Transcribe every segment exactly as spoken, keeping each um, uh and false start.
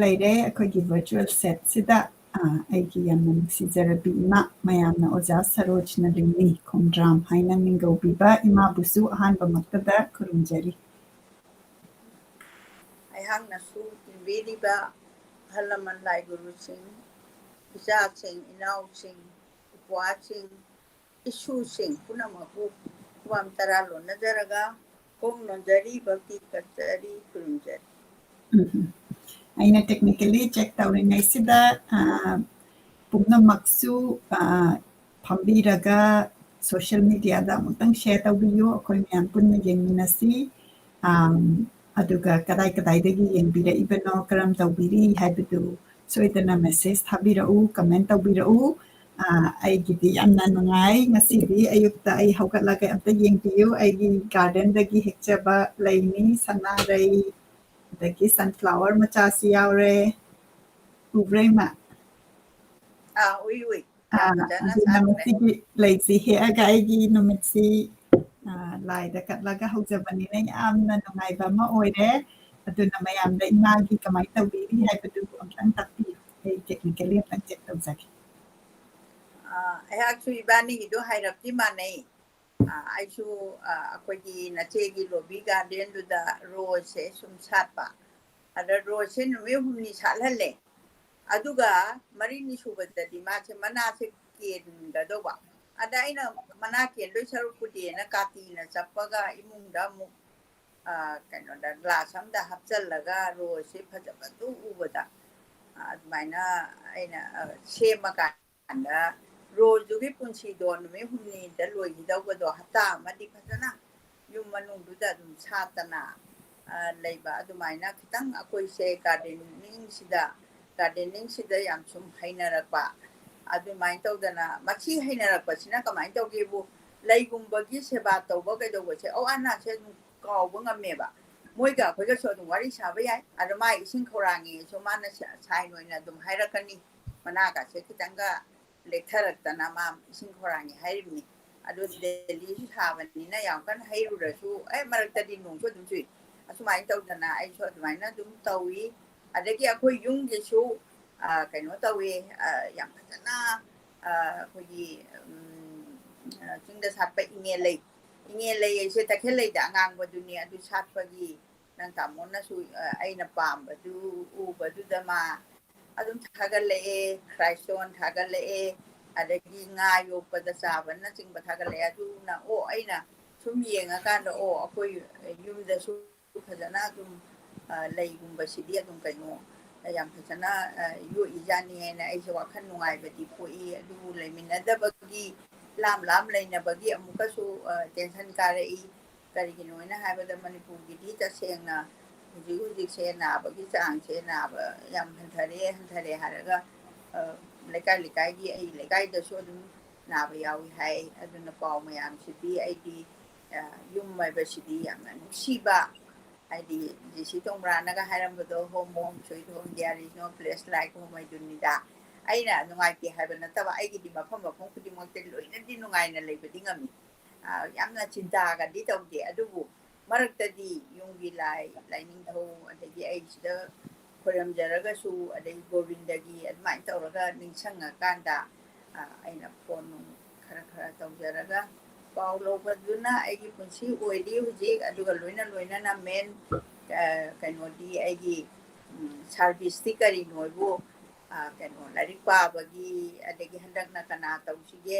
ꯂꯩꯔꯦ ꯑꯩꯈꯣꯏꯒꯤ virtual setꯁꯤꯗ꯫ ꯑ, ꯑꯩꯒꯤ ꯌꯥꯝꯅ ꯅꯨꯡꯁꯤꯖꯔꯕꯤ ꯏꯃꯥ, ꯃꯌꯥꯝꯅ ꯑꯣꯖꯥ ꯁꯔꯣꯖꯅ ꯂꯤꯡꯅꯤ ꯈꯣꯡꯗ꯭ꯔꯥꯝ ꯍꯥꯏꯅ ꯃꯤꯡꯒꯧꯕꯤꯕ ꯏꯃꯥꯕꯨꯁꯨ ꯑꯍꯥꯟꯕꯃꯛꯇꯗ ꯈꯨꯔꯨꯝꯖꯔꯤ꯫ ꯑꯩꯍꯥꯛꯅꯁꯨ ꯇꯤꯟꯕꯤꯔꯤꯕ ꯑꯍꯜ ꯂꯃꯟ ꯂꯥꯏ ꯒꯨꯔꯨꯁꯤꯡ, ꯏꯆꯥꯁꯤꯡ, ꯏꯅꯥꯎꯁꯤꯡ, ꯏꯄ꯭ꯋꯥꯁꯤꯡ, ꯏꯁꯨꯁꯤꯡ ꯄꯨꯝꯅꯃꯛꯄꯨ ꯈꯨꯕꯥꯝ ꯇꯔꯥ ꯂꯣꯟꯅꯖꯔꯒ ꯈꯣꯡ ꯅꯣꯟꯖꯔꯤ, ꯚꯛꯇꯤ ꯀꯠꯆꯔꯤ, ꯈꯨꯔꯨꯝꯖꯔꯤ꯫ ꯎꯝ꯫ ꯑꯩꯅ technically check ꯇꯧꯔꯤꯉꯩꯁꯤꯗ, ꯑ, ꯄꯨꯝꯅꯃꯛꯁꯨ, ꯑ, ꯐꯝꯕꯤꯔꯒ social mediaꯗ ꯑꯃꯨꯛꯇꯪ share ꯇꯧꯕꯤꯌꯨ, ꯑꯩꯈꯣꯏ ꯃꯌꯥꯝ ꯄꯨꯟꯅ ꯌꯦꯡꯃꯤꯟꯅꯁꯤ꯫ ꯑꯝ, ꯑꯗꯨꯒ ꯀꯗꯥꯏ ꯀꯗꯥꯏꯗꯒꯤ ꯌꯦꯡꯕꯤꯔꯛꯏꯕꯅꯣ, ꯀꯔꯝ ꯇꯧꯕꯤꯔꯤ ꯍꯥꯏꯕꯗꯨ ꯁꯣꯏꯗꯅ message ꯊꯥꯕꯤꯔꯛꯎ, comment ꯇꯧꯕꯤꯔꯛꯎ꯫ ꯑ, ꯑꯩꯒꯤꯗꯤ ꯌꯥꯝꯅ ꯅꯨꯡꯉꯥꯏ꯫ ꯉꯁꯤꯗꯤ ꯑꯌꯨꯛꯇ ꯑꯩ ꯍꯧꯒꯠꯂꯒ ꯑꯝꯇ ꯌꯦꯡꯕꯤꯌꯨ, ꯑꯩꯒꯤ gardenꯗꯒꯤ ꯍꯦꯛꯆꯕ ꯂꯩꯅꯤ, ꯁꯅꯥꯔꯩ, ꯑꯗꯒꯤ sunflower ꯃꯆꯥꯁꯨ ꯌꯥꯎꯔꯦ꯫ ꯎꯕ꯭ꯔꯥ, ꯏꯃꯥ? ꯑꯥ, ꯎꯏ, ꯎꯏ꯫ ꯑꯥ, ꯌꯥꯝ ꯐꯖꯅ ꯑꯗꯨꯅ ꯁꯥꯠꯈ꯭ꯔꯦ꯫ ꯃꯁꯤꯒꯤ ꯂꯩꯁꯤ ꯍꯦꯛꯑꯒ ꯑꯩꯒꯤ ꯅꯨꯃꯤꯠꯁꯤ, ꯑꯥ, ꯂꯥꯏꯗ ꯀꯠꯂꯒ ꯍꯧꯖꯕꯅꯤꯅ ꯌꯥꯝꯅ ꯅꯨꯡꯉꯥꯏꯕ ꯑꯃ ꯑꯣꯏꯔꯦ꯫ ꯑꯗꯨꯅ ꯃꯌꯥꯝꯗ ꯏꯃꯥꯒꯤ ꯀꯃꯥꯏꯅ ꯇꯧꯕꯤꯔꯤ ꯍꯥꯏꯕꯗꯨ ꯑꯝꯇꯪ ꯇꯥꯛꯄꯤꯌꯨ꯫ ꯑꯩ technically ꯑꯝꯇꯪ check ꯇꯧꯖꯒꯦ꯫ ꯑꯥ, ꯑꯩꯍꯥꯛꯁꯨ ꯏꯕꯥꯅꯤꯒꯤꯗꯣ ꯍꯥꯏꯔꯞꯇꯤ ꯃꯥꯟꯅꯩ꯫ ꯑꯥ, ꯑꯩꯁꯨ, ꯑꯥ, ꯑꯩꯈꯣꯏꯒꯤ ꯅꯆꯦꯒꯤ lobby gardenꯗꯨꯗ roseꯁꯦ ꯁꯨꯝ ꯁꯥꯠꯄ꯫ ꯑꯗ roseꯁꯦ ꯅꯨꯃꯤꯠ ꯍꯨꯝꯅꯤ ꯁꯥꯠꯍꯜꯂꯦ꯫ ꯑꯗꯨꯒ ꯃꯔꯤꯅꯤ ꯁꯨꯕꯗꯗꯤ ꯃꯥꯁꯦ ꯃꯅꯥꯁꯦ ꯀꯦꯟꯒꯗꯧꯕ꯫ ꯑꯗ ꯑꯩꯅ ꯃꯅꯥ ꯀꯦꯟꯗꯣꯏ ꯁꯔꯨꯛꯄꯨꯗꯤꯅ ꯀꯥꯇꯤꯅ ꯆꯞꯄꯒ ꯏꯃꯨꯡꯗ ꯑꯃꯨꯛ, ꯑ, ꯀꯩꯅꯣꯗ glass ꯑꯝꯗ ꯍꯥꯞꯆꯜꯂꯒ roseꯁꯦ ꯐꯖꯕꯗꯨ ꯎꯕꯗ, ꯑ, ꯑꯗꯨꯃꯥꯏꯅ ꯑꯩꯅ, ꯑ, ꯁꯦꯝꯃꯀꯥꯟꯗ roseꯗꯨꯒꯤ ꯄꯨꯟꯁꯤꯗꯣ ꯅꯨꯃꯤꯠ ꯍꯨꯝꯅꯤꯗ ꯂꯣꯏꯈꯤꯗꯧꯕꯗꯣ ꯍꯞꯇꯥ ꯑꯃꯗꯤ ꯐꯖꯅ ꯌꯨꯝ ꯃꯅꯨꯡꯗꯨꯗ ꯑꯗꯨꯝ ꯁꯥꯠꯇꯅ, ꯑ, ꯂꯩꯕ꯫ ꯑꯗꯨꯃꯥꯏꯅ ꯈꯤꯇꯪ ꯑꯩꯈꯣꯏꯁꯦ gardeningꯁꯤꯗ, gardeningꯁꯤꯗ ꯌꯥꯝ ꯁꯨꯝ ꯍꯩꯅꯔꯛꯄ꯫ ꯑꯗꯨꯃꯥꯏꯅ ꯇꯧꯗꯅ ꯃꯁꯤ ꯍꯩꯅꯔꯛꯄꯁꯤꯅ ꯀꯃꯥꯏꯅ ꯇꯧꯒꯦꯕꯨ, ꯂꯩꯒꯨꯝꯕꯒꯤ ꯁꯦꯕꯥ ꯇꯧꯕ ꯀꯩꯗꯧꯕꯁꯦ, ꯑꯋꯥ ꯑꯅꯥꯁꯦ ꯑꯗꯨꯝ ꯀꯥꯎꯕ ꯉꯝꯃꯦꯕ꯫ ꯃꯣꯏꯒ ꯑꯩꯈꯣꯏꯒꯁꯨ ꯑꯗꯨꯝ ꯋꯥꯔꯤ ꯁꯥꯕ ꯌꯥꯏ꯫ ꯑꯗꯣ ꯃꯥ ꯏꯁꯤꯡ ꯈꯧꯔꯥꯡꯉꯦꯁꯨ ꯃꯥꯅ ꯁ-, sign ꯑꯣꯏꯅ ꯑꯗꯨꯝ ꯍꯥꯏꯔꯛꯀꯅꯤ꯫ ꯃꯅꯥꯒꯁꯦ ꯈꯤꯇꯪꯒ ꯂꯦꯛꯊꯔꯛꯇꯅ ꯃꯥ ꯏꯁꯤꯡ ꯈꯧꯔꯥꯡꯉꯦ ꯍꯥꯏꯔꯤꯕꯅꯤ꯫ ꯑꯗꯨ ꯗꯦꯜꯂꯤꯁꯨ ꯁꯥꯕꯅꯤꯅ ꯌꯥꯝ ꯀꯟꯅ ꯍꯩꯔꯨꯔꯁꯨ, ꯑꯦ, ꯃꯔꯛꯇꯗꯤ ꯅꯣꯡꯁꯨ ꯑꯗꯨꯝ ꯆꯨꯏ꯫ ꯑꯁꯨꯃꯥꯏꯅ ꯇꯧꯗꯅ ꯑꯩꯁꯨ ꯑꯗꯨꯃꯥꯏꯅ ꯑꯗꯨꯝ ꯇꯧꯏ꯫ ꯑꯗꯒꯤ ꯑꯩꯈꯣꯏ ꯌꯨꯝꯒꯤꯁꯨ, ꯑ, ꯀꯩꯅꯣ ꯇꯧꯋꯦ, ꯑ, ꯌꯥꯝ ꯐꯖꯅ, ꯑ, ꯑꯩꯈꯣꯏꯒꯤ, ꯎꯝ, ꯑ, ꯆꯤꯡꯗ ꯁꯥꯠꯄ ꯏꯉꯦ ꯂꯩ, ꯏꯉꯦ ꯂꯩ ꯍꯥꯏꯁꯦ ꯇꯈꯦꯜ ꯂꯩꯗ ꯑꯉꯥꯡꯕꯗꯨꯅꯤ, ꯑꯗꯨ ꯁꯥꯠꯄꯒꯤ ꯅꯪ ꯇꯥꯃꯣꯅꯁꯨ, ꯑ, ꯑꯩꯅ ꯄꯥꯝꯕꯗꯨ ꯎꯕꯗꯨꯗ ꯃꯥ ꯑꯗꯨꯝ ꯊꯥꯒꯠꯂꯛꯑꯦ, ꯈ꯭ꯔꯥꯏꯁꯣꯟ ꯊꯥꯒꯠꯂꯛꯑꯦ, ꯑꯗꯒꯤ ꯉꯥ ꯌꯣꯛꯄꯗ ꯆꯥꯕꯅꯆꯤꯡꯕ ꯊꯥꯒꯠꯂꯛꯑꯦ꯫ ꯑꯗꯨꯅ, ꯑꯣ, ꯑꯩꯅ ꯁꯨꯝ ꯌꯦꯡꯉꯀꯥꯟꯗ, ꯑꯣ, ꯑꯩꯈꯣꯏ ꯌꯨꯝꯗꯁꯨ ꯐꯖꯅ ꯑꯗꯨꯝ, ꯑ, ꯂꯩꯒꯨꯝꯕꯁꯤꯗꯤ ꯑꯗꯨꯝ ꯀꯩꯅꯣ ꯌꯥꯝ ꯐꯖꯅ, ꯑ, ꯌꯣꯛꯏꯖꯥꯠꯅꯤ ꯍꯥꯏꯅ ꯑꯩꯁꯦ ꯋꯥꯈꯜ ꯅꯨꯡꯉꯥꯏꯕꯗꯤ ꯄꯣꯛꯏ꯫ ꯑꯗꯨꯕꯨ ꯂꯩꯃꯤꯟꯅꯗꯕꯒꯤ, ꯂꯥꯞ ꯂꯥꯞ ꯂꯩꯅꯕꯒꯤ ꯑꯃꯨꯛꯀꯁꯨ, ꯑ, tension ꯀꯥꯔꯛꯏ꯫ ꯀꯔꯤꯒꯤꯅꯣ ꯍꯥꯏꯅ ꯍꯥꯏꯕꯗ ꯃꯅꯤꯄꯨꯔꯒꯤꯗꯤ ꯇꯁꯦꯡꯅ ꯍꯧꯖꯤꯛ ꯍꯧꯖꯤꯛꯁꯦ ꯅꯥꯕꯒꯤ ꯆꯥꯡꯁꯦ, ꯅꯥꯕ ꯌꯥꯝ ꯍꯟꯊꯔꯦ, ꯍꯟꯊꯔꯦ ꯍꯥꯏꯔꯒ, ꯑ, ꯂꯩꯀꯥꯏ ꯂꯩꯀꯥꯏꯒꯤ, ꯑꯩ ꯂꯩꯀꯥꯏꯗꯁꯨ ꯑꯗꯨꯝ ꯅꯥꯕ ꯌꯥꯎꯏ ꯍꯥꯏ꯫ ꯑꯗꯨꯅ ꯄꯥꯎ ꯃꯌꯥꯝꯁꯤꯗꯤ ꯑꯩꯗꯤ, ꯑ, ꯌꯨꯝ ꯍꯥꯏꯕꯁꯤꯗꯤ ꯌꯥꯝꯅ ꯅꯨꯡꯁꯤꯕ, ꯍꯥꯏꯗꯤ G C ꯇꯣꯡꯕ꯭ꯔꯥꯅꯒ ꯍꯥꯏꯔꯝꯕꯗꯣ, "Home, home, sweet home, there is no place like home" ꯍꯥꯏꯗꯨꯅꯤꯗ꯫ ꯑꯩꯅ ꯅꯨꯡꯉꯥꯏꯇꯦ ꯍꯥꯏꯕ ꯅꯠꯇꯕ, ꯑꯩꯒꯤꯗꯤ ꯃꯐꯝ ꯃꯐꯝ ꯈꯨꯗꯤꯡꯃꯛꯇ ꯂꯣꯏꯅꯗꯤ ꯅꯨꯡꯉꯥꯏꯅ ꯂꯩꯕꯗꯤ ꯉꯝꯃꯤ꯫ ꯑ, ꯌꯥꯝꯅ ꯆꯤꯟꯇꯥꯒꯗꯤ ꯇꯧꯗꯦ, ꯑꯗꯨꯕꯨ ꯃꯔꯛꯇꯗꯤ ꯌꯨꯝꯒꯤ ꯂꯥꯏ, ꯂꯥꯏꯅꯤꯡꯊꯧ, ꯑꯗꯒꯤ ꯑꯩ ꯁꯤꯗ ꯈꯣꯏꯔꯝꯖꯔꯒꯁꯨ, ꯑꯗꯩ ꯒꯣꯕꯤꯟꯗꯒꯤ ꯑꯗꯨꯃꯥꯏꯅ ꯇꯧꯔꯒ ꯅꯤꯡꯁꯤꯡꯉꯀꯥꯟꯗ, ꯑ, ꯑꯩꯅ ꯐꯣꯟ ꯅꯨꯡ ꯈꯔ ꯈꯔ ꯇꯧꯖꯔꯒ ꯄꯥꯎ ꯂꯧꯕꯗꯨꯅ ꯑꯩꯒꯤ ꯄꯨꯟꯁꯤ ꯑꯣꯏꯔꯤ ꯍꯧꯖꯤꯛ꯫ ꯑꯗꯨꯒ ꯂꯣꯏꯅ ꯂꯣꯏꯅꯅ main, ꯑ, ꯀꯩꯅꯣꯗꯤ ꯑꯩꯒꯤ, ꯎꯝ, service ꯇꯤ ꯀꯔꯤꯅꯣꯕꯨ, ꯑ, ꯀꯩꯅꯣ, ꯂꯥꯏꯔꯤꯛ ꯄꯥꯕꯒꯤ, ꯑꯗꯒꯤ ꯍꯟꯗꯛꯅ ꯀꯅꯥ ꯇꯧꯁꯤꯒꯦ,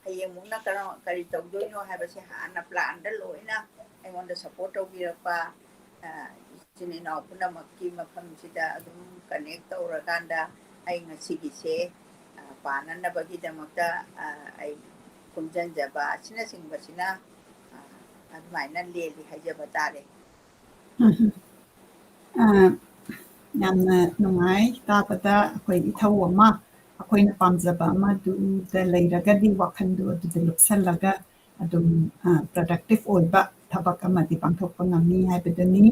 ꯍꯌꯦꯡꯃꯨꯛꯅ ꯀꯔꯝ-, ꯀꯔꯤ ꯇꯧꯗꯣꯏꯅꯣ ꯍꯥꯏꯕꯁꯦ ꯍꯥꯟꯅ plan ꯗ ꯂꯣꯏꯅ ꯑꯩꯉꯣꯟꯗ support ꯇꯧꯕꯤꯔꯛꯄ, ꯑ, ꯏꯆꯤꯟ ꯏꯅꯥꯎ ꯄꯨꯝꯅꯃꯛꯀꯤ ꯃꯐꯝꯁꯤꯗ ꯑꯗꯨꯝ connect ꯇꯧꯔꯀꯥꯟꯗ ꯑꯩ ꯉꯁꯤꯒꯤꯁꯦ, ꯑ, ꯄꯥꯅꯅꯕꯒꯤꯗꯃꯛꯇ, ꯑ, ꯑꯩ ꯈꯣꯝꯖꯤꯟꯖꯕ ꯑꯁꯤꯅꯆꯤꯡꯕꯁꯤꯅ, ꯑ, ꯑꯗꯨꯃꯥꯏꯅ ꯂꯦꯜꯂꯤ ꯍꯥꯏꯖꯕ ꯇꯥꯔꯦ꯫ ꯎꯝ꯫ ꯑ, ꯌꯥꯝꯅ ꯅꯨꯡꯉꯥꯏ ꯇꯥꯕꯗ꯫ ꯑꯩꯈꯣꯏ ꯏꯊꯧ ꯑꯃ, ꯑꯩꯈꯣꯏꯅ ꯄꯥꯝꯖꯕ ꯑꯃꯗꯨꯗ ꯂꯩꯔꯒꯗꯤ ꯋꯥꯈꯜꯗꯨ ꯑꯗꯨꯗ ꯂꯨꯞꯁꯜꯂꯒ ꯑꯗꯨꯝ, ꯑ, productive ꯑꯣꯏꯕ ꯊꯕꯛ ꯑꯃꯗꯤ ꯄꯥꯡꯊꯣꯛꯄ ꯉꯝꯃꯤ ꯍꯥꯏꯕꯗꯨꯅꯤ꯫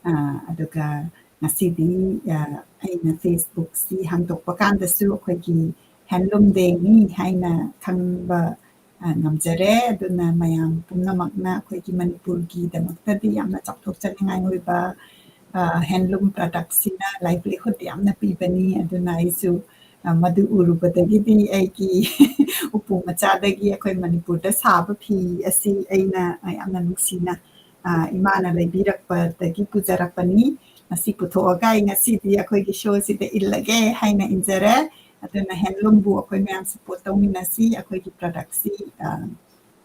ꯑ, ꯑꯗꯨꯒ ꯉꯁꯤꯗꯤ, ꯑ, ꯑꯩꯅ Facebook ꯁꯤ ꯍꯥꯡꯗꯣꯛꯄ ꯀꯥꯟꯗꯁꯨ ꯑꯩꯈꯣꯏꯒꯤ Handloom Day ꯅꯤ ꯍꯥꯏꯅ ꯈꯪꯕ, ꯑ, ꯉꯝꯖꯔꯦ꯫ ꯑꯗꯨꯅ ꯃꯌꯥꯝ ꯄꯨꯝꯅꯃꯛꯅ ꯑꯩꯈꯣꯏꯒꯤ ꯃꯅꯤꯄꯨꯔꯒꯤꯗꯃꯛꯇꯗꯤ ꯌꯥꯝꯅ ꯆꯥꯎꯊꯣꯛꯆꯅꯤꯡꯉꯥꯏ ꯑꯣꯏꯕ, ꯍꯦꯟꯂꯨꯝ ꯄ꯭ꯔꯗꯛꯁꯤꯅ ꯂꯥꯏꯚꯂꯤꯍꯨꯗ ꯌꯥꯝꯅ ꯄꯤꯕꯅꯤ꯫ ꯑꯗꯨꯅ ꯑꯩꯁꯨ, ꯑ, ꯃꯗꯨ ꯎꯔꯨꯕꯗꯒꯤꯗꯤ ꯑꯩꯒꯤ ꯎꯄꯨ ꯃꯆꯥꯗꯒꯤ ꯑꯩꯈꯣꯏ ꯃꯅꯤꯄꯨꯔꯗ ꯁꯥꯕ ꯐꯤ ꯑꯁꯤ ꯑꯩꯅ, ꯑ, ꯌꯥꯝꯅ ꯅꯨꯡꯁꯤꯅ, ꯑ, ꯏꯃꯥꯅ ꯂꯩꯕꯤꯔꯛꯄꯗꯒꯤ ꯄꯨꯖꯔꯛꯄꯅꯤ꯫ ꯃꯁꯤ ꯄꯨꯊꯣꯛꯑꯒ ꯑꯩ ꯉꯁꯤꯗꯤ ꯑꯩꯈꯣꯏꯒꯤ ꯁꯣꯁꯤꯗ ꯏꯜꯂꯒꯦ ꯍꯥꯏꯅ ꯏꯟꯖꯔꯦ꯫ ꯑꯗꯨꯅ ꯍꯦꯟꯂꯨꯝꯕꯨ ꯑꯩꯈꯣꯏ ꯃꯌꯥꯝ ꯁꯄꯣꯔꯠ ꯇꯧꯃꯤꯟꯅꯁꯤ꯫ ꯑꯩꯈꯣꯏꯒꯤ ꯄ꯭ꯔꯗꯛꯁꯤ, ꯑ,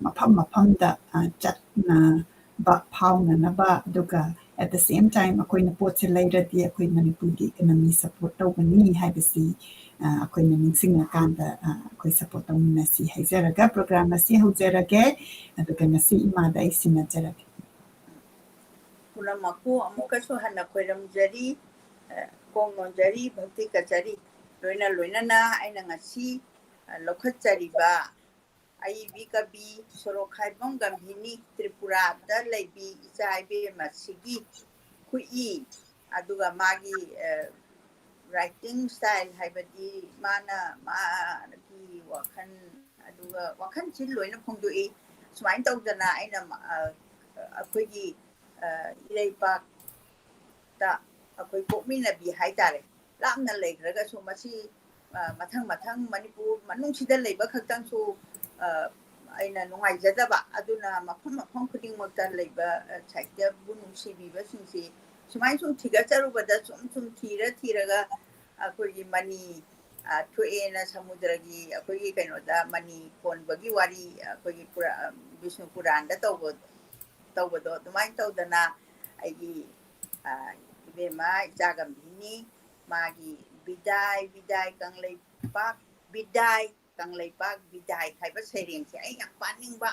ꯃꯐꯝ ꯃꯐꯝꯗ, ꯑ, ꯆꯠꯅꯕ, ꯐꯥꯎꯅꯅꯕ, ꯑꯗꯨꯒ at the same time ꯑꯩꯈꯣꯏꯅ ꯄꯣꯠꯁꯦ ꯂꯩꯔꯗꯤ ꯑꯩꯈꯣꯏ ꯃꯅꯤꯄꯨꯔꯒꯤ ꯏꯀꯣꯅꯣꯃꯤ ꯁꯄꯣꯔꯠ ꯇꯧꯒꯅꯤ ꯍꯥꯏꯕꯁꯤ, ꯑ, ꯑꯩꯈꯣꯏꯅ ꯅꯤꯡꯁꯤꯡꯉꯀꯥꯟꯗ, ꯑ, ꯑꯩꯈꯣꯏ ꯁꯄꯣꯔꯠ ꯇꯧꯃꯤꯟꯅꯁꯤ ꯍꯥꯏꯖꯔꯒ ꯄ꯭ꯔꯣꯒ꯭ꯔꯥꯝ ꯑꯁꯤ ꯍꯧꯖꯔꯒꯦ꯫ ꯑꯗꯨꯒ ꯉꯁꯤ ꯏꯃꯥꯗ ꯑꯩ ꯁꯤꯟꯅꯖꯔꯒꯦ꯫ ꯄꯨꯝꯅꯃꯛꯄꯨ ꯑꯃꯨꯛꯀꯁꯨ ꯍꯟꯅ ꯈꯣꯏꯔꯝꯖꯔꯤ, ꯑ, ꯀꯣꯡ ꯅꯣꯟꯖꯔꯤ, ꯚꯛꯇꯤ ꯀꯠꯆꯔꯤ꯫ ꯂꯣꯏꯅ ꯂꯣꯏꯅꯅ ꯑꯩꯅ ꯉꯁꯤ, ꯑ, ꯂꯧꯈꯠꯆꯔꯤꯕ ꯑꯏꯕꯤ ꯀꯕꯤ ꯁꯣꯔꯣꯛꯈꯥꯏꯕꯝ ꯒꯝꯚꯤꯅꯤ, ꯇ꯭ꯔꯤꯄꯨꯔꯥꯗ ꯂꯩꯕꯤ ꯏꯆꯥ ꯏꯕꯦꯝ ꯑꯁꯤꯒꯤ ꯈꯨꯠꯏ, ꯑꯗꯨꯒ ꯃꯥꯒꯤ, ꯑ, writing style ꯍꯥꯏꯕꯗꯤ ꯃꯥꯅ, ꯃꯥꯒꯤ ꯋꯥꯈꯜ, ꯑꯗꯨꯒ ꯋꯥꯈꯜꯁꯤ ꯂꯣꯏꯅ ꯐꯣꯡꯗꯣꯛꯏ꯫ ꯁꯨꯃꯥꯏꯅ ꯇꯧꯗꯅ ꯑꯩꯅ, ꯑ, ꯑꯩꯈꯣꯏꯒꯤ, ꯑ, ꯏꯔꯩꯄꯥꯛꯇ ꯑꯩꯈꯣꯏ ꯄꯣꯛꯃꯤꯟꯅꯕꯤ ꯍꯥꯏꯇꯥꯔꯦ, ꯂꯥꯞꯅ ꯂꯩꯈ꯭ꯔꯒꯁꯨ ꯃꯁꯤ, ꯑ, ꯃꯊꯪ ꯃꯊꯪ ꯃꯅꯤꯄꯨꯔ ꯃꯅꯨꯡꯁꯤꯗ ꯂꯩꯕ ꯈꯛꯇꯪꯁꯨ, ꯑ, ꯑꯩꯅ ꯅꯨꯡꯉꯥꯏꯖꯗꯕ, ꯑꯗꯨꯅ ꯃꯐꯝ ꯃꯐꯝ ꯈꯨꯗꯤꯡꯃꯛꯇ ꯂꯩꯕ, ꯑ, ꯁꯥꯍꯤꯇ꯭ꯌꯕꯨ ꯅꯨꯡꯁꯤꯕꯤꯕꯁꯤꯡꯁꯤ ꯁꯨꯃꯥꯏꯅ ꯁꯨꯝ ꯊꯤꯒꯠꯆꯔꯨꯕꯗ ꯁꯨꯝ ꯁꯨꯝ ꯊꯤꯔ ꯊꯤꯔꯒ ꯑꯩꯈꯣꯏꯒꯤ ꯃꯅꯤ, ꯑ, ꯊꯣꯛꯑꯦꯅ ꯁꯃꯨꯗ꯭ꯔꯒꯤ ꯑꯩꯈꯣꯏꯒꯤ ꯀꯩꯅꯣꯗ ꯃꯅꯤ ꯀꯣꯟꯕꯒꯤ ꯋꯥꯔꯤ, ꯑꯩꯈꯣꯏꯒꯤ ꯄꯨꯔꯥ-, ꯕꯤꯁꯅꯨ ꯄꯨꯔꯥꯟꯗ ꯇꯧꯕ, ꯇꯧꯕꯗꯣ ꯑꯗꯨꯃꯥꯏꯅ ꯇꯧꯗꯅ ꯑꯩꯒꯤ, ꯑ, ꯏꯕꯦꯝꯃ ꯏꯆꯥ ꯒꯝꯚꯤꯅꯤ, ꯃꯥꯒꯤ ꯕꯤꯗꯥꯏ, ꯕꯤꯗꯥꯏ ꯀꯪꯂꯩꯄꯥꯛ, ꯕꯤꯗꯥꯏ ꯀꯪꯂꯩꯄꯥꯛ ꯕꯤꯗꯥꯏ ꯍꯥꯏꯕ ꯁꯩꯔꯦꯡꯁꯦ ꯑꯩ ꯌꯥꯝ ꯄꯥꯅꯤꯡꯕ,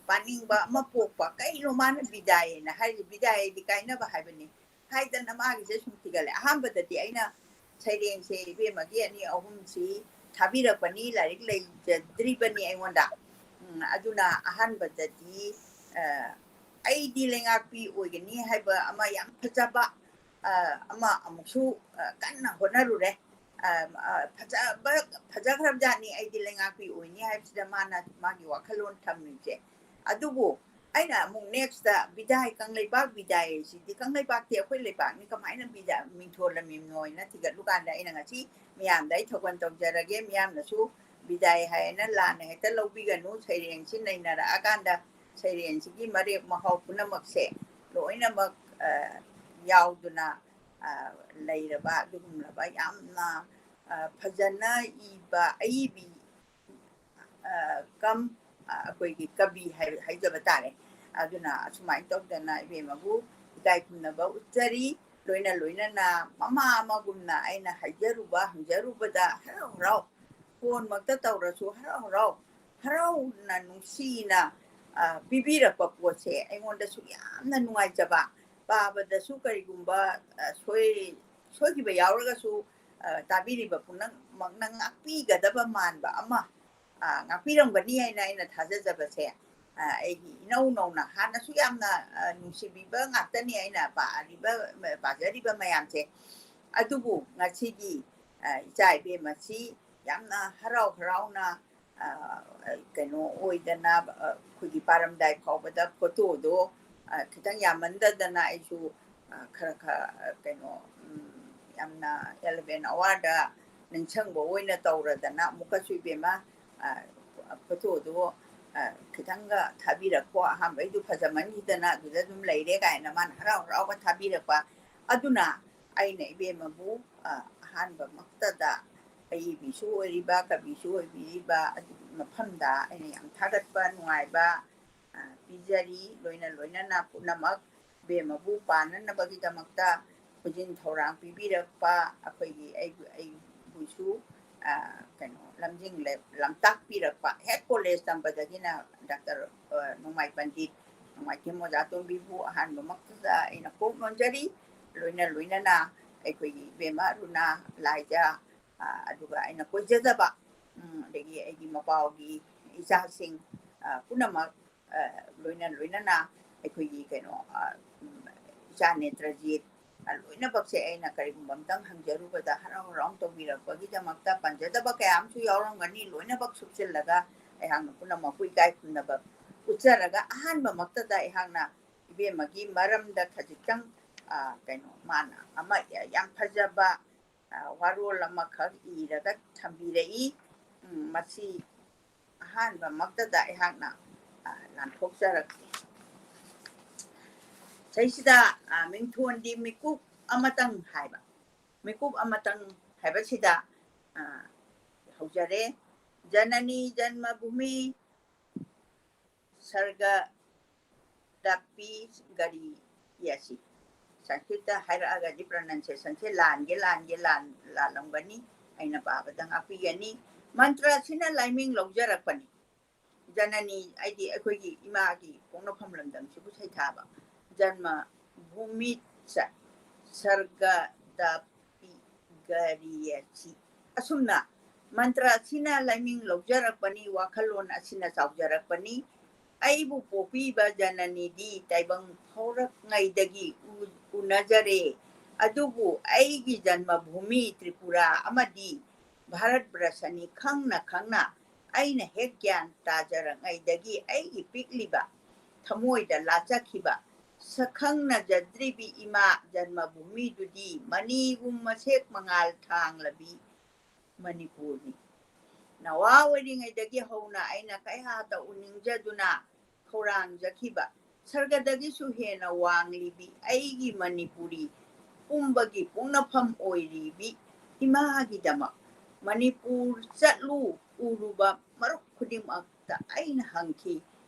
ꯄꯥꯅꯤꯡꯕ ꯑꯃ ꯄꯣꯛꯄ꯫ ꯀꯩꯅꯣ ꯃꯥꯅ ꯕꯤꯗꯥꯏ ꯍꯥꯏꯅ ꯍꯥꯏꯔꯤꯁꯦ? ꯕꯤꯗꯥꯏ ꯍꯥꯏꯗꯤ ꯀꯥꯏꯅꯕ ꯍꯥꯏꯕꯅꯤ꯫ ꯍꯥꯏꯗꯅ ꯃꯥꯒꯤꯁꯦ ꯁꯨꯝ ꯊꯤꯒꯠꯂꯦ꯫ ꯑꯍꯥꯟꯕꯗꯗꯤ ꯑꯩꯅ ꯁꯩꯔꯦꯡꯁꯦ ꯏꯕꯦꯝꯃꯒꯤ ꯑꯅꯤ ꯑꯍꯨꯝꯁꯤ ꯊꯥꯕꯤꯔꯛꯄꯅꯤ, ꯂꯥꯏꯔꯤꯛ ꯂꯩꯖꯗ꯭ꯔꯤꯕꯅꯤ ꯑꯩꯉꯣꯟꯗ꯫ ꯎꯝ, ꯑꯗꯨꯅ ꯑꯍꯥꯟꯕꯗꯗꯤ, ꯑ, ꯑꯩꯗꯤ ꯂꯩꯉꯥꯛꯄꯤ ꯑꯣꯏꯒꯅꯤ ꯍꯥꯏꯕ ꯑꯃ ꯌꯥꯝ ꯐꯖꯕ, ꯑ, ꯑꯃ ꯑꯃꯨꯛꯁꯨ, ꯑ, ꯀꯟꯅ ꯍꯣꯠꯅꯔꯨꯔꯦ꯫ ꯑ, ꯑ, ꯐꯖꯕ, ꯐꯖꯈ꯭ꯔꯕꯖꯥꯠꯅꯤ ꯑꯩꯗꯤ ꯂꯩꯉꯥꯛꯄꯤ ꯑꯣꯏꯅꯤ ꯍꯥꯏꯕꯁꯤꯗ ꯃꯥꯅ ꯃꯥꯒꯤ ꯋꯥꯈꯜꯂꯣꯟ ꯊꯝꯃꯤꯁꯦ꯫ ꯑꯗꯨꯕꯨ ꯑꯩꯅ ꯑꯃꯨꯛ next ꯕꯤꯗꯥꯏ, ꯀꯪꯂꯩꯄꯥꯛ ꯕꯤꯗꯥꯏ ꯍꯥꯏꯁꯤꯗꯤ, ꯀꯪꯂꯩꯄꯥꯛꯇꯤ ꯑꯩꯈꯣꯏ ꯂꯩꯄꯥꯛꯅꯤ, ꯀꯃꯥꯏꯅ ꯕꯤꯗꯥꯏ ꯃꯤꯡꯊꯣꯜ ꯂꯝꯃꯤꯝꯅꯣ ꯍꯥꯏꯅ ꯊꯤꯒꯠꯂꯨ ꯀꯥꯟꯗ, ꯑꯩꯅ ꯉꯁꯤ ꯃꯤꯌꯥꯝꯗ ꯑꯩ ꯊꯧꯒꯜ ꯇꯧꯖꯔꯒꯦ, ꯃꯤꯌꯥꯝꯅꯁꯨ ꯕꯤꯗꯥꯏ ꯍꯥꯏꯅ ꯂꯥꯟꯅ ꯍꯦꯛꯇ ꯂꯧꯕꯤꯒꯅꯨ꯫ ꯁꯩꯔꯦꯡꯁꯤ ꯅꯩꯅꯔꯛꯑꯀꯥꯟꯗ ꯁꯩꯔꯦꯡꯁꯤꯒꯤ ꯃꯔꯦꯛ ꯃꯍꯥꯎ ꯄꯨꯝꯅꯃꯛꯁꯦ ꯂꯣꯏꯅꯃꯛ, ꯑ, ꯌꯥꯎꯗꯨꯅ, ꯑ, ꯂꯩꯔꯕ ꯑꯗꯨꯒꯨꯝꯂꯕ ꯌꯥꯝꯅ, ꯑ, ꯐꯖꯅ ꯏꯕ ꯑꯏꯕꯤ, ꯑ, ꯀꯝ, ꯑ, ꯑꯩꯈꯣꯏꯒꯤ ꯀꯕꯤ ꯍꯥꯏ-, ꯍꯥꯏꯖꯕ ꯇꯥꯔꯦ꯫ ꯑꯗꯨꯅ ꯑꯁꯨꯃꯥꯏꯅ ꯇꯧꯗꯅ ꯏꯕꯦꯝꯃꯕꯨ ꯏꯀꯥꯏ ꯈꯨꯝꯅꯕ ꯎꯠꯆꯔꯤ꯫ ꯂꯣꯏꯅ ꯂꯣꯏꯅꯅ ꯃꯃꯥ ꯑꯃꯒꯨꯝꯅ ꯑꯩꯅ ꯍꯥꯏꯖꯔꯨꯕ ꯍꯪꯖꯔꯨꯕꯗ ꯍꯔꯥꯎ ꯍꯔꯥꯎ, ꯐꯣꯟꯃꯛꯇ ꯇꯧꯔꯁꯨ ꯍꯔꯥꯎ ꯍꯔꯥꯎ, ꯍꯔꯥꯎꯅ ꯅꯨꯡꯁꯤꯅ, ꯑ, ꯄꯤꯕꯤꯔꯛꯄ ꯄꯣꯠꯁꯦ ꯑꯩꯉꯣꯟꯗꯁꯨ ꯌꯥꯝꯅ ꯅꯨꯡꯉꯥꯏꯖꯕ, ꯄꯥꯕꯗꯁꯨ ꯀꯔꯤꯒꯨꯝꯕ, ꯑ, ꯁꯣꯏ-, ꯁꯣꯏꯈꯤꯕ ꯌꯥꯎꯔꯒꯁꯨ, ꯑ, ꯇꯥꯕꯤꯔꯤꯕ ꯄꯨꯝꯅꯃꯛꯅ ꯉꯥꯛꯄꯤꯒꯗꯕ ꯃꯥꯟꯕ ꯑꯃ, ꯑ, ꯉꯥꯛꯄꯤꯔꯝꯒꯅꯤ ꯍꯥꯏꯅ ꯑꯩꯅ ꯊꯥꯖꯖꯕꯁꯦ, ꯑ, ꯑꯩꯒꯤ ꯏꯅꯧ ꯅꯧꯅ, ꯍꯥꯟꯅꯁꯨ ꯌꯥꯝꯅ, ꯑ, ꯅꯨꯡꯁꯤꯕꯤꯕ ꯉꯥꯛꯇꯅꯤ ꯑꯩꯅ ꯄꯥꯔꯤꯕ, ꯄꯥꯖꯔꯤꯕ ꯃꯌꯥꯝꯁꯦ꯫ ꯑꯗꯨꯕꯨ ꯉꯁꯤꯒꯤ, ꯑ, ꯏꯆꯥ ꯏꯕꯦꯝꯃꯁꯤ ꯌꯥꯝꯅ ꯍꯔꯥꯎ ꯍꯔꯥꯎꯅ, ꯑ, ꯀꯩꯅꯣ ꯑꯣꯏꯗꯅ, ꯑ, ꯑꯩꯈꯣꯏꯒꯤ ꯄꯥꯔꯝꯗꯥꯏ ꯐꯥꯎꯕꯗ ꯐꯣꯇꯣꯗꯣ, ꯑ, ꯈꯤꯇꯪ ꯌꯥꯝꯃꯟꯗꯗꯅ ꯑꯩꯁꯨ, ꯑ, ꯈꯔ ꯈꯔ, ꯑ, ꯀꯩꯅꯣ, ꯎꯝ, ꯌꯥꯝꯅ eleven hour ꯗ ꯅꯤꯡꯁꯪꯕ ꯑꯣꯏꯅ ꯇꯧꯔꯗꯅ ꯑꯃꯨꯛꯀꯁꯨ ꯏꯕꯦꯝꯃ, ꯑ, ꯐꯣꯇꯣꯗꯣ, ꯑ, ꯈꯤꯇꯪꯒ ꯊꯥꯕꯤꯔꯛꯈꯣ꯫ ꯑꯍꯥꯟꯕꯩꯗꯨ ꯐꯖꯃꯟꯈꯤꯗꯅ ꯑꯗꯨꯗ ꯑꯗꯨꯝ ꯂꯩꯔꯦ ꯀꯥꯏꯅ ꯃꯥꯅ ꯍꯔꯥꯎ ꯍꯔꯥꯎꯒ ꯊꯥꯕꯤꯔꯛꯄ꯫ ꯑꯗꯨꯅ ꯑꯩꯅ ꯏꯕꯦꯝꯃꯕꯨ, ꯑ, ꯑꯍꯥꯟꯕꯃꯛꯇꯗ ꯑꯏꯕꯤꯁꯨ ꯑꯣꯏꯔꯤꯕ, ꯀꯕꯤꯁꯨ ꯑꯣꯏꯕꯤꯔꯤꯕ ꯑꯗꯨꯒꯤ ꯃꯐꯝꯗ ꯑꯩꯅ ꯌꯥꯝ ꯊꯥꯒꯠꯄ ꯅꯨꯡꯉꯥꯏꯕ, ꯑ, ꯄꯤꯖꯔꯤ꯫ ꯂꯣꯏꯅ ꯂꯣꯏꯅꯅ ꯄꯨꯝꯅꯃꯛ ꯏꯕꯦꯝꯃꯕꯨ ꯄꯥꯟꯅꯅꯕꯒꯤꯗꯃꯛꯇ ꯈꯨꯖꯤꯟ ꯊꯧꯔꯥꯡ ꯄꯤꯕꯤꯔꯛꯄ ꯑꯩꯈꯣꯏꯒꯤ, ꯑꯩꯕꯨ, ꯑꯩꯕꯨꯁꯨ, ꯑ, ꯀꯩꯅꯣ, ꯂꯝꯖꯤꯡ ꯂꯝꯇꯥꯛꯄꯤꯔꯛꯄ ꯍꯦꯛ ꯀꯣꯂꯦꯖ ꯇꯝꯕꯗꯒꯤꯅ ꯗꯥꯛꯇꯔ, ꯑ, ꯅꯣꯡꯃꯥꯏ ꯄꯟꯗꯤꯠ ꯅꯣꯡꯃꯥꯏꯊꯦꯝ ꯑꯣꯖꯥ ꯇꯣꯝꯕꯤꯕꯨ ꯑꯍꯥꯟꯕꯃꯛꯇꯗ ꯑꯩꯅ ꯀꯣꯛ ꯅꯣꯟꯖꯔꯤ꯫ ꯂꯣꯏꯅ ꯂꯣꯏꯅꯅ ꯑꯩꯈꯣꯏꯒꯤ ꯏꯕꯦꯝꯃ ꯔꯨꯅꯥ, ꯂꯥꯏꯖ, ꯑ, ꯑꯗꯨꯒ ꯑꯩꯅ ꯀꯣꯏꯖꯗꯕ, ꯎꯝ, ꯑꯗꯒꯤ ꯑꯩꯒꯤ ꯃꯄꯥꯎꯒꯤ ꯏꯆꯥꯁꯤꯡ, ꯑ, ꯄꯨꯝꯅꯃꯛ, ꯑ, ꯂꯣꯏꯅ ꯂꯣꯏꯅꯅ ꯑꯩꯈꯣꯏꯒꯤ ꯀꯩꯅꯣ, ꯑ, ꯎꯝ, ꯏꯆꯥ ꯅꯦꯇ꯭ꯔꯖꯤꯠ, ꯑ, ꯂꯣꯏꯅꯃꯛꯁꯦ ꯑꯩꯅ ꯀꯔꯤꯒꯨꯝꯕ ꯑꯝꯇꯪ ꯍꯪꯖꯔꯨꯕꯗ ꯍꯔꯥꯎ ꯍꯔꯥꯎ ꯇꯧꯕꯤꯔꯛꯄꯒꯤꯗꯃꯛꯇ ꯄꯟꯖꯗꯕ ꯀꯌꯥ ꯑꯃꯁꯨ ꯌꯥꯎꯔꯝꯒꯅꯤ꯫ ꯂꯣꯏꯅꯃꯛ ꯁꯨꯞꯆꯤꯜꯂꯒ ꯑꯩꯍꯥꯛꯅ ꯄꯨꯝꯅꯃꯛꯄꯨ ꯏꯀꯥꯏ ꯈꯨꯝꯅꯕ ꯎꯠꯆꯔꯒ ꯑꯍꯥꯟꯕꯃꯛꯇꯗ ꯑꯩꯍꯥꯛꯅ ꯏꯕꯦꯝꯃꯒꯤ ꯃꯔꯝꯗ ꯈꯖꯤꯛꯇꯪ, ꯑ, ꯀꯩꯅꯣ, ꯃꯥꯅ ꯑꯃ ꯌꯥꯝ ꯐꯖꯕ, ꯑ, ꯋꯥꯔꯣꯜ ꯑꯃꯈꯛ ꯏꯔꯒ ꯊꯝꯕꯤꯔꯛꯏ꯫ ꯎꯝ, ꯃꯁꯤ ꯑꯍꯥꯟꯕꯃꯛꯇꯗ ꯑꯩꯍꯥꯛꯅ, ꯑ, ꯂꯥꯟꯊꯣꯛꯆꯔꯛꯀꯦ꯫ ꯁꯤꯗꯩꯁꯤꯗ, ꯑ, ꯃꯤꯡꯊꯣꯟꯗꯤ ꯃꯤꯀꯨꯞ ꯑꯃꯇꯪ ꯍꯥꯏꯕ, ꯃꯤꯀꯨꯞ ꯑꯃꯇꯪ ꯍꯥꯏꯕꯁꯤꯗ, ꯑ, ꯍꯧꯖꯔꯦ꯫ ꯖꯅꯅꯤ ꯖꯟꯃꯚꯨꯃꯤ ꯁꯔꯒꯗꯄꯤ ꯒꯔꯤ ꯑꯁꯤ ꯁꯪꯁꯀ꯭ꯔꯤꯠꯇ ꯍꯥꯏꯔꯛꯑꯒꯗꯤ pronunciationꯁꯦ ꯂꯥꯟꯒꯦ, ꯂꯥꯟꯒꯦ, ꯂꯥꯟ-, ꯂꯥꯜꯂꯝꯒꯅꯤ꯫ ꯑꯩꯅ ꯄꯥꯕꯗ ꯉꯥꯛꯄꯤꯒꯅꯤ꯫ ꯃꯟꯇ꯭ꯔ ꯑꯁꯤꯅ ꯂꯥꯏꯃꯤꯡ ꯂꯧꯖꯔꯛꯄꯅꯤ꯫ ꯖꯅꯅꯤ ꯍꯥꯏꯗꯤ ꯑꯩꯈꯣꯏꯒꯤ ꯏꯃꯥꯒꯤ ꯄꯣꯛꯅꯐꯝ ꯂꯝꯗꯝꯁꯤꯕꯨ ꯁꯩꯊꯥꯕ꯫ ꯖꯟꯃ ꯚꯨꯃꯤ ꯆ ꯁꯔꯒꯗꯄꯤ ꯒꯔꯤ ꯑꯁꯤ꯫ ꯑꯁꯨꯝꯅ ꯃꯟꯇ꯭ꯔ ꯑꯁꯤꯅ ꯂꯥꯏꯃꯤꯡ ꯂꯧꯖꯔꯛꯄꯅꯤ, ꯋꯥꯈꯜꯂꯣꯟ ꯑꯁꯤꯅ ꯆꯥꯎꯖꯔꯛꯄꯅꯤ꯫ ꯑꯩꯕꯨ ꯄꯣꯛꯄꯤꯕ ꯖꯅꯅꯤꯗꯤ ꯇꯥꯏꯕꯪ ꯐꯥꯎꯔꯛꯉꯩꯗꯒꯤ ꯎ-, ꯎꯅꯖꯔꯦ꯫ ꯑꯗꯨꯕꯨ ꯑꯩꯒꯤ ꯖꯟꯃꯚꯨꯃꯤ ꯇ꯭ꯔꯤꯄꯨꯔꯥ ꯑꯃꯗꯤ ꯚꯥꯔꯠ ꯕ꯭ꯔꯁꯅꯤ ꯈꯪꯅ ꯈꯪꯅ ꯑꯩꯅ ꯍꯦꯛ ꯒ꯭ꯌꯥꯟ ꯇꯥꯖꯔꯛꯉꯩꯗꯒꯤ ꯑꯩꯒꯤ ꯄꯤꯛꯂꯤꯕ ꯊꯃꯣꯏꯗ ꯂꯥꯆꯈꯤꯕ ꯁꯛꯈꯪꯅꯖꯗ꯭ꯔꯤꯕꯤ ꯏꯃꯥ ꯖꯟꯃꯚꯨꯃꯤꯗꯨꯗꯤ ꯃꯅꯤꯒꯨꯝ ꯃꯁꯦꯛ ꯃꯉꯥꯜ ꯊꯥꯡꯂꯕꯤ ꯃꯅꯤꯄꯨꯔꯅꯤ꯫ ꯅꯋꯥ ꯑꯣꯏꯔꯤꯉꯩꯗꯒꯤ ꯍꯧꯅ ꯑꯩꯅ ꯀꯌꯥꯗ ꯎꯅꯤꯡꯖꯗꯨꯅ ꯈꯧꯔꯥꯡꯖꯈꯤꯕ ꯁꯔꯒꯗꯒꯤꯁꯨ ꯍꯦꯟꯅ ꯋꯥꯡꯂꯤꯕꯤ ꯑꯩꯒꯤ ꯃꯅꯤꯄꯨꯔꯤ ꯄꯨꯝꯕꯒꯤ ꯄꯣꯛꯅꯐꯝ ꯑꯣꯏꯔꯤꯕꯤ ꯏꯃꯥꯒꯤꯗꯃꯛ ꯃꯅꯤꯄꯨꯔ ꯆꯠꯂꯨ ꯎꯔꯨꯕ ꯃꯔꯨꯞ ꯈꯨꯗꯤꯡꯃꯛꯇ ꯑꯩꯅ ꯍꯪꯈꯤ,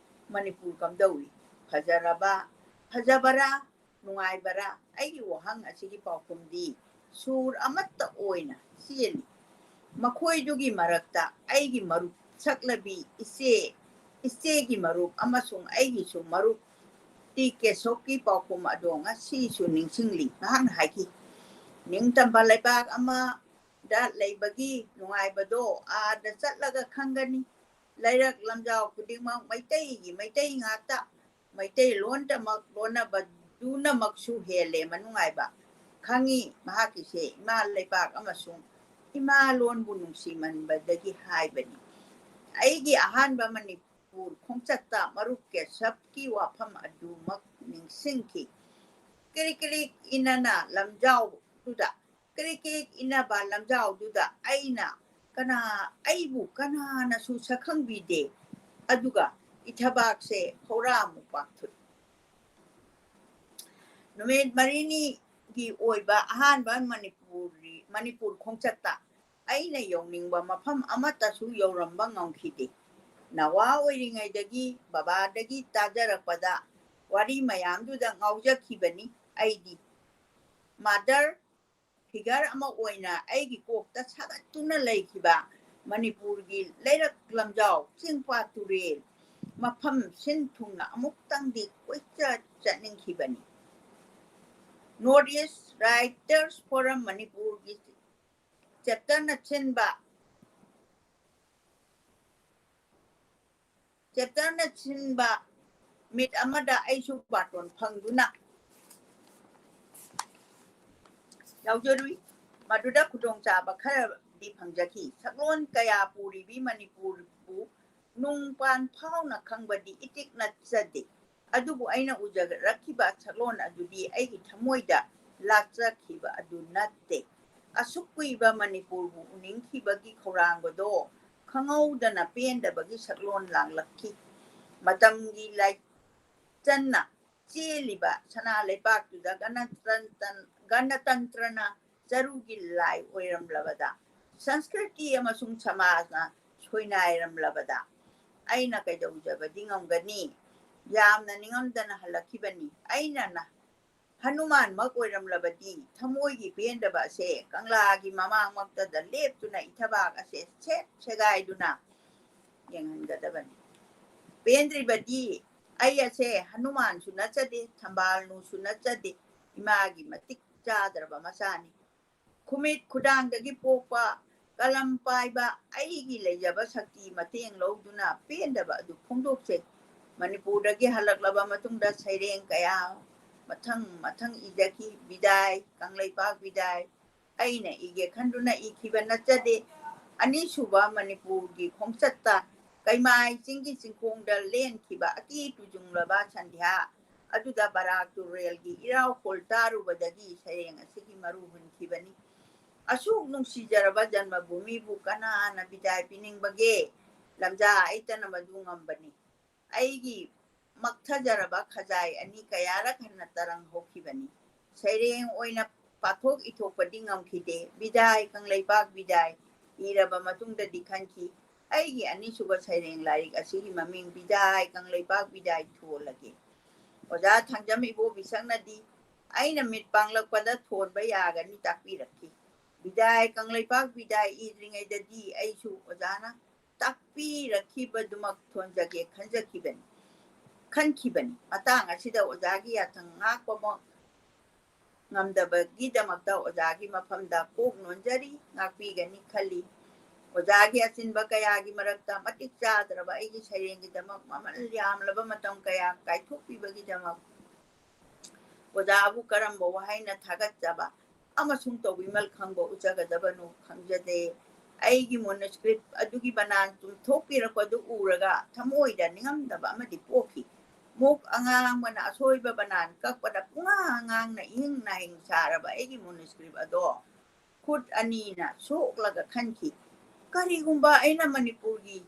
"ꯃꯅꯤꯄꯨꯔ ꯀꯝꯗꯧꯏ? ꯐꯖꯔꯕ? ꯐꯖꯕꯔꯥ? ꯅꯨꯡꯉꯥꯏꯕꯔꯥ?" ꯑꯩꯒꯤ ꯋꯥꯍꯪ ꯑꯁꯤꯒꯤ ꯄꯥꯎꯈꯨꯝꯗꯤ ꯁꯨꯔ ꯑꯃꯠꯇ ꯑꯣꯏꯅ ꯆꯦꯜꯂꯤ꯫ ꯃꯈꯣꯏꯗꯨꯒꯤ ꯃꯔꯛꯇ ꯑꯩꯒꯤ ꯃꯔꯨꯞ ꯁꯛꯂꯕꯤ ꯏꯆꯦ, ꯏꯆꯦꯒꯤ ꯃꯔꯨꯞ ꯑꯃꯁꯨꯡ ꯑꯩꯒꯤꯁꯨ ꯃꯔꯨꯞ ꯇꯤ ꯀꯦꯁꯣꯞꯀꯤ ꯄꯥꯎꯈꯨꯝ ꯑꯗꯣ ꯉꯁꯤꯁꯨ ꯅꯤꯡꯁꯤꯡꯂꯤ꯫ ꯃꯍꯥꯛꯅ ꯍꯥꯏꯈꯤ, "ꯅꯤꯡꯇꯝꯕ ꯂꯩꯕꯥꯛ ꯑꯃꯗ ꯂꯩꯕꯒꯤ ꯅꯨꯡꯉꯥꯏꯕꯗꯣ ꯑꯥꯗ ꯆꯠꯂꯒ ꯈꯪꯒꯅꯤ꯫ ꯂꯩꯔꯛ ꯂꯝꯖꯥꯎ ꯈꯨꯗꯤꯡꯃꯛ ꯃꯩꯇꯩꯒꯤ ꯃꯩꯇꯩ ꯉꯥꯛꯇ꯫ ꯃꯩꯇꯩꯂꯣꯟꯗꯃꯛ ꯂꯣꯟꯅꯕꯗꯨꯅꯃꯛꯁꯨ ꯍꯦꯜꯂꯦ ꯃꯅꯨꯡꯉꯥꯏꯕ꯫ ꯈꯪꯉꯤ, ꯃꯍꯥꯛꯀꯤꯁꯦ ꯏꯃꯥ ꯂꯩꯕꯥꯛ ꯑꯃꯁꯨꯡ ꯏꯃꯥ ꯂꯣꯟꯕꯨ ꯅꯨꯡꯁꯤꯃꯟꯕꯗꯒꯤ ꯍꯥꯏꯕꯅꯤ꯫ ꯑꯩꯒꯤ ꯑꯍꯥꯟꯕ ꯃꯅꯤ-, ꯃꯅꯤꯄꯨꯔ ꯈꯣꯡꯆꯠꯇ ꯃꯔꯨꯞ ꯀꯦꯁꯕꯀꯤ ꯋꯥꯐꯝ ꯑꯗꯨꯃꯛ ꯅꯤꯡꯁꯤꯡꯈꯤ꯫ ꯀ꯭ꯔꯤꯛ ꯀ꯭ꯔꯤꯛ ꯏꯅꯅ ꯂꯝꯖꯥꯎꯗꯨꯗ, ꯀ꯭ꯔꯤꯛ ꯀ꯭ꯔꯤꯛ ꯏꯅꯕ ꯂꯝꯖꯥꯎꯗꯨꯗ ꯑꯩꯅ ꯀꯅꯥ, ꯑꯩꯕꯨ ꯀꯅꯥꯅꯁꯨ ꯁꯛꯈꯪꯕꯤꯗꯦ꯫ ꯑꯗꯨꯒ ꯏꯊꯕꯥꯛꯁꯦ ꯍꯧꯔꯥꯃꯨꯛ ꯄꯥꯛꯊꯣꯛꯏ꯫ ꯅꯨꯃꯤꯠ ꯃꯔꯤꯅꯤꯒꯤ ꯑꯣꯏꯕ ꯑꯍꯥꯟꯕ ꯃꯅꯤꯄꯨꯔꯤ, ꯃꯅꯤꯄꯨꯔ ꯈꯣꯡꯆꯠꯇ ꯑꯩꯅ ꯌꯧꯅꯤꯡꯕ ꯃꯐꯝ ꯑꯃꯠꯇꯁꯨ ꯌꯧꯔꯝꯕ ꯉꯝꯈꯤꯗꯦ꯫ ꯅꯋꯥ ꯑꯣꯏꯔꯤꯉꯩꯗꯒꯤ ꯕꯕꯥꯗꯒꯤ ꯇꯥꯖꯔꯛꯄꯗ ꯋꯥꯔꯤ ꯃꯌꯥꯝꯗꯨꯗ ꯉꯥꯎꯖꯈꯤꯕꯅꯤ ꯑꯩꯗꯤ꯫ ꯃꯥꯗꯔ ꯐꯤꯒꯔ ꯑꯃ ꯑꯣꯏꯅ ꯑꯩꯒꯤ ꯀꯣꯛꯇ ꯁꯥꯒꯠꯇꯨꯅ ꯂꯩꯈꯤꯕ ꯃꯅꯤꯄꯨꯔꯒꯤ ꯂꯩꯔꯛ ꯂꯝꯖꯥꯎ, ꯆꯤꯡ ꯄꯥꯠ ꯇꯨꯔꯦꯜ, ꯃꯐꯝ ꯁꯤꯟ ꯊꯨꯡꯅ ꯑꯃꯨꯛꯇꯪꯗꯤ ꯀꯣꯏꯆꯠ ꯆꯠꯅꯤꯡꯈꯤꯕꯅꯤ꯫ North East Writers Forum ꯃꯅꯤꯄꯨꯔꯒꯤ ꯆꯦꯞꯇꯔꯅ ꯁꯤꯟꯕ ꯆꯦꯞꯇꯔꯅ ꯁꯤꯟꯕ ꯃꯤꯠ ꯑꯃꯗ ꯑꯩꯁꯨ ꯕꯥꯇꯣꯟ ꯐꯪꯗꯨꯅ ꯌꯥꯎꯖꯔꯨꯏ꯫ ꯃꯗꯨꯗ ꯈꯨꯗꯣꯡꯆꯥꯕ ꯈꯔꯗꯤ ꯐꯪꯖꯈꯤ꯫ ꯁꯛꯂꯣꯟ ꯀꯌꯥ ꯄꯨꯔꯤꯕꯤ ꯃꯅꯤꯄꯨꯔꯕꯨ ꯅꯨꯡ ꯄꯥꯟ ꯐꯥꯎꯅ ꯈꯪꯕꯗꯤ ꯏꯇꯤꯛ ꯅꯠꯆꯗꯦ꯫ ꯑꯗꯨꯕꯨ ꯑꯩꯅ ꯎꯖꯔꯛꯈꯤꯕ ꯁꯛꯂꯣꯟ ꯑꯗꯨꯗꯤ ꯑꯩꯒꯤ ꯊꯃꯣꯏꯗ ꯂꯥꯠꯆꯈꯤꯕ ꯑꯗꯨ ꯅꯠꯇꯦ꯫ ꯑꯁꯨꯛ ꯀꯨꯏꯕ ꯃꯅꯤꯄꯨꯔꯕꯨ ꯎꯅꯤꯡꯈꯤꯕꯒꯤ ꯈꯧꯔꯥꯡꯕꯗꯣ ꯈꯪꯍꯧꯗꯅ ꯄꯦꯟꯗꯕꯒꯤ ꯁꯛꯂꯣꯟ ꯂꯥꯡꯂꯛꯈꯤ꯫ ꯃꯇꯝꯒꯤ ꯂꯥꯏꯆꯠꯅ ꯆꯦꯜꯂꯤꯕ ꯁꯅꯥ ꯂꯩꯕꯥꯛꯇꯨꯗ ꯒꯅꯇꯟꯇꯟ-, ꯒꯅꯇꯟꯇ꯭ꯔꯅ ꯆꯔꯨꯒꯤ ꯂꯥꯏ ꯑꯣꯏꯔꯝꯂꯕꯗ, ꯁꯪꯁꯀ꯭ꯔꯤꯇꯤ ꯑꯃꯁꯨꯡ ꯁꯃꯥꯖꯅ ꯁꯣꯏꯅꯥꯏꯔꯝꯂꯕꯗ ꯑꯩꯅ ꯀꯩꯗꯧꯖꯕꯗꯤ ꯉꯝꯒꯅꯤ? ꯌꯥꯝꯅ ꯅꯤꯡꯉꯝꯗꯅ ꯍꯜꯂꯛꯈꯤꯕꯅꯤ꯫ ꯑꯩꯅ ꯅ-, ꯍꯅꯨꯃꯥꯟꯃꯛ ꯑꯣꯏꯔꯝꯂꯕꯗꯤ ꯊꯃꯣꯏꯒꯤ ꯄꯦꯟꯗꯕ ꯑꯁꯦ ꯀꯪꯂꯥꯒꯤ ꯃꯃꯥꯡꯃꯛꯇꯗ ꯂꯦꯞꯇꯨꯅ ꯏꯊꯕꯥꯛ ꯑꯁꯦ ꯁꯦꯠ ꯁꯦꯒꯥꯏꯗꯨꯅ ꯌꯦꯡꯍꯟꯒꯗꯕꯅꯤ꯫ ꯄꯦꯟꯗ꯭ꯔꯤꯕꯗꯤ ꯑꯩ ꯑꯁꯦ ꯍꯅꯨꯃꯥꯟꯁꯨ ꯅꯠꯆꯗꯦ, ꯊꯝꯕꯥꯜꯅꯨꯁꯨ ꯅꯠꯆꯗꯦ, ꯏꯃꯥꯒꯤ ꯃꯇꯤꯛ ꯆꯥꯗ꯭ꯔꯕ ꯃꯆꯥꯅꯤ꯫ ꯈꯨꯃꯤꯠ ꯈꯨꯗꯥꯡꯗꯒꯤ ꯄꯣꯛꯄ ꯀꯂꯝ ꯄꯥꯏꯕ ꯑꯩꯒꯤ ꯂꯩꯖꯕ ꯁꯛꯇꯤ ꯃꯇꯦꯡ ꯂꯧꯗꯨꯅ ꯄꯦꯟꯗꯕ ꯑꯗꯨ ꯐꯣꯡꯗꯣꯛꯆꯩ꯫ ꯃꯅꯤꯄꯨꯔꯗꯒꯤ ꯍꯜꯂꯛꯂꯕ ꯃꯇꯨꯡꯗ ꯁꯩꯔꯦꯡ ꯀꯌꯥ ꯃꯊꯪ ꯃꯊꯪ ꯏꯖꯈꯤ꯫ ꯕꯤꯗꯥꯏ, ꯀꯪꯂꯩꯄꯥꯛ ꯕꯤꯗꯥꯏ, ꯑꯩꯅ ꯏꯒꯦ ꯈꯟꯗꯨꯅ ꯏꯈꯤꯕ ꯅꯠꯆꯗꯦ꯫ ꯑꯅꯤꯁꯨꯕ ꯃꯅꯤꯄꯨꯔꯒꯤ ꯈꯣꯡꯆꯠꯇ ꯀꯩꯃꯥꯏ ꯆꯤꯡꯒꯤ ꯆꯤꯡꯈꯣꯡꯗ ꯂꯦꯟꯈꯤꯕ ꯑꯀꯤ ꯇꯨꯖꯨꯡꯂꯕ ꯁꯟꯙ꯭ꯌꯥ ꯑꯗꯨꯗ ꯕꯔꯥꯛ ꯇꯨꯔꯦꯜꯒꯤ ꯏꯔꯥꯎ ꯈꯣꯜ ꯇꯥꯔꯨꯕꯗꯒꯤ ꯁꯩꯔꯦꯡ ꯑꯁꯤꯒꯤ ꯃꯔꯨ ꯍꯨꯟꯈꯤꯕꯅꯤ꯫ ꯑꯁꯨꯛ ꯅꯨꯡꯁꯤꯖꯔꯕ ꯖꯟꯃꯚꯨꯃꯤꯕꯨ ꯀꯅꯥꯅ ꯕꯤꯗꯥꯏ ꯄꯤꯅꯤꯡꯕꯒꯦ? ꯂꯝꯖꯥ ꯑꯩꯇꯅ ꯃꯗꯨ ꯉꯝꯕꯅꯤ꯫ ꯑꯩꯒꯤ ꯃꯛꯊꯖꯔꯕ ꯈꯖꯥꯏ ꯑꯅꯤ ꯀꯌꯥꯔꯛ ꯍꯟꯅ ꯇꯔꯪ ꯍꯧꯈꯤꯕꯅꯤ꯫ ꯁꯩꯔꯦꯡ ꯑꯣꯏꯅ ꯄꯥꯊꯣꯛ ꯏꯊꯣꯛꯄꯗꯤ ꯉꯝꯈꯤꯗꯦ꯫ ꯕꯤꯗꯥꯏ, ꯀꯪꯂꯩꯄꯥꯛ ꯕꯤꯗꯥꯏ ꯏꯔꯕ ꯃꯇꯨꯡꯗꯗꯤ ꯈꯟꯈꯤ, ꯑꯩꯒꯤ ꯑꯅꯤꯁꯨꯕ ꯁꯩꯔꯦꯡ ꯂꯥꯏꯔꯤꯛ ꯑꯁꯤꯒꯤ ꯃꯃꯤꯡ ꯕꯤꯗꯥꯏ, ꯀꯪꯂꯩꯄꯥꯛ ꯕꯤꯗꯥꯏ ꯊꯣꯜꯂꯒꯦ꯫ ꯑꯣꯖꯥ ꯊꯥꯡꯖꯝ ꯏꯕꯣꯕꯤꯁꯛꯅꯗꯤ ꯑꯩꯅ ꯃꯤꯠ ꯄꯥꯡꯂꯛꯄꯗ ꯊꯣꯟꯕ ꯌꯥꯒꯅꯤ ꯇꯥꯛꯄꯤꯔꯛꯈꯤ꯫ ꯕꯤꯗꯥꯏ, ꯀꯪꯂꯩꯄꯥꯛ ꯕꯤꯗꯥꯏ ꯏꯗ꯭ꯔꯤꯉꯩꯗꯗꯤ ꯑꯩꯁꯨ ꯑꯣꯖꯥꯅ ꯇꯥꯛꯄꯤꯔꯛꯈꯤꯕꯗꯨꯃꯛ ꯊꯣꯟꯖꯒꯦ ꯈꯟꯖꯈꯤꯕꯅꯤ, ꯈꯟꯈꯤꯕꯅꯤ꯫ ꯃꯇꯥꯡ ꯑꯁꯤꯗ ꯑꯣꯖꯥꯒꯤ ꯌꯥꯊꯪ ꯉꯥꯛꯄꯃꯛ ꯉꯝꯗꯕꯒꯤꯗꯃꯛꯇ ꯑꯣꯖꯥꯒꯤ ꯃꯐꯝꯗ ꯀꯣꯛ ꯅꯣꯟꯖꯔꯤ, ꯉꯥꯛꯄꯤꯒꯅꯤ ꯈꯜꯂꯤ꯫ ꯑꯣꯖꯥꯒꯤ ꯑꯆꯤꯟꯕ ꯀꯌꯥꯒꯤ ꯃꯔꯛꯇ ꯃꯇꯤꯛ ꯆꯥꯗ꯭ꯔꯕ ꯑꯩꯒꯤ ꯁꯩꯔꯦꯡꯒꯤꯗꯃꯛ ꯃꯃꯜ ꯌꯥꯝꯂꯕ ꯃꯇꯝ ꯀꯌꯥ ꯀꯥꯏꯊꯣꯛꯄꯤꯕꯒꯤꯗꯃꯛ ꯑꯣꯖꯥꯕꯨ ꯀꯔꯝꯕ ꯋꯥꯍꯩꯅ ꯊꯥꯒꯠꯆꯕ ꯑꯃꯁꯨꯡ ꯇꯧꯕꯤꯃꯜ ꯈꯪꯕ ꯎꯠꯆꯒꯗꯕꯅꯣ ꯈꯪꯖꯗꯦ꯫ ꯑꯩꯒꯤ ꯃꯣꯅꯨꯁꯀ꯭ꯔꯤꯞ ꯑꯗꯨꯒꯤ ꯕꯅꯥꯟ ꯆꯨꯝꯊꯣꯛꯄꯤꯔꯛꯄꯗꯨ ꯎꯔꯒ ꯊꯃꯣꯏꯗ ꯅꯤꯡꯉꯝꯗꯕ ꯑꯃꯗꯤ ꯄꯣꯛꯈꯤ꯫ ꯃꯨꯛ ꯑꯉꯥꯡꯕꯅ ꯑꯁꯣꯏꯕ ꯕꯅꯥꯟ ꯀꯛꯄꯗ ꯄꯨꯡꯉꯥꯡ ꯉꯥꯡꯅ ꯏꯍꯤꯡ ꯅꯥꯍꯤꯡ ꯁꯥꯔꯕ ꯑꯩꯒꯤ ꯃꯣꯅꯨꯁꯀ꯭ꯔꯤꯞ ꯑꯗꯣ ꯈꯨꯠ ꯑꯅꯤꯅ ꯁꯣꯛꯂꯒ ꯈꯟꯈꯤ꯫ ꯀꯔꯤꯒꯨꯝꯕ ꯑꯩꯅ ꯃꯅꯤꯄꯨꯔꯒꯤ,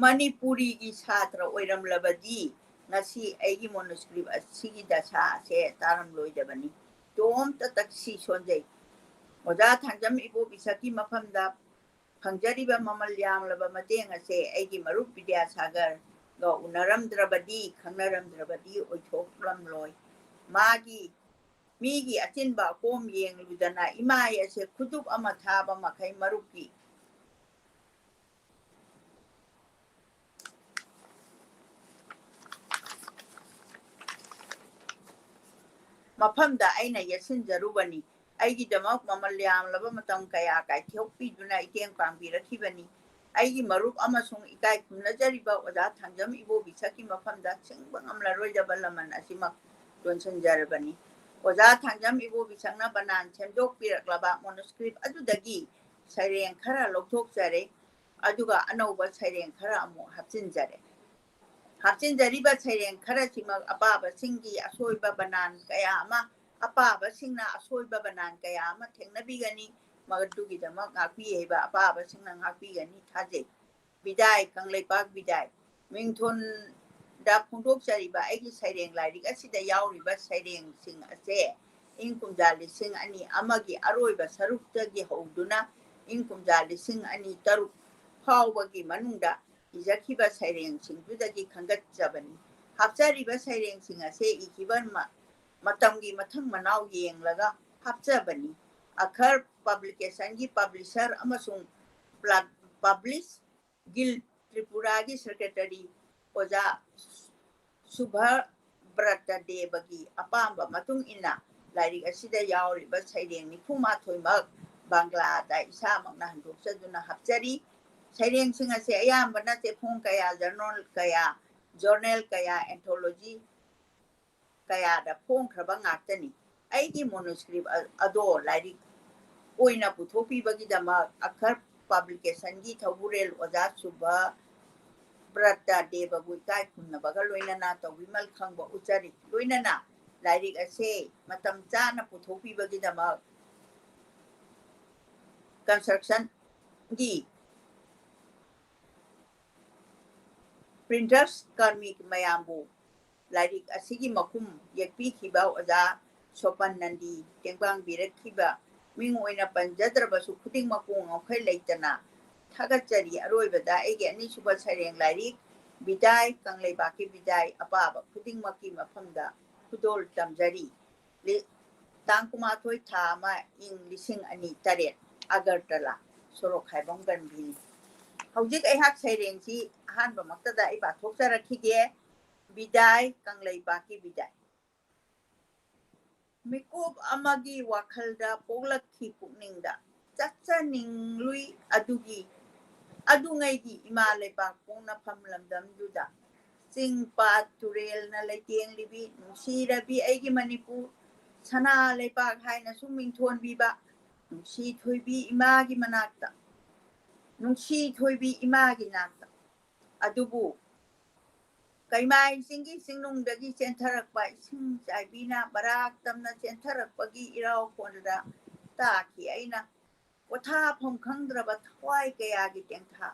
ꯃꯅꯤꯄꯨꯔꯤꯒꯤ ꯁꯥꯇ꯭ꯔ ꯑꯣꯏꯔꯝꯂꯕꯗꯤ ꯉꯁꯤ ꯑꯩꯒꯤ ꯃꯣꯅꯨꯁꯀ꯭ꯔꯤꯞ ꯑꯁꯤꯒꯤ ꯗꯁꯥ ꯑꯁꯦ ꯇꯥꯔꯝꯂꯣꯏꯗꯕꯅꯤ꯫ ꯇꯣꯝꯇ ꯇꯛꯁꯤ ꯁꯣꯟꯖꯩ꯫ ꯑꯣꯖꯥ ꯊꯥꯡꯖꯝ ꯏꯕꯣꯕꯤꯁꯛꯀꯤ ꯃꯐꯝꯗ ꯐꯪꯖꯔꯤꯕ ꯃꯃꯜ ꯌꯥꯝꯂꯕ ꯃꯇꯦꯡ ꯑꯁꯦ ꯑꯩꯒꯤ ꯃꯔꯨꯞ ꯕꯤꯗ꯭ꯌꯥꯁꯥꯒꯔꯒ ꯎꯅꯔꯝꯗ꯭ꯔꯕꯗꯤ, ꯈꯪꯅꯔꯝꯗ꯭ꯔꯕꯗꯤ ꯑꯣꯏꯊꯣꯛꯂꯝꯂꯣꯏ꯫ ꯃꯥꯒꯤ, ꯃꯤꯒꯤ ꯑꯆꯤꯟꯕ ꯑꯀꯣꯝ ꯌꯦꯡꯂꯨꯗꯅ ꯏꯃꯥꯏ ꯑꯁꯦ ꯈꯨꯗꯨꯞ ꯑꯃ ꯊꯥꯕ ꯃꯈꯩ ꯃꯔꯨꯞꯀꯤ ꯃꯐꯝꯗ ꯑꯩꯅ ꯌꯦꯠꯁꯤꯟꯖꯔꯨꯕꯅꯤ꯫ ꯑꯩꯒꯤꯗꯃꯛ ꯃꯃꯜ ꯌꯥꯝꯂꯕ ꯃꯇꯝ ꯀꯌꯥ ꯀꯥꯏꯊꯣꯛꯄꯤꯗꯨꯅ ꯏꯇꯦꯡ ꯄꯥꯡꯕꯤꯔꯛꯈꯤꯕꯅꯤ꯫ ꯑꯩꯒꯤ ꯃꯔꯨꯞ ꯑꯃꯁꯨꯡ ꯏꯀꯥꯏ ꯈꯨꯝꯅꯖꯔꯤꯕ ꯑꯣꯖꯥ ꯊꯥꯡꯖꯝ ꯏꯕꯣꯕꯤꯁꯛꯀꯤ ꯃꯐꯝꯗ ꯁꯤꯡꯕ ꯉꯝꯂꯔꯣꯏꯗꯕ ꯂꯃꯟ ꯑꯁꯤꯃꯛ ꯇꯣꯟꯁꯤꯟꯖꯔꯕꯅꯤ꯫ ꯑꯣꯖꯥ ꯊꯥꯡꯖꯝ ꯏꯕꯣꯕꯤꯁꯛꯅ ꯕꯅꯥꯟ ꯁꯦꯝꯗꯣꯛꯄꯤꯔꯛꯂꯕ ꯃꯣꯅꯨꯁꯀ꯭ꯔꯤꯞ ꯑꯗꯨꯗꯒꯤ ꯁꯩꯔꯦꯡ ꯈꯔ ꯂꯧꯊꯣꯛꯆꯔꯦ꯫ ꯑꯗꯨꯒ ꯑꯅꯧꯕ ꯁꯩꯔꯦꯡ ꯈꯔ ꯑꯃꯨꯛ ꯍꯥꯞꯆꯤꯟꯖꯔꯦ꯫ ꯍꯥꯞꯆꯤꯟꯖꯔꯤꯕ ꯁꯩꯔꯦꯡ ꯈꯔꯁꯤꯃꯛ ꯑꯄꯥꯕꯁꯤꯡꯒꯤ ꯑꯁꯣꯏꯕ ꯕꯅꯥꯟ ꯀꯌꯥ ꯑꯃ, ꯑꯄꯥꯕꯁꯤꯡꯅ ꯑꯁꯣꯏꯕ ꯕꯅꯥꯟ ꯀꯌꯥ ꯑꯃ ꯊꯦꯡꯅꯕꯤꯒꯅꯤ, ꯃꯗꯨꯒꯤꯗꯃꯛ ꯉꯥꯛꯄꯤꯕ ꯑꯄꯥꯕꯁꯤꯡꯅ ꯉꯥꯛꯄꯤꯒꯅꯤ ꯊꯥꯖꯩ꯫ ꯕꯤꯗꯥꯏ, ꯀꯪꯂꯩꯄꯥꯛ ꯕꯤꯗꯥꯏ꯫ ꯃꯤꯡꯊꯣꯟꯗ ꯐꯣꯡꯗꯣꯛꯆꯔꯤꯕ ꯑꯩꯒꯤ ꯁꯩꯔꯦꯡ ꯂꯥꯏꯔꯤꯛ ꯑꯁꯤꯗ ꯌꯥꯎꯔꯤꯕ ꯁꯩꯔꯦꯡꯁꯤꯡ ꯑꯁꯦ ꯏꯪ ꯀꯨꯝꯖꯥ ꯂꯤꯁꯤꯡ ꯑꯅꯤ ꯑꯃꯒꯤ ꯑꯔꯣꯏꯕ ꯁꯔꯨꯛꯇꯒꯤ ꯍꯧꯗꯨꯅ ꯏꯪ ꯀꯨꯝꯖꯥ ꯂꯤꯁꯤꯡ ꯑꯅꯤ ꯇꯔꯨꯛ ꯐꯥꯎꯕꯒꯤ ꯃꯅꯨꯡꯗ ꯏꯖꯈꯤꯕ ꯁꯩꯔꯦꯡꯁꯤꯡꯗꯨꯗꯒꯤ ꯈꯟꯒꯠꯆꯕꯅꯤ꯫ ꯍꯥꯞꯆꯔꯤꯕ ꯁꯩꯔꯦꯡꯁꯤꯡ ꯑꯁꯦ ꯏꯈꯤꯕ ꯃ-, ꯃꯇꯝꯒꯤ ꯃꯊꯪ ꯃꯅꯥꯎ ꯌꯦꯡꯂꯒ ꯍꯥꯞꯆꯕꯅꯤ꯫ ꯑꯈꯔ ꯄꯕ꯭ꯂꯤꯀꯦꯁꯟꯒꯤ ꯄꯕ꯭ꯂꯤꯁꯔ ꯑꯃꯁꯨꯡ ꯄ꯭ꯂ-, ꯄꯕ꯭ꯂꯤꯁ ꯒꯤꯜ ꯇ꯭ꯔꯤꯄꯨꯔꯥꯒꯤ ꯁꯦꯀ꯭ꯔꯦꯇꯔꯤ ꯑꯣꯖꯥ ꯁꯨꯚꯕ꯭ꯔꯇ ꯗꯦꯕꯒꯤ ꯑꯄꯥꯝꯕ ꯃꯇꯨꯡ ꯏꯟꯅ ꯂꯥꯏꯔꯤꯛ ꯑꯁꯤꯗ ꯌꯥꯎꯔꯤꯕ ꯁꯩꯔꯦꯡ ꯅꯤꯐꯨ ꯃꯥꯊꯣꯏꯃꯛ ꯕꯪꯒ꯭ꯂꯥꯗ ꯏꯁꯥꯃꯛꯅ ꯍꯟꯗꯣꯛꯆꯗꯨꯅ ꯍꯥꯞꯆꯔꯤ꯫ ꯁꯩꯔꯦꯡꯁꯤꯡ ꯑꯁꯤ ꯑꯌꯥꯝꯕꯅ ꯆꯦꯐꯣꯡ ꯀꯌꯥ, ꯖꯔꯅꯦꯜ ꯀꯌꯥ, ꯖꯔꯅꯦꯜ ꯀꯌꯥ, ꯑꯦꯟꯊꯣꯂꯣꯖꯤ ꯀꯌꯥꯗ ꯐꯣꯡꯈ꯭ꯔꯕ ꯉꯥꯛꯇꯅꯤ꯫ ꯑꯩꯒꯤ ꯃꯣꯅꯨꯁꯀ꯭ꯔꯤꯞ ꯑ-, ꯑꯗꯣ ꯂꯥꯏꯔꯤꯛ ꯑꯣꯏꯅ ꯄꯨꯊꯣꯛꯄꯤꯕꯒꯤꯗꯃꯛ ꯑꯈꯔ ꯄꯕ꯭ꯂꯤꯀꯦꯁꯟꯒꯤ ꯊꯧꯕꯨꯔꯦꯜ ꯑꯣꯖꯥ ꯁꯨꯚꯕ꯭ꯔꯇ ꯗꯦꯕꯕꯨ ꯏꯀꯥꯏ ꯈꯨꯝꯅꯕꯒ ꯂꯣꯏꯅꯅ ꯇꯧꯕꯤꯃꯜ ꯈꯪꯕ ꯎꯠꯆꯔꯤ꯫ ꯂꯣꯏꯅꯅ ꯂꯥꯏꯔꯤꯛ ꯑꯁꯦ ꯃꯇꯝ ꯆꯥꯅ ꯄꯨꯊꯣꯛꯄꯤꯕꯒꯤꯗꯃꯛ ꯀꯟꯁꯇ꯭ꯔꯛꯁꯟꯒꯤ ꯄ꯭ꯔꯤꯟꯇꯔꯁ ꯀꯥꯔꯃꯤꯛ ꯃꯌꯥꯝꯕꯨ ꯂꯥꯏꯔꯤꯛ ꯑꯁꯤꯒꯤ ꯃꯈꯨꯝ ꯌꯦꯛꯄꯤꯈꯤꯕ ꯑꯣꯖꯥ ꯁꯣꯄꯟ ꯅꯟꯗꯤ ꯇꯦꯡꯕꯥꯡꯕꯤꯔꯛꯈꯤꯕ ꯃꯤꯡ ꯑꯣꯏꯅ ꯄꯟꯖꯗ꯭ꯔꯕꯁꯨ ꯈꯨꯗꯤꯡꯃꯛꯄꯨ ꯉꯥꯎꯈꯩ ꯂꯩꯇꯅ ꯊꯥꯒꯠꯆꯔꯤ꯫ ꯑꯔꯣꯏꯕꯗ ꯑꯩꯒꯤ ꯑꯅꯤꯁꯨꯕ ꯁꯩꯔꯦꯡ ꯂꯥꯏꯔꯤꯛ ꯕꯤꯗꯥꯏ, ꯀꯪꯂꯩꯄꯥꯛꯀꯤ ꯕꯤꯗꯥꯏ, ꯑꯄꯥꯕ ꯈꯨꯗꯤꯡꯃꯛꯀꯤ ꯃꯐꯝꯗ ꯈꯨꯗꯣꯜ ꯇꯝꯖꯔꯤ꯫ ꯂꯤ-, ꯇꯥꯡ ꯀꯨꯟꯃꯥꯊꯣꯏ ꯊꯥ ꯑꯃ ꯏꯪ ꯂꯤꯁꯤꯡ ꯑꯅꯤ ꯇꯔꯦꯠ, ꯑꯒꯔꯇꯂꯥ, ꯁꯣꯔꯣꯛ ꯈꯥꯏꯕꯝ ꯒꯟꯚꯤꯅꯤ꯫ ꯍꯧꯖꯤꯛ ꯑꯩꯍꯥꯛ ꯁꯩꯔꯦꯡꯁꯤ ꯑꯍꯥꯟꯕꯃꯛꯇꯗ ꯑꯩ ꯄꯥꯊꯣꯛꯆꯔꯛꯈꯤꯒꯦ꯫ ꯕꯤꯗꯥꯏ, ꯀꯪꯂꯩꯄꯥꯛꯀꯤ ꯕꯤꯗꯥꯏ꯫ ꯃꯤꯀꯨꯞ ꯑꯃꯒꯤ ꯋꯥꯈꯜꯗ ꯄꯣꯛꯂꯛꯈꯤ ꯄꯨꯛꯅꯤꯡꯗ꯫ ꯆꯠꯆꯅꯤꯡꯂꯨꯏ ꯑꯗꯨꯒꯤ, ꯑꯗꯨꯉꯩꯒꯤ ꯏꯃꯥ ꯂꯩꯕꯥꯛ ꯄꯣꯛꯅꯐꯝ ꯂꯝꯗꯝꯗꯨꯗ꯫ ꯆꯤꯡ ꯄꯥꯠ ꯇꯨꯔꯦꯜꯅ ꯂꯩꯇꯦꯡꯂꯤꯕꯤ ꯅꯨꯡꯁꯤꯔꯕꯤ ꯑꯩꯒꯤ ꯃꯅꯤꯄꯨꯔ, ꯁꯅꯥ ꯂꯩꯕꯥꯛ ꯍꯥꯏꯅꯁꯨ ꯃꯤꯡꯊꯣꯟꯕꯤꯕ ꯅꯨꯡꯁꯤ ꯊꯣꯏꯕꯤ ꯏꯃꯥꯒꯤ ꯃꯅꯥꯛꯇ꯫ ꯅꯨꯡꯁꯤ ꯊꯣꯏꯕꯤ ꯏꯃꯥꯒꯤ ꯅꯥꯛꯇ꯫ ꯑꯗꯨꯕꯨ ꯀꯩꯃꯥꯏ ꯆꯤꯡꯒꯤ ꯆꯤꯡꯅꯨꯡꯗꯒꯤ ꯆꯦꯟꯊꯔꯛꯄ ꯏꯁꯤꯡ ꯆꯥꯏꯕꯤꯅ ꯃꯔꯥꯛ ꯇꯝꯅ ꯆꯦꯟꯊꯔꯛꯄꯒꯤ ꯏꯔꯥꯎ ꯈꯣꯟꯗꯨꯗ ꯇꯥꯈꯤ ꯑꯩꯅ ꯄꯣꯊꯥꯐꯝ ꯈꯪꯗ꯭ꯔꯕ ꯊꯋꯥꯏ ꯀꯌꯥꯒꯤ ꯇꯦꯡꯊꯥ꯫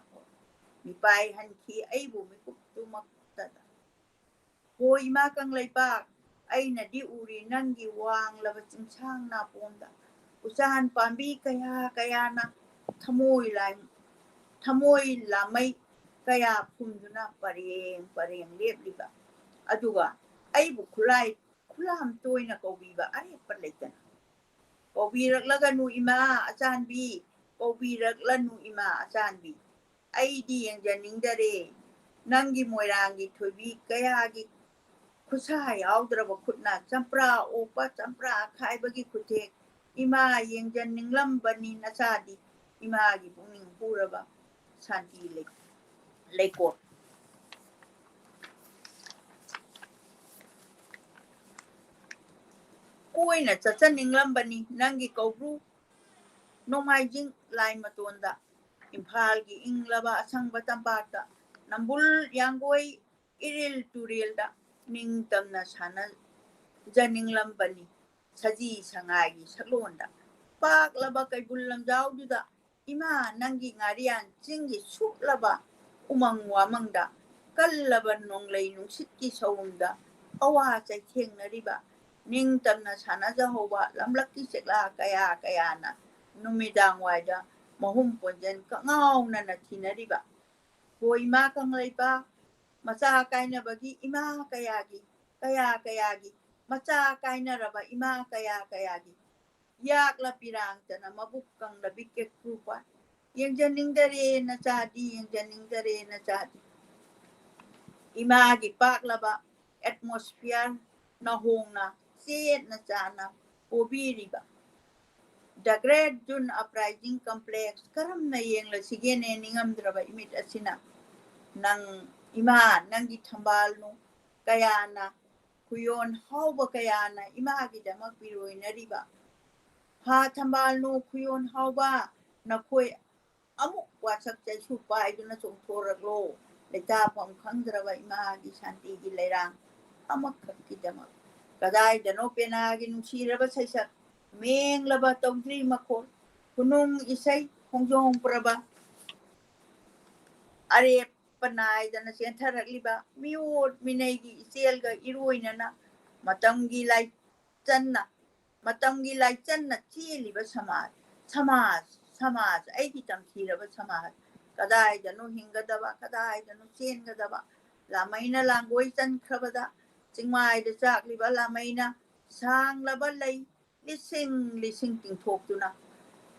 ꯃꯤꯄꯥꯏ ꯍꯟꯈꯤ ꯑꯩꯕꯨ ꯃꯤꯀꯨꯞꯇꯨꯃꯛꯇꯗ꯫ ꯍꯣ ꯏꯃꯥ ꯀꯪꯂꯩꯄꯥꯛ, ꯑꯩꯅꯗꯤ ꯎꯔꯤ ꯅꯪꯒꯤ ꯋꯥꯡꯂꯕ ꯆꯤꯡꯁꯥꯡ ꯅꯥꯄꯣꯝꯗ ꯎꯆꯥꯟ ꯄꯥꯝꯕꯤ ꯀꯌꯥ ꯀꯌꯥꯅ ꯊꯃꯣꯏ ꯂꯥꯏ-, ꯊꯃꯣꯏ ꯂꯥꯃꯩ ꯀꯌꯥ ꯐꯨꯝꯗꯨꯅ ꯄꯔꯦꯡ ꯄꯔꯦꯡ ꯂꯦꯞꯂꯤꯕ꯫ ꯑꯗꯨꯒ ꯑꯩꯕꯨ ꯈꯨꯂꯥꯏ ꯈꯨꯂꯥꯝ ꯇꯣꯏꯅ ꯀꯧꯕꯤꯕ ꯑꯔꯦꯞꯄ ꯂꯩꯇꯅ꯫ ꯀꯧꯕꯤꯔꯛꯂꯒꯅꯨ ꯏꯃꯥ ꯑꯆꯥꯟꯕꯤ, ꯀꯧꯕꯤꯔꯛꯂꯅꯨ ꯏꯃꯥ ꯑꯆꯥꯟꯕꯤ꯫ ꯑꯩꯗꯤ ꯌꯦꯡꯖꯅꯤꯡꯗꯔꯦ ꯅꯪꯒꯤ ꯃꯣꯏꯔꯥꯡꯒꯤ ꯊꯣꯏꯕꯤ ꯀꯌꯥꯒꯤ ꯈꯨꯠꯁꯥ ꯌꯥꯎꯗ꯭ꯔꯕ ꯈꯨꯠꯅ ꯆꯝꯄ꯭ꯔꯥ ꯑꯣꯛꯄ, ꯆꯝꯄ꯭ꯔꯥ ꯈꯥꯏꯕꯒꯤ ꯈꯨꯊꯦꯛ꯫ ꯏꯃꯥ ꯌꯦꯡꯖꯅꯤꯡꯂꯝꯕꯅꯤ ꯅꯆꯥꯗꯤ, ꯏꯃꯥꯒꯤ ꯄꯨꯛꯅꯤꯡ ꯍꯨꯔꯕ ꯁꯥꯟꯇꯤ ꯂꯩ-, ꯂꯩꯀꯣꯜ꯫ ꯀꯣꯏꯅ ꯆꯠꯆꯅꯤꯡꯂꯝꯕꯅꯤ ꯅꯪꯒꯤ ꯀꯧꯕ꯭ꯔꯨ ꯅꯣꯡꯃꯥꯏꯖꯤꯡ ꯂꯥꯏ ꯃꯇꯣꯟꯗ, ꯏꯝꯐꯥꯜꯒꯤ ꯏꯪꯂꯕ ꯑꯁꯪꯕ ꯇꯝꯄꯥꯛꯇ, ꯅꯝꯕꯨꯜ ꯌꯥꯡꯒꯣꯏ ꯏꯔꯤꯜ ꯇꯨꯔꯦꯜꯗ ꯅꯤꯡꯇꯝꯅ ꯁꯥꯟꯅꯖꯅꯤꯡꯂꯝꯕꯅꯤ ꯁꯖꯤ ꯁꯉꯥꯏꯒꯤ ꯁꯛꯂꯣꯟꯗ꯫ ꯄꯥꯛꯂꯕ ꯀꯩꯕꯨꯜ ꯂꯝꯖꯥꯎꯗꯨꯗ ꯏꯃꯥ ꯅꯪꯒꯤ ꯉꯥꯔꯤꯌꯥꯟ ꯆꯤꯡꯒꯤ ꯁꯨꯞꯂꯕ ꯎꯃꯪ ꯋꯥꯃꯪꯗ, ꯀꯜꯂꯕ ꯅꯣꯡꯂꯩ ꯅꯨꯡꯁꯤꯠꯀꯤ ꯁꯧꯔꯨꯝꯗ ꯑꯋꯥ ꯆꯩꯊꯦꯡꯅꯔꯤꯕ, ꯅꯤꯡꯇꯝꯅ ꯁꯥꯟꯅꯖꯍꯧꯕ ꯂꯝꯂꯛꯀꯤ ꯆꯦꯛꯂꯥ ꯀꯌꯥ ꯀꯌꯥꯅ ꯅꯨꯃꯤꯗꯥꯡ ꯋꯥꯏꯗ ꯃꯍꯨꯝ ꯄꯣꯟꯖꯟ ꯀꯉꯥꯎꯅꯅ ꯊꯤꯅꯔꯤꯕ꯫ ꯍꯣ ꯏꯃꯥ ꯀꯪꯂꯩꯄꯥꯛ, ꯃꯆꯥ ꯀꯥꯏꯅꯕꯒꯤ ꯏꯃꯥ ꯀꯌꯥꯒꯤ, ꯀꯌꯥ ꯀꯌꯥꯒꯤ, ꯃꯆꯥ ꯀꯥꯏꯅꯔꯕ ꯏꯃꯥ ꯀꯌꯥ ꯀꯌꯥꯒꯤ, ꯌꯥꯛꯂ ꯄꯤꯔꯥꯡꯇꯅ ꯃꯕꯨꯛ ꯀꯪꯂꯕꯤ ꯀꯦꯀ꯭ꯔꯨ ꯄꯥꯠ꯫ ꯌꯦꯡꯖꯅꯤꯡꯗꯔꯦ ꯅꯆꯥꯗꯤ, ꯌꯦꯡꯖꯅꯤꯡꯗꯔꯦ ꯅꯆꯥꯗꯤ꯫ ꯏꯃꯥꯒꯤ ꯄꯥꯛꯂꯕ atmosphere ꯅꯍꯣꯡꯅ ꯆꯦꯠꯅ ꯆꯥꯅ ꯄꯣꯕꯤꯔꯤꯕ꯫ The Great June Uprising Complex ꯀꯔꯝꯅ ꯌꯦꯡꯂꯁꯤꯒꯦꯅꯦ ꯅꯤꯡꯉꯝꯗ꯭ꯔꯕ ꯏꯃꯤꯠ ꯑꯁꯤꯅ? ꯅꯪ ꯏꯃꯥ, ꯅꯪꯒꯤ ꯊꯝꯕꯥꯜꯅꯨ ꯀꯌꯥꯅ, ꯈꯨꯌꯣꯟ ꯍꯥꯎꯕ ꯀꯌꯥꯅ ꯏꯃꯥꯒꯤꯗꯃꯛ ꯄꯤꯔꯣꯏꯅꯔꯤꯕ꯫ ꯍꯥ ꯊꯝꯕꯥꯜꯅꯨ ꯈꯨꯌꯣꯟ ꯍꯥꯎꯕ, ꯅꯈꯣꯏ ꯑꯃꯨꯛ ꯋꯥꯁꯛ ꯆꯩꯁꯨ ꯄꯥꯏꯗꯨꯅ ꯆꯣꯡꯊꯣꯔꯛꯂꯣ꯫ ꯂꯩꯇꯥꯐꯝ ꯈꯪꯗ꯭ꯔꯕ ꯏꯃꯥꯒꯤ ꯁꯥꯟꯇꯤꯒꯤ ꯂꯩꯔꯥꯡ ꯑꯃꯈꯛꯀꯤꯗꯃꯛ꯫ ꯀꯗꯥꯏꯗꯅꯣ ꯄꯦꯅꯥꯒꯤ ꯅꯨꯡꯁꯤꯔꯕ ꯁꯩꯁꯛ, ꯃꯦꯡꯂꯕ ꯇꯧꯗ꯭ꯔꯤ ꯃꯈꯣꯜ, ꯈꯨꯅꯨꯡ ꯏꯁꯩ ꯈꯣꯡꯖꯣꯝ ꯄ꯭ꯔꯕ, ꯑꯔꯦꯞꯄ ꯅꯥꯏꯗꯅ ꯆꯦꯟꯊꯔꯛꯂꯤꯕ ꯃꯤꯑꯣꯠ ꯃꯤꯅꯩꯒꯤ ꯏꯆꯦꯜꯒ ꯏꯔꯣꯏꯅꯅ ꯃꯇꯝꯒꯤ ꯂꯥꯏꯆꯟꯅ, ꯃꯇꯝꯒꯤ ꯂꯥꯏꯆꯟꯅ ꯆꯦꯜꯂꯤꯕ ꯁꯃꯥꯖ, ꯁꯃꯥꯖ, ꯁꯃꯥꯖ, ꯑꯩꯒꯤ ꯇꯝꯊꯤꯔꯕ ꯁꯃꯥꯖ, ꯀꯗꯥꯏꯗꯅꯣ ꯍꯤꯡꯒꯗꯕ, ꯀꯗꯥꯏꯗꯅꯣ ꯆꯦꯟꯒꯗꯕ? ꯂꯥꯃꯩꯅ ꯂꯥꯡꯒꯣꯏ ꯆꯟꯈ꯭ꯔꯕꯗ ꯆꯤꯡꯃꯥꯏꯗ ꯆꯥꯛꯂꯤꯕ ꯂꯥꯃꯩꯅ ꯁꯥꯡꯂꯕ ꯂꯩ ꯂꯤꯁꯤꯡ ꯂꯤꯁꯤꯡ ꯇꯤꯡꯊꯣꯛꯇꯨꯅ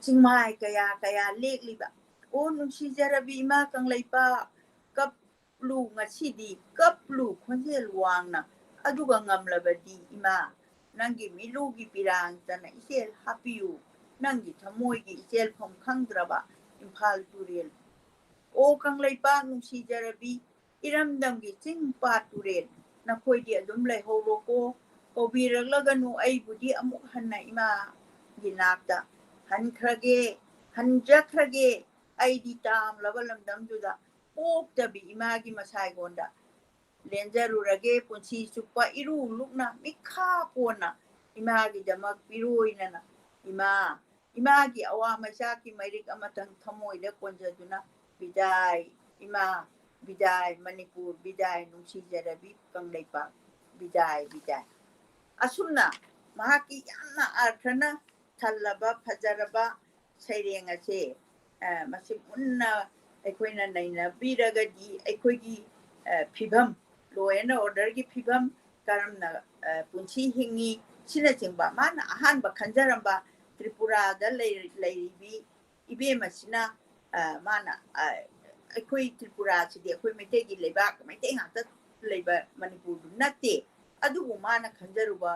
ꯆꯤꯡꯃꯥꯏ ꯀꯌꯥ ꯀꯌꯥ ꯂꯦꯛꯂꯤꯕ꯫ ꯑꯣ ꯅꯨꯡꯁꯤꯖꯔꯕꯤ ꯏꯃꯥ ꯀꯪꯂꯩꯄꯥꯛ, ꯀꯞꯂꯨ ꯉꯁꯤꯗꯤ, ꯀꯞꯂꯨ ꯈꯣꯟꯖꯦꯜ ꯋꯥꯡꯅ, ꯑꯗꯨꯒ ꯉꯝꯂꯕꯗꯤ ꯏꯃꯥ, ꯅꯪꯒꯤ ꯃꯤꯠꯂꯨꯒꯤ ꯄꯤꯔꯥꯡꯇꯅ ꯏꯆꯦꯜ ꯍꯥꯞꯄꯤꯌꯨ, ꯅꯪꯒꯤ ꯊꯃꯣꯏꯒꯤ ꯏꯆꯦꯜꯐꯝ ꯈꯪꯗ꯭ꯔꯕ ꯏꯝꯐꯥꯜ ꯇꯨꯔꯦꯜ꯫ ꯑꯣ ꯀꯪꯂꯩꯄꯥꯛ ꯅꯨꯡꯁꯤꯖꯔꯕꯤ, ꯏꯔꯝꯗꯝꯒꯤ ꯆꯤꯡ ꯄꯥꯠ ꯇꯨꯔꯦꯜ, ꯅꯈꯣꯏꯗꯤ ꯑꯗꯨꯝ ꯂꯩꯍꯧꯔꯣꯀꯣ, ꯀꯧꯕꯤꯔꯛꯂꯒꯅꯨ ꯑꯩꯕꯨꯗꯤ ꯑꯃꯨꯛ ꯍꯟꯅ ꯏꯃꯥꯒꯤ ꯅꯥꯛꯇ꯫ ꯍꯟꯈ꯭ꯔꯒꯦ, ꯍꯟꯖꯈ꯭ꯔꯒꯦ, ꯑꯩꯗꯤ ꯇꯥꯝꯂꯕ ꯂꯝꯗꯝꯗꯨꯗ, ꯄꯣꯛꯇꯕꯤ ꯏꯃꯥꯒꯤ ꯃꯁꯥꯏꯒꯣꯟꯗ ꯂꯦꯟꯖꯔꯨꯔꯒꯦ ꯄꯨꯟꯁꯤ ꯆꯨꯞꯄ ꯏꯔꯨ ꯂꯨꯛꯅ ꯃꯤꯈꯥ ꯄꯣꯟꯅ ꯏꯃꯥꯒꯤꯗꯃꯛ ꯄꯤꯔꯣꯏꯅꯅ꯫ ꯏꯃꯥ, ꯏꯃꯥꯒꯤ ꯑꯋꯥ ꯃꯩꯆꯥꯛꯀꯤ ꯃꯩꯔꯤꯛ ꯑꯃꯇꯪ ꯊꯃꯣꯏꯗ ꯀꯣꯟꯖꯗꯨꯅ ꯕꯤꯗꯥꯏ ꯏꯃꯥ, ꯕꯤꯗꯥꯏ ꯃꯅꯤꯄꯨꯔ, ꯕꯤꯗꯥꯏ ꯅꯨꯡꯁꯤꯖꯔꯕꯤ ꯀꯪꯂꯩꯄꯥꯛ, ꯕꯤꯗꯥꯏ, ꯕꯤꯗꯥꯏ꯫ ꯑꯁꯨꯝꯅ ꯃꯍꯥꯛꯀꯤ ꯌꯥꯝꯅ ꯑꯥꯔꯊꯅ ꯊꯜꯂꯕ ꯐꯖꯔꯕ ꯁꯩꯔꯦꯡ ꯑꯁꯦ, ꯑ, ꯃꯁꯤ ꯃꯨꯟꯅ ꯑꯩꯈꯣꯏꯅ ꯅꯩꯅꯕꯤꯔꯒꯗꯤ ꯑꯩꯈꯣꯏꯒꯤ, ꯑ, ꯐꯤꯕꯝ, law and orderꯒꯤ ꯐꯤꯕꯝ, ꯀꯔꯝꯅ, ꯑ, ꯄꯨꯟꯁꯤ ꯍꯤꯡꯉꯤ, ꯁꯤꯅꯆꯤꯡꯕ ꯃꯥꯅ ꯑꯍꯥꯟꯕ ꯈꯟꯖꯔꯝꯕ ꯇ꯭ꯔꯤꯄꯨꯔꯥꯗ ꯂꯩ-, ꯂꯩꯔꯤꯕꯤ ꯏꯕꯦꯝ ꯑꯁꯤꯅ, ꯑ, ꯃꯥꯅ, ꯑ, ꯑꯩꯈꯣꯏ ꯇ꯭ꯔꯤꯄꯨꯔꯥꯁꯤꯗꯤ ꯑꯩꯈꯣꯏ ꯃꯩꯇꯩꯒꯤ ꯂꯩꯕꯥꯛ, ꯃꯩꯇꯩ ꯉꯥꯛꯇ ꯂꯩꯕ ꯃꯅꯤꯄꯨꯔꯗꯨ ꯅꯠꯇꯦ꯫ ꯑꯗꯨꯕꯨ ꯃꯥꯅ ꯈꯟꯖꯔꯨꯕ,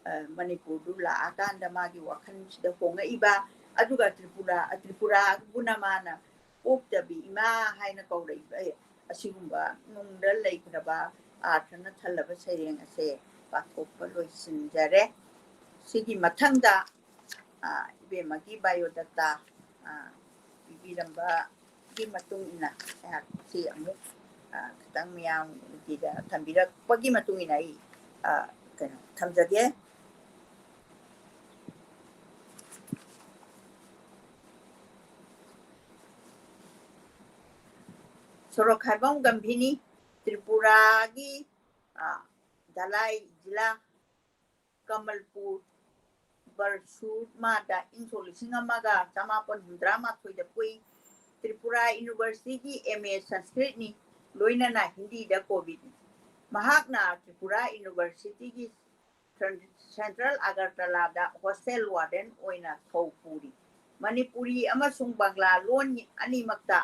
ꯑ, ꯃꯅꯤꯄꯨꯔꯗꯨ ꯂꯥꯛꯑꯀꯥꯟꯗ ꯃꯥꯒꯤ ꯋꯥꯈꯜꯁꯤꯗ ꯍꯣꯡꯉꯛꯏꯕ, ꯑꯗꯨꯒ ꯇ꯭ꯔꯤꯄꯨꯔꯥ, ꯇ꯭ꯔꯤꯄꯨꯔꯥꯕꯨꯅ ꯃꯥꯅ ꯄꯣꯛꯇꯕꯤ ꯏꯃꯥ ꯍꯥꯏꯅ ꯀꯧꯔꯛꯏꯕ, ꯑꯦ, ꯑꯁꯤꯒꯨꯝꯕ ꯅꯨꯡꯗ ꯂꯩꯈ꯭ꯔꯕ ꯑꯥꯔꯊꯅ ꯊꯜꯂꯕ ꯁꯩꯔꯦꯡ ꯑꯁꯦ ꯄꯥꯊꯣꯛꯄ ꯂꯣꯏꯁꯤꯟꯖꯔꯦ꯫ ꯁꯤꯒꯤ ꯃꯊꯪꯗ, ꯑ, ꯏꯕꯦꯝꯃꯒꯤ biodata, ꯑ, ꯄꯤꯕꯤꯔꯝꯕꯒꯤ ꯃꯇꯨꯡ ꯏꯟꯅ ꯑꯩꯍꯥꯛꯁꯤ ꯑꯃꯨꯛ, ꯑ, ꯈꯤꯇꯪ ꯃꯤꯌꯥꯝꯒꯤꯗ ꯊꯝꯕꯤꯔꯛꯄꯒꯤ ꯃꯇꯨꯡ ꯏꯟꯅ ꯑꯩ, ꯑ, ꯀꯩꯅꯣ ꯊꯝꯖꯒꯦ꯫ ꯁꯣꯔꯣꯛꯈꯥꯏꯕꯝ ꯒꯝꯚꯤꯅꯤ, ꯇ꯭ꯔꯤꯄꯨꯔꯥꯒꯤ, ꯑ, ꯙꯂꯥꯏ ꯖꯤꯂꯥ, ꯀꯃꯜꯄꯨꯔ ꯕꯔꯁꯨꯃꯥꯗ ꯏꯪ ꯁꯣꯛ ꯂꯤꯁꯤꯡ ꯑꯃꯒ ꯆꯃꯥꯄꯟ ꯍꯨꯝꯗ꯭ꯔꯥ ꯃꯥꯊꯣꯏꯗ ꯄꯣꯛꯏ꯫ ꯇ꯭ꯔꯤꯄꯨꯔꯥ ꯌꯨꯅꯤꯚꯔꯁꯤꯇꯤꯒꯤ M A ꯁꯪꯁꯀ꯭ꯔꯤꯠꯅꯤ, ꯂꯣꯏꯅꯅ ꯍꯤꯟꯗꯤꯗ ꯀꯣꯚꯤꯗꯅꯤ꯫ ꯃꯍꯥꯛꯅ ꯇ꯭ꯔꯤꯄꯨꯔꯥ ꯌꯨꯅꯤꯚꯔꯁꯤꯇꯤꯒꯤ ꯁꯦꯟꯇ꯭ꯔꯦꯜ ꯑꯒꯔꯇꯂꯥꯗ ꯍꯣꯁꯇꯦꯜ ꯋꯥꯔꯗꯦꯟ ꯑꯣꯏꯅ ꯊꯧ ꯄꯨꯔꯤ꯫ ꯃꯅꯤꯄꯨꯔꯤ ꯑꯃꯁꯨꯡ ꯕꯪꯂꯥ ꯂꯣꯟ ꯑꯅꯤꯃꯛꯇ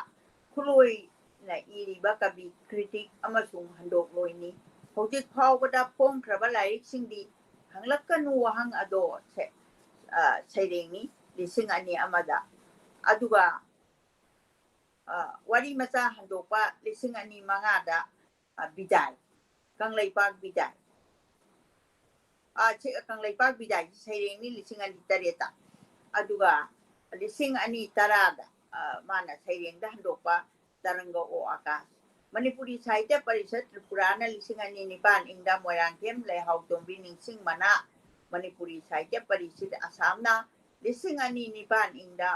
ꯈꯨꯠꯂꯣꯏꯅ ꯏꯔꯤꯕ ꯀꯕꯤ, ꯀ꯭ꯔꯤꯇꯤꯛ ꯑꯃꯁꯨꯡ ꯍꯟꯗꯣꯛꯂꯣꯏꯅꯤ꯫ ꯍꯧꯖꯤꯛ ꯐꯥꯎꯕꯗ ꯐꯣꯡꯈ꯭ꯔꯕ ꯂꯥꯏꯔꯤꯛꯁꯤꯡꯗꯤ ꯍꯪꯂꯛꯀꯅꯨ ꯋꯥꯍꯪ ꯑꯗꯣ ꯁꯩ-, ꯑ, ꯁꯩꯔꯦꯡꯅꯤ ꯂꯤꯁꯤꯡ ꯑꯅꯤ ꯑꯃꯗ, ꯑꯗꯨꯒ, ꯑ, ꯋꯥꯔꯤ ꯃꯆꯥ ꯍꯟꯗꯣꯛꯄ ꯂꯤꯁꯤꯡ ꯑꯅꯤ ꯃꯉꯥꯗ, ꯑ, ꯕꯤꯗꯥꯏ, ꯀꯪꯂꯩꯄꯥꯛ ꯕꯤꯗꯥꯏ, ꯑ, ꯁꯤ-, ꯀꯪꯂꯩꯄꯥꯛ ꯕꯤꯗꯥꯏꯒꯤ ꯁꯩꯔꯦꯡꯅꯤ ꯂꯤꯁꯤꯡ ꯑꯅꯤ ꯇꯔꯦꯠꯇ, ꯑꯗꯨꯒ ꯂꯤꯁꯤꯡ ꯑꯅꯤ ꯇꯔꯥꯗ, ꯑ, ꯃꯥꯅ ꯁꯩꯔꯦꯡꯗ ꯍꯟꯗꯣꯛꯄ ꯇꯔꯪꯒ ꯑꯣ ꯑꯀꯥꯁ꯫ ꯃꯅꯤꯄꯨꯔꯤ ꯁꯥꯍꯤꯇ꯭ꯌ ꯄꯔꯤꯁꯠ ꯇ꯭ꯔꯤꯄꯨꯔꯥꯅ ꯂꯤꯁꯤꯡ ꯑꯅꯤ ꯅꯤꯄꯥꯟ ꯏꯪꯗ ꯃꯣꯏꯔꯥꯡꯊꯦꯝ ꯂꯩꯍꯥꯎꯇꯣꯝꯕꯤ ꯅꯤꯡꯁꯤꯡ ꯃꯅꯥ, ꯃꯅꯤꯄꯨꯔꯤ ꯁꯥꯍꯤꯇ꯭ꯌ ꯄꯔꯤꯁꯠ ꯑꯁꯥꯝꯅ ꯂꯤꯁꯤꯡ ꯑꯅꯤ ꯅꯤꯄꯥꯟ ꯏꯪꯗ,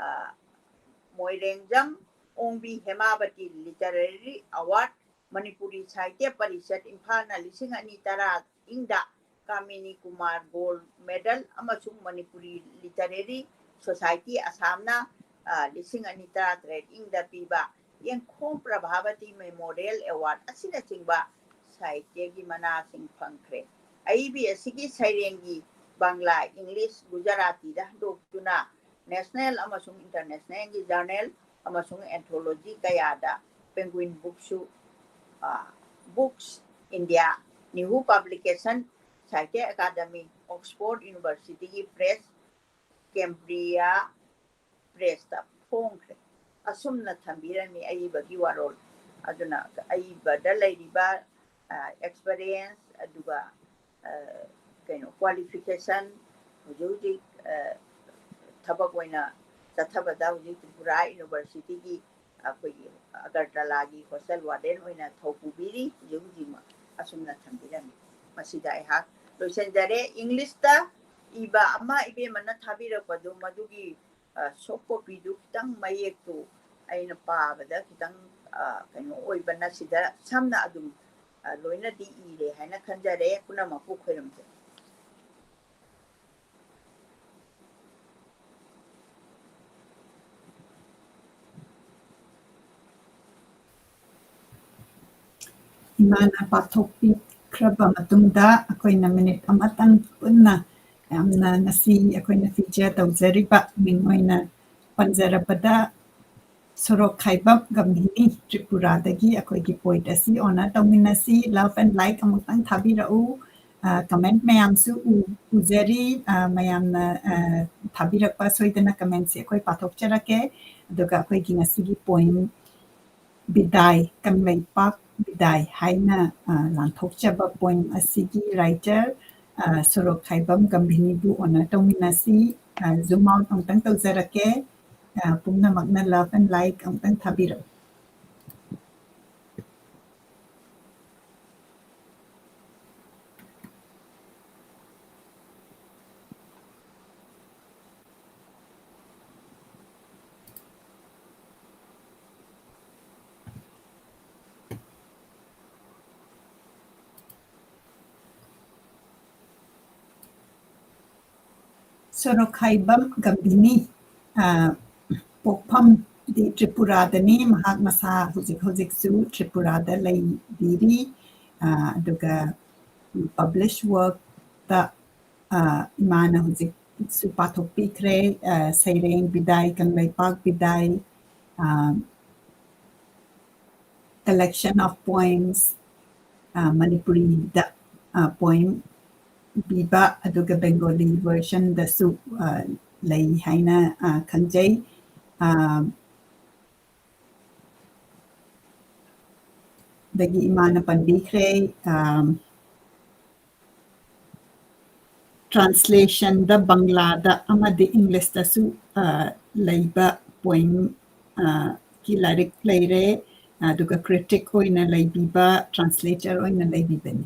ꯑ, ꯃꯣꯏꯔꯦꯡꯖꯝ ꯑꯣꯡꯕꯤ ꯍꯦꯃꯥꯕꯇꯤ ꯂꯤꯇꯔꯦꯔꯤ ꯑꯦꯋꯥꯔꯗ, ꯃꯅꯤꯄꯨꯔꯤ ꯁꯥꯍꯤꯇ꯭ꯌ ꯄꯔꯤꯁꯠ ꯏꯝꯐꯥꯜꯅ ꯂꯤꯁꯤꯡ ꯑꯅꯤ ꯇꯔꯥ ꯏꯪꯗ ꯀꯥꯃꯤꯅꯤ ꯀꯨꯃꯥꯔ ꯒꯣꯜꯗ ꯃꯦꯗꯜ ꯑꯃꯁꯨꯡ ꯃꯅꯤꯄꯨꯔꯤ ꯂꯤꯇꯔꯦꯔꯤ ꯁꯣꯁꯥꯏꯇꯤ ꯑꯁꯥꯝꯅ, ꯑ, ꯂꯤꯁꯤꯡ ꯑꯅꯤ ꯇꯔꯥꯇꯔꯦꯠ ꯏꯪꯗ ꯄꯤꯕ ꯌꯦꯡꯈꯣꯝ ꯄ꯭ꯔꯚꯥꯕꯇꯤ ꯃꯦꯃꯣꯔꯤꯌꯦꯜ ꯑꯦꯋꯥꯔꯗ ꯑꯁꯤꯅꯆꯤꯡꯕ ꯁꯥꯍꯤꯇ꯭ꯌꯒꯤ ꯃꯅꯥꯁꯤꯡ ꯐꯪꯈ꯭ꯔꯦ꯫ ꯑꯏꯕꯤ ꯑꯁꯤꯒꯤ ꯁꯩꯔꯦꯡꯒꯤ ꯕꯪꯂꯥ, ꯏꯪꯂꯤꯁ, ꯒꯨꯖꯔꯥꯇꯤꯗ ꯍꯟꯗꯣꯛꯇꯨꯅ ꯅꯦꯁꯅꯦꯜ ꯑꯃꯁꯨꯡ ꯏꯟꯇꯔꯅꯦꯁꯅꯦꯜꯒꯤ ꯖꯔꯅꯦꯜ ꯑꯃꯁꯨꯡ ꯑꯦꯟꯊꯣꯂꯣꯖꯤ ꯀꯌꯥꯗ ꯄꯦꯡꯒ꯭ꯋꯤꯟ ꯕꯨꯛꯁꯨ, ꯑ, ꯕꯨꯛꯁ ꯏꯟꯗꯤꯌꯥ, ꯅꯤꯍꯨ ꯄꯕ꯭ꯂꯤꯀꯦꯁꯟ, ꯁꯥꯍꯤꯇ꯭ꯌ ꯑꯦꯀꯥꯗꯃꯤ, ꯑꯣꯛꯁꯐꯣꯔꯗ ꯌꯨꯅꯤꯚꯔꯁꯤꯇꯤꯒꯤ ꯄ꯭ꯔꯦꯁ, ꯀꯦꯝꯕ꯭ꯔꯤꯌꯥ ꯄ꯭ꯔꯦꯁꯇ ꯐꯣꯡꯈ꯭ꯔꯦ꯫ ꯑꯁꯨꯝꯅ ꯊꯝꯕꯤꯔꯝꯃꯤ ꯑꯏꯕꯒꯤ ꯋꯥꯔꯣꯜ꯫ ꯑꯗꯨꯅ ꯑꯏꯕꯗ ꯂꯩꯔꯤꯕ, ꯑ, ꯑꯦꯛꯁꯄꯔꯤꯌꯦꯟꯁ, ꯑꯗꯨꯒ, ꯑ, ꯀꯩꯅꯣ, ꯀ꯭ꯋꯥꯂꯤꯐꯤꯀꯦꯁꯟ, ꯍꯧꯖꯤꯛ ꯍꯧꯖꯤꯛ, ꯑ, ꯊꯕꯛ ꯑꯣꯏꯅ ꯆꯠꯊꯕꯗ ꯍꯧꯖꯤꯛ ꯇ꯭ꯔꯤꯄꯨꯔꯥ ꯌꯨꯅꯤꯚꯔꯁꯤꯇꯤꯒꯤ ꯑꯩꯈꯣꯏꯒꯤ ꯑꯒꯔꯇꯂꯥꯒꯤ ꯍꯣꯁꯇꯦꯜ ꯋꯥꯔꯗꯦꯟ ꯑꯣꯏꯅ ꯊꯧ ꯄꯨꯕꯤꯔꯤ꯫ ꯍꯧꯖꯤꯛ ꯍꯧꯖꯤꯛꯃꯛ ꯑꯁꯨꯝꯅ ꯊꯝꯕꯤꯔꯝꯃꯤ꯫ ꯃꯁꯤꯗ ꯑꯩꯍꯥꯛ ꯂꯣꯏꯁꯤꯟꯖꯔꯦ꯫ ꯏꯪꯂꯤꯁꯇ ꯏꯕ ꯑꯃ ꯏꯕꯦꯝꯃꯅ ꯊꯥꯕꯤꯔꯛꯄꯗꯨ, ꯃꯗꯨꯒꯤ, ꯑ, ꯁꯣꯐ ꯀꯣꯄꯤꯗꯨ ꯈꯤꯇꯪ ꯃꯌꯦꯛꯇꯨ ꯑꯩꯅ ꯄꯥꯕꯗ ꯈꯤꯇꯪ, ꯑ, ꯀꯩꯅꯣ ꯑꯣꯏꯕꯅ ꯁꯤꯗ ꯁꯝꯅ ꯑꯗꯨꯝ, ꯑ, ꯂꯣꯏꯅꯗꯤ ꯏꯔꯦ ꯍꯥꯏꯅ ꯈꯟꯖꯔꯦ꯫ ꯄꯨꯝꯅꯃꯛꯄꯨ ꯈꯣꯏꯔꯝꯖꯔꯤ꯫ ꯏꯃꯥꯅ ꯄꯥꯊꯣꯛꯄꯤꯈ꯭ꯔꯕ ꯃꯇꯨꯡꯗ ꯑꯩꯈꯣꯏꯅ ꯃꯤꯅꯤꯠ ꯑꯃꯇꯪ ꯄꯨꯟꯅ ꯌꯥꯝꯅ ꯉꯁꯤ ꯑꯩꯈꯣꯏꯅ ꯐꯤꯆꯔ ꯇꯧꯖꯔꯤꯕ ꯃꯤꯡ ꯑꯣꯏꯅ ꯄꯟꯖꯔꯕꯗ ꯁꯣꯔꯣꯛꯈꯥꯏꯕꯝ ꯒꯝꯚꯤꯅꯤ ꯇ꯭ꯔꯤꯄꯨꯔꯥꯗꯒꯤ ꯑꯩꯈꯣꯏꯒꯤ ꯄꯣꯏꯠ ꯑꯁꯤ ꯑꯣꯅꯔ ꯇꯧꯃꯤꯟꯅꯁꯤ꯫ Love and like ꯑꯃꯨꯛꯇꯪ ꯊꯥꯕꯤꯔꯛꯎ꯫ ꯑ, ꯀꯃꯦꯟ ꯃꯌꯥꯝꯁꯨ ꯎ-, ꯎꯖꯔꯤ꯫ ꯑ, ꯃꯌꯥꯝꯅ, ꯑ, ꯊꯥꯕꯤꯔꯛꯄ ꯁꯣꯏꯗꯅ ꯀꯃꯦꯟꯁꯦ ꯑꯩꯈꯣꯏ ꯄꯥꯊꯣꯛꯆꯔꯛꯀꯦ꯫ ꯑꯗꯨꯒ ꯑꯩꯈꯣꯏꯒꯤ ꯉꯁꯤꯒꯤ ꯄꯣꯏꯝ ꯕꯤꯗꯥꯏ, ꯀꯪꯂꯩꯄꯥꯛ ꯕꯤꯗꯥꯏ ꯍꯥꯏꯅ, ꯑ, ꯂꯥꯟꯊꯣꯛꯆꯕ ꯄꯣꯏꯝ ꯑꯁꯤꯒꯤ ꯔꯥꯏꯇꯔ, ꯑ, ꯁꯣꯔꯣꯛꯈꯥꯏꯕꯝ ꯒꯝꯚꯤꯅꯤꯕꯨ ꯑꯣꯅꯔ ꯇꯧꯃꯤꯟꯅꯁꯤ꯫ ꯑ, zoom out ꯑꯃꯨꯛꯇꯪ ꯇꯧꯖꯔꯛꯀꯦ꯫ ꯑ, ꯄꯨꯝꯅꯃꯛꯅ love and like ꯑꯃꯨꯛꯇꯪ ꯊꯥꯕꯤꯔꯛꯎ꯫ ꯁꯣꯔꯣꯛꯈꯥꯏꯕꯝ ꯒꯝꯚꯤꯅꯤ, ꯑ, ꯄꯣꯛꯐꯝꯗꯤ ꯇ꯭ꯔꯤꯄꯨꯔꯥꯗꯅꯤ꯫ ꯃꯍꯥꯛ ꯃꯁꯥ ꯍꯧꯖꯤꯛ ꯍꯧꯖꯤꯛꯁꯨ ꯇ꯭ꯔꯤꯄꯨꯔꯥꯗ ꯂꯩꯕꯤꯔꯤ꯫ ꯑ, ꯑꯗꯨꯒ publish workꯇ, ꯑ, ꯏꯃꯥꯅ ꯍꯧꯖꯤꯛꯁꯨ ꯄꯥꯊꯣꯛꯄꯤꯈ꯭ꯔꯦ꯫ ꯑ, ꯁꯩꯔꯦꯡ ꯕꯤꯗꯥꯏ, ꯀꯪꯂꯩꯄꯥꯛ ꯕꯤꯗꯥꯏ, ꯑ, collection of poems, ꯑ, ꯃꯅꯤꯄꯨꯔꯤꯗ, ꯑ, ꯄꯣꯏꯝ ꯄꯤꯕ, ꯑꯗꯨꯒ ꯕꯦꯡꯒꯣꯂꯤ versionꯗꯁꯨ, ꯑ, ꯂꯩ ꯍꯥꯏꯅ, ꯑ, ꯈꯪꯖꯩ꯫ ꯑ, ꯑꯗꯒꯤ ꯏꯃꯥꯅ ꯄꯟꯕꯤꯈ꯭ꯔꯦ, ꯑ, translationꯗ ꯕꯪꯂꯥꯗ ꯑꯃꯗꯤ ꯏꯪꯂꯤꯁꯇꯁꯨ ꯑ, ꯂꯩꯕ poem, ꯑ, ꯀꯤ ꯂꯥꯏꯔꯤꯛ ꯂꯩꯔꯦ, ꯑꯗꯨꯒ critic ꯑꯣꯏꯅ ꯂꯩꯕꯤꯕ, translator ꯑꯣꯏꯅ ꯂꯩꯕꯤꯕꯅꯤ꯫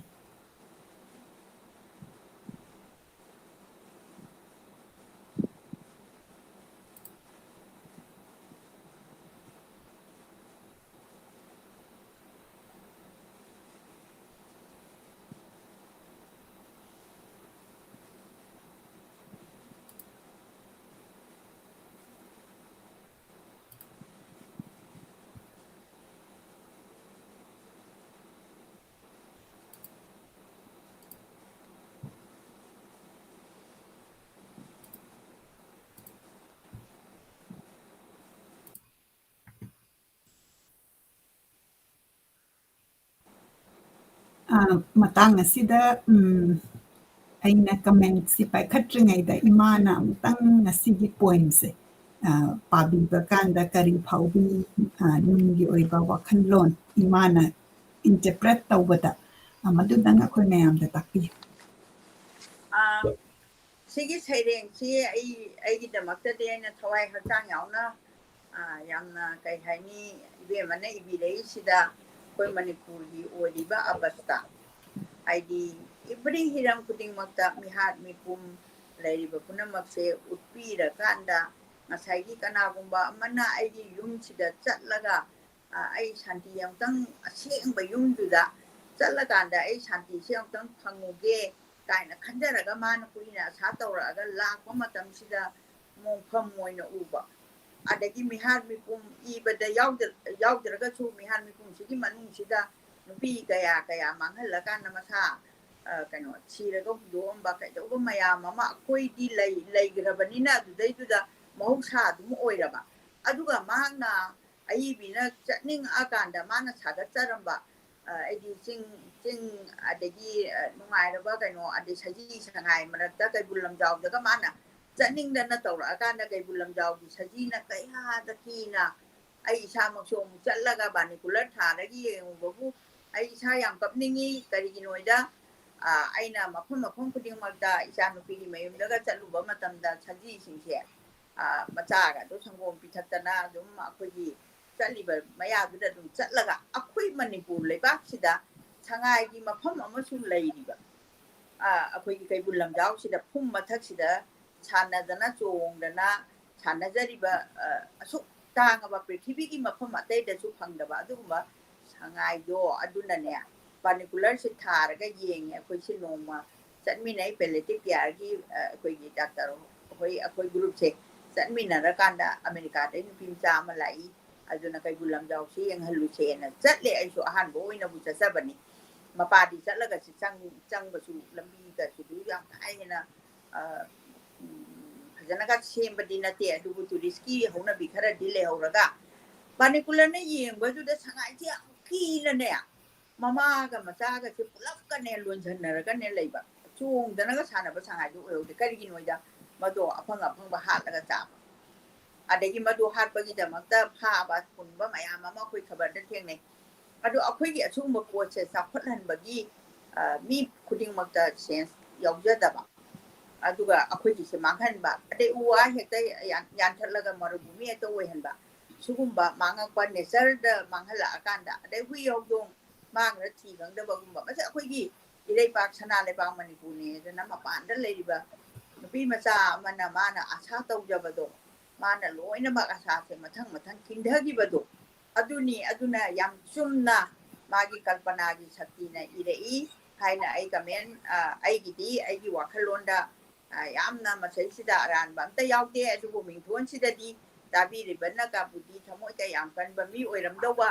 ꯑ, ꯃꯇꯥꯡ ꯑꯁꯤꯗ, ꯎꯝ, ꯑꯩꯅ comment ꯁꯤ ꯄꯥꯏꯈꯠꯇ꯭ꯔꯤꯉꯩꯗ ꯏꯃꯥꯅ ꯑꯃꯨꯛꯇꯪ ꯉꯁꯤꯒꯤ poem ꯁꯦ, ꯑ, ꯄꯥꯕꯤꯕ ꯀꯥꯟꯗ ꯀꯔꯤ ꯐꯥꯎꯕꯤ, ꯑ, ꯅꯨꯡꯒꯤ ꯑꯣꯏꯕ ꯋꯥꯈꯜꯂꯣꯟ ꯏꯃꯥꯅ interpret ꯇꯧꯕꯗ, ꯑ, ꯃꯗꯨꯗꯪ ꯑꯩꯈꯣꯏ ꯃꯌꯥꯝꯗ ꯇꯥꯛꯄꯤꯌꯨ꯫ ꯑ, ꯁꯤꯒꯤ ꯁꯩꯔꯦꯡꯁꯤ ꯑꯩ, ꯑꯩꯒꯤꯗꯃꯛꯇꯗꯤ ꯑꯩꯅ ꯊꯋꯥꯏ ꯍꯛꯆꯥꯡ ꯌꯥꯎꯅ, ꯑ, ꯌꯥꯝꯅ, ꯀꯩ ꯍꯥꯏꯅꯤ, ꯏꯕꯦꯝꯃꯅ ꯏꯕꯤꯔꯛꯏꯁꯤꯗ ꯑꯩꯈꯣꯏ ꯃꯅꯤꯄꯨꯔꯒꯤ ꯑꯣꯏꯔꯤꯕ ꯑꯕꯁꯇꯥ, ꯍꯥꯏꯗꯤ every ꯍꯤꯔꯝ ꯈꯨꯗꯤꯡꯃꯛꯇ ꯃꯤꯍꯥꯠ ꯃꯤꯄꯨꯝ ꯂꯩꯔꯤꯕ ꯄꯨꯝꯅꯃꯛꯁꯦ ꯎꯠꯄꯤꯔꯀꯥꯟꯗ, ꯉꯁꯥꯏꯒꯤ ꯀꯅꯥꯒꯨꯝꯕ ꯑꯃꯅ ꯑꯩꯒꯤ ꯌꯨꯝꯁꯤꯗ ꯆꯠꯂꯒ, ꯑ, ꯑꯩ ꯁꯥꯟꯇꯤ ꯑꯃꯨꯛꯇꯪ, ꯑꯁꯦꯡꯕ ꯌꯨꯝꯗꯨꯗ ꯆꯠꯂꯀꯥꯟꯗ ꯑꯩ ꯁꯥꯟꯇꯤꯁꯦ ꯑꯃꯨꯛꯇꯪ ꯐꯪꯉꯨꯒꯦ ꯀꯥꯏꯅ ꯈꯟꯖꯔꯒ ꯃꯥꯅ ꯀꯨꯏꯅ ꯑꯁꯥ ꯇꯧꯔꯛꯑꯒ ꯂꯥꯛꯄ ꯃꯇꯝꯁꯤꯗ ꯃꯣꯡꯐꯝ ꯑꯣꯏꯅ ꯎꯕ꯫ ꯑꯗꯒꯤ ꯃꯤꯍꯥꯠ ꯃꯤꯄꯨꯝ ꯏꯕꯗ ꯌꯥꯎꯗ-, ꯌꯥꯎꯗ꯭ꯔꯒꯁꯨ ꯃꯤꯍꯥꯠ ꯃꯤꯄꯨꯝꯁꯤꯒꯤ ꯃꯅꯨꯡꯁꯤꯗ ꯅꯨꯄꯤ ꯀꯌꯥ ꯀꯌꯥ ꯃꯥꯡꯍꯜꯂꯀꯥꯟꯗ ꯃꯁꯥ, ꯑ, ꯀꯩꯅꯣ, ꯁꯤꯔꯒ ꯍꯨꯟꯗꯣꯛꯑꯝꯕ ꯀꯩꯗꯧꯕ ꯃꯌꯥꯝ ꯑꯃ ꯑꯩꯈꯣꯏꯗꯤ ꯂꯩ-, ꯂꯩꯈ꯭ꯔꯕꯅꯤꯅ ꯑꯗꯨꯗꯩꯗꯨꯗ ꯃꯍꯧꯁꯥ ꯑꯗꯨꯝ ꯑꯣꯏꯔꯕ꯫ ꯑꯗꯨꯒ ꯃꯍꯥꯛꯅ ꯑꯏꯕꯤꯅ ꯆꯠꯅꯤꯡꯉꯛꯑꯀꯥꯟꯗ ꯃꯥꯅ ꯁꯥꯒꯠꯆꯔꯝꯕ, ꯑ, ꯑꯩꯗꯤ ꯆꯤꯡ, ꯆꯤꯡ, ꯑꯗꯒꯤ, ꯑ, ꯅꯨꯡꯉꯥꯏꯔꯕ ꯀꯩꯅꯣ, ꯑꯗꯩ ꯁꯖꯤ ꯁꯉꯥꯏ ꯃꯔꯛꯇ ꯀꯩꯕꯨꯜ ꯂꯝꯖꯥꯎꯗꯒ ꯃꯥꯅ ꯆꯠꯅꯤꯡꯗꯅ ꯇꯧꯔꯛꯑꯀꯥꯟꯗ ꯀꯩꯕꯨꯜ ꯂꯝꯖꯥꯎꯒꯤ ꯁꯖꯤꯅ ꯀꯌꯥꯗ ꯀꯤꯅ ꯑꯩ ꯏꯁꯥꯃꯛꯁꯨ ꯑꯃꯨꯛ ꯆꯠꯂꯒ binocular ꯊꯥꯔꯒ ꯌꯦꯡꯉꯨꯕꯕꯨ ꯑꯩ ꯏꯁꯥ ꯌꯥꯝ ꯀꯞꯅꯤꯡꯉꯤ꯫ ꯀꯔꯤꯒꯤꯅꯣꯗ, ꯑ, ꯑꯩꯅ ꯃꯐꯝ ꯃꯐꯝ ꯈꯨꯗꯤꯡꯃꯛꯇ ꯏꯆꯥꯅꯨꯄꯤꯒꯤ ꯃꯌꯨꯝꯗꯒ ꯆꯠꯂꯨꯕ ꯃꯇꯝꯗ ꯁꯖꯤꯁꯤꯡꯁꯦ ꯃꯆꯥꯒ ꯑꯗꯨ ꯁꯪꯒꯣꯝ ꯄꯤꯊꯛꯇꯅ ꯑꯗꯨꯝ ꯑꯩꯈꯣꯏꯒꯤ ꯆꯠꯂꯤꯕ ꯃꯌꯥꯗꯨꯗ ꯑꯗꯨꯝ ꯆꯠꯂꯒ, ꯑꯩꯈꯣꯏ ꯃꯅꯤꯄꯨꯔ ꯂꯩꯕꯥꯛꯁꯤꯗ ꯁꯉꯥꯏꯒꯤ ꯃꯐꯝ ꯑꯃꯁꯨ ꯂꯩꯔꯤꯕ, ꯑꯩꯈꯣꯏꯒꯤ ꯀꯩꯕꯨꯜ ꯂꯝꯖꯥꯎꯁꯤꯗ, ꯐꯨꯝ ꯃꯊꯛꯁꯤꯗ ꯁꯥꯟꯅꯗꯅ ꯆꯣꯡꯗꯅ ꯁꯥꯟꯅꯖꯔꯤꯕ, ꯑꯁꯨꯛ ꯇꯥꯡꯉꯕ, ꯄ꯭ꯔꯤꯊꯤꯕꯤꯒꯤ ꯃꯐꯝ ꯑꯇꯩꯗꯁꯨ ꯐꯪꯗꯕ ꯑꯗꯨꯒꯨꯝꯕ ꯁꯉꯥꯏꯗꯣ꯫ ꯑꯗꯨꯅꯅꯦ, ꯕꯥꯏꯅꯣꯀꯨꯂꯔꯁꯦ ꯊꯥꯔꯒ ꯌꯦꯡꯉꯦ ꯑꯩꯈꯣꯏꯁꯦ꯫ ꯅꯣꯡꯃ ꯆꯠꯃꯤꯟꯅꯩ, ꯄꯦꯂꯦꯇꯤꯛ ꯀꯤꯌꯔꯒꯤ ꯑꯩꯈꯣꯏꯒꯤ ꯗꯥꯛꯇꯔ ꯍꯣꯏ, ꯑꯩꯈꯣꯏ ꯒ꯭ꯔꯨꯞꯁꯦ ꯆꯠꯃꯤꯟꯅꯔꯀꯥꯟꯗ ꯑꯃꯦꯔꯤꯀꯥꯗꯩ ꯅꯨꯄꯤ ꯃꯆꯥ ꯑꯃ ꯂꯥꯛꯏ, ꯑꯗꯨꯅ ꯀꯩꯕꯨꯜ ꯂꯝꯖꯥꯎꯁꯤ ꯌꯦꯡꯍꯜꯂꯨꯁꯦꯅ ꯆꯠꯂꯦ꯫ ꯑꯩꯁꯨ ꯑꯍꯥꯟꯕ ꯑꯣꯏꯅꯕꯨ ꯆꯠꯆꯕꯅꯤ꯫ ꯃꯄꯥꯗꯤ ꯆꯠꯂꯒꯁꯨ ꯆꯪꯕꯁꯨ ꯂꯝꯕꯤꯗꯁꯨ ꯌꯥꯝ ꯀꯥ ꯍꯦꯟꯅ ꯐꯖꯅꯒ ꯁꯦꯝꯕꯗꯤ ꯅꯠꯇꯦ, ꯑꯗꯨꯕꯨ ꯇꯨꯔꯤꯁꯀꯤ ꯍꯧꯅꯕꯤ ꯈꯔꯗꯤ ꯂꯩꯍꯧꯔꯒ, ꯕꯥꯏꯅꯣꯀꯨꯂꯔꯅ ꯌꯦꯡꯕꯗꯨꯗ ꯁꯉꯥꯏꯁꯦ ꯌꯥꯝ ꯀꯤꯅꯅꯦ, ꯃꯃꯥꯒ ꯃꯆꯥꯒꯁꯦ ꯄꯨꯂꯞꯀꯅꯦ ꯂꯣꯟꯁꯤꯟꯅꯔꯒꯅꯦ ꯂꯩꯕ꯫ ꯆꯣꯡꯗꯅꯒ ꯁꯥꯟꯅꯕ ꯁꯉꯥꯏꯗꯨ ꯑꯣꯏꯍꯧꯗꯦ꯫ ꯀꯔꯤꯒꯤꯅꯣꯗ ꯃꯗꯣ ꯑꯐꯪ ꯑꯐꯪꯕ ꯍꯥꯠꯂꯒ ꯆꯥꯕ꯫ ꯑꯗꯒꯤ ꯃꯗꯨ ꯍꯥꯠꯄꯒꯤꯗꯃꯛꯇ ꯐꯥꯕ ꯄꯨꯟꯕ ꯃꯌꯥꯝ ꯑꯃ ꯑꯩꯈꯣꯏ ꯈꯕꯔꯗ ꯊꯦꯡꯅꯩ꯫ ꯑꯗꯣ ꯑꯩꯈꯣꯏꯒꯤ ꯑꯁꯤꯒꯨꯝꯕ ꯄꯣꯠꯁꯦ ꯆꯥꯎꯈꯠꯍꯟꯕꯒꯤ, ꯑ, ꯃꯤ ꯈꯨꯗꯤꯡꯃꯛꯇ ꯁꯦꯟꯁ ꯌꯥꯎꯖꯗꯕ, ꯑꯗꯨꯒ ꯑꯩꯈꯣꯏꯒꯤꯁꯦ ꯃꯥꯡꯍꯟꯕ, ꯑꯗꯩ ꯎ ꯋꯥ ꯍꯦꯛꯇ ꯌꯥꯟ-, ꯌꯥꯟꯊꯠꯂꯒ ꯃꯔꯨꯚꯨꯃꯤ ꯍꯦꯛꯇ ꯑꯣꯏꯍꯟꯕ, ꯁꯤꯒꯨꯝꯕ ꯃꯥꯡꯉꯛꯄ, ꯅꯦꯆꯔꯗ ꯃꯥꯡꯍꯜꯂꯛꯑꯀꯥꯟꯗ, ꯑꯗꯩ ꯍꯨꯏ ꯍꯧꯗꯣꯡ ꯃꯥꯡꯈ꯭ꯔ ꯊꯤ ꯈꯪꯗꯕꯒꯨꯝꯕ, ꯃꯁꯤ ꯑꯩꯈꯣꯏꯒꯤ ꯏꯔꯩꯄꯥꯛ, ꯁꯅꯥ ꯂꯩꯕꯥꯛ ꯃꯅꯤꯄꯨꯔꯅꯦꯗꯅ ꯃꯄꯥꯟꯗ ꯂꯩꯔꯤꯕ ꯅꯨꯄꯤ ꯃꯆꯥ ꯑꯃꯅ ꯃꯥꯅ ꯑꯁꯥ ꯇꯧꯖꯕꯗꯣ, ꯃꯥꯅ ꯂꯣꯏꯅꯃꯛ ꯑꯁꯥꯁꯦ ꯃꯊꯪ ꯃꯊꯪ ꯊꯤꯟꯊꯈꯤꯕꯗꯣ ꯑꯗꯨꯅꯤ꯫ ꯑꯗꯨꯅ ꯌꯥꯝ ꯆꯨꯝꯅ ꯃꯥꯒꯤ ꯀꯜꯄꯅꯥꯒꯤ ꯁꯛꯇꯤꯅ ꯏꯔꯛꯏ ꯍꯥꯏꯅ ꯑꯩ ꯀꯃꯦꯟ, ꯑ, ꯑꯩꯒꯤꯗꯤ, ꯑꯩꯒꯤ ꯋꯥꯈꯜꯂꯣꯟꯗ, ꯑ, ꯌꯥꯝꯅ ꯃꯁꯩꯁꯤꯗ ꯑꯔꯥꯟꯕ ꯑꯝꯇ ꯌꯥꯎꯗꯦ꯫ ꯑꯗꯨꯕꯨ ꯃꯤꯡꯊꯣꯟꯁꯤꯗꯗꯤ ꯇꯥꯕꯤꯔꯤꯕꯅꯒ ꯕꯨꯙꯤ ꯊꯃꯣꯏꯒ ꯌꯥꯝ ꯀꯟꯕ ꯃꯤ ꯑꯣꯏꯔꯝꯗꯧꯕ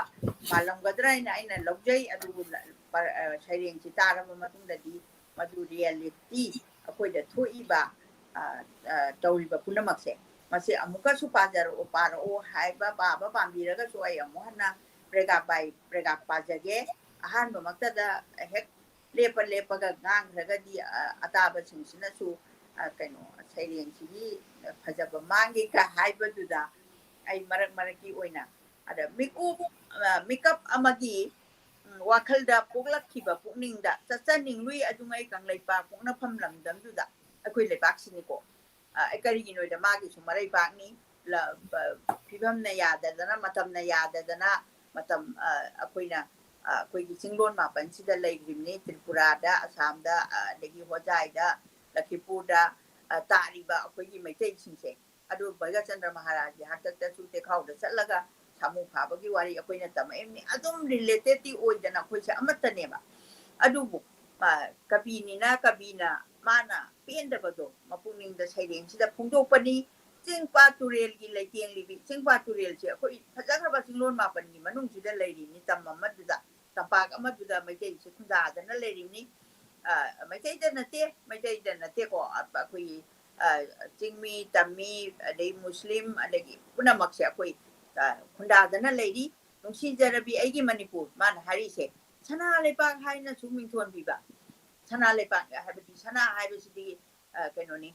ꯃꯥꯜꯂꯝꯒꯗ꯭ꯔꯥ ꯍꯥꯏꯅ ꯑꯩꯅ ꯂꯧꯖꯩ꯫ ꯑꯗꯨꯕꯨ ꯂ-, ꯄ-, ꯑ, ꯁꯩꯔꯦꯡꯁꯤ ꯇꯥꯔꯕ ꯃꯇꯨꯡꯗꯗꯤ ꯃꯗꯨ ꯔꯤꯌꯦꯂꯤꯇꯤ, ꯑꯩꯈꯣꯏꯗ ꯊꯣꯛꯏꯕ, ꯑ, ꯑ, ꯇꯧꯔꯤꯕ ꯄꯨꯝꯅꯃꯛꯁꯦ, ꯃꯁꯤ ꯑꯃꯨꯛꯀꯁꯨ ꯄꯥꯖꯔꯛꯑꯣ, ꯄꯥꯔꯛꯑꯣ ꯍꯥꯏꯕ, ꯄꯥꯕ ꯄꯥꯝꯕꯤꯔꯒꯁꯨ ꯑꯩ ꯑꯃꯨꯛ ꯍꯟꯅ ꯄ꯭ꯔꯦꯒꯥꯞ ꯄꯥꯏ-, ꯄ꯭ꯔꯦꯒꯥꯞ ꯄꯥꯖꯒꯦ꯫ ꯑꯍꯥꯟꯕꯃꯛꯇꯗ ꯍꯦꯛ ꯂꯦꯞꯄ ꯂꯦꯞꯄꯒ ꯉꯥꯡꯈ꯭ꯔꯒꯗꯤ, ꯑ, ꯑꯇꯥꯕꯁꯤꯡꯁꯤꯅꯁꯨ, ꯑ, ꯀꯩꯅꯣ, ꯁꯩꯔꯦꯡꯁꯤꯒꯤ ꯐꯖꯕ ꯃꯥꯡꯒꯦ ꯀ ꯍꯥꯏꯕꯗꯨꯗ ꯑꯩ ꯃꯔꯛ ꯃꯔꯛꯀꯤ ꯑꯣꯏꯅ, ꯑꯗ ꯃꯤꯀꯨꯞ, ꯑ, ꯃꯤꯀꯞ ꯑꯃꯒꯤ, ꯎꯝ, ꯋꯥꯈꯜꯗ ꯄꯣꯛꯂꯛꯈꯤꯕ ꯄꯨꯛꯅꯤꯡꯗ ꯆꯠꯆꯅꯤꯡꯂꯨꯏ ꯑꯗꯨꯉꯩ ꯀꯪꯂꯩꯄꯥꯛ ꯄꯣꯛꯅꯐꯝ ꯂꯝꯗꯝꯗꯨꯗ꯫ ꯑꯩꯈꯣꯏ ꯂꯩꯕꯥꯛꯁꯤꯅꯤꯀꯣ꯫ ꯑ, ꯀꯔꯤꯒꯤꯅꯣꯗ ꯃꯥꯒꯤꯁꯨ ꯃꯔꯩꯕꯥꯛꯅꯤ꯫ ꯂ-, ꯕ-, ꯐꯤꯕꯝꯅ ꯌꯥꯗꯗꯅ, ꯃꯇꯝꯅ ꯌꯥꯗꯗꯅ, ꯃꯇꯝ, ꯑ, ꯑꯩꯈꯣꯏꯅ, ꯑ, ꯑꯩꯈꯣꯏꯒꯤ ꯆꯤꯡꯂꯣꯟ ꯃꯥꯄꯟꯁꯤꯗ ꯂꯩꯔꯤꯕꯅꯤ, ꯇ꯭ꯔꯤꯄꯨꯔꯥꯗ, ꯑꯁꯥꯝꯗ, ꯑ, ꯑꯗꯒꯤ ꯍꯣꯖꯥꯏꯗ, ꯂꯈꯤꯄꯨꯔꯗ, ꯑ, ꯇꯥꯔꯤꯕ ꯑꯩꯈꯣꯏꯒꯤ ꯃꯩꯇꯩꯁꯤꯡꯁꯦ꯫ ꯑꯗꯨ ꯚꯩꯒꯆꯟꯗ꯭ꯔ ꯃꯍꯥꯔꯥꯖꯒꯤ ꯍꯥꯛꯇꯛꯇꯁꯨ ꯇꯦꯈꯥꯎꯗ ꯆꯠꯂꯒ ꯁꯥꯃꯨ ꯐꯥꯕꯒꯤ ꯋꯥꯔꯤ ꯑꯩꯈꯣꯏꯅ ꯇꯝꯃꯛꯏꯕꯅꯤ꯫ ꯑꯗꯨꯝ ꯔꯤꯂꯦꯇꯦꯠꯇꯤ ꯑꯣꯏꯗꯅ ꯑꯩꯈꯣꯏꯁꯦ ꯑꯃꯠꯇꯅꯦꯕ꯫ ꯑꯗꯨꯕꯨ, ꯑ, ꯀꯕꯤꯅꯤꯅ ꯀꯕꯤꯅ ꯃꯥꯅ ꯄꯦꯟꯗꯕꯗꯣ ꯃꯄꯨꯛꯅꯤꯡꯗ ꯁꯩꯔꯦꯡꯁꯤꯗ ꯐꯣꯡꯗꯣꯛꯄꯅꯤ꯫ ꯆꯤꯡ ꯄꯥꯠ ꯇꯨꯔꯦꯜꯒꯤ ꯂꯩꯇꯦꯡꯂꯤꯕꯤ, ꯆꯤꯡ ꯄꯥꯠ ꯇꯨꯔꯦꯜꯁꯦ ꯑꯩꯈꯣꯏ ꯐꯖꯈ꯭ꯔꯕ ꯆꯤꯡꯂꯣꯟ ꯃꯥꯄꯟꯒꯤ ꯃꯅꯨꯡꯁꯤꯗ ꯂꯩꯔꯤꯅꯤ, ꯇꯝ ꯑꯃꯗꯨꯗ, ꯇꯝꯄꯥꯛ ꯑꯃꯗꯨꯗ ꯃꯩꯇꯩꯁꯦ ꯈꯨꯟꯗꯥꯗꯅ ꯂꯩꯔꯤꯕꯅꯤ꯫ ꯑ, ꯃꯩꯇꯩꯗ ꯅꯠꯇꯦ, ꯃꯩꯇꯩꯗ ꯅꯠꯇꯦꯀꯣ, ꯑ, ꯑꯩꯈꯣꯏꯒꯤ, ꯑ, ꯆꯤꯡꯃꯤ, ꯇꯝꯃꯤ, ꯑꯗꯩ ꯃꯨꯁꯂꯤꯝ, ꯑꯗꯒꯤ ꯄꯨꯝꯅꯃꯛꯁꯦ ꯑꯩꯈꯣꯏ, ꯑ, ꯈꯨꯟꯗꯥꯗꯅ ꯂꯩꯔꯤ꯫ ꯅꯨꯡꯁꯤꯖꯔꯕꯤ ꯑꯩꯒꯤ ꯃꯅꯤꯄꯨꯔ, ꯃꯥꯅ ꯍꯥꯏꯔꯤꯁꯦ ꯁꯅꯥ ꯂꯩꯄꯥꯛ ꯍꯥꯏꯅꯁꯨ ꯃꯤꯡꯊꯣꯟꯕꯤꯕ꯫ ꯁꯅꯥ ꯂꯩꯄꯥꯛ ꯍꯥꯏꯕꯗꯤ ꯁꯅꯥ ꯍꯥꯏꯕꯁꯤꯗꯤ, ꯑ, ꯀꯩꯅꯣꯅꯤ,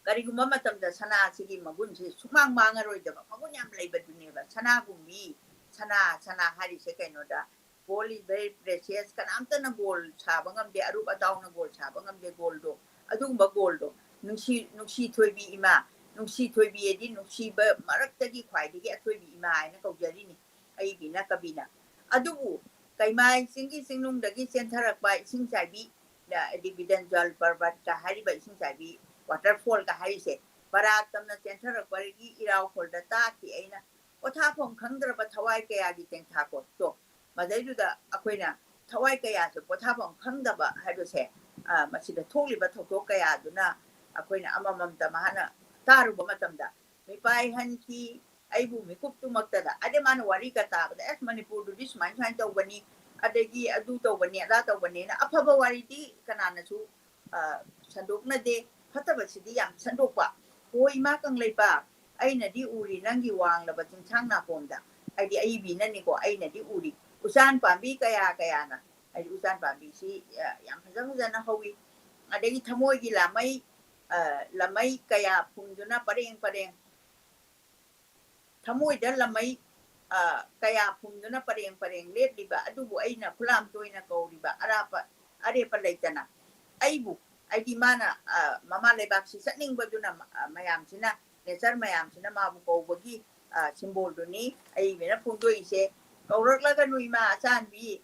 ꯀꯔꯤꯒꯨꯝꯕ ꯃꯇꯝꯗ ꯁꯅꯥꯁꯤꯒꯤ ꯃꯒꯨꯟꯁꯤ ꯁꯨꯡꯃꯥꯡ ꯃꯥꯡꯉꯔꯣꯏꯗꯕ ꯃꯒꯨꯟ ꯌꯥꯝ ꯂꯩꯕꯗꯨꯅꯦꯕ꯫ ꯁꯅꯥꯒꯨꯝꯕꯤ, ꯁꯅꯥ, ꯁꯅꯥ ꯍꯥꯏꯔꯤꯁꯦ ꯀꯩꯅꯣꯗ, gold is very precious, ꯀꯅꯥꯝꯇꯅ gold ꯁꯥꯕ ꯉꯝꯗꯦ, ꯑꯔꯨꯞ ꯑꯇꯥꯎꯅ gold ꯁꯥꯕ ꯉꯝꯗꯦ, goldꯗꯣ, ꯑꯗꯨꯒꯨꯝꯕ goldꯗꯣ꯫ ꯅꯨꯡꯁꯤ, ꯅꯨꯡꯁꯤ ꯊꯣꯏꯕꯤ ꯏꯃꯥ, ꯅꯨꯡꯁꯤ ꯊꯣꯏꯕꯤ ꯍꯥꯏꯗꯤ ꯅꯨꯡꯁꯤꯕ ꯃꯔꯛꯇꯒꯤ ꯈ꯭ꯋꯥꯏꯗꯒꯤ ꯑꯊꯣꯏꯕꯤ ꯏꯃꯥ ꯍꯥꯏꯅ ꯀꯧꯖꯔꯤꯅꯤ ꯑꯏꯕꯤꯅ, ꯀꯕꯤꯅ꯫ ꯑꯗꯨꯕꯨ ꯀꯩꯃꯥꯏ ꯆꯤꯡꯒꯤ ꯆꯤꯡꯅꯨꯡꯗꯒꯤ ꯆꯦꯟꯊꯔꯛꯄ ꯏꯁꯤꯡ ꯆꯥꯏꯕꯤ, ꯑ, ꯍꯥꯏꯗꯤ ꯕꯤꯗꯟꯖꯜ ꯄꯔꯕꯠꯀ ꯍꯥꯏꯔꯤꯕ ꯏꯁꯤꯡ ꯆꯥꯏꯕꯤ waterfallꯒ ꯍꯥꯏꯔꯤꯁꯦ ꯃꯔꯥꯛ ꯇꯝꯅ ꯆꯦꯟꯊꯔꯛꯄꯗꯒꯤ ꯏꯔꯥꯎꯈꯣꯜꯗ ꯇꯥꯈꯤ ꯑꯩꯅ꯫ ꯄꯣꯊꯥꯐꯝ ꯈꯪꯗ꯭ꯔꯕ ꯊꯋꯥꯏ ꯀꯌꯥꯒꯤ ꯇꯦꯡꯊꯥꯀꯣꯠꯇꯣ, ꯃꯗꯩꯗꯨꯗ ꯑꯩꯈꯣꯏꯅ ꯊꯋꯥꯏ ꯀꯌꯥꯁꯦ ꯄꯣꯊꯥꯐꯝ ꯈꯪꯗꯕ ꯍꯥꯏꯕꯁꯦ, ꯑ, ꯃꯁꯤꯗ ꯊꯣꯛꯂꯤꯕ ꯊꯧꯗꯣꯛ ꯀꯌꯥꯗꯨꯅ ꯑꯩꯈꯣꯏꯅ ꯑꯃꯃꯝꯇ ꯃꯍꯥꯛꯅ ꯇꯥꯔꯨꯕ ꯃꯇꯝꯗ ꯃꯤꯄꯥꯏꯍꯟꯈꯤ, ꯑꯩꯕꯨ ꯃꯤꯀꯨꯞꯇꯨꯃꯛꯇꯗ꯫ ꯑꯗꯩ ꯃꯥꯅ ꯋꯥꯔꯤꯒ ꯇꯥꯕꯗ, "ꯑꯁ, ꯃꯅꯤꯄꯨꯔꯗꯨꯗꯤ ꯁꯨꯃꯥꯏ ꯁꯨꯃꯥꯏꯅ ꯇꯧꯕꯅꯤ, ꯑꯗꯒꯤ ꯑꯗꯨ ꯇꯧꯕꯅꯤ, ꯑꯗꯥ ꯇꯧꯕꯅꯦꯅ" ꯑꯐꯕ ꯋꯥꯔꯤꯗꯤ ꯀꯅꯥꯅꯁꯨ, ꯑ, ꯁꯟꯗꯣꯛꯅꯗꯦ꯫ ꯐꯠꯇꯕꯁꯤꯗꯤ ꯌꯥꯝ ꯁꯟꯗꯣꯛꯄ꯫ "ꯍꯣ ꯏꯃꯥ ꯀꯪꯂꯩꯄꯥꯛ, ꯑꯩꯅꯗꯤ ꯎꯔꯤ ꯅꯪꯒꯤ ꯋꯥꯡꯂꯕ ꯆꯤꯡꯁꯥꯡ ꯅꯥꯄꯣꯝꯗ", ꯍꯥꯏꯗꯤ ꯑꯏꯕꯤꯅꯅꯤꯀꯣ, "ꯑꯩꯅꯗꯤ ꯎꯔꯤ ꯎꯆꯥꯟ ꯄꯥꯝꯕꯤ ꯀꯌꯥ ꯀꯌꯥꯅ", ꯍꯥꯏꯗꯤ ꯎꯆꯥꯟ ꯄꯥꯝꯕꯤꯁꯤ, ꯑ, ꯌꯥꯝ ꯐꯖ ꯐꯖꯅ ꯍꯧꯋꯤ꯫ ꯑꯗꯒꯤ ꯊꯃꯣꯏꯒꯤ ꯂꯥꯃꯩ, ꯑ, ꯂꯥꯃꯩ ꯀꯌꯥ ꯐꯨꯝꯗꯨꯅ ꯄꯔꯦꯡ ꯄꯔꯦꯡ, ꯊꯃꯣꯏꯗ ꯂꯥꯃꯩ, ꯑ, ꯀꯌꯥ ꯐꯨꯝꯗꯨꯅ ꯄꯔꯦꯡ ꯄꯔꯦꯡ ꯂꯦꯞꯂꯤꯕ ꯑꯗꯨꯕꯨ ꯑꯩꯅ ꯈꯨꯂꯥꯝ ꯇꯣꯏꯅ ꯀꯧꯔꯤꯕ ꯑꯔꯥꯞꯄ ꯑꯔꯦꯞꯄ ꯂꯩꯇꯅ ꯑꯩꯕꯨ ꯑꯩꯗꯤ ꯃꯥꯅ, ꯑ, ꯃꯃꯥ ꯂꯩꯕꯥꯛꯁꯤ ꯆꯠꯅꯤꯡꯕꯗꯨꯅ, ꯑ, ꯃꯌꯥꯝꯁꯤꯅ, ꯅꯦꯆꯔ ꯃꯌꯥꯝꯁꯤꯅ ꯃꯥꯕꯨ ꯀꯧꯕꯒꯤ, ꯑ, ꯁꯤꯝꯕꯣꯜꯗꯨꯅꯤ ꯑꯏꯕꯅ ꯐꯣꯡꯗꯣꯛꯏꯁꯦ꯫ "ꯀꯧꯔꯛꯂꯒꯅꯨ ꯏꯃꯥ ꯑꯆꯥꯟꯕꯤ,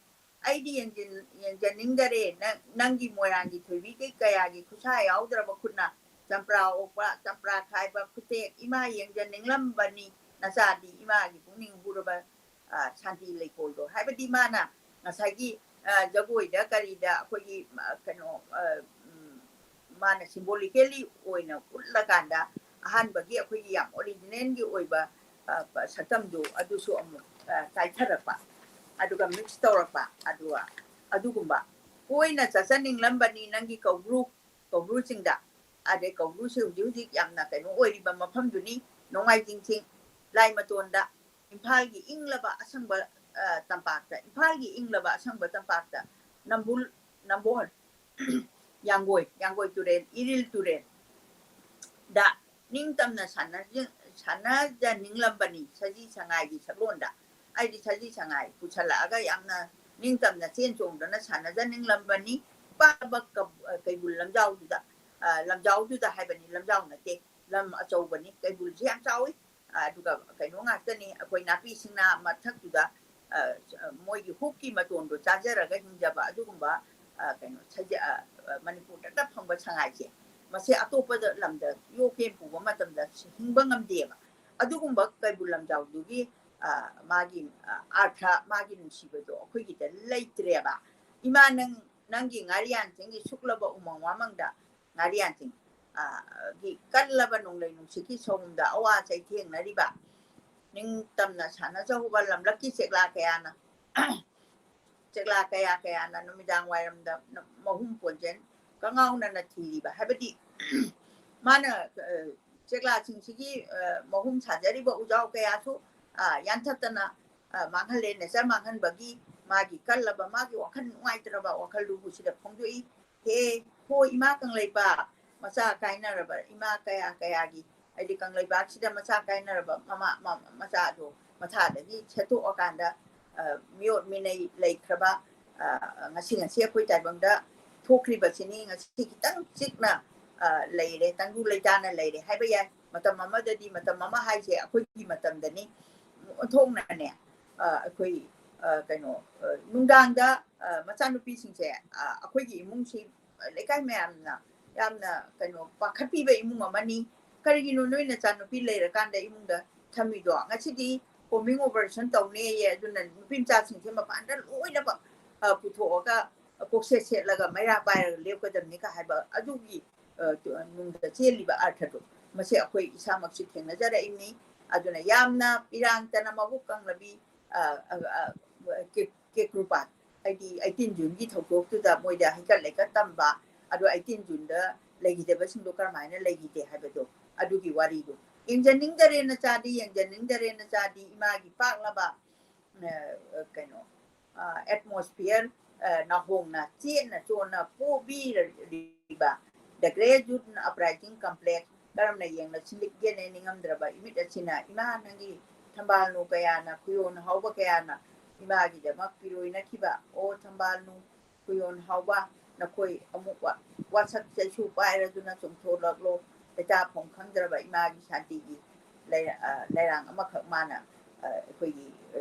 ꯑꯩꯗꯤ ꯌꯦꯡꯖꯟ-, ꯌꯦꯡꯖꯟꯅꯤꯡꯗꯔꯦ꯫ ꯅꯪ-, ꯅꯪꯒꯤ ꯃꯣꯏꯔꯥꯡꯒꯤ ꯊꯣꯏꯕꯤꯒꯤ ꯀꯌꯥꯒꯤ ꯈꯨꯠꯁꯥ ꯌꯥꯎꯗ꯭ꯔꯕ ꯈꯨꯠꯅ ꯆꯝꯄ꯭ꯔꯥ ꯑꯣꯛꯄ, ꯆꯝꯄ꯭ꯔꯥ ꯈꯥꯏꯕ ꯈꯨꯠꯊꯦꯛ, ꯏꯃꯥ ꯌꯦꯡꯖꯟꯅꯤꯡꯂꯝꯕꯅꯤ꯫ ꯅꯆꯥꯗꯤ ꯏꯃꯥꯒꯤ ꯄꯨꯛꯅꯤꯡ ꯍꯨꯔꯕ, ꯑ, ꯁꯥꯟꯇꯤ ꯂꯩꯀꯣꯜꯗꯣ", ꯍꯥꯏꯕꯗꯤ ꯃꯥꯅ ꯉꯁꯥꯏꯒꯤ, ꯑ, ꯖꯒꯣꯏꯗ ꯀꯔꯤꯗ ꯑꯩꯈꯣꯏꯒꯤ, ꯑ, ꯀꯩꯅꯣ, ꯑ, ꯎꯝ, ꯃꯥꯅ ꯁꯤꯝꯕꯣꯂꯤꯀꯦꯜꯂꯤ ꯑꯣꯏꯅ ꯎꯠꯂꯀꯥꯟꯗ ꯑꯍꯥꯟꯕꯒꯤ ꯑꯩꯈꯣꯏꯒꯤ ꯌꯥꯝ ꯑꯣꯔꯤꯖꯤꯅꯦꯜꯒꯤ ꯑꯣꯏꯕ, ꯑ, ꯄ-, ꯁꯛꯇꯝꯗꯨ ꯑꯗꯨꯁꯨ ꯑꯃꯨꯛ, ꯑ, ꯀꯥꯏꯊꯔꯛꯄ, ꯑꯗꯨꯒ ꯃꯤꯛꯁ ꯇꯧꯔꯛꯄ, ꯑꯗꯨꯒ ꯑꯗꯨꯒꯨꯝꯕ꯫ "ꯀꯣꯏꯅ ꯆꯠꯆꯅꯤꯡꯂꯝꯕꯅꯤ ꯅꯪꯒꯤ ꯀꯧꯕ꯭ꯔꯨ, ꯀꯧꯕ꯭ꯔꯨꯁꯤꯡꯗ"꯫ ꯑꯗꯩ ꯀꯧꯕ꯭ꯔꯨꯁꯦ ꯍꯧꯖꯤꯛ ꯍꯧꯖꯤꯛ ꯌꯥꯝꯅ ꯀꯩꯅꯣ ꯑꯣꯏꯔꯤꯕ ꯃꯐꯝꯗꯨꯅꯤ, ꯅꯣꯡꯃꯥꯏꯖꯤꯡ ꯆꯤꯡ, ꯂꯥꯏ ꯃꯇꯣꯟꯗ, ꯏꯝꯐꯥꯜꯒꯤ ꯏꯪꯂꯕ ꯑꯁꯪꯕ, ꯑ, ꯇꯝꯄꯥꯛꯇ, ꯏꯝꯐꯥꯜꯒꯤ ꯏꯪꯂꯕ ꯑꯁꯪꯕ ꯇꯝꯄꯥꯛꯇ, ꯅꯝꯕꯨꯜ, ꯅꯝꯕꯣꯜ, ꯌꯥꯡꯒꯣꯏ, ꯌꯥꯡꯒꯣꯏ ꯇꯨꯔꯦꯜ, ꯏꯔꯤꯜ ꯇꯨꯔꯦꯜꯗ ꯅꯤꯡꯇꯝꯅ ꯁꯥꯟꯅꯖ-, ꯁꯥꯟꯅꯖꯅꯤꯡꯂꯝꯕꯅꯤ ꯁꯖꯤ ꯁꯉꯥꯏꯒꯤ ꯁꯛꯂꯣꯟꯗ꯫ ꯑꯩꯗꯤ ꯁꯖꯤ ꯁꯉꯥꯏ ꯄꯨꯁꯜꯂꯛꯑꯒ ꯌꯥꯝꯅ ꯅꯤꯡꯇꯝꯅ ꯆꯦꯟ ꯆꯣꯡꯗꯅ ꯁꯥꯟꯅꯖꯅꯤꯡꯂꯝꯕꯅꯤ꯫ ꯄꯥꯕ ꯀ-, ꯀꯩꯕꯨꯜ ꯂꯝꯖꯥꯎꯗꯨꯗ, ꯑ, ꯂꯝꯖꯥꯎꯗꯨꯗ ꯍꯥꯏꯕꯅꯤ, ꯂꯝꯖꯥꯎ ꯅꯠꯇꯦ, ꯂꯝ ꯑꯆꯧꯕꯅꯤ, ꯀꯩꯕꯨꯜꯁꯤ ꯌꯥꯝ ꯆꯥꯎꯏ꯫ ꯑ, ꯑꯗꯨꯒ ꯀꯩꯅꯣ ꯉꯥꯛꯇꯅꯤ, ꯑꯩꯈꯣꯏ ꯅꯥꯄꯤ ꯁꯤꯡꯅꯥ ꯃꯊꯛꯇꯨꯗ, ꯑ, ꯃꯣꯏꯒꯤ ꯍꯨꯛꯀꯤ ꯃꯇꯣꯟꯗꯣ ꯆꯥꯖꯔꯒ ꯍꯤꯡꯖꯕ ꯑꯗꯨꯒꯨꯝꯕ, ꯑ, ꯀꯩꯅꯣ, ꯁꯖ-, ꯑ, ꯑ, ꯃꯅꯤꯄꯨꯔꯗꯇ ꯐꯪꯕ ꯁꯉꯥꯏꯁꯦ, ꯃꯁꯤ ꯑꯇꯣꯞꯄꯗ ꯂꯝꯗ ꯌꯣꯛꯀꯦ ꯄꯨꯕ ꯃꯇꯝꯗ ꯍꯤꯡꯕ ꯉꯝꯗꯦꯕ꯫ ꯑꯗꯨꯒꯨꯝꯕ ꯀꯩꯕꯨꯜ ꯂꯝꯖꯥꯎꯗꯨꯒꯤ, ꯑ, ꯃꯥꯒꯤ, ꯑ, ꯑꯥꯔꯊ, ꯃꯥꯒꯤ ꯅꯨꯡꯁꯤꯕꯗꯣ ꯑꯩꯈꯣꯏꯒꯤꯗ ꯂꯩꯇ꯭ꯔꯦꯕ꯫ "ꯏꯃꯥ ꯅꯪ, ꯅꯪꯒꯤ ꯉꯥꯔꯤꯌꯥꯟꯁꯤꯡꯒꯤ ꯁꯨꯛꯂꯕ ꯎꯃꯪ ꯋꯥꯃꯪꯗ", ꯉꯥꯔꯤꯌꯥꯟꯁꯤꯡ, ꯑ, ꯒꯤ ꯀꯜꯂꯕ ꯅꯣꯡꯂꯩ ꯅꯨꯡꯁꯤꯠꯀꯤ ꯁꯧꯍꯨꯝꯗ ꯑꯋꯥ ꯆꯩꯊꯦꯡꯅꯔꯤꯕ, ꯅꯤꯡꯇꯝꯅ ꯁꯥꯟꯅꯖꯍꯧꯕ ꯂꯝꯂꯛꯀꯤ ꯆꯦꯛꯂꯥ ꯀꯌꯥꯅ, ꯆꯦꯛꯂꯥ ꯀꯌꯥ ꯀꯌꯥꯅ ꯅꯨꯃꯤꯗꯥꯡ ꯋꯥꯏꯔꯝꯗ ꯃꯍꯨꯝ ꯄꯣꯟꯖꯦꯟ ꯀꯉꯥꯎꯅꯅ ꯊꯤꯔꯤꯕ, ꯍꯥꯏꯕꯗꯤ ꯃꯥꯅ, ꯑ, ꯆꯦꯛꯂꯥꯁꯤꯡꯁꯤꯒꯤ, ꯑ, ꯃꯍꯨꯝ ꯁꯥꯖꯔꯤꯕ ꯎꯖꯥꯎ ꯀꯌꯥꯁꯨ, ꯑ, ꯌꯥꯟꯊꯠꯇꯅ, ꯑ, ꯃꯥꯡꯍꯜꯂꯦ꯫ ꯅꯦꯆꯔ ꯃꯥꯡꯍꯟꯕꯒꯤ ꯃꯥꯒꯤ ꯀꯜꯂꯕ, ꯃꯥꯒꯤ ꯋꯥꯈꯜ ꯅꯨꯡꯉꯥꯏꯇ꯭ꯔꯕ ꯋꯥꯈꯜꯗꯨꯕꯨ ꯁꯤꯗ ꯐꯣꯡꯗꯣꯛꯏ꯫ "ꯍꯦ, ꯍꯣ ꯏꯃꯥ ꯀꯪꯂꯩꯄꯥꯛ, ꯃꯆꯥ ꯀꯥꯏꯅꯔꯕ ꯏꯃꯥ ꯀꯌꯥ ꯀꯌꯥꯒꯤ, ꯍꯥꯏꯗꯤ ꯀꯪꯂꯩꯄꯥꯛꯁꯤꯗ ꯃꯆꯥ ꯀꯥꯏꯅꯔꯕ ꯃꯃꯥ, ꯃ-, ꯃꯆꯥꯗꯣ ꯃꯊꯥꯗꯒꯤ ꯁꯦꯠꯇꯣꯛꯑꯀꯥꯟꯗ, ꯑ, ꯃꯤꯑꯣꯠ ꯃꯤꯅꯩ ꯂꯩꯈ꯭ꯔꯕ, ꯑ, ꯉꯁꯤ, ꯉꯁꯤ ꯑꯩꯈꯣꯏ ꯇꯥꯏꯕꯪꯗ ꯊꯣꯛꯈ꯭ꯔꯤꯕꯁꯤꯅꯤ꯫ ꯉꯁꯤ ꯈꯤꯇꯪ ꯆꯤꯛꯅ, ꯑ, ꯂꯩꯔꯦ, ꯇꯪꯗꯨ ꯂꯩꯇꯥꯅ ꯂꯩꯔꯦ ꯍꯥꯏꯕ ꯌꯥꯏ꯫ ꯃꯇꯝ ꯑꯃꯗꯗꯤ, ꯃꯇꯝ ꯑꯃ ꯍꯥꯏꯁꯦ ꯑꯩꯈꯣꯏꯒꯤ ꯃꯇꯝꯗꯅꯤ, ꯑꯣꯟꯊꯣꯛꯅꯅꯦ, ꯑ, ꯑꯩꯈꯣꯏ, ꯑ, ꯀꯩꯅꯣ, ꯑ, ꯅꯨꯡꯗꯥꯡꯗ, ꯑ, ꯃꯆꯥꯅꯨꯄꯤꯁꯤꯡꯁꯦ, ꯑ, ꯑꯩꯈꯣꯏꯒꯤ ꯏꯃꯨꯡꯁꯤ, ꯑ, ꯂꯩꯀꯥꯏ ꯃꯌꯥꯝꯅ ꯌꯥꯝꯅ, ꯀꯩꯅꯣ, ꯄꯥꯈꯠꯄꯤꯕ ꯏꯃꯨꯡ ꯑꯃꯅꯤ꯫ "ꯀꯔꯤꯒꯤꯅꯣ ꯅꯣꯏ ꯅꯆꯥꯅꯨꯄꯤ ꯂꯩꯔꯀꯥꯟꯗ ꯏꯃꯨꯡꯗ ꯊꯝꯃꯤꯗꯣ? ꯉꯁꯤꯗꯤ combing operation ꯇꯧꯅꯦꯌꯦ, ꯑꯗꯨꯅ ꯅꯨꯄꯤ ꯃꯆꯥꯁꯤꯡꯁꯦ ꯃꯄꯥꯟꯗ ꯂꯣꯏꯅꯃꯛ, ꯑ, ꯄꯨꯊꯣꯛꯑꯒ ꯀꯣꯛꯁꯦꯠ ꯁꯦꯠꯂꯒ ꯃꯩꯔꯥ ꯄꯥꯏꯔꯒ ꯂꯦꯞꯀꯗꯕꯅꯤꯒ" ꯍꯥꯏꯕ ꯑꯗꯨꯒꯤ, ꯑ, ꯇꯨ-, ꯑ, ꯅꯨꯡꯗ ꯆꯦꯜꯂꯤꯕ ꯑꯔꯊꯗꯣ, ꯃꯁꯤ ꯑꯩꯈꯣꯏ ꯏꯁꯥꯃꯛꯁꯨ ꯊꯦꯡꯅꯖꯔꯛꯏꯕꯅꯤ꯫ ꯑꯗꯨꯅ ꯌꯥꯝꯅ ꯏꯔꯥꯡꯇꯅ ꯃꯕꯨꯛ ꯀꯪꯂꯕꯤ, ꯑ, ꯑ, ꯑ, ꯀꯦ-, ꯀꯦꯀ꯭ꯔꯨꯄꯥꯟ, ꯍꯥꯏꯗꯤ eighteen Juneꯒꯤ ꯊꯧꯗꯣꯛꯇꯨꯗ ꯃꯣꯏꯗ ꯍꯩꯀꯠ ꯂꯩꯀꯠ ꯇꯝꯕ, ꯑꯗꯣ eighteen Juneꯗ ꯂꯩꯈꯤꯗꯕꯁꯤꯡꯗꯣ ꯀꯔꯝꯍꯥꯏꯅ ꯂꯩꯈꯤꯗꯦ ꯍꯥꯏꯕꯗꯣ, ꯑꯗꯨꯒꯤ ꯋꯥꯔꯤꯗꯣ꯫ ꯌꯦꯡꯖꯅꯤꯡꯗꯔꯦ ꯅꯆꯥꯗꯤ, ꯌꯦꯡꯖꯅꯤꯡꯗꯔꯦ ꯅꯆꯥꯗꯤ, ꯏꯃꯥꯒꯤ ꯄꯥꯛꯂꯕ, ꯑ, ꯀꯩꯅꯣ, ꯑ, atmosphere, ꯑ, ꯅꯥꯍꯣꯡꯅ ꯆꯦꯠꯅ ꯆꯣꯟꯅ ꯄꯣꯕꯤꯔꯤꯕ The Great Youth Uprising Complex ꯀꯔꯝꯅ ꯌꯦꯡꯅ ꯁꯤꯜꯂꯤꯒꯦꯅ ꯅꯤꯡꯉꯝꯗ꯭ꯔꯕ ꯏꯃꯤꯠ ꯑꯁꯤꯅ, ꯏꯃꯥ ꯅꯪꯒꯤ ꯊꯝꯕꯥꯜꯅꯨ ꯀꯌꯥꯅ, ꯈꯨꯌꯣꯟ ꯍꯥꯎꯕ ꯀꯌꯥꯅ ꯏꯃꯥꯒꯤꯗꯃꯛ ꯄꯤꯔꯣꯏꯅꯈꯤꯕ꯫ ꯑꯣ ꯊꯝꯕꯥꯜꯅꯨ, ꯈꯨꯌꯣꯟ ꯍꯥꯎꯕ, ꯅꯈꯣꯏ ꯑꯃꯨꯛ ꯋꯥ-, ꯋꯥꯁꯛ ꯆꯩꯁꯨ ꯄꯥꯏꯔꯗꯨꯅ ꯆꯣꯡꯊꯣꯛꯂꯛꯂꯣ꯫ ꯂꯩꯇꯥꯐꯝ ꯈꯪꯗ꯭ꯔꯕ ꯏꯃꯥꯒꯤ ꯁꯥꯟꯇꯤꯒꯤ ꯂꯩꯔ-, ꯑ, ꯂꯩꯔꯥꯡ ꯑꯃꯈꯛ ꯃꯥꯅ, ꯑ, ꯑꯩꯈꯣꯏꯒꯤ, ꯑ,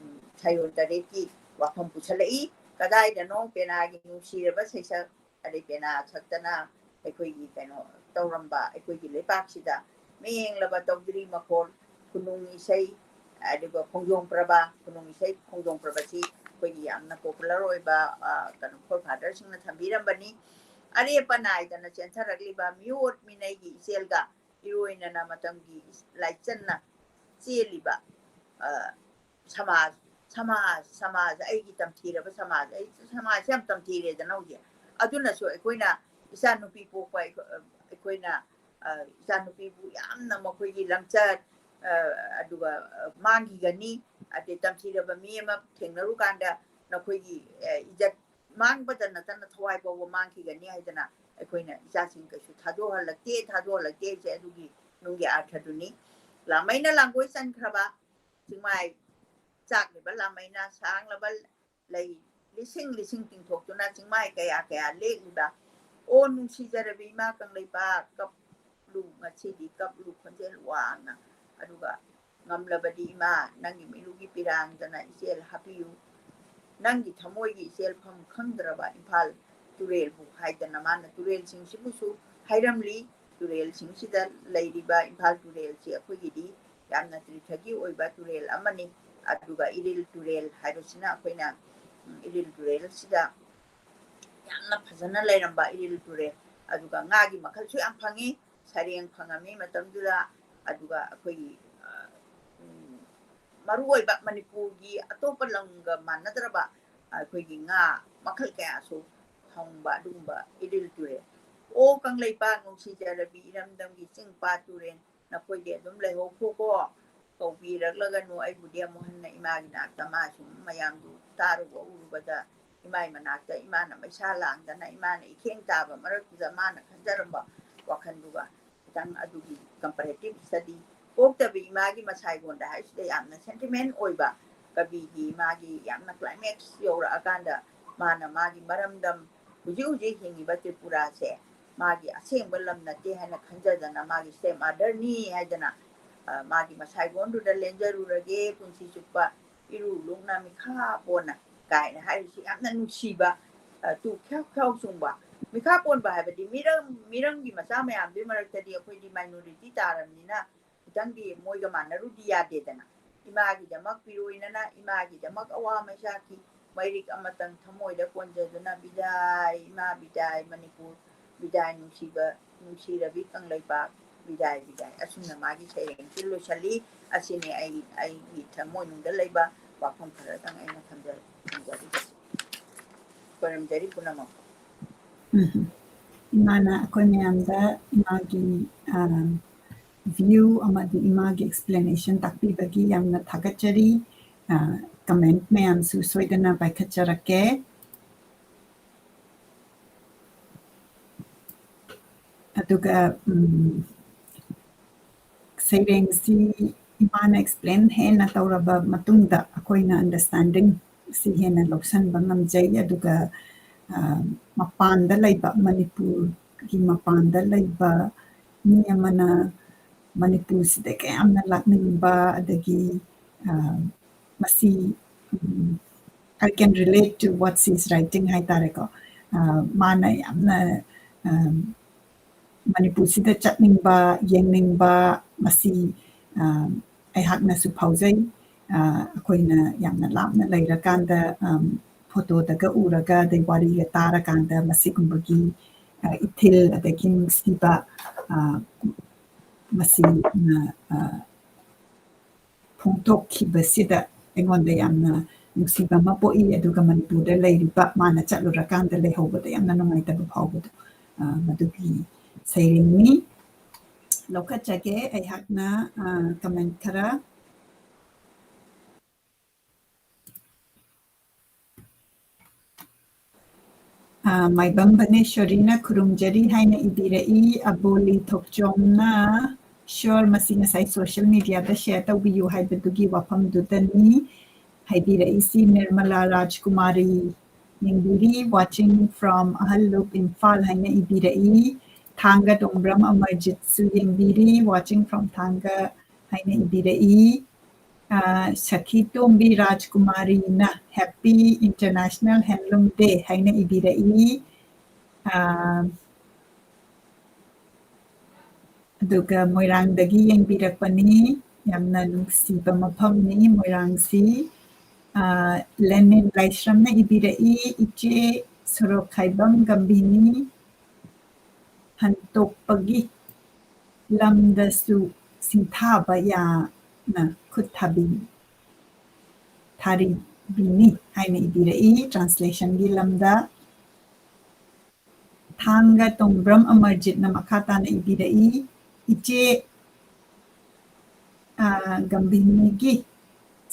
ꯎꯝ, ꯁꯥꯌꯣꯟ ꯇꯔꯦꯠꯀꯤ ꯋꯥꯐꯝ ꯄꯨꯁꯜꯂꯛꯏ꯫ ꯀꯗꯥꯏꯗꯅꯣ ꯄꯦꯅꯥꯒꯤ ꯅꯨꯡꯁꯤꯔꯕ ꯁꯩꯁꯛ, ꯑꯗꯩ ꯄꯦꯅꯥ ꯁꯛꯇꯅ ꯑꯩꯈꯣꯏꯒꯤ ꯀꯩꯅꯣ ꯇꯧꯔꯝꯕ ꯑꯩꯈꯣꯏꯒꯤ ꯂꯩꯄꯥꯛꯁꯤꯗ ꯃꯤꯌꯦꯡꯂꯕ ꯇꯧꯗ꯭ꯔꯤ ꯃꯈꯣꯜ, ꯈꯨꯅꯨꯡ ꯏꯁꯩ, ꯑꯗꯨꯒ ꯈꯣꯡꯖꯣꯝ ꯄ꯭ꯔꯕ, ꯈꯨꯅꯨꯡ ꯏꯁꯩ, ꯈꯣꯡꯖꯣꯝ ꯄ꯭ꯔꯕꯁꯤ ꯑꯩꯈꯣꯏꯒꯤ ꯌꯥꯝꯅ popular ꯑꯣꯏꯕ, ꯑ, ꯀꯩꯅꯣ, forefatherꯁꯤꯡꯅ ꯊꯝꯕꯤꯔꯝꯕꯅꯤ꯫ ꯑꯔꯦꯞꯄ ꯅꯥꯏꯗꯅ ꯆꯦꯟꯊꯔꯛꯂꯤꯕ ꯃꯤꯑꯣꯠ ꯃꯤꯅꯩꯒꯤ ꯏꯆꯦꯜꯒ ꯏꯔꯣꯏꯅꯅ ꯃꯇꯝꯒꯤ ꯂꯥꯏꯆꯠꯅ ꯆꯦꯜꯂꯤꯕ, ꯑ, ꯁꯃꯥꯖ, ꯁꯃꯥꯖ, ꯁꯃꯥꯖ, ꯑꯩꯒꯤ ꯇꯝꯊꯤꯔꯕ ꯁꯃꯥꯖ, ꯑꯩ ꯁꯃꯥꯖꯁꯦ ꯌꯥꯝ ꯇꯝꯊꯤꯔꯦꯗꯅ ꯍꯧꯖꯤꯛ꯫ ꯑꯗꯨꯅꯁꯨ ꯑꯩꯈꯣꯏꯅ ꯏꯆꯥ ꯅꯨꯄꯤ ꯄꯣꯛꯄ ꯑꯩꯈꯣ-, ꯑꯩꯈꯣꯏꯅ, ꯑ, ꯏꯆꯥ ꯅꯨꯄꯤꯕꯨ ꯌꯥꯝꯅ ꯃꯈꯣꯏꯒꯤ ꯂꯝꯆꯠ, ꯑ, ꯑꯗꯨꯒ, ꯑ, ꯃꯥꯡꯈꯤꯒꯅꯤ, ꯑꯗꯩ ꯇꯝꯊꯤꯔꯕ ꯃꯤ ꯑꯃ ꯊꯦꯡꯅꯔꯨꯀꯥꯟꯗ ꯅꯈꯣꯏꯒꯤ, ꯑ, ꯏꯖꯠ ꯃꯥꯡꯕꯗ ꯅꯠꯇꯅ ꯊꯋꯥꯏ ꯐꯥꯎꯕ ꯃꯥꯡꯈꯤꯒꯅꯤ ꯍꯥꯏꯗꯅ ꯑꯩꯈꯣꯏꯅ ꯏꯆꯥꯁꯤꯡ ꯀꯩꯁꯨ ꯊꯥꯗꯣꯛꯍꯜꯂꯛꯇꯦ, ꯊꯥꯗꯣꯛꯍꯜꯂꯛꯇꯦ ꯍꯥꯏꯁꯦ ꯑꯗꯨꯒꯤ ꯅꯨꯡꯒꯤ ꯑꯥꯔꯊꯗꯨꯅꯤ꯫ ꯂꯥꯃꯩꯅ ꯂꯥꯡꯒꯣꯏ ꯆꯟꯈ꯭ꯔꯕ ꯆꯤꯡꯃꯥꯏ ꯆꯥꯛꯂꯤꯕ ꯂꯥꯃꯩꯅ ꯁꯥꯡꯂꯕ ꯂꯩ ꯂꯤꯁꯤꯡ ꯂꯤꯁꯤꯡ ꯇꯤꯡꯊꯣꯛꯇꯨꯅ ꯆꯤꯡꯃꯥꯏ ꯀꯌꯥ ꯀꯌꯥ ꯂꯦꯛꯂꯤꯕ꯫ ꯑꯣ ꯅꯨꯡꯁꯤꯖꯔꯕꯤ ꯏꯃꯥ ꯀꯪꯂꯩꯄꯥꯛ, ꯀꯞꯂꯨ ꯉꯁꯤꯗꯤ ꯀꯞꯂꯨ ꯈꯣꯟꯖꯦꯜ ꯋꯥꯡꯅ, ꯑꯗꯨꯒ ꯉꯝꯂꯕꯗꯤ ꯏꯃꯥ ꯅꯪꯒꯤ ꯃꯤꯠꯂꯨꯒꯤ ꯄꯤꯔꯥꯡꯗꯅ ꯏꯆꯦꯜ ꯍꯥꯞꯄꯤꯌꯨ꯫ ꯅꯪꯒꯤ ꯊꯃꯣꯏꯒꯤ ꯏꯆꯦꯜꯐꯝ ꯈꯪꯗ꯭ꯔꯕ ꯏꯝꯐꯥꯜ ꯇꯨꯔꯦꯜꯕꯨ ꯍꯥꯏꯗꯅ ꯃꯥꯅ ꯇꯨꯔꯦꯜꯁꯤꯡꯁꯤꯕꯨꯁꯨ ꯍꯥꯏꯔꯝꯂꯤ꯫ ꯇꯨꯔꯦꯜꯁꯤꯡꯁꯤꯗ ꯂꯩꯔꯤꯕ ꯏꯝꯐꯥꯜ ꯇꯨꯔꯦꯜꯁꯤ ꯑꯩꯈꯣꯏꯒꯤꯗꯤ ꯌꯥꯝꯅ ꯇꯤꯔꯊꯒꯤ ꯑꯣꯏꯕ ꯇꯨꯔꯦꯜ ꯑꯃꯅꯤ꯫ ꯑꯗꯨꯒ ꯏꯔꯤꯜ ꯇꯨꯔꯦꯜ ꯍꯥꯏꯕꯁꯤꯅ ꯑꯩꯈꯣꯏꯅ, ꯎꯝ, ꯏꯔꯤꯜ ꯇꯨꯔꯦꯜꯁꯤꯗ ꯌꯥꯝꯅ ꯐꯖꯅ ꯂꯩꯔꯝꯕ ꯏꯔꯤꯜ ꯇꯨꯔꯦꯜ꯫ ꯑꯗꯨꯒ ꯉꯥꯒꯤ ꯃꯈꯜꯁꯨ ꯌꯥꯝ ꯐꯪꯉꯤ꯫ ꯁꯔꯦꯡ ꯐꯪꯉꯝꯃꯤ ꯃꯇꯝꯗꯨꯗ꯫ ꯑꯗꯨꯒ ꯑꯩꯈꯣꯏꯒꯤ, ꯑ, ꯎꯝ, ꯃꯔꯨꯑꯣꯏꯕ ꯃꯅꯤꯄꯨꯔꯒꯤ ꯑꯇꯣꯞꯄ ꯂꯝꯒ ꯃꯥꯟꯅꯗ꯭ꯔꯕ ꯑꯩꯈꯣꯏꯒꯤ ꯉꯥ ꯃꯈꯜ ꯀꯌꯥꯁꯨ ꯐꯪꯕ ꯑꯗꯨꯒꯨꯝꯕ ꯏꯔꯤꯜ ꯇꯨꯔꯦꯜ꯫ ꯑꯣ ꯀꯪꯂꯩꯄꯥꯛ ꯅꯨꯡꯁꯤꯖꯔꯕꯤ ꯏꯔꯝꯗꯝꯒꯤ ꯆꯤꯡ ꯄꯥꯠ ꯇꯨꯔꯦꯜ, ꯅꯈꯣꯏꯗꯤ ꯑꯗꯨꯝ ꯂꯩꯍꯧꯈꯣꯀꯣ꯫ ꯀꯧꯕꯤꯔꯛꯂꯒꯅꯨ ꯑꯩꯕꯨꯗꯤ ꯑꯃꯨꯛ ꯍꯟꯅ ꯏꯃꯥꯒꯤ ꯅꯥꯛꯇ꯫ ꯃꯥ ꯁꯨꯝ ꯃꯌꯥꯝꯗꯨ ꯇꯥꯔꯨꯕ ꯎꯔꯨꯕꯗ ꯏꯃꯥꯒꯤ ꯃꯅꯥꯛꯇ ꯏꯃꯥꯅ ꯃꯩꯁꯥ ꯂꯥꯡꯗꯅ ꯏꯃꯥꯅ ꯏꯈꯦꯡ ꯇꯥꯕ ꯃꯔꯛꯇꯨꯗ ꯃꯥꯅ ꯈꯟꯖꯔꯝꯕ ꯋꯥꯈꯜꯗꯨꯒ ꯈꯤꯇꯪ ꯑꯗꯨꯒꯤ comparative study꯫ ꯄꯣꯛꯇꯕꯤ ꯏꯃꯥꯒꯤ ꯃꯁꯥꯏꯒꯣꯟꯗ ꯍꯥꯏꯁꯤꯗ ꯌꯥꯝꯅ sentiment ꯑꯣꯏꯕ ꯀꯕꯤꯒꯤ ꯃꯥꯒꯤ ꯌꯥꯝꯅ climax ꯌꯧꯔꯛꯑꯀꯥꯟꯗ ꯃꯥꯅ ꯃꯥꯒꯤ ꯃꯔꯝꯗꯝ ꯍꯧꯖꯤꯛ ꯍꯧꯖꯤꯛ ꯍꯤꯡꯉꯤꯕ ꯇ꯭ꯔꯤꯄꯨꯔꯥꯁꯦ ꯃꯥꯒꯤ ꯑꯁꯦꯡꯕ ꯂꯝ ꯅꯠꯇꯦ ꯍꯥꯏꯅ ꯈꯟꯖꯗꯅ ꯃꯥꯒꯤ stepmotherꯅꯤ ꯍꯥꯏꯗꯅ, ꯑ, ꯃꯥꯒꯤ ꯃꯁꯥꯏꯒꯣꯟꯗꯨꯗ ꯂꯦꯟꯖꯔꯨꯔꯒꯦ ꯄꯨꯟꯁꯤ ꯆꯨꯞꯄ ꯏꯔꯨ ꯂꯨꯛꯅ ꯃꯤꯈꯥ ꯄꯣꯟꯅ ꯀꯥꯏꯅ ꯍꯥꯏꯔꯤꯁꯤ ꯌꯥꯝꯅ ꯅꯨꯡꯁꯤꯕ, ꯑ, ꯇꯨ ꯈ꯭ꯌꯥꯎ ꯈ꯭ꯌꯥꯎ ꯆꯨꯡꯕ꯫ ꯃꯤꯈꯥ ꯄꯣꯟꯕ ꯍꯥꯏꯕꯗꯤ ꯃꯤꯔꯝ, ꯃꯤꯔꯝꯒꯤ ꯃꯆꯥ ꯃꯌꯥꯝꯗꯨꯒꯤ ꯃꯔꯛꯇꯗꯤ ꯑꯩꯈꯣꯏꯗꯤ minority ꯇꯥꯔꯕꯅꯤꯅ ꯈꯤꯇꯪꯗꯤ ꯃꯣꯏꯒ ꯃꯥꯟꯅꯔꯨꯗꯤ ꯌꯥꯗꯦꯗꯅ꯫ ꯏꯃꯥꯒꯤꯗꯃꯛ ꯄꯤꯔꯣꯏꯅꯅ ꯏꯃꯥꯒꯤꯗꯃꯛ ꯑꯋꯥ ꯃꯩꯁꯥꯈꯤ꯫ ꯃꯩꯔꯤꯛ ꯑꯃꯇꯪ ꯊꯃꯣꯏꯗ ꯀꯣꯟꯖꯗꯨꯅ ꯕꯤꯗꯥꯏ ꯏꯃꯥ ꯕꯤꯗꯥꯏ ꯃꯅꯤꯄꯨꯔ ꯕꯤꯗꯥꯏ ꯅꯨꯡꯁꯤꯕ ꯅꯨꯡꯁꯤꯔꯕꯤ ꯀꯪꯂꯩꯄꯥꯛ ꯕꯤꯗꯥꯏ ꯕꯤꯗꯥꯏ꯫ ꯑꯁꯨꯝꯅ ꯃꯥꯒꯤ ꯁꯩꯔꯦꯡꯁꯤ ꯂꯣꯏꯁꯤꯜꯂꯤ꯫ ꯑꯁꯤꯅꯤ ꯑꯩ, ꯑꯩꯒꯤ ꯊꯃꯣꯏꯅꯨꯡꯗ ꯂꯩꯕ ꯋꯥꯐꯝ ꯈꯔꯗꯪ ꯑꯩꯅ ꯊꯝꯖ-, ꯊꯝꯖꯔꯤꯕꯁꯤ꯫ ꯈꯣꯏꯔꯝꯖꯔꯤ ꯄꯨꯝꯅꯃꯛ꯫ ꯎꯝ꯫ ꯏꯃꯥꯅ ꯑꯩꯈꯣꯏ ꯃꯌꯥꯝꯗ ꯏꯃꯥꯒꯤ, ꯑ, view ꯑꯃꯗꯤ ꯏꯃꯥꯒꯤ explanation ꯇꯥꯛꯄꯤꯕꯒꯤ ꯌꯥꯝꯅ ꯊꯥꯒꯠꯆꯔꯤ꯫ ꯑ, comment ꯃꯌꯥꯝꯁꯨ ꯁꯣꯏꯗꯅ ꯄꯥꯏꯈꯠꯆꯔꯛꯀꯦ꯫ ꯑꯗꯨꯒ, ꯎꯝ, ꯁꯩꯔꯦꯡꯁꯤ ꯏꯃꯥꯅ explain ꯍꯦꯟꯅ ꯇꯧꯔꯕ ꯃꯇꯨꯡꯗ ꯑꯩꯈꯣꯏꯅ understanding ꯁꯤ ꯍꯦꯟꯅ ꯂꯧꯁꯤꯟꯕ ꯉꯝꯖꯩ꯫ ꯑꯗꯨꯒ, ꯑ, ꯃꯄꯥꯟꯗ ꯂꯩꯕ, ꯃꯅꯤꯄꯨꯔꯒꯤ ꯃꯄꯥꯟꯗ ꯂꯩꯕ ꯃꯤ ꯑꯃꯅ ꯃꯅꯤꯄꯨꯔꯁꯤꯗ ꯀꯌꯥꯝꯅ ꯂꯥꯛꯅꯤꯡꯕ, ꯑꯗꯒꯤ, ꯑ, ꯃꯁꯤ, ꯎꯝ, "I can relate to what she's writing" ꯍꯥꯏꯇꯥꯔꯦꯀꯣ꯫ ꯑ, ꯃꯥꯅ ꯌꯥꯝꯅ, ꯑ, ꯃꯅꯤꯄꯨꯔꯁꯤꯗ ꯆꯠꯅꯤꯡꯕ, ꯌꯦꯡꯅꯤꯡꯕ, ꯃꯁꯤ, ꯑ, ꯑꯩꯍꯥꯛꯅꯁꯨ ꯐꯥꯎꯖꯩ꯫ ꯑ, ꯑꯩꯈꯣꯏꯅ ꯌꯥꯝꯅ ꯂꯥꯞꯅ ꯂꯩꯔꯀꯥꯟꯗ, ꯑꯝ, ꯐꯣꯇꯣꯗꯒ ꯎꯔꯒ, ꯑꯗꯩ ꯋꯥꯔꯤꯒ ꯇꯥꯔꯀꯥꯟꯗ ꯃꯁꯤꯒꯨꯝꯕꯒꯤ, ꯑ, ꯏꯊꯤꯜ ꯑꯗꯒꯤ ꯅꯨꯡꯁꯤꯕ, ꯑ, ꯃꯁꯤ, ꯑ, ꯑ, ꯐꯣꯡꯗꯣꯛꯈꯤꯕꯁꯤꯗ ꯑꯩꯉꯣꯟꯗ ꯌꯥꯝꯅ ꯅꯨꯡꯁꯤꯕ ꯑꯃ ꯄꯣꯛꯏ꯫ ꯑꯗꯨꯒ ꯃꯅꯤꯄꯨꯔꯗ ꯂꯩꯔꯤꯕ, ꯃꯥꯅ ꯆꯠꯂꯨꯔꯀꯥꯟꯗ ꯂꯩꯍꯧꯕꯗ ꯌꯥꯝꯅ ꯅꯨꯡꯉꯥꯏꯇꯕ ꯐꯥꯎꯕꯗꯣ, ꯑ, ꯃꯗꯨꯒꯤ ꯁꯩꯔꯦꯡꯅꯤ꯫ ꯂꯧꯈꯠꯆꯒꯦ ꯑꯩꯍꯥꯛꯅ, ꯑ, comment ꯈꯔ꯫ ꯑ, ꯃꯥꯏꯕꯝ ꯚꯅꯦꯁ꯭ꯋꯔꯤꯅ "ꯈꯨꯔꯨꯝꯖꯔꯤ" ꯍꯥꯏꯅ ꯏꯕꯤꯔꯛꯏ꯫ ꯑꯕꯣꯂꯤ ꯊꯣꯛꯆꯣꯝꯅ, "Sure, ꯃꯁꯤ ꯉꯁꯥꯏ social media ꯗ share ꯇꯧꯕꯤꯌꯨ ꯍꯥꯏꯕꯗꯨꯒꯤ ꯋꯥꯐꯝꯗꯨꯗꯅꯤ" ꯍꯥꯏꯕꯤꯔꯛꯏꯁꯤ꯫ ꯅꯤꯔꯃꯂꯥ ꯔꯥꯖꯀꯨꯃꯥꯔꯤ ꯌꯦꯡꯕꯤꯔꯤ, "Watching from ꯑꯍꯜꯂꯨꯞ, ꯏꯝꯐꯥꯜ" ꯍꯥꯏꯅ ꯏꯕꯤꯔꯛꯏ꯫ ꯊꯥꯡꯒ ꯇꯣꯡꯕ꯭ꯔꯝ ꯑꯃꯔꯖꯤꯠꯁꯨ ꯌꯦꯡꯕꯤꯔꯤ, "Watching from ꯊꯥꯡꯒ" ꯍꯥꯏꯅ ꯏꯕꯤꯔꯛꯏ꯫ ꯑ, ꯁꯈꯤ ꯇꯣꯝꯕꯤ ꯔꯥꯖꯀꯨꯃꯥꯔꯤꯅ "Happy International Handloom Day" ꯍꯥꯏꯅ ꯏꯕꯤꯔꯛꯏ꯫ ꯑ, ꯑꯗꯨꯒ ꯃꯣꯏꯔꯥꯡꯗꯒꯤ ꯌꯦꯡꯕꯤꯔꯛꯄꯅꯤ꯫ ꯌꯥꯝꯅ ꯅꯨꯡꯁꯤꯕ ꯃꯐꯝꯅꯤ ꯃꯣꯏꯔꯥꯡꯁꯤ꯫ ꯑ, ꯂꯦꯅꯤꯟ ꯂꯥꯏꯁ꯭ꯔꯝꯅ ꯏꯕꯤꯔꯛꯏ, "ꯏꯆꯦ ꯁꯣꯔꯣꯛꯈꯥꯏꯕꯝ ꯒꯝꯚꯤꯅꯤ ꯍꯟꯇꯣꯛꯄꯒꯤ ꯂꯝꯗꯁꯨ ꯁꯤꯡꯊꯥꯕ ꯌꯥꯅ ꯈꯨꯠ ꯊꯥꯕꯤ-, ꯊꯥꯔꯤꯕꯤꯅꯤ" ꯍꯥꯏꯅ ꯏꯕꯤꯔꯛꯏ translation ꯒꯤ ꯂꯝꯗ꯫ ꯊꯥꯡꯒ ꯇꯣꯡꯕ꯭ꯔꯝ ꯑꯃꯔꯖꯤꯠꯅ ꯃꯈꯥ ꯇꯥꯅ ꯏꯕꯤꯔꯛꯏ, "ꯏꯆꯦ, ꯑ, ꯒꯝꯚꯤꯅꯤꯒꯤ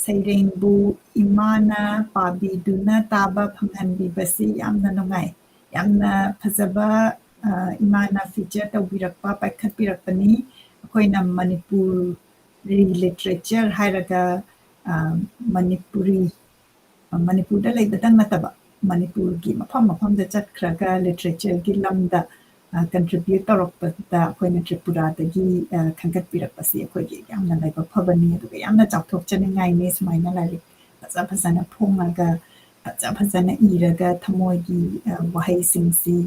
ꯁꯩꯔꯦꯡꯕꯨ ꯏꯃꯥꯅ ꯄꯥꯕꯤꯗꯨꯅ ꯇꯥꯕ ꯐꯪꯍꯟꯕꯤꯕꯁꯤ ꯌꯥꯝꯅ ꯅꯨꯡꯉꯥꯏ꯫" ꯌꯥꯝꯅ ꯐꯖꯕ, ꯑ, ꯏꯃꯥꯅ feature ꯇꯧꯕꯤꯔꯛꯄ, ꯄꯥꯏꯈꯠꯄꯤꯔꯛꯄꯅꯤ꯫ ꯑꯩꯈꯣꯏꯅ ꯃꯅꯤꯄꯨꯔꯤ literature ꯍꯥꯏꯔꯒ, ꯑ, ꯃꯅꯤꯄꯨꯔꯤ ꯃꯅꯤꯄꯨꯔꯗ ꯂꯩꯕꯗꯪ ꯅꯠꯇꯕ, ꯃꯅꯤꯄꯨꯔꯒꯤ ꯃꯐꯝ ꯃꯐꯝꯗ ꯆꯠꯈ꯭ꯔꯒ literature ꯒꯤ ꯂꯝꯗ, ꯑ, contribute ꯇꯧꯔꯛꯄꯗ ꯑꯩꯈꯣꯏꯅ ꯇ꯭ꯔꯤꯄꯨꯔꯥꯗꯒꯤ, ꯑ, ꯈꯟꯒꯠꯄꯤꯔꯛꯄꯁꯤ ꯑꯩꯈꯣꯏꯒꯤ ꯌꯥꯝꯅ ꯂꯥꯏꯕꯛ ꯐꯕꯅꯤ, ꯑꯗꯨꯒ ꯌꯥꯝꯅ ꯆꯥꯎꯊꯣꯛꯆꯅꯤꯡꯉꯥꯏꯅꯤ꯫ ꯁꯨꯃꯥꯏꯅ ꯂꯥꯏꯔꯤꯛ ꯐꯖ ꯐꯖꯅ ꯐꯣꯡꯉꯒ, ꯐꯖ ꯐꯖꯅ ꯏꯔꯒ, ꯊꯃꯣꯏꯒꯤ, ꯑ, ꯋꯥꯍꯩꯁꯤꯡꯁꯤ,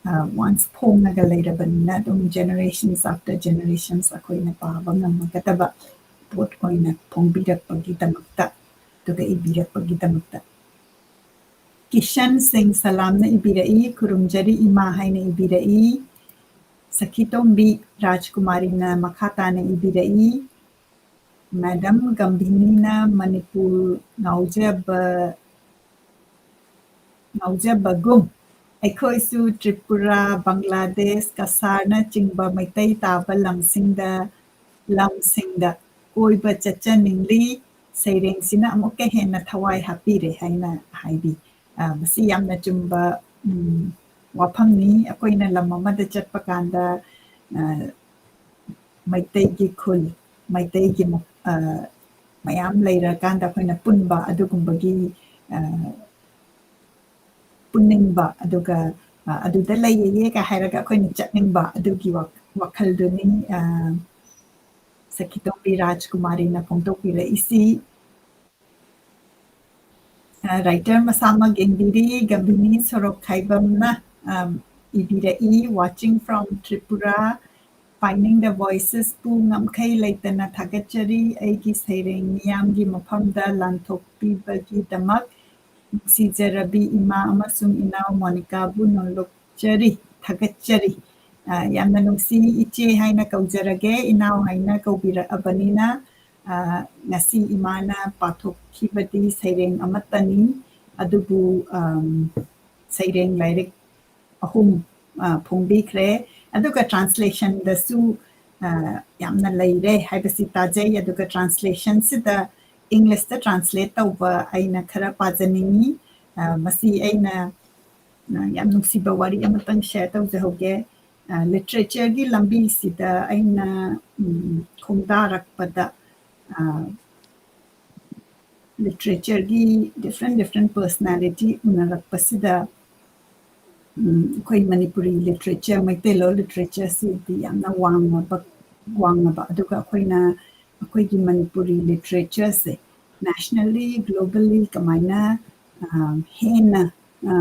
ꯑ, once ꯐꯣꯡꯉꯒ ꯂꯩꯔꯕꯅꯤꯅ, ꯑꯗꯨꯝ generations after generations ꯑꯩꯈꯣꯏꯅ ꯄꯥꯕ ꯉꯝꯃꯒꯗꯕ ꯄꯣꯠ ꯑꯣꯏꯅ ꯐꯣꯡꯕꯤꯔꯛꯄꯒꯤꯗꯃꯛꯇ, ꯑꯗꯨꯒ ꯏꯕꯤꯔꯛꯄꯒꯤꯗꯃꯛꯇ꯫ ꯀꯤꯁꯟ ꯁꯤꯡ ꯁꯂꯥꯝꯅ ꯏꯕꯤꯔꯛꯏ, "ꯈꯨꯔꯨꯝꯖꯔꯤ ꯏꯃꯥ" ꯍꯥꯏꯅ ꯏꯕꯤꯔꯛꯏ꯫ ꯁꯈꯤꯇꯣꯝꯕꯤ ꯔꯥꯖꯀꯨꯃꯥꯔꯤꯅ ꯃꯈꯥ ꯇꯥꯅ ꯏꯕꯤꯔꯛꯏ, "ꯃꯦꯗꯝ ꯒꯝꯚꯤꯅꯤꯅ ꯃꯅꯤꯄꯨꯔ ꯉꯥꯎꯖꯕ, ꯉꯥꯎꯖꯕꯒꯨꯝ ꯑꯩꯈꯣꯏꯁꯨ ꯇ꯭ꯔꯤꯄꯨꯔꯥ, ꯕꯪꯒ꯭ꯂꯥꯗꯦꯁ, ꯀꯁꯥꯔꯅꯆꯤꯡꯕ ꯃꯩꯇꯩ ꯇꯥꯕ ꯂꯝꯁꯤꯡꯗ, ꯂꯝꯁꯤꯡꯗ ꯀꯣꯏꯕ ꯆꯠꯆꯅꯤꯡꯂꯤ꯫ ꯁꯩꯔꯦꯡꯁꯤꯅ ꯑꯃꯨꯛꯀ ꯍꯦꯟꯅ ꯊꯋꯥꯏ ꯍꯥꯞꯄꯤꯔꯦ" ꯍꯥꯏꯅ ꯍꯥꯏꯕꯤ꯫ ꯑ, ꯃꯁꯤ ꯌꯥꯝꯅ ꯆꯨꯝꯕ, ꯎꯝ, ꯋꯥꯐꯝꯅꯤ꯫ ꯑꯩꯈꯣꯏꯅ ꯂꯝ ꯑꯃꯗ ꯆꯠꯄ ꯀꯥꯟꯗ, ꯑ, ꯃꯩꯇꯩꯒꯤ ꯈꯨꯜ, ꯃꯩꯇꯩꯒꯤ ꯃ-, ꯑ, ꯃꯌꯥꯝ ꯂꯩꯔꯀꯥꯟꯗ ꯑꯩꯈꯣꯏꯅ ꯄꯨꯟꯕ ꯑꯗꯨꯒꯨꯝꯕꯒꯤ, ꯑ, ꯄꯨꯟꯅꯤꯡꯕ, ꯑꯗꯨꯒ, ꯑ, ꯑꯗꯨꯗ ꯂꯩꯌꯦ ꯀꯥꯏ ꯍꯥꯏꯔꯒ ꯑꯩꯈꯣꯏꯅ ꯆꯠꯅꯤꯡꯕ ꯑꯗꯨꯒꯤ ꯋꯥ-, ꯋꯥꯈꯜꯗꯨꯅꯤ, ꯑ, ꯁꯈꯤꯇꯣꯝꯕꯤ ꯔꯥꯖꯀꯨꯃꯥꯔꯤꯅ ꯐꯣꯡꯗꯣꯛꯄꯤꯔꯛꯏꯁꯤ꯫ ꯑ, writer ꯃꯁꯥꯃꯛ ꯌꯦꯡꯕꯤꯔꯤ, ꯒꯝꯚꯤꯅꯤ ꯁꯣꯔꯣꯛꯈꯥꯏꯕꯝꯅ, ꯑꯝ, ꯏꯕꯤꯔꯛꯏ, "Watching from Tripura, finding the voices ꯄꯨ ꯉꯝꯈꯩ ꯂꯩꯇꯅ ꯊꯥꯒꯠꯆꯔꯤ꯫ ꯑꯩꯒꯤ ꯁꯩꯔꯦꯡ ꯃꯤꯌꯥꯝꯒꯤ ꯃꯐꯝꯗ ꯂꯥꯟꯊꯣꯛꯄꯤꯕꯒꯤꯗꯃꯛ ꯅꯨꯡꯁꯤꯖꯔꯕꯤ ꯏꯃꯥ ꯑꯃꯁꯨꯡ ꯏꯅꯥꯎ ꯃꯣꯅꯤꯀꯥꯕꯨ ꯅꯣꯂꯨꯛꯆꯔꯤ, ꯊꯥꯒꯠꯆꯔꯤ꯫" ꯑ, ꯌꯥꯝꯅ ꯅꯨꯡꯁꯤ, ꯏꯆꯦ ꯍꯥꯏꯅ ꯀꯧꯖꯔꯒꯦ, ꯏꯅꯥꯎ ꯍꯥꯏꯅ ꯀꯧꯕꯤꯔꯛꯑꯕꯅꯤꯅ꯫ ꯑ, ꯉꯁꯤ ꯏꯃꯥꯅ ꯄꯥꯊꯣꯛꯈꯤꯕꯗꯤ ꯁꯩꯔꯦꯡ ꯑꯃꯠꯇꯅꯤ, ꯑꯗꯨꯕꯨ, ꯑꯝ, ꯁꯩꯔꯦꯡ ꯂꯥꯏꯔꯤꯛ ꯑꯍꯨꯝ, ꯑ, ꯐꯣꯡꯕꯤꯈ꯭ꯔꯦ꯫ ꯑꯗꯨꯒ translation ꯗꯁꯨ, ꯑ, ꯌꯥꯝꯅ ꯂꯩꯔꯦ ꯍꯥꯏꯕꯁꯤ ꯇꯥꯖꯩ꯫ ꯑꯗꯨꯒ translation ꯁꯤꯗ English ꯇ translate ꯇꯧꯕ ꯑꯩꯅ ꯈꯔ ꯄꯥꯖꯅꯤꯡꯉꯤ꯫ ꯑ, ꯃꯁꯤ ꯑꯩꯅ, ꯑ, ꯌꯥꯝ ꯅꯨꯡꯁꯤꯕ ꯋꯥꯔꯤ ꯑꯃꯇꯪ share ꯇꯧꯖꯍꯧꯒꯦ꯫ ꯑ, literature ꯒꯤ ꯂꯝꯕꯤꯁꯤꯗ ꯑꯩꯅ, ꯎꯝ, ꯈꯣꯡꯗꯥꯔꯛꯄꯗ, ꯑ, ꯂꯤꯇꯔꯦꯆꯔꯒꯤ ꯗꯤꯐ꯭ꯔꯦꯟ ꯗꯤꯐ꯭ꯔꯦꯟ ꯄꯔꯁꯅꯥꯂꯤꯇꯤ ꯎꯅꯔꯛꯄꯁꯤꯗ, ꯎꯝ, ꯑꯩꯈꯣꯏ ꯃꯅꯤꯄꯨꯔꯤ ꯂꯤꯇꯔꯦꯆꯔ, ꯃꯩꯇꯩꯂꯣꯟ ꯂꯤꯇꯔꯦꯆꯔꯁꯤꯗꯤ ꯌꯥꯝꯅ ꯋꯥꯡꯉꯕ, ꯋꯥꯡꯉꯕ, ꯑꯗꯨꯒ ꯑꯩꯈꯣꯏꯅ, ꯑꯩꯈꯣꯏꯒꯤ ꯃꯅꯤꯄꯨꯔꯤ ꯂꯤꯇꯔꯦꯆꯔꯁꯦ ꯅꯦꯁꯅꯦꯜꯂꯤ, ꯒ꯭ꯂꯣꯕꯦꯜꯂꯤ ꯀꯃꯥꯏꯅ, ꯑ, ꯍꯦꯟꯅ, ꯑ,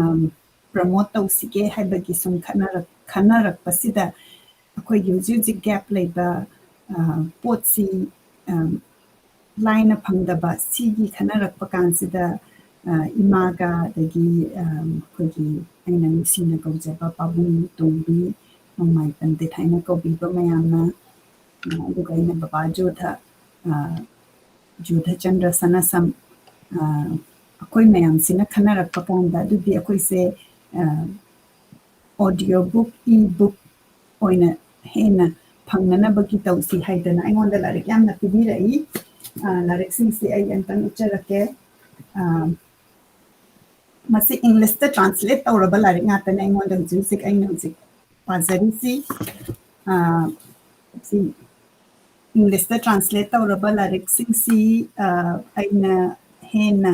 ꯄ꯭ꯔꯃꯣꯠ ꯇꯧꯁꯤꯒꯦ ꯍꯥꯏꯕꯒꯤ ꯁꯨꯝ ꯈꯟꯅꯔꯛ-, ꯈꯟꯅꯔꯛꯄꯁꯤꯗ, ꯑꯩꯈꯣꯏꯒꯤ ꯍꯧꯖꯤꯛ ꯍꯧꯖꯤꯛ ꯒꯦꯞ ꯂꯩꯕ, ꯑ, ꯄꯣꯠꯁꯤ, ꯑ, ꯂꯥꯏꯅ ꯐꯪꯗꯕ, ꯁꯤꯒꯤ ꯈꯟꯅꯔꯛꯄ ꯀꯥꯟꯁꯤꯗ, ꯑ, ꯏꯃꯥꯒ, ꯑꯗꯒꯤ, ꯑ, ꯑꯩꯈꯣꯏꯒꯤ ꯑꯩꯅ ꯅꯨꯡꯁꯤꯅ ꯀꯧꯖꯕ ꯄꯥꯕꯨꯡ ꯇꯣꯝꯕꯤ ꯅꯣꯡꯃꯥꯏ ꯄꯟꯗꯤꯠ ꯍꯥꯏꯅ ꯀꯧꯕꯤꯕ ꯃꯌꯥꯝꯅ, ꯑ, ꯑꯗꯨꯒ ꯑꯩꯅ ꯕꯕꯥ ꯖꯣꯙ, ꯑ, ꯖꯣꯙꯆꯟꯗ꯭ꯔ ꯁꯅꯥꯁꯝ, ꯑ, ꯑꯩꯈꯣꯏ ꯃꯌꯥꯝꯁꯤꯅ ꯈꯟꯅꯔꯛꯄ ꯀꯥꯟꯗ, ꯑꯗꯨꯗꯤ ꯑꯩꯈꯣꯏꯁꯦ, ꯑ, audio book, e-book ꯑꯣꯏꯅ ꯍꯦꯟꯅ ꯐꯪꯅꯅꯕꯒꯤ ꯇꯧꯁꯤ ꯍꯥꯏꯗꯅ ꯑꯩꯉꯣꯟꯗ ꯂꯥꯏꯔꯤꯛ ꯌꯥꯝꯅ ꯄꯤꯕꯤꯔꯛꯏ꯫ ꯑ, ꯂꯥꯏꯔꯤꯛꯁꯤꯡꯁꯤ ꯑꯩ ꯑꯝꯇꯪ ꯎꯠꯆꯔꯛꯀꯦ꯫ ꯑ, ꯃꯁꯤ ꯏꯪꯂꯤꯁꯇ ꯇ꯭ꯔꯥꯟꯁꯂꯦꯠ ꯇꯧꯔꯕ ꯂꯥꯏꯔꯤꯛ ꯉꯥꯛꯇꯅꯦ ꯑꯩꯉꯣꯟꯗ ꯍꯧꯖꯤꯛ ꯍꯧꯖꯤꯛ, ꯑꯩꯅ ꯍꯧꯖꯤꯛ ꯄꯥꯖꯔꯤꯁꯤ꯫ ꯑ, ꯁꯤ ꯏꯪꯂꯤꯁꯇ ꯇ꯭ꯔꯥꯟꯁꯂꯦꯠ ꯇꯧꯔꯕ ꯂꯥꯏꯔꯤꯛꯁꯤꯡꯁꯤ, ꯑ, ꯑꯩꯅ ꯍꯦꯟꯅ,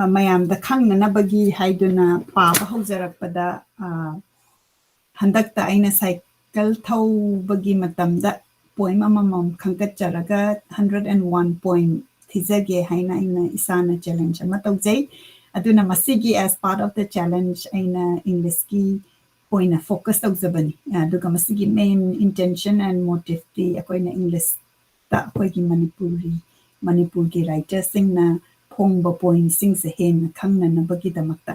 ꯑ, ꯃꯌꯥꯝꯗ ꯈꯪꯅꯅꯕꯒꯤ ꯍꯥꯏꯗꯨꯅ ꯄꯥꯕ ꯍꯧꯖꯔꯛꯄꯗ, ꯑ, ꯍꯟꯗꯛꯇ ꯑꯩꯅ ꯁꯥꯏꯀꯜ ꯊꯧꯕꯒꯤ ꯃꯇꯝꯗ ꯄꯣꯏꯝ ꯑꯃꯃꯝ ꯈꯟꯒꯠꯆꯔꯒ hundred and one point ꯊꯤꯖꯒꯦ ꯍꯥꯏꯅ ꯑꯩꯅ ꯏꯁꯥꯅ ꯆꯦꯂꯦꯟꯖ ꯑꯃ ꯇꯧꯖꯩ꯫ ꯑꯗꯨꯅ ꯃꯁꯤꯒꯤ as part of the challenge ꯑꯩꯅ ꯏꯪꯂꯤꯁꯀꯤ ꯑꯣꯏꯅ ꯐꯣꯀꯁ ꯇꯧꯖꯕꯅꯤ꯫ ꯑꯗꯨꯒ ꯃꯁꯤꯒꯤ main intention and motiveꯇꯤ ꯑꯩꯈꯣꯏꯅ ꯏꯪꯂꯤꯁꯇ ꯑꯩꯈꯣꯏꯒꯤ ꯃꯅꯤꯄꯨꯔꯤ, ꯃꯅꯤꯄꯨꯔꯒꯤ ꯔꯥꯏꯇꯔꯁꯤꯡꯅ ꯐꯣꯡꯕ ꯄꯣꯏꯝꯁꯤꯡꯁꯦ ꯍꯦꯟꯅ ꯈꯪꯅꯅꯕꯒꯤꯗꯃꯛꯇ,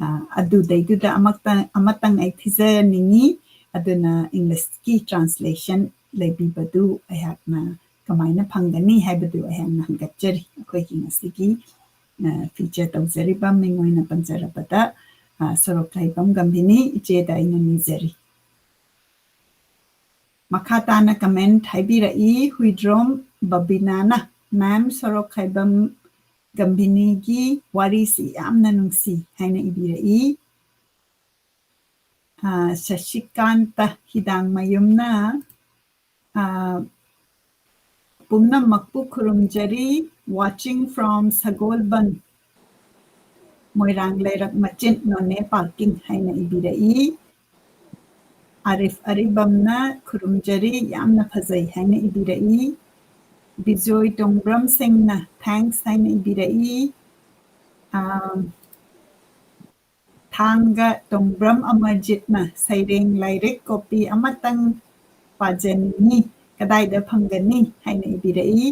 ꯑ, ꯑꯗꯨꯗꯩꯗꯨꯗ ꯑꯃꯛꯇ-, ꯑꯃꯇꯪ ꯑꯩ ꯊꯤꯖꯅꯤꯡꯉꯤ꯫ ꯑꯗꯨꯅ ꯏꯪꯂꯤꯁꯀꯤ ꯇ꯭ꯔꯥꯟꯁꯂꯦꯁꯟ ꯂꯩꯕꯤꯕꯗꯨ ꯑꯩꯍꯥꯛꯅ ꯀꯃꯥꯏꯅ ꯐꯪꯒꯅꯤ ꯍꯥꯏꯕꯗꯨ ꯑꯩꯍꯥꯛꯅ ꯍꯪꯒꯠꯆꯔꯤ꯫ ꯑꯩꯈꯣꯏꯒꯤ ꯉꯁꯤꯒꯤ, ꯑ, ꯐꯤꯆꯔ ꯇꯧꯖꯔꯤꯕ ꯃꯤꯡ ꯑꯣꯏꯅ ꯄꯟꯖꯔꯕꯗ, ꯑ, ꯁꯣꯔꯣꯛꯈꯥꯏꯕꯝ ꯒꯝꯚꯤꯅꯤ ꯏꯆꯦꯗ ꯑꯩꯅ ꯅꯤꯖꯔꯤ꯫ ꯃꯈꯥ ꯇꯥꯅ ꯀꯃꯦꯟ ꯍꯥꯏꯕꯤꯔꯛꯏ ꯍꯨꯏꯗ꯭ꯔꯣꯝ ꯕꯕꯤꯅꯥꯅ, "ꯃꯦꯝ, ꯁꯣꯔꯣꯛꯈꯥꯏꯕꯝ ꯒꯝꯚꯤꯅꯤꯒꯤ ꯋꯥꯔꯤꯁꯤ ꯌꯥꯝꯅ ꯅꯨꯡꯁꯤ" ꯍꯥꯏꯅ ꯏꯕꯤꯔꯛꯏ꯫ ꯑ, ꯁꯁꯤꯀꯥꯟꯇ ꯍꯤꯗꯥꯡꯃꯌꯨꯝꯅ, ꯑ, ꯄꯨꯝꯅꯃꯛꯄꯨ ꯈꯨꯔꯨꯝꯖꯔꯤ, watching from ꯁꯒꯣꯜꯕꯟ, ꯃꯣꯏꯔꯥꯡ ꯂꯩꯔꯛ ꯃꯆꯤꯟ, ꯅꯣꯅꯦ parking ꯍꯥꯏꯅ ꯏꯕꯤꯔꯛꯏ꯫ ꯑꯥꯔꯤꯐ ꯑꯔꯤꯕꯝꯅ ꯈꯨꯔꯨꯝꯖꯔꯤ, ꯌꯥꯝꯅ ꯐꯖꯩ ꯍꯥꯏꯅ ꯏꯕꯤꯔꯛꯏ꯫ ꯕꯤꯖꯣꯏ ꯇꯣꯡꯕ꯭ꯔꯝ ꯁꯤꯡꯅ thanks ꯍꯥꯏꯅ ꯏꯕꯤꯔꯛꯏ꯫ ꯑꯥ, ꯊꯥꯡꯒ ꯇꯣꯡꯕ꯭ꯔꯝ ꯑꯃꯔꯖꯤꯠꯅ ꯁꯩꯔꯦꯡ ꯂꯥꯏꯔꯤꯛ copy ꯑꯃꯇꯪ ꯄꯥꯖꯅꯤꯡꯉꯤ, ꯀꯗꯥꯏꯗ ꯐꯪꯒꯅꯤ ꯍꯥꯏꯅ ꯏꯕꯤꯔꯛꯏ꯫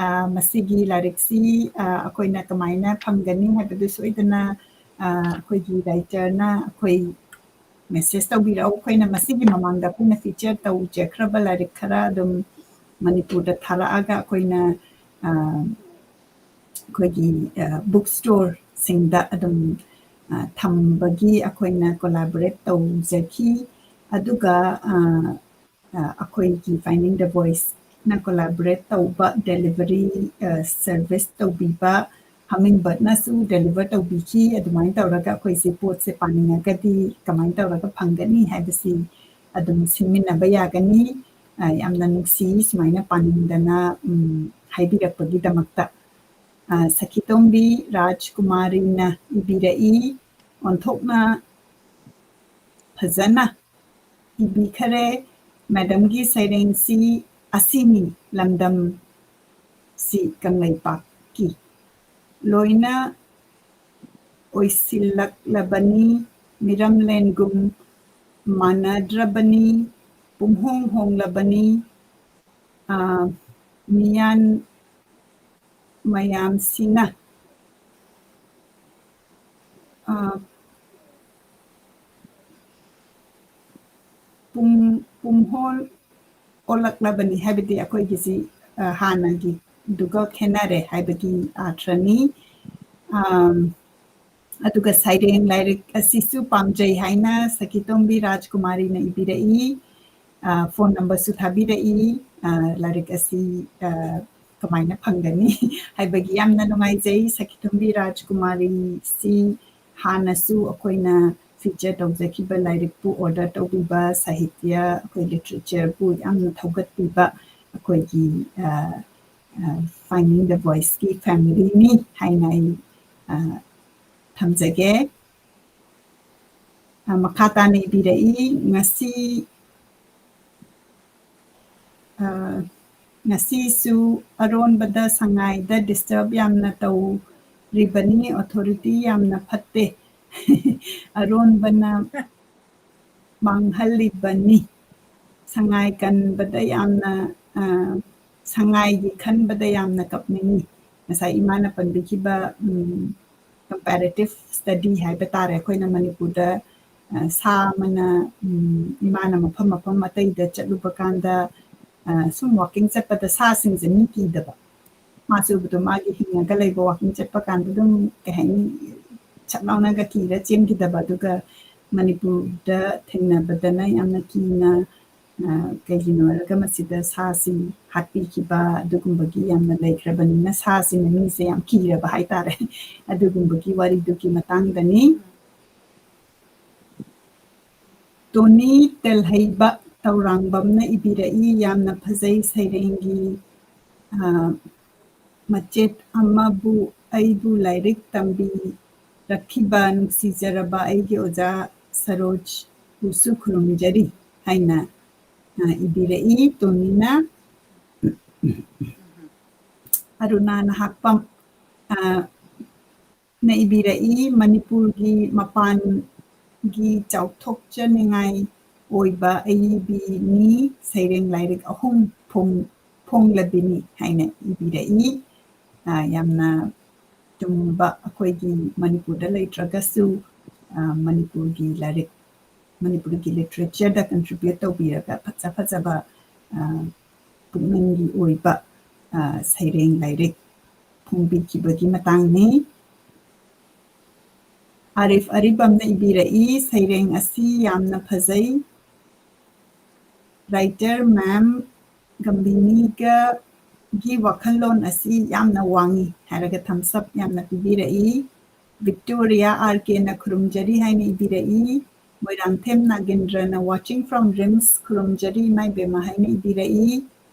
ꯑꯥ, ꯃꯁꯤꯒꯤ ꯂꯥꯏꯔꯤꯛꯁꯤ, ꯑꯥ, ꯑꯩꯈꯣꯏꯅ ꯀꯃꯥꯏꯅ ꯐꯪꯒꯅꯤ ꯍꯥꯏꯕꯗꯨ ꯁꯣꯏꯗꯅ, ꯑꯥ, ꯑꯩꯈꯣꯏꯒꯤ writerꯅ ꯑꯩꯈꯣꯏ message ꯇꯧꯕꯤꯔꯛꯎ꯫ ꯑꯩꯈꯣꯏꯅ ꯃꯁꯤꯒꯤ ꯃꯃꯥꯡꯗ ꯑꯩꯈꯣꯏꯅ feature ꯇꯧꯖꯈ꯭ꯔꯕ ꯂꯥꯏꯔꯤꯛ ꯈꯔ ꯑꯗꯨꯝ ꯃꯅꯤꯄꯨꯔꯗ ꯊꯥꯔꯛꯑꯒ ꯑꯩꯈꯣꯏꯅ, ꯑꯥ, ꯑꯩꯈꯣꯏꯒꯤ, ꯑ, book storeꯁꯤꯡꯗ ꯑꯗꯨꯝ, ꯑ, ꯊꯝꯕꯒꯤ ꯑꯩꯈꯣꯏꯅ collaborate ꯇꯧꯖꯈꯤ꯫ ꯑꯗꯨꯒ, ꯑ, ꯑ, ꯑꯩꯈꯣꯏꯒꯤ Finding the Voiceꯅ collaborate ꯇꯧꯕ delivery, ꯑ, service ꯇꯧꯕꯤꯕ Hummingbirdꯅꯁꯨ deliver ꯇꯧꯕꯤꯈꯤ꯫ ꯑꯗꯨꯃꯥꯏꯅ ꯇꯧꯔꯒ ꯑꯩꯈꯣꯏꯁꯦ ꯄꯣꯠꯁꯦ ꯄꯥꯅꯤꯡꯉꯒꯗꯤ ꯀꯃꯥꯏꯅ ꯇꯧꯔꯒ ꯐꯪꯒꯅꯤ ꯍꯥꯏꯕꯁꯤ ꯑꯗꯨꯝ ꯁꯤꯟꯃꯤꯟꯅꯕ ꯌꯥꯒꯅꯤ꯫ ꯑ, ꯌꯥꯝꯅ ꯅꯨꯡꯁꯤ ꯁꯨꯃꯥꯏꯅ ꯄꯥꯅꯤꯡꯗꯅ, ꯎꯝ, ꯍꯥꯏꯕꯤꯔꯛꯄꯒꯤꯗꯃꯛꯇ꯫ ꯑ, ꯁꯈꯤꯇꯣꯝꯕꯤ ꯔꯥꯖꯀꯨꯃꯥꯔꯤꯅ ꯏꯕꯤꯔꯛꯏ꯫ ꯑꯣꯟꯊꯣꯛꯅ ꯐꯖꯅ ꯏꯕꯤꯈꯔꯦ꯫ Madamꯒꯤ ꯁꯩꯔꯦꯡꯁꯤ ꯑꯁꯤꯅꯤ, ꯂꯝꯗꯝꯁꯤ ꯀꯪꯂꯩꯄꯥꯛꯀꯤ꯫ ꯂꯣꯏꯅ ꯑꯣꯏꯁꯤꯜꯂꯛꯂꯕꯅꯤ, ꯃꯤꯔꯝꯂꯦꯟꯒꯨꯝ ꯃꯥꯟꯅꯗ꯭ꯔꯕꯅꯤ, ꯄꯨꯝꯍꯣꯡ ꯍꯣꯡꯂꯕꯅꯤ, ꯑ, ꯃꯤꯌꯥꯟ ꯃꯌꯥꯝꯁꯤꯅ, ꯑ, ꯄꯨꯝ-, ꯄꯨꯝꯍꯣꯜ ꯑꯣꯜꯂꯛꯂꯕꯅꯤ ꯍꯥꯏꯕꯗꯤ ꯑꯩꯈꯣꯏꯒꯤꯁꯤ, ꯑ, ꯍꯥꯟꯅꯒꯤꯗꯨꯒ ꯈꯦꯠꯅꯔꯦ ꯍꯥꯏꯕꯒꯤ ꯑꯥꯔꯊꯅꯤ꯫ ꯑꯝ, ꯑꯗꯨꯒ ꯁꯩꯔꯦꯡ ꯂꯥꯏꯔꯤꯛ ꯑꯁꯤꯁꯨ ꯄꯥꯝꯖꯩ ꯍꯥꯏꯅ ꯁꯈꯤꯇꯣꯝꯕꯤ ꯔꯥꯖꯀꯨꯃꯥꯔꯤꯅ ꯏꯕꯤꯔꯛꯏ꯫ ꯑ, phone numberꯁꯨ ꯊꯥꯕꯤꯔꯛꯏ꯫ ꯑ, ꯂꯥꯏꯔꯤꯛ ꯑꯁꯤ, ꯑ, ꯀꯃꯥꯏꯅ ꯐꯪꯒꯅꯤ ꯍꯥꯏꯕꯒꯤ ꯌꯥꯝꯅ ꯅꯨꯡꯉꯥꯏꯖꯩ꯫ ꯁꯈꯤꯇꯣꯝꯕꯤ ꯔꯥꯖꯀꯨꯃꯥꯔꯤꯁꯤ ꯍꯥꯟꯅꯁꯨ ꯑꯩꯈꯣꯏꯅ feature ꯇꯧꯖꯈꯤꯕ ꯂꯥꯏꯔꯤꯛꯄꯨ order ꯇꯧꯕꯤꯕ, ꯁꯥꯍꯤꯇ꯭ꯌ, ꯑꯩꯈꯣꯏ literatureꯕꯨ ꯌꯥꯝꯅ ꯊꯧꯒꯠꯄꯤꯕ, ꯑꯩꯈꯣꯏꯒꯤ, ꯑ, ꯑ, Finding the Voiceꯀꯤ familyꯅꯤ ꯍꯥꯏꯅ ꯑꯩ, ꯑ, ꯊꯝꯖꯒꯦ꯫ ꯑ, ꯃꯈꯥ ꯇꯥꯅ ꯏꯕꯤꯔꯛꯏ, ꯉꯁꯤ, ꯑ, ꯉꯁꯤꯁꯨ ꯑꯔꯣꯟꯕꯗ ꯁꯉꯥꯏꯗ disturb ꯌꯥꯝꯅ ꯇꯧꯔꯤꯕꯅꯤ, authority ꯌꯥꯝꯅ ꯐꯠꯇꯦ꯫ ꯑꯔꯣꯟꯕꯅ ꯃꯥꯡꯍꯜꯂꯤꯕꯅꯤ꯫ ꯁꯉꯥꯏ ꯀꯟꯕꯗ ꯌꯥꯝꯅ, ꯑ, ꯁꯉꯥꯏꯒꯤ ꯈꯟꯕꯗ ꯌꯥꯝꯅ ꯀꯞꯅꯤꯡꯉꯤ꯫ ꯉꯁꯥꯏ ꯏꯃꯥꯅ ꯄꯟꯕꯤꯈꯤꯕ, ꯎꯝ, comparative study ꯍꯥꯏꯕ ꯇꯥꯔꯦ꯫ ꯑꯩꯈꯣꯏꯅ ꯃꯅꯤꯄꯨꯔꯗ, ꯑ, ꯁꯥ ꯑꯃꯅ, ꯎꯝ, ꯏꯃꯥꯅ ꯃꯐꯝ ꯃꯐꯝ ꯑꯇꯩꯗ ꯆꯠꯂꯨꯕ ꯀꯥꯟꯗ, ꯑ, ꯁꯨꯝ walking ꯆꯠꯄꯗ ꯁꯥꯁꯤꯡꯁꯦ ꯃꯤ ꯀꯤꯗꯕ꯫ ꯃꯥꯁꯨ ꯑꯗꯨꯝ ꯃꯥꯒꯤ ꯍꯤꯡꯉꯒ ꯂꯩꯕ walking ꯆꯠꯄ ꯀꯥꯟꯗ ꯑꯗꯨꯝ, ꯀꯩ ꯍꯥꯏꯅꯤ, ꯁꯠ ꯂꯥꯎꯅꯒ ꯀꯤꯔ ꯆꯦꯟꯈꯤꯗꯕ꯫ ꯑꯗꯨꯒ ꯃꯅꯤꯄꯨꯔꯗ ꯊꯦꯡꯅꯕꯗꯅ ꯌꯥꯝꯅ ꯀꯤꯅ, ꯑ, ꯀꯩꯒꯤꯅꯣ ꯍꯥꯏꯔꯒ ꯃꯁꯤꯗ ꯁꯥꯁꯤꯡ ꯍꯥꯠꯄꯤꯈꯤꯕ ꯑꯗꯨꯒꯨꯝꯕꯒꯤ ꯌꯥꯝꯅ ꯂꯩꯈ꯭ꯔꯕꯅꯤꯅ ꯁꯥꯁꯤꯡꯅ ꯃꯤꯁꯦ ꯌꯥꯝ ꯀꯤꯔꯕ ꯍꯥꯏꯇꯥꯔꯦ꯫ ꯑꯗꯨꯒꯨꯝꯕꯒꯤ ꯋꯥꯔꯤꯗꯨꯒꯤ ꯃꯇꯥꯡꯗꯅꯤ꯫ ꯇꯣꯅꯤ ꯇꯦꯜꯍꯩꯕ ꯇꯧꯔꯥꯡꯕꯝꯅ ꯏꯕꯤꯔꯛꯏ, ꯌꯥꯝꯅ ꯐꯖꯩ ꯁꯩꯔꯦꯡꯒꯤ, ꯑ, ꯃꯆꯦꯠ ꯑꯃꯕꯨ꯫ ꯑꯩꯕꯨ ꯂꯥꯏꯔꯤꯛ ꯇꯝꯕꯤꯔꯛꯈꯤꯕ ꯅꯨꯡꯁꯤꯖꯔꯕ ꯑꯩꯒꯤ ꯑꯣꯖꯥ ꯁꯔꯣꯖꯕꯨꯁꯨ ꯈꯨꯔꯨꯝꯖꯔꯤ ꯍꯥꯏꯅ, ꯑ, ꯏꯕꯤꯔꯛꯏ ꯇꯣꯅꯤꯅ꯫ ꯑꯔꯨꯅꯥ ꯅꯍꯥꯛꯄꯝ, ꯑ, ꯅ ꯏꯕꯤꯔꯛꯏ, ꯃꯅꯤꯄꯨꯔꯒꯤ ꯃꯄꯥꯟꯒꯤ ꯆꯥꯎꯊꯣꯛꯆꯅꯤꯡꯉꯥꯏ ꯑꯣꯏꯕ ꯑꯏꯕꯤꯅꯤ, ꯁꯩꯔꯦꯡ ꯂꯥꯏꯔꯤꯛ ꯑꯍꯨꯝ ꯐꯣꯡ-, ꯐꯣꯡꯂꯕꯤꯅꯤ ꯍꯥꯏꯅ ꯏꯕꯤꯔꯛꯏ꯫ ꯑ, ꯌꯥꯝꯅ ꯆꯨꯝꯕ, ꯑꯩꯈꯣꯏꯒꯤ ꯃꯅꯤꯄꯨꯔꯗ ꯂꯩꯇ꯭ꯔꯒꯁꯨ, ꯑ, ꯃꯅꯤꯄꯨꯔꯒꯤ ꯂꯥꯏꯔꯤꯛ, ꯃꯅꯤꯄꯨꯔꯒꯤ literature ꯗ contribute ꯇꯧꯕꯤꯔꯒ ꯐꯖ ꯐꯖꯕ, ꯑ, ꯄꯨꯛꯅꯤꯡꯒꯤ ꯑꯣꯏꯕ, ꯑ, ꯁꯩꯔꯦꯡ ꯂꯥꯏꯔꯤꯛ ꯐꯣꯡꯕꯤꯈꯤꯕꯒꯤ ꯃꯇꯥꯡꯅꯤ꯫ ꯑꯥꯔꯤꯐ ꯑꯔꯤꯕꯝꯅ ꯏꯕꯤꯔꯛꯏ, ꯁꯩꯔꯦꯡ ꯑꯁꯤ ꯌꯥꯝꯅ ꯐꯖꯩ꯫ Writer ma'am ꯒꯝꯚꯤꯅꯤꯒ ꯒꯤ ꯋꯥꯈꯜꯂꯣꯟ ꯑꯁꯤ ꯌꯥꯝꯅ ꯋꯥꯡꯉꯤ ꯍꯥꯏꯔꯒ thumbs up ꯌꯥꯝꯅ ꯄꯤꯕꯤꯔꯛꯏ꯫ ꯕꯤꯛꯇꯣꯔꯤꯌꯥ ꯑꯥꯔ ꯀꯦꯅ ꯈꯨꯔꯨꯝꯖꯔꯤ ꯍꯥꯏꯅ ꯏꯕꯤꯔꯛꯏ꯫ ꯃꯣꯏꯔꯥꯡꯊꯦꯝ ꯅꯥꯒꯦꯟꯗ꯭ꯔꯅ watching from RIMS ꯈꯨꯔꯨꯝꯖꯔꯤ ꯏꯃꯥ ꯏꯕꯦꯝꯃ ꯍꯥꯏꯅ ꯏꯕꯤꯔꯛꯏ꯫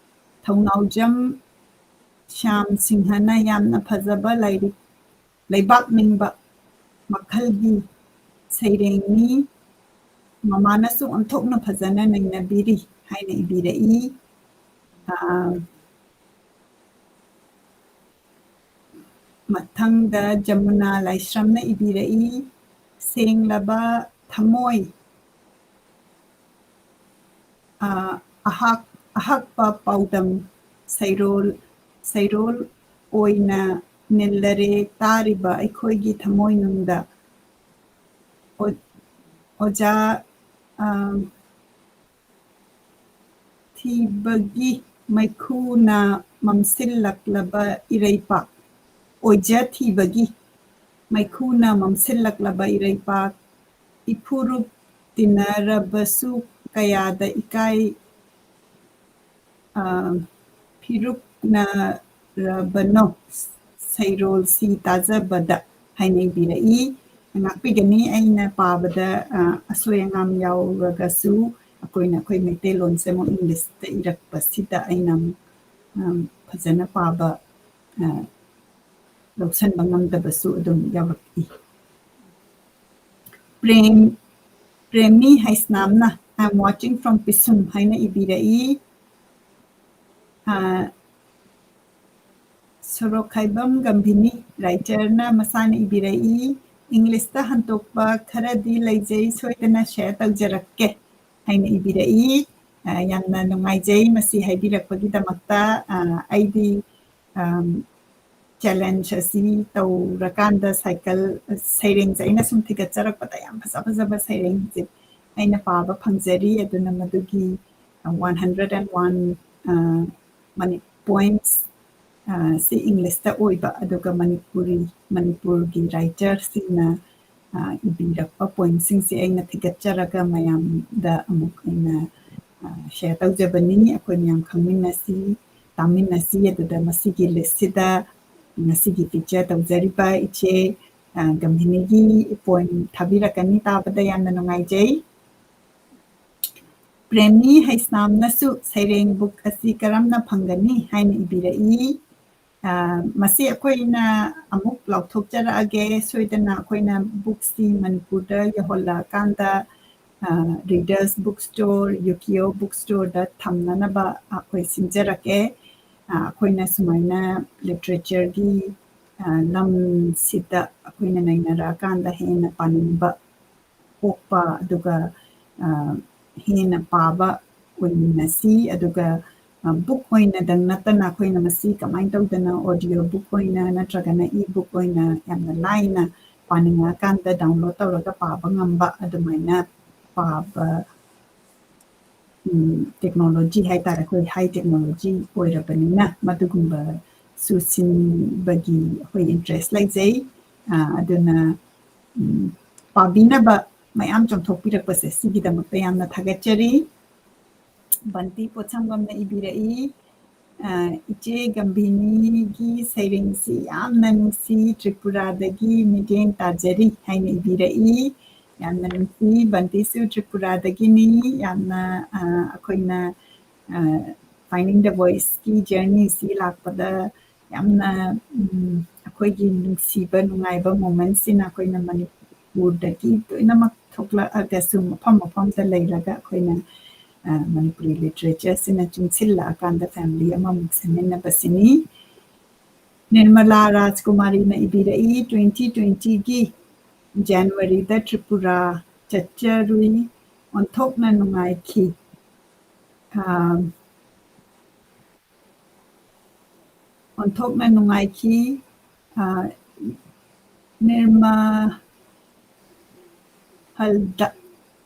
ꯊꯧꯅꯥꯎꯖꯝ ꯁ꯭ꯌꯥꯝ ꯁꯤꯡꯍꯅ ꯌꯥꯝꯅ ꯐꯖꯕ ꯂꯥꯏꯔꯤꯛ, ꯂꯩꯕꯥꯛ ꯅꯤꯡꯕ ꯃꯈꯜꯒꯤ ꯁꯩꯔꯦꯡꯅꯤ꯫ ꯃꯃꯥꯅꯁꯨ ꯑꯣꯟꯊꯣꯛꯅ ꯐꯖꯅ ꯅꯩꯅꯕꯤꯔꯤ ꯍꯥꯏꯅ ꯏꯕꯤꯔꯛꯏ꯫ ꯑꯥ, ꯃꯊꯪꯗ ꯖꯃꯨꯅꯥ ꯂꯥꯏꯁ꯭ꯔꯝꯅ ꯏꯕꯤꯔꯛꯏ, "ꯁꯦꯡꯂꯕ ꯊꯃꯣꯏ, ꯑꯥ, ꯑꯍꯥꯛ-, ꯑꯍꯛꯄ ꯄꯥꯎꯗꯝ ꯁꯩꯔꯣꯜ, ꯁꯩꯔꯣꯜ ꯑꯣꯏꯅ ꯅꯤꯜꯂꯔꯦ ꯇꯥꯔꯤꯕ ꯑꯩꯈꯣꯏꯒꯤ ꯊꯃꯣꯏꯅꯨꯡꯗ"꯫ ꯑꯣ-, ꯑꯣꯖꯥ, ꯑꯥ, ꯊꯤꯕꯒꯤ ꯃꯩꯈꯨꯅ ꯃꯝꯁꯤꯜꯂꯛꯂꯕ ꯏꯔꯩꯄꯥꯛ, ꯑꯣꯏꯖ ꯊꯤꯕꯒꯤ ꯃꯩꯈꯨꯅ ꯃꯝꯁꯤꯜꯂꯛꯂꯕ ꯏꯔꯩꯄꯥꯛ, ꯏꯐꯨꯔꯨꯞ ꯇꯤꯟꯅꯔꯕꯁꯨ ꯀꯌꯥꯗ ꯏꯀꯥꯏ, ꯑ, ꯐꯤꯔꯨꯛꯅꯔꯕꯅꯣ ꯁꯩꯔꯣꯜꯁꯤ ꯇꯥꯖꯕꯗ ꯍꯥꯏꯅ ꯏꯕꯤꯔꯛꯏ꯫ ꯉꯥꯛꯄꯤꯒꯅꯤ, ꯑꯩꯅ ꯄꯥꯕꯗ, ꯑ, ꯑꯁꯣꯏ ꯑꯉꯥꯝ ꯌꯥꯎꯔꯒꯁꯨ, ꯑꯩꯈꯣꯏꯅ ꯑꯩꯈꯣꯏ ꯃꯩꯇꯩꯂꯣꯟꯁꯦ ꯑꯃꯨꯛ ꯏꯪꯂꯤꯁꯇ ꯏꯔꯛꯄꯁꯤꯗ ꯑꯩꯅ ꯑꯃꯨꯛ, ꯑ, ꯐꯖꯅ ꯄꯥꯕ, ꯑ, ꯂꯧꯁꯟꯕ ꯉꯝꯗꯕꯁꯨ ꯑꯗꯨꯝ ꯌꯥꯎꯔꯛꯏ꯫ Prem, Premi ꯍꯩꯁꯅꯥꯝꯅ "I am watching from ꯄꯤꯁꯨꯝ" ꯍꯥꯏꯅ ꯏꯕꯤꯔꯛꯏ꯫ ꯑ, ꯁꯣꯔꯣꯛꯈꯥꯏꯕꯝ ꯒꯝꯚꯤꯅꯤ, writerꯅ ꯃꯁꯥꯅ ꯏꯕꯤꯔꯛꯏ꯫ ꯏꯪꯂꯤꯁꯇ ꯍꯟꯗꯣꯛꯄ ꯈꯔꯗꯤ ꯂꯩꯖꯩ, ꯁꯣꯏꯗꯅ share ꯇꯧꯖꯔꯛꯀꯦ ꯍꯥꯏꯅ ꯏꯕꯤꯔꯛꯏ꯫ ꯑ, ꯌꯥꯝꯅ ꯅꯨꯡꯉꯥꯏꯖꯩ ꯃꯁꯤ ꯍꯥꯏꯕꯤꯔꯛꯄꯒꯤꯗꯃꯛꯇ꯫ ꯑ, ꯑꯩꯗꯤ, ꯑꯝ, challenge ꯑꯁꯤ ꯇꯧꯔꯀꯥꯟꯗ ꯁꯥꯏꯀꯜ, ꯁꯩꯔꯦꯡꯁꯦ ꯑꯩꯅ ꯁꯨꯝ ꯊꯤꯒꯠꯆꯔꯛꯄꯗ ꯌꯥꯝ ꯐꯖ ꯐꯖꯕ ꯁꯩꯔꯦꯡꯁꯦ ꯑꯩꯅ ꯄꯥꯕ ꯐꯪꯖꯔꯤ꯫ ꯑꯗꯨꯅ ꯃꯗꯨꯒꯤ, ꯑ, one hundred and one, ꯑ, ꯃꯅꯤ-, poems, ꯑ, ꯁꯤ ꯏꯪꯂꯤꯁꯇ ꯑꯣꯏꯕ, ꯑꯗꯨꯒ ꯃꯅꯤꯄꯨꯔꯤ, ꯃꯅꯤꯄꯨꯔꯒꯤ writerꯁꯤꯡꯅ, ꯑ, ꯏꯕꯤꯔꯛꯄ poemꯁꯤꯡꯁꯦ ꯑꯩꯅ ꯊꯤꯒꯠꯆꯔꯒ ꯃꯌꯥꯝꯗ ꯑꯃꯨꯛ ꯑꯩꯅ, ꯑ, share ꯇꯧꯖꯕꯅꯤ꯫ ꯑꯩꯈꯣꯏ ꯃꯌꯥꯝ ꯈꯪꯃꯤꯟꯅꯁꯤ, ꯇꯥꯃꯤꯟꯅꯁꯤ꯫ ꯑꯗꯨꯗ ꯃꯁꯤꯒꯤ listꯁꯤꯗ ꯉꯁꯤꯒꯤ feature ꯇꯧꯖꯔꯤꯕ ꯏꯆꯦ, ꯑ, ꯒꯝꯚꯤꯅꯤꯒꯤ poem ꯊꯥꯕꯤꯔꯛꯀꯅꯤ꯫ ꯇꯥꯕꯗ ꯌꯥꯝꯅ ꯅꯨꯡꯉꯥꯏꯖꯩ꯫ ꯄ꯭ꯔꯦꯃꯤ ꯍꯩꯁꯅꯥꯝꯅꯁꯨ ꯁꯩꯔꯦꯡ book ꯑꯁꯤ ꯀꯔꯝꯅ ꯐꯪꯒꯅꯤ ꯍꯥꯏꯅ ꯏꯕꯤꯔꯛꯏ꯫ ꯑ, ꯃꯁꯤ ꯑꯩꯈꯣꯏꯅ ꯑꯃꯨꯛ ꯂꯥꯎꯊꯣꯛꯆꯔꯛꯑꯒꯦ꯫ ꯁꯣꯏꯗꯅ ꯑꯩꯈꯣꯏꯅ bookꯁꯤ ꯃꯅꯤꯄꯨꯔꯗ ꯌꯧꯍꯜꯂꯛꯑꯀꯥꯟꯗ, ꯑ, Readers Book Store, Ukiyo Book Storeꯗ ꯊꯝꯅꯅꯕ ꯑꯩꯈꯣꯏ ꯁꯤꯟꯖꯔꯛꯀꯦ꯫ ꯑ, ꯑꯩꯈꯣꯏꯅ ꯁꯨꯃꯥꯏꯅ literatureꯒꯤ, ꯑ, ꯂꯝꯁꯤꯗ ꯑꯩꯈꯣꯏꯅ ꯅꯩꯅꯔꯛꯑꯀꯥꯟꯗ ꯍꯦꯟꯅ ꯄꯥꯅꯤꯡꯕ ꯄꯣꯛꯄ, ꯑꯗꯨꯒ, ꯑ, ꯍꯦꯟꯅ ꯄꯥꯕ ꯑꯣꯏꯃꯤꯟꯅꯁꯤ꯫ ꯑꯗꯨꯒ, ꯑ, book ꯑꯣꯏꯅꯗꯪ ꯅꯠꯇꯅ ꯑꯩꯈꯣꯏꯅ ꯃꯁꯤ ꯀꯃꯥꯏꯅ ꯇꯧꯗꯅ audio book ꯑꯣꯏꯅ ꯅꯠꯇ꯭ꯔꯒꯅ e-book ꯑꯣꯏꯅ ꯌꯥꯝꯅ ꯂꯥꯏꯅ ꯄꯥꯅꯤꯡꯉꯀꯥꯟꯗ download ꯇꯧꯔꯒ ꯄꯥꯕ ꯉꯝꯕ ꯑꯗꯨꯃꯥꯏꯅ ꯄꯥꯕ, ꯎꯝ, technology ꯍꯥꯏꯇꯥꯔꯦ, ꯑꯩꯈꯣꯏ high technology ꯑꯣꯏꯔꯕꯅꯤꯅ ꯃꯗꯨꯒꯨꯝꯕꯁꯨ ꯁꯤꯟꯕꯒꯤ ꯑꯩꯈꯣꯏ interest ꯂꯩꯖꯩ꯫ ꯑ, ꯑꯗꯨꯅ, ꯎꯝ, ꯄꯥꯕꯤꯅꯕ ꯃꯌꯥꯝ ꯆꯣꯡꯊꯣꯛꯄꯤꯔꯛꯄꯁꯦ ꯁꯤꯒꯤꯗꯃꯛꯇ ꯌꯥꯝꯅ ꯊꯥꯒꯠꯆꯔꯤ꯫ ꯕꯟꯇꯤ ꯄꯣꯠꯁꯪꯕꯝꯅ ꯏꯕꯤꯔꯛꯏ, ꯑ, "ꯏꯆꯦ ꯒꯝꯚꯤꯅꯤꯒꯤ ꯁꯩꯔꯦꯡꯁꯤ ꯌꯥꯝꯅ ꯅꯨꯡꯁꯤ, ꯇ꯭ꯔꯤꯄꯨꯔꯥꯗꯒꯤ ꯃꯤꯠꯌꯦꯡ ꯇꯥꯖꯔꯤ" ꯍꯥꯏꯅ ꯏꯕꯤꯔꯛꯏ꯫ ꯌꯥꯝꯅ ꯅꯨꯡꯁꯤ, ꯕꯟꯇꯤꯁꯨ ꯇ꯭ꯔꯤꯄꯨꯔꯥꯗꯒꯤꯅꯤ꯫ ꯌꯥꯝꯅ, ꯑ, ꯑꯩꯈꯣꯏꯅ, ꯑ, Finding the Voiceꯀꯤ journeyꯁꯤ ꯂꯥꯛꯄꯗ ꯌꯥꯝꯅ, ꯎꯝ, ꯑꯩꯈꯣꯏꯒꯤ ꯅꯨꯡꯁꯤꯕ, ꯅꯨꯡꯉꯥꯏꯕ momentsꯁꯤꯅ ꯑꯩꯈꯣꯏꯅ ꯃꯅꯤꯄꯨꯔꯗꯒꯤ ꯂꯣꯏꯅꯃꯛ ꯊꯣꯛꯂꯛꯑꯒꯁꯨ ꯃꯐꯝ ꯃꯐꯝꯗ ꯂꯩꯔꯒ ꯑꯩꯈꯣꯏꯅ, ꯑ, ꯃꯅꯤꯄꯨꯔꯤ literatureꯁꯤꯅ ꯆꯨꯡꯁꯤꯜꯂꯛꯑꯀꯥꯟꯗ family ꯑꯃꯃꯨꯛ ꯁꯦꯝꯃꯤꯟꯅꯕꯁꯤꯅꯤ꯫ ꯅꯤꯔꯃꯂꯥ ꯔꯥꯖꯀꯨꯃꯥꯔꯤꯅ ꯏꯕꯤꯔꯛꯏ, "twenty twentyꯒꯤ Januaryꯗ ꯇ꯭ꯔꯤꯄꯨꯔꯥ ꯆꯠꯆꯔꯨꯏ, ꯑꯣꯟꯊꯣꯛꯅ ꯅꯨꯡꯉꯥꯏꯈꯤ꯫ ꯑ, ꯑꯣꯟꯊꯣꯛꯅ ꯅꯨꯡꯉꯥꯏꯈꯤ꯫ ꯑ, ꯅꯤꯔꯃꯍꯜꯗ,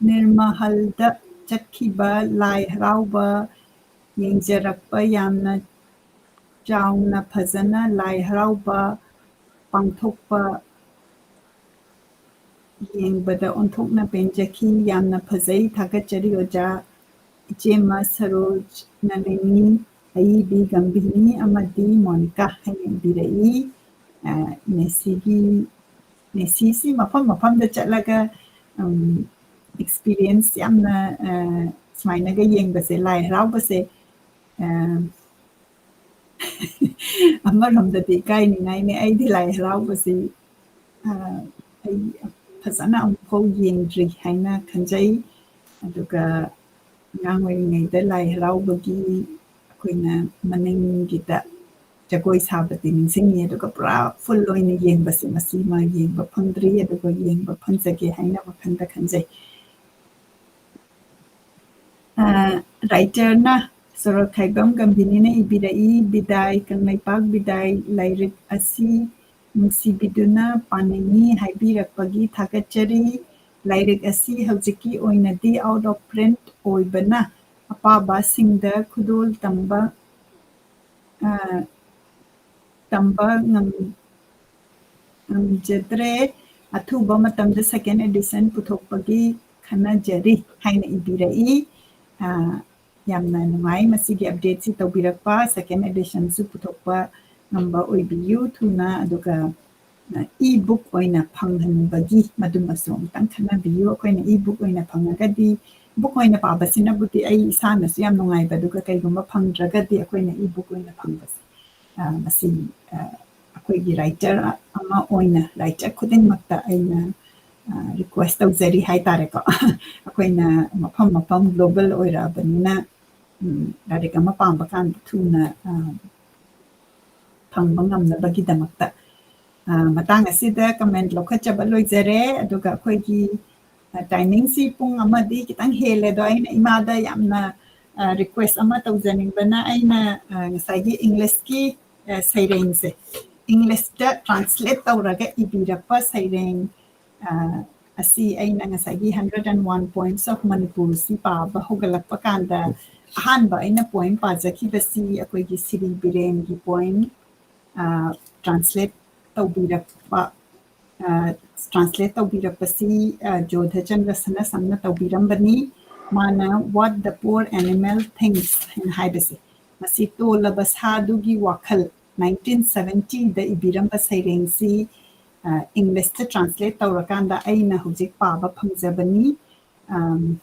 ꯅꯤꯔꯃꯍꯜꯗ ꯆꯠꯈꯤꯕ ꯂꯥꯏ ꯍꯔꯥꯎꯕ ꯌꯦꯡꯖꯔꯛꯄ, ꯌꯥꯝꯅ ꯆꯥꯎꯅ ꯐꯖꯅ ꯂꯥꯏ ꯍꯔꯥꯎꯕ ꯄꯥꯡꯊꯣꯛꯄ ꯌꯦꯡꯕꯗ ꯑꯣꯟꯊꯣꯛꯅ ꯄꯦꯟꯖꯈꯤ꯫ ꯌꯥꯝꯅ ꯐꯖꯩ, ꯊꯥꯒꯠꯆꯔꯤ ꯑꯣꯖꯥ꯫ ꯏꯆꯦꯃ ꯁꯔꯣꯖ ꯅꯂꯤꯅꯤ, ꯑꯏꯕꯤ ꯒꯝꯚꯤꯅꯤ ꯑꯃꯗꯤ ꯃꯣꯅꯤꯀꯥ" ꯍꯥꯏꯅ ꯏꯕꯤꯔꯛꯏ꯫ ꯑ, ꯅꯦꯁꯤꯒꯤ, ꯅꯦꯁꯤꯁꯤ ꯃꯐꯝ ꯃꯐꯝꯗ ꯆꯠꯂꯒ, ꯎꯝ, experience ꯌꯥꯝꯅ, ꯑ, ꯁꯨꯃꯥꯏꯅꯒ ꯌꯦꯡꯕꯁꯦ, ꯂꯥꯏ ꯍꯔꯥꯎꯕꯁꯦ, ꯑ, ꯑꯃꯔꯣꯝꯗꯗꯤ ꯏꯀꯥꯏꯅꯤꯡꯉꯥꯏꯅꯦ꯫ ꯑꯩꯗꯤ ꯂꯥꯏ ꯍꯔꯥꯎꯕꯁꯤ, ꯑ, ꯑꯩ ꯐꯖꯅ ꯑꯃꯨꯛꯐꯥꯎ ꯌꯦꯡꯗ꯭ꯔꯤ ꯍꯥꯏꯅ ꯈꯟꯖꯩ꯫ ꯑꯗꯨꯒ ꯑꯉꯥꯡ ꯑꯣꯏꯔꯤꯉꯩꯗ ꯂꯥꯏ ꯍꯔꯥꯎꯕꯒꯤ ꯑꯩꯈꯣꯏꯅ ꯃꯅꯤꯡꯒꯤꯗ ꯖꯒꯣꯏ ꯁꯥꯕꯗꯤ ꯅꯤꯡꯁꯤꯡꯉꯤ, ꯑꯗꯨꯒ ꯄꯨꯔꯥ full ꯑꯣꯏꯅ ꯌꯦꯡꯕꯁꯦ, ꯃꯁꯤꯃ ꯌꯦꯡꯕ ꯐꯪꯗ꯭ꯔꯤ, ꯑꯗꯨꯒ ꯌꯦꯡꯕ ꯐꯪꯖꯒꯦ ꯍꯥꯏꯅ ꯋꯥꯈꯜꯗ ꯈꯟꯖꯩ꯫ ꯑ, writerꯅ ꯁꯣꯔꯣꯛꯈꯥꯏꯕꯝ ꯒꯝꯚꯤꯅꯤꯅ ꯏꯕꯤꯔꯛꯏ, "ꯕꯤꯗꯥꯏ, ꯀꯪꯂꯩꯄꯥꯛ ꯕꯤꯗꯥꯏ, ꯂꯥꯏꯔꯤꯛ ꯑꯁꯤ ꯅꯨꯡꯁꯤꯕꯤꯗꯨꯅ ꯄꯥꯅꯤꯡꯏ ꯍꯥꯏꯕꯤꯔꯛꯄꯒꯤ ꯊꯥꯒꯠꯆꯔꯤ꯫ ꯂꯥꯏꯔꯤꯛ ꯑꯁꯤ ꯍꯧꯖꯤꯛꯀꯤ ꯑꯣꯏꯅꯗꯤ out of print ꯑꯣꯏꯕꯅ ꯑꯄꯥꯕꯁꯤꯡꯗ ꯈꯨꯗꯣꯜ ꯇꯝꯕ, ꯑ, ꯇꯝꯕ ꯉꯝ-, ꯉꯝꯖꯗ꯭ꯔꯦ꯫ ꯑꯊꯨꯕ ꯃꯇꯝꯗ second edition ꯄꯨꯊꯣꯛꯄꯒꯤ ꯈꯟꯅꯖꯔꯤ" ꯍꯥꯏꯅ ꯏꯕꯤꯔꯛꯏ꯫ ꯑ, ꯌꯥꯝꯅ ꯅꯨꯡꯉꯥꯏ ꯃꯁꯤꯒꯤ updateꯁꯤ ꯇꯧꯕꯤꯔꯛꯄ꯫ Second editionꯁꯨ ꯄꯨꯊꯣꯛꯄ ꯉꯝꯕ ꯑꯣꯏꯕꯤꯌꯨ ꯊꯨꯅ, ꯑꯗꯨꯒ, ꯑ, e-book ꯑꯣꯏꯅ ꯐꯪꯍꯟꯕꯒꯤ ꯃꯗꯨꯃꯁꯨ ꯑꯃꯨꯛꯇꯪ ꯈꯟꯅꯕꯤꯌꯨ꯫ ꯑꯩꯈꯣꯏꯅ e-book ꯑꯣꯏꯅ ꯐꯪꯉꯒꯗꯤ, book ꯑꯣꯏꯅ ꯄꯥꯕꯁꯤꯅꯕꯨꯗꯤ ꯑꯩ ꯏꯁꯥꯅꯁꯨ ꯌꯥꯝ ꯅꯨꯡꯉꯥꯏꯕ, ꯑꯗꯨꯒ ꯀꯩꯒꯨꯝꯕ ꯐꯪꯗ꯭ꯔꯒꯗꯤ ꯑꯩꯈꯣꯏꯅ e-book ꯑꯣꯏꯅ ꯐꯪꯕꯁꯦ, ꯑ, ꯃꯁꯤ, ꯑ, ꯑꯩꯈꯣꯏꯒꯤ writer ꯑꯃ ꯑꯣꯏꯅ writer ꯈꯨꯗꯤꯡꯃꯛꯇ ꯑꯩꯅ, ꯑ, request ꯇꯧꯖꯔꯤ ꯍꯥꯏꯇꯥꯔꯦꯀꯣ꯫ ꯑꯩꯈꯣꯏꯅ ꯃꯐꯝ ꯃꯐꯝ global ꯑꯣꯏꯔꯛꯑꯕꯅꯤꯅ, ꯎꯝ, ꯂꯥꯏꯔꯤꯛ ꯑꯃ ꯄꯥꯝꯕ ꯀꯥꯟꯗ ꯊꯨꯅ, ꯑ, ꯐꯪꯕ ꯉꯝꯅꯕꯒꯤꯗꯃꯛꯇ꯫ ꯑ, ꯃꯇꯥꯡ ꯑꯁꯤꯗ comment ꯂꯧꯈꯠꯆꯕ ꯂꯣꯏꯖꯔꯦ꯫ ꯑꯗꯨꯒ ꯑꯩꯈꯣꯏꯒꯤ, ꯑ, timingꯁꯤ ꯄꯨꯡ ꯑꯃꯗꯤ ꯈꯤꯇꯪ ꯍꯦꯜꯂꯦ꯫ ꯑꯗꯣ ꯑꯩꯅ ꯏꯃꯥꯗ ꯌꯥꯝꯅ, ꯑ, request ꯑꯃ ꯇꯧꯖꯅꯤꯡꯕꯅ, ꯑꯩꯅ, ꯑ, ꯉꯁꯥꯏꯒꯤ Englishꯀꯤ, ꯑ, ꯁꯩꯔꯦꯡꯁꯦ, Englishꯇ translate ꯇꯧꯔꯒ ꯏꯕꯤꯔꯛꯄ ꯁꯩꯔꯦꯡ, ꯑ, ꯑꯁꯤ ꯑꯩꯅ ꯉꯁꯥꯏꯒꯤ Hundred and One Poems of Manipurꯁꯤ ꯄꯥꯕ ꯍꯧꯒꯠꯂꯛꯄ ꯀꯥꯟꯗ ꯑꯍꯥꯟꯕ ꯑꯩꯅ poem ꯄꯥꯖꯈꯤꯕꯁꯤ ꯑꯩꯈꯣꯏꯒꯤ ꯁꯤꯔꯤ ꯕꯤꯔꯦꯟꯒꯤ poem, ꯑ, translate ꯇꯧꯕꯤꯔꯛꯄ, ꯑ, translate ꯇꯧꯕꯤꯔꯛꯄꯁꯤ, ꯑ, ꯖꯣꯙꯆꯟꯗ꯭ꯔ ꯁꯅꯥꯁꯝꯅ ꯇꯧꯕꯤꯔꯝꯕꯅꯤ꯫ ꯃꯥꯅ "What the poor animal thinks" ꯍꯥꯏꯅ ꯍꯥꯏꯕꯁꯦ, ꯃꯁꯤ ꯇꯣꯜꯂꯕ ꯁꯥꯗꯨꯒꯤ ꯋꯥꯈꯜ, nineteen seventyꯗ ꯏꯕꯤꯔꯝꯕ ꯁꯩꯔꯦꯡꯁꯤ, ꯑ, Englishꯇ translate ꯇꯧꯔꯀꯥꯟꯗ ꯑꯩꯅ ꯍꯧꯖꯤꯛ ꯄꯥꯕ ꯐꯪꯖꯕꯅꯤ꯫ ꯑꯝ,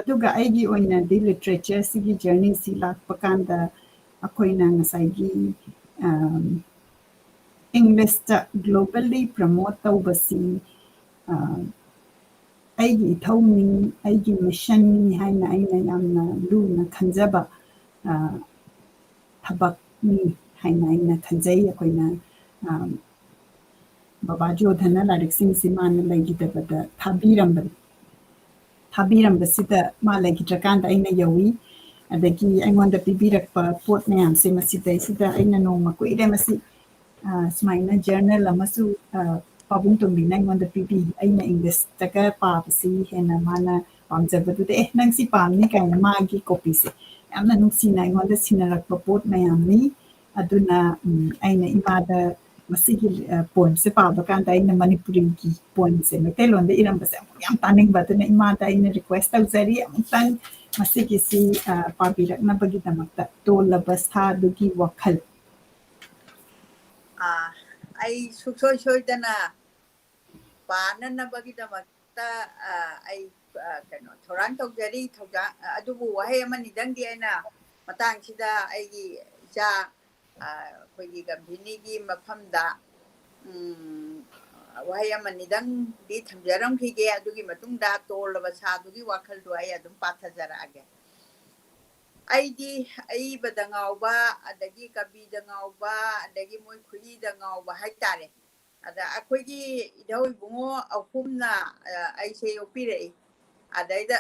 ꯑꯗꯨꯒ ꯑꯩꯒꯤ ꯑꯣꯏꯅꯗꯤ ꯂꯤꯇꯔꯦꯆꯔꯁꯤꯒꯤ ꯖꯔꯅꯤꯁꯤ ꯂꯥꯛꯄ ꯀꯥꯟꯗ ꯑꯩꯈꯣꯏꯅ ꯉꯁꯥꯏꯒꯤ, ꯑꯝ, ꯏꯪꯂꯤꯁꯇ globally promote ꯇꯧꯕꯁꯤ, ꯑ, ꯑꯩꯒꯤ ꯏꯊꯧꯅꯤ, ꯑꯩꯒꯤ ꯃꯤꯁꯟꯅꯤ ꯍꯥꯏꯅ ꯑꯩꯅ ꯌꯥꯝꯅ ꯂꯨꯅ ꯈꯟꯖꯕ, ꯑ, ꯊꯕꯛꯅꯤ ꯍꯥꯏꯅ ꯑꯩꯅ ꯈꯟꯖꯩ꯫ ꯑꯩꯈꯣꯏꯅ, ꯑ, ꯕꯕꯥ ꯖꯣꯙꯅ ꯂꯥꯏꯔꯤꯛꯁꯤꯡꯁꯤ ꯃꯥꯅ ꯂꯩꯈꯤꯗꯕꯗ ꯊꯥꯕꯤꯔꯝꯕꯅꯤ꯫ ꯊꯥꯕꯤꯔꯝꯕꯁꯤꯗ ꯃꯥ ꯂꯩꯈꯤꯗ꯭ꯔꯀꯥꯟꯗ ꯑꯩꯅ ꯌꯧꯏ꯫ ꯑꯗꯒꯤ ꯑꯩꯉꯣꯟꯗ ꯄꯤꯕꯤꯔꯛꯄ ꯄꯣꯠ ꯃꯌꯥꯝꯁꯦ ꯃꯁꯤꯗꯩꯁꯤꯗ ꯑꯩꯅ ꯅꯣꯡꯃ ꯀꯨꯏꯔꯦ ꯃꯁꯤ, ꯑ, ꯁꯨꯃꯥꯏꯅ ꯖꯔꯅꯦꯜ ꯑꯃꯁꯨ, ꯑ, ꯄꯥꯕꯨꯡ ꯇꯣꯝꯕꯤꯅ ꯑꯩꯉꯣꯟꯗ ꯄꯤꯕꯤ꯫ ꯑꯩꯅ ꯏꯪꯂꯤꯁꯇꯒ ꯄꯥꯕꯁꯤ ꯍꯦꯟꯅ ꯃꯥꯅ ꯄꯥꯝꯖꯕꯗꯨꯗ, "ꯑꯦ, ꯅꯪ ꯁꯤ ꯄꯥꯝꯅꯤ" ꯀꯥꯏꯅ ꯃꯥꯒꯤ ꯀꯣꯄꯤꯁꯦ ꯌꯥꯝꯅ ꯅꯨꯡꯁꯤꯅ ꯑꯩꯉꯣꯟꯗ ꯁꯤꯟꯅꯔꯛꯄ ꯄꯣꯠ ꯃꯌꯥꯝꯅꯤ꯫ ꯑꯗꯨꯅ, ꯎꯝ, ꯑꯩꯅ ꯏꯃꯥꯗ ꯃꯁꯤꯒꯤ, ꯑ, ꯄꯣꯏꯝꯁꯦ ꯄꯥꯕ ꯀꯥꯟꯗ ꯑꯩꯅ ꯃꯅꯤꯄꯨꯔꯤꯒꯤ ꯄꯣꯏꯝꯁꯦ ꯃꯩꯇꯩꯂꯣꯟꯗ ꯏꯔꯝꯕꯁꯦ ꯑꯃꯨꯛ ꯌꯥꯝ ꯇꯥꯅꯤꯡꯕ꯫ ꯑꯗꯨꯅ ꯏꯃꯥꯗ ꯑꯩꯅ ꯔꯤꯀ꯭ꯋꯦꯁ ꯇꯧꯖꯔꯤ, ꯑꯃꯨꯛꯇꯪ ꯃꯁꯤꯒꯤꯁꯤ, ꯑ, ꯄꯥꯕꯤꯔꯛꯅꯕꯒꯤꯗꯃꯛꯇ꯫ "ꯇꯣꯜꯂꯕ ꯁꯥꯗꯨꯒꯤ ꯋꯥꯈꯜ"꯫ ꯑ, ꯑꯩ ꯁꯨꯡꯁꯣꯏ ꯁꯣꯏꯗꯅ ꯄꯥꯅꯅꯕꯒꯤꯗꯃꯛꯇ, ꯑ, ꯑꯩ, ꯑ, ꯀꯩꯅꯣ, ꯊꯧꯔꯥꯡ ꯇꯧꯖꯔꯤ꯫ ꯊꯧꯖꯥ-, ꯑꯗꯨꯕꯨ ꯋꯥꯍꯩ ꯑꯃꯅꯤꯗꯪꯗꯤ ꯑꯩꯅ ꯃꯇꯥꯡꯁꯤꯗ ꯑꯩꯒꯤ ꯏꯆꯥ, ꯑ, ꯑꯩꯈꯣꯏꯒꯤ ꯒꯝꯚꯤꯅꯤꯒꯤ ꯃꯐꯝꯗ, ꯎꯝ, ꯋꯥꯍꯩ ꯑꯃꯅꯤꯗꯪꯗꯤ ꯊꯝꯖꯔꯝꯈꯤꯒꯦ꯫ ꯑꯗꯨꯒꯤ ꯃꯇꯨꯡꯗ ꯇꯣꯜꯂꯕ ꯁꯥꯗꯨꯒꯤ ꯋꯥꯈꯜꯗꯣ ꯑꯩ ꯑꯗꯨꯝ ꯄꯥꯊꯖꯔꯛꯑꯒꯦ꯫ ꯑꯩꯗꯤ ꯑꯏꯕꯗ ꯉꯥꯎꯕ, ꯑꯗꯒꯤ ꯀꯕꯤꯗ ꯉꯥꯎꯕ, ꯑꯗꯒꯤ ꯃꯣꯏ ꯈꯨꯠꯏꯗ ꯉꯥꯎꯕ ꯍꯥꯏꯇꯥꯔꯦ꯫ ꯑꯗ ꯑꯩꯈꯣꯏꯒꯤ ꯏꯙꯧ ꯏꯕꯨꯡꯉꯣ ꯑꯍꯨꯝꯅ, ꯑ, ꯑꯩꯁꯦ ꯌꯣꯛꯄꯤꯔꯛꯏ꯫ ꯑꯗꯩꯗ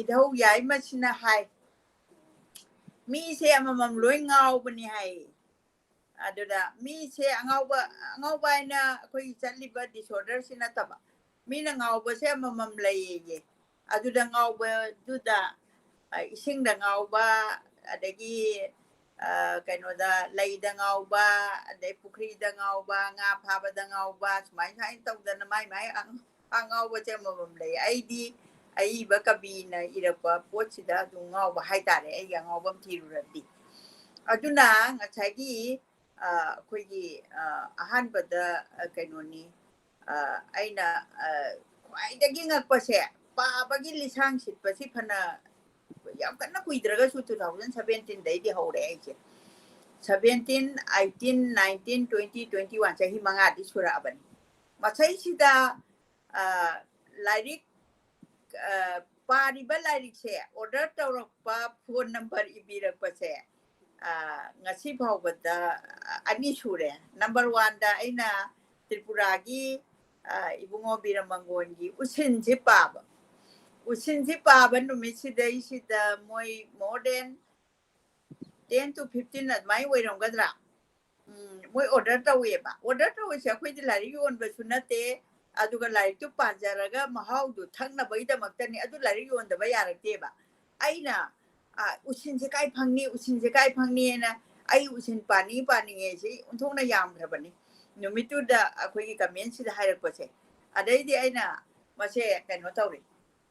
ꯏꯙꯧ ꯌꯥꯏꯃꯁꯤꯅ ꯍꯥꯏ, "ꯃꯤꯁꯦ ꯑꯃꯃꯝ ꯂꯣꯏ ꯉꯥꯎꯕꯅꯤ" ꯍꯥꯏ꯫ ꯑꯗꯨꯗ ꯃꯤꯁꯦ ꯑꯉꯥꯎꯕ, ꯑꯉꯥꯎꯕ ꯍꯥꯏꯅ ꯑꯩꯈꯣꯏꯒꯤ ꯆꯠꯂꯤꯕ disorderꯁꯤ ꯅꯠꯇꯕ, ꯃꯤꯅ ꯉꯥꯎꯕꯁꯦ ꯑꯃꯃꯝ ꯂꯩꯌꯦꯌꯦ꯫ ꯑꯗꯨꯗ ꯉꯥꯎꯕꯗꯨꯗ, ꯑ, ꯏꯁꯤꯡꯗ ꯉꯥꯎꯕ, ꯑꯗꯒꯤ, ꯑ, ꯀꯩꯅꯣꯗ, ꯂꯩꯗ ꯉꯥꯎꯕ, ꯑꯗꯩ ꯄꯨꯈ꯭ꯔꯤꯗ ꯉꯥꯎꯕ, ꯉꯥ ꯐꯥꯕꯗ ꯉꯥꯎꯕ, ꯁꯨꯃꯥꯏ ꯁꯨꯃꯥꯏꯅ ꯇꯧꯗꯅ ꯃꯥꯏ ꯃꯥꯏ ꯑꯉꯥꯎꯕꯁꯦ ꯑꯃꯃꯝ ꯂꯩ꯫ ꯑꯩꯗꯤ ꯑꯏꯕ ꯀꯕꯤꯅ ꯏꯔꯛꯄ ꯄꯣꯠꯁꯤꯗ ꯑꯗꯨꯝ ꯉꯥꯎꯕ ꯍꯥꯏꯇꯥꯔꯦ, ꯑꯩꯒꯤ ꯑꯉꯥꯎꯕ ꯑꯃ ꯊꯤꯔꯨꯔꯗꯤ꯫ ꯑꯗꯨꯅ ꯉꯁꯥꯏꯒꯤ, ꯑ, ꯑꯩꯈꯣꯏꯒꯤ, ꯑ, ꯑꯍꯥꯟꯕꯗ, ꯑ, ꯀꯩꯅꯣꯅꯤ, ꯑ, ꯑꯩꯅ, ꯑ, ꯈ꯭ꯋꯥꯏꯗꯒꯤ ꯉꯛꯄꯁꯦ, ꯄꯥꯕꯒꯤ ꯂꯤꯁꯥꯡ ꯁꯤꯠꯄꯁꯤ ꯐꯅ ꯌꯥꯝ ꯀꯟꯅ ꯀꯨꯏꯗ꯭ꯔꯒꯁꯨ two thousand seventeen ꯗꯩꯗꯤ ꯍꯧꯔꯦ ꯑꯩꯁꯦ꯫ Seventeen, eighteen, nineteen, twenty, twenty-one, ꯆꯍꯤ ꯃꯉꯥꯗꯤ ꯁꯨꯔꯛꯑꯕꯅꯤ꯫ ꯃꯁꯩꯁꯤꯗ, ꯑ, ꯂꯥꯏꯔꯤꯛ, ꯑ, ꯄꯥꯔꯤꯕ ꯂꯥꯏꯔꯤꯛꯁꯦ order ꯇꯧꯔꯛꯄ, phone number ꯏꯕꯤꯔꯛꯄꯁꯦ, ꯑ, ꯉꯁꯤ ꯐꯥꯎꯕꯗ ꯑꯅꯤ ꯁꯨꯔꯦ꯫ Number one ꯗ ꯑꯩꯅ ꯇ꯭ꯔꯤꯄꯨꯔꯥꯒꯤ, ꯑ, ꯏꯕꯨꯡꯉꯣ ꯕꯤꯔꯃꯪꯒꯣꯟꯒꯤ ꯎꯁꯤꯟꯁꯦ ꯄꯥꯕ꯫ ꯎꯁꯤꯟꯁꯦ ꯄꯥꯕ ꯅꯨꯃꯤꯠꯁꯤꯗꯩꯁꯤꯗ ꯃꯣꯏ more than ten to fifteen ꯑꯗꯨꯃꯥꯏꯅ ꯑꯣꯏꯔꯝꯒꯗ꯭ꯔꯥ? ꯎꯝ, ꯃꯣꯏ order ꯇꯧꯋꯦꯕ꯫ Order ꯇꯧꯕꯁꯦ ꯑꯩꯈꯣꯏꯗꯤ ꯂꯥꯏꯔꯤꯛ ꯌꯣꯟꯕꯁꯨ ꯅꯠꯇꯦ, ꯑꯗꯨꯒ ꯂꯥꯏꯔꯤꯛꯇꯨ ꯄꯥꯖꯔꯒ ꯃꯍꯥꯎꯗꯨ ꯊꯛꯅꯕꯒꯤꯗꯃꯛꯇꯅꯤ꯫ ꯑꯗꯨ ꯂꯥꯏꯔꯤꯛ ꯌꯣꯟꯗꯕ ꯌꯥꯔꯛꯇꯦꯕ꯫ ꯑꯩꯅ, "ꯑ, ꯎꯁꯤꯟꯁꯦ ꯀꯥꯏ ꯐꯪꯅꯤ, ꯎꯁꯤꯟꯁꯦ ꯀꯥꯏ ꯐꯪꯅꯤꯅ?" ꯑꯩ ꯎꯁꯤꯟ ꯄꯥꯅꯤꯡ ꯄꯥꯅꯤꯡꯉꯦ ꯁꯤ ꯑꯣꯟꯊꯣꯛꯅ ꯌꯥꯝꯈ꯭ꯔꯕꯅꯤ ꯅꯨꯃꯤꯠꯇꯨꯗ ꯑꯩꯈꯣꯏꯒꯤ comment ꯁꯤꯗ ꯍꯥꯏꯔꯛꯄꯁꯦ꯫ ꯑꯗꯩꯗꯤ ꯑꯩꯅ ꯃꯁꯦ ꯀꯩꯅꯣ ꯇꯧꯔꯦ,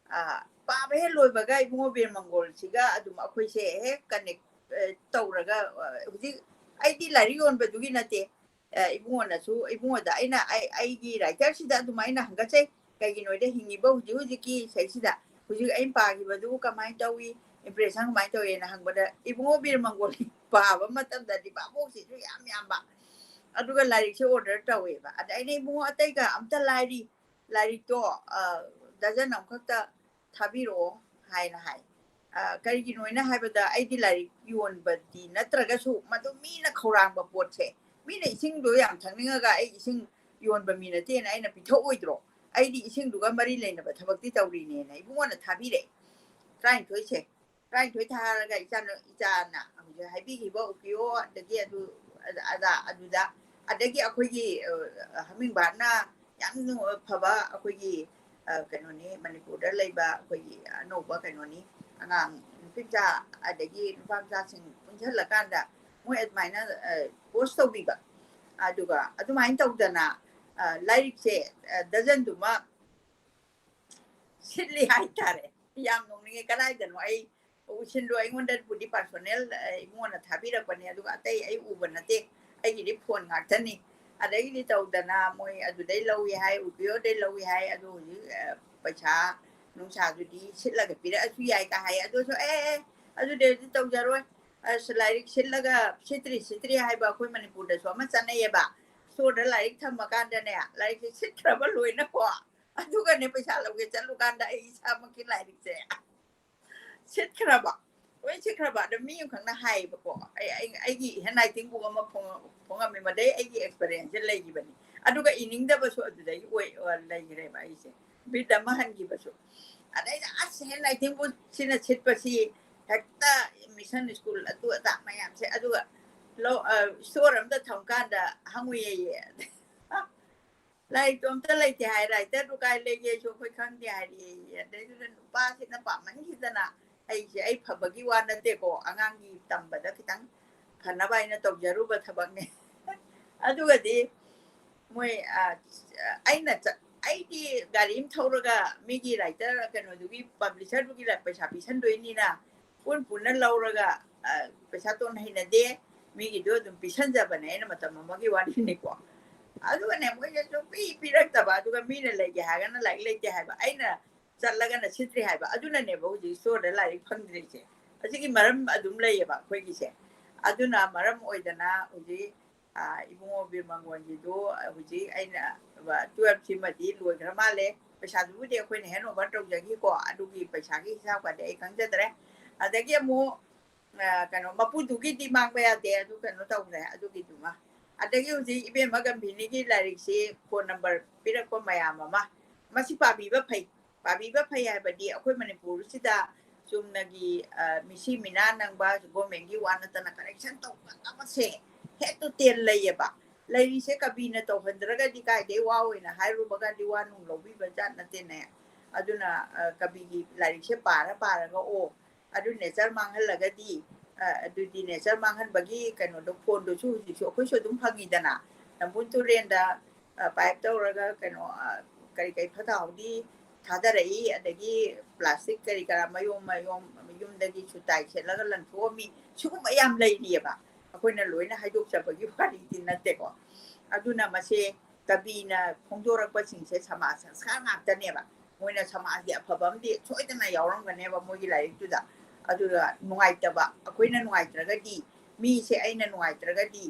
ꯑ, ꯄꯥꯕ ꯍꯦꯛ ꯂꯣꯏꯕꯒ ꯏꯕꯨꯡꯉꯣ ꯕꯤꯔꯃꯪꯒꯣꯜꯁꯤꯒ ꯑꯗꯨꯝ ꯑꯩꯈꯣꯏꯁꯦ ꯍꯦꯛ connect, ꯑ, ꯇꯧꯔꯒ, ꯑ, ꯍꯧꯖꯤꯛ ꯑꯩꯗꯤ ꯂꯥꯏꯔꯤꯛ ꯌꯣꯟꯕꯗꯨꯒꯤ ꯅꯠꯇꯦ, ꯑ, ꯏꯕꯨꯡꯉꯣꯅꯁꯨ, ꯏꯕꯨꯡꯉꯣꯗ ꯑꯩꯅ, "ꯑꯩ, ꯑꯩꯒꯤ writer ꯁꯤꯗ ꯑꯗꯨꯃꯥꯏꯅ ꯍꯪꯒꯠꯆꯩ, ꯀꯩꯒꯤꯅꯣꯗ ꯍꯤꯡꯉꯤꯕ ꯍꯧꯖꯤꯛ ꯍꯧꯖꯤꯛꯀꯤ ꯏꯁꯩꯁꯤꯗ ꯍꯧꯖꯤꯛ ꯑꯩꯅ ꯄꯥꯈꯤꯕꯗꯨ ꯀꯃꯥꯏꯅ ꯇꯧꯏ, impression ꯀꯃꯥꯏꯅ ꯇꯧꯏꯅ?" ꯍꯪꯕꯗ ꯏꯕꯨꯡꯉꯣ ꯕꯤꯔꯃꯪꯒꯣꯜ ꯄꯥꯕ ꯃꯇꯝꯗꯗꯤ ꯚꯥꯕꯣꯛꯁꯤꯁꯨ ꯌꯥꯝ ꯌꯥꯝꯕ, ꯑꯗꯨꯒ ꯂꯥꯏꯔꯤꯛꯁꯦ order ꯇꯧꯋꯦꯕ꯫ ꯑꯗ ꯑꯩꯅ, "ꯏꯕꯨꯡꯉꯣ, ꯑꯇꯩꯒ ꯑꯝꯇ ꯂꯥꯏꯔꯤ, ꯂꯥꯏꯔꯤꯛꯇꯣ, ꯑ, dozen ꯑꯃꯈꯛꯇ ꯊꯥꯕꯤꯔꯛꯑꯣ" ꯍꯥꯏꯅ ꯍꯥꯏ꯫ ꯑ, ꯀꯔꯤꯒꯤꯅꯣ ꯍꯥꯏꯅ ꯍꯥꯏꯕꯗ, ꯑꯩꯗꯤ ꯂꯥꯏꯔꯤꯛ ꯌꯣꯟꯕꯗꯤ ꯅꯠꯇ꯭ꯔꯒꯁꯨ, ꯃꯗꯨ ꯃꯤꯅ ꯈꯧꯔꯥꯡꯕ ꯄꯣꯠꯁꯦ, ꯃꯤꯅ ꯏꯁꯤꯡꯗꯣ ꯌꯥꯝ ꯊꯛꯅꯤꯡꯉꯒ ꯑꯩ ꯏꯁꯤꯡ ꯌꯣꯟꯕ ꯃꯤ ꯅꯠꯇꯦꯅ ꯑꯩꯅ ꯄꯤꯊꯣꯛꯑꯣꯏꯗ꯭ꯔꯣ? ꯑꯩꯗꯤ ꯏꯁꯤꯡꯗꯨꯒ ꯃꯔꯤ ꯂꯩꯅꯕ ꯊꯕꯛꯇꯤ ꯇꯧꯔꯤꯅꯦꯅ ꯏꯕꯨꯡꯉꯣꯅ ꯊꯥꯕꯤꯔꯛꯑꯦ꯫ ꯇꯔꯥꯅꯤꯊꯣꯏꯁꯦ, ꯇꯔꯥꯅꯤꯊꯣꯏ ꯊꯥꯔꯒ ꯏꯆꯥꯅ-, ꯏꯆꯥꯅ ꯍꯧꯖꯤꯛ ꯍꯥꯏꯕꯤꯈꯤꯕ ꯎꯀꯤꯌꯣ, ꯑꯗꯒꯤ ꯑꯗꯨ, ꯑꯗ-, ꯑꯗꯥ, ꯑꯗꯨꯗ, ꯑꯗꯒꯤ ꯑꯩꯈꯣꯏꯒꯤ, ꯑ, ꯍꯃꯤꯡꯕꯥꯔꯠꯅ ꯌꯥꯝ ꯅꯨꯡ-, ꯐꯕ ꯑꯩꯈꯣꯏꯒꯤ, ꯑ, ꯀꯩꯅꯣꯅꯤ, ꯃꯅꯤꯄꯨꯔꯗ ꯂꯩꯕ ꯑꯩꯈꯣꯏꯒꯤ ꯑꯅꯧꯕ ꯀꯩꯅꯣꯅꯤ, ꯑꯉꯥꯡ ꯅꯨꯄꯤ ꯃꯆꯥ ꯑꯗꯒꯤ ꯅꯨꯄꯥ ꯃꯆꯥꯁꯤꯡ ꯄꯨꯟꯁꯤꯜꯂꯀꯥꯟꯗ ꯃꯣꯏ ꯑꯗꯨꯃꯥꯏꯅ, ꯑ, post ꯇꯧꯕꯤꯕ꯫ ꯑꯗꯨꯒ ꯑꯗꯨꯃꯥꯏꯅ ꯇꯧꯗꯅ, ꯑ, ꯂꯥꯏꯔꯤꯛꯁꯦ, ꯑ, dozen ꯗꯨꯃ ꯁꯤꯠꯂꯤ ꯍꯥꯏꯇꯥꯔꯦ꯫ ꯌꯥꯝ ꯅꯣꯛꯅꯤꯡꯉꯦ꯫ ꯀꯗꯥꯏꯗꯅꯣ ꯑꯩ ꯎꯁꯤꯟꯗꯣ ꯑꯩꯉꯣꯟꯗꯕꯨꯗꯤ personal, ꯑ, ꯏꯕꯨꯡꯉꯣꯅ ꯊꯥꯕꯤꯔꯛꯄꯅꯦ, ꯑꯗꯨꯒ ꯑꯇꯩ ꯑꯩ ꯎꯕ ꯅꯠꯇꯦ, ꯑꯩꯒꯤꯗꯤ phone ꯉꯥꯛꯇꯅꯤ꯫ ꯑꯗꯒꯤꯗꯤ ꯇꯧꯗꯅ ꯃꯣꯏ ꯑꯗꯨꯗꯩ ꯂꯧꯏ ꯍꯥꯏ, ꯎꯀꯤꯌꯣꯗꯩ ꯂꯧꯏ ꯍꯥꯏ, ꯑꯗꯨ ꯍꯧꯖꯤꯛ, ꯑ, ꯄꯩꯁꯥ, ꯅꯨꯡꯁꯥꯗꯨꯗꯤ ꯁꯤꯠꯂꯒ ꯄꯤꯔꯛꯑꯁꯨ ꯌꯥꯏ ꯀ ꯍꯥꯏ꯫ ꯑꯗꯨꯁꯨ ꯑꯦ, ꯑꯦ, ꯑꯗꯨꯗꯤ ꯑꯗꯨ ꯇꯧꯖꯔꯣꯏ꯫ ꯑꯁ, ꯂꯥꯏꯔꯤꯛ ꯁꯤꯠꯂꯒ ꯁꯤꯠꯇ꯭ꯔꯤ ꯁꯤꯠꯇ꯭ꯔꯤ ꯍꯥꯏꯕ ꯑꯩꯈꯣꯏ ꯃꯅꯤꯄꯨꯔꯗꯁꯨ ꯑꯃ ꯆꯠꯅꯩꯌꯦꯕ꯫ ꯏꯁꯇꯣꯔꯗ ꯂꯥꯏꯔꯤꯛ ꯊꯝꯃꯀꯥꯟꯗꯅꯦ, ꯂꯥꯏꯔꯤꯛꯁꯦ ꯁꯤꯠꯈ꯭ꯔꯕ ꯂꯣꯏꯅꯀꯣ, ꯑꯗꯨꯒꯅꯦ ꯄꯩꯁꯥ ꯂꯧꯒꯦ ꯆꯠꯂꯨꯀꯥꯟꯗ ꯑꯩ ꯏꯁꯥꯃꯛꯀꯤ ꯂꯥꯏꯔꯤꯛꯁꯦ ꯁꯤꯠꯈ꯭ꯔꯕ, ꯂꯣꯏ ꯁꯤꯠꯈ꯭ꯔꯕ꯫ ꯑꯗꯣ ꯃꯤ ꯑꯃꯈꯛꯅ ꯍꯥꯏꯌꯦꯕꯀꯣ, ꯑꯩ, ꯑꯩ, ꯑꯩꯒꯤ ꯍꯦꯟ ꯔꯥꯏꯇꯤꯡ ꯕꯨꯛ ꯑꯃ ꯐꯣꯡꯉ-, ꯐꯣꯡꯉꯝꯃꯤ, ꯃꯗꯩ ꯑꯩꯒꯤ ꯑꯦꯛꯁꯄꯤꯔꯤꯌꯦꯟꯁꯁꯦ ꯂꯩꯈꯤꯕꯅꯤ꯫ ꯑꯗꯨꯒ ꯏꯅꯤꯡꯗꯕꯁꯨ ꯑꯗꯨꯗꯒꯤ ꯑꯣꯏ, ꯑꯣꯏ ꯂꯩꯈ꯭ꯔꯦꯕ ꯑꯩꯁꯦ, ꯕꯤꯠ ꯑꯃ ꯍꯟꯈꯤꯕꯁꯨ꯫ ꯑꯗꯩꯗ ꯑꯁ, ꯍꯦꯟ ꯔꯥꯏꯇꯤꯡ ꯕꯨꯛꯁꯤꯅ ꯁꯤꯠꯄꯁꯤ ꯍꯦꯛꯇ ꯃꯤꯁꯟ ꯁ꯭ꯀꯨꯜ ꯑꯗꯨ ꯑꯗꯥ ꯃꯌꯥꯝꯁꯦ, ꯑꯗꯨꯒ ꯂꯧ-, ꯑ, ꯏꯁꯇꯣꯔ ꯑꯃꯗ ꯊꯝꯀꯥꯟꯗ ꯍꯪꯉꯨꯌꯦꯌꯦ꯫ ꯂꯥꯏꯔꯤꯛꯇꯣ ꯑꯝꯇ ꯂꯩꯇꯦ ꯍꯥꯏ, ꯔꯥꯏꯇꯔꯗꯨ ꯀꯥꯏ ꯂꯩꯒꯦꯁꯨ ꯑꯩꯈꯣꯏ ꯈꯪꯗꯦ ꯍꯥꯏꯔꯛꯑꯦ꯫ ꯑꯗꯩꯗꯨꯗ ꯅꯨꯄꯥꯁꯤꯅ ꯄꯥꯝꯃꯟꯈꯤꯗꯅ, ꯑꯩꯁꯦ, ꯑꯩ ꯐꯕꯒꯤ ꯋꯥ ꯅꯠꯇꯦꯀꯣ, ꯑꯉꯥꯡꯒꯤ ꯇꯝꯕꯗ ꯈꯤꯇꯪ ꯐꯅꯕ ꯍꯥꯏꯅ ꯇꯧꯖꯔꯨꯕ ꯊꯕꯛꯅꯦ꯫ ꯑꯗꯨꯒꯗꯤ ꯃꯣꯏ, ꯑ, ꯑꯩꯅ ꯆꯠ-, ꯑꯩꯗꯤ ꯒꯥꯔꯤ ꯑꯃ ꯊꯧꯔꯒ ꯃꯤꯒꯤ ꯔꯥꯏꯇꯔ ꯀꯩꯅꯣꯗꯨꯒꯤ, ꯄꯕ꯭ꯂꯤꯁꯔꯗꯨꯒꯤ ꯂ-, ꯄꯩꯁꯥ ꯄꯤꯁꯟꯗꯣꯏꯅꯤꯅ ꯄꯨꯟ ꯄꯨꯟꯅ ꯂꯧꯔꯒ, ꯑ, ꯄꯩꯁꯥ ꯇꯣꯟ ꯍꯩꯅꯗꯦ, ꯃꯤꯒꯤꯗꯣ ꯑꯗꯨꯝ ꯄꯤꯁꯟꯖꯕꯅꯦ ꯑꯩꯅ ꯃꯇꯝ ꯑꯃꯒꯤ ꯋꯥꯔꯤꯅꯤꯀꯣ꯫ ꯑꯗꯨꯒꯅꯦ ꯃꯣꯏꯅꯁꯨ ꯄꯤ ꯄꯤꯔꯛꯇꯕ, ꯑꯗꯨꯒ ꯃꯤꯅ ꯂꯩꯒꯦ ꯍꯥꯏꯔꯒꯅ ꯂꯥꯏꯔꯤꯛ ꯂꯩꯇꯦ ꯍꯥꯏꯕ, ꯑꯩꯅ ꯆꯠꯂꯒꯅ ꯁꯤꯠꯇ꯭ꯔꯤ ꯍꯥꯏꯕ꯫ ꯑꯗꯨꯅꯅꯦꯕ ꯍꯧꯖꯤꯛ ꯏꯁꯇꯣꯔꯗ ꯂꯥꯏꯔꯤꯛ ꯐꯪꯗ꯭ꯔꯤꯁꯦ꯫ ꯑꯁꯤꯒꯤ ꯃꯔꯝ ꯑꯗꯨꯝ ꯂꯩꯌꯦꯕ ꯑꯩꯈꯣꯏꯒꯤꯁꯦ꯫ ꯑꯗꯨꯅ ꯃꯔꯝ ꯑꯣꯏꯗꯅ ꯍꯧꯖꯤꯛ, ꯑ, ꯏꯕꯨꯡꯉꯣ ꯕꯤꯔ ꯃꯪꯒꯣꯟꯒꯤꯗꯨ, ꯑ, ꯍꯧꯖꯤꯛ ꯑꯩꯅ, ꯑ, ꯇꯨꯋꯦꯜꯐꯁꯤꯃꯗꯤ ꯂꯣꯏꯈ꯭ꯔ ꯃꯥꯜꯂꯦ꯫ ꯄꯩꯁꯥꯗꯨꯕꯨꯗꯤ ꯑꯩꯈꯣꯏꯅ ꯍꯦꯟ ꯑꯣꯚꯔ ꯇꯧꯖꯈꯤꯀꯣ, ꯑꯗꯨꯒꯤ ꯄꯩꯁꯥꯒꯤ ꯍꯤꯁꯥꯕꯀꯗꯤ ꯑꯩ ꯈꯪꯖꯗ꯭ꯔꯦ꯫ ꯑꯗꯒꯤ ꯑꯃꯨꯛ, ꯑ, ꯀꯩꯅꯣ, ꯃꯄꯨꯗꯨꯒꯤꯗꯤ ꯃꯥꯡꯕ ꯌꯥꯗꯦ, ꯑꯗꯨ ꯀꯩꯅꯣ ꯇꯧꯈ꯭ꯔꯦ ꯑꯗꯨꯒꯤꯗꯨꯃ꯫ ꯑꯗꯒꯤ ꯍꯧꯖꯤꯛ ꯏꯕꯦꯝꯃ ꯒꯝꯚꯤꯅꯤꯒꯤ ꯂꯥꯏꯔꯤꯛꯁꯤ ꯐꯣꯟ ꯅꯝꯕꯔ ꯄꯤꯔꯛꯄ ꯃꯌꯥꯝ ꯑꯃ, ꯃꯁꯤ ꯄꯥꯕꯤꯕ ꯐꯩ꯫ ꯄꯥꯕꯤꯕ ꯐꯩ ꯍꯥꯏꯕꯗꯤ ꯑꯩꯈꯣꯏ ꯃꯅꯤꯄꯨꯔꯁꯤꯗ ꯆꯨꯝꯅꯒꯤ, ꯑ, ꯃꯤꯁꯤ ꯃꯤꯅꯥ ꯅꯪꯕ ꯒꯣꯔꯃꯦꯟꯒꯤ ꯋꯥ ꯅꯠꯇꯅ ꯀꯔꯦꯛꯁꯟ ꯇꯧꯕ ꯑꯃꯁꯦ ꯍꯦꯛꯇ ꯇꯦꯟ ꯂꯩꯌꯦꯕ꯫ ꯂꯩꯔꯤꯁꯦ ꯀꯕꯤꯅ ꯇꯧꯍꯟꯗ꯭ꯔꯒꯗꯤ ꯀꯥꯏꯗꯩ ꯋꯥ ꯑꯣꯏꯅ ꯍꯥꯏꯔꯨꯕꯒꯗꯤ ꯋꯥ ꯅꯨꯡ ꯂꯧꯕꯤꯕ ꯖꯥꯠ ꯅꯠꯇꯦꯅꯦ꯫ ꯑꯗꯨꯅ, ꯑ, ꯀꯕꯤꯒꯤ ꯂꯥꯏꯔꯤꯛꯁꯦ ꯄꯥꯔ ꯄꯥꯔꯒ, ꯑꯣ, ꯑꯗꯨ ꯅꯦꯆꯔ ꯃꯥꯡꯍꯜꯂꯒꯗꯤ, ꯑ, ꯑꯗꯨꯗꯤ ꯅꯦꯆꯔ ꯃꯥꯡꯍꯟꯕꯒꯤ ꯀꯩꯅꯣꯗꯣ, ꯐꯣꯟꯗꯨꯁꯨ ꯍꯧꯖꯤꯛꯁꯨ ꯑꯩꯈꯣꯏꯁꯨ ꯑꯗꯨꯝ ꯐꯪꯉꯤꯗꯅ꯫ ꯅꯝꯕꯨꯜ ꯇꯨꯔꯦꯟꯗ, ꯑ, ꯄꯥꯏꯞ ꯇꯧꯔꯒ ꯀꯩꯅꯣ, ꯑ, ꯀꯔꯤ ꯀꯔꯤ ꯐꯠꯇ ꯍꯥꯎꯗꯤ ꯊꯥꯗꯔꯛꯏ, ꯑꯗꯒꯤ ꯄ꯭ꯂꯥꯁꯇꯤꯛ ꯀꯔꯤ ꯀꯔꯥ ꯃꯌꯣꯝ ꯃꯌꯣꯝ ꯌꯨꯝꯗꯒꯤ ꯁꯨꯇꯥꯏ ꯁꯦꯠꯂꯒ ꯂꯪꯊꯣꯛꯑꯝꯃꯤ, ꯁꯤꯒꯨꯝꯕ ꯌꯥꯝ ꯂꯩꯔꯤꯑꯕ꯫ ꯑꯩꯈꯣꯏꯅ ꯂꯣꯏꯅ ꯍꯥꯏꯗꯣꯛꯆꯕꯒꯤ ꯋꯥꯔꯤꯗꯤ ꯅꯠꯇꯦꯀꯣ꯫ ꯑꯗꯨꯅ ꯃꯁꯦ ꯀꯕꯤꯅ ꯐꯣꯡꯗꯣꯔꯛꯄꯁꯤꯡꯁꯦ ꯁꯃꯥꯖ ꯁꯪꯁꯀꯥꯔ ꯉꯥꯛꯇꯅꯦꯕ꯫ ꯃꯣꯏꯅ ꯁꯃꯥꯖꯒꯤ ꯑꯐꯕ ꯑꯃꯗꯤ ꯁꯣꯏꯗꯅ ꯌꯥꯎꯔꯝꯒꯅꯦꯕ ꯃꯣꯏꯒꯤ ꯂꯥꯏꯔꯤꯛꯇꯨꯗ꯫ ꯑꯗꯨꯒ ꯅꯨꯡꯉꯥꯏꯇꯕ, ꯑꯩꯈꯣꯏꯅ ꯅꯨꯡꯉꯥꯏꯇ꯭ꯔꯒꯗꯤ, ꯃꯤꯁꯦ ꯑꯩꯅ ꯅꯨꯡꯉꯥꯏꯇ꯭ꯔꯒꯗꯤ,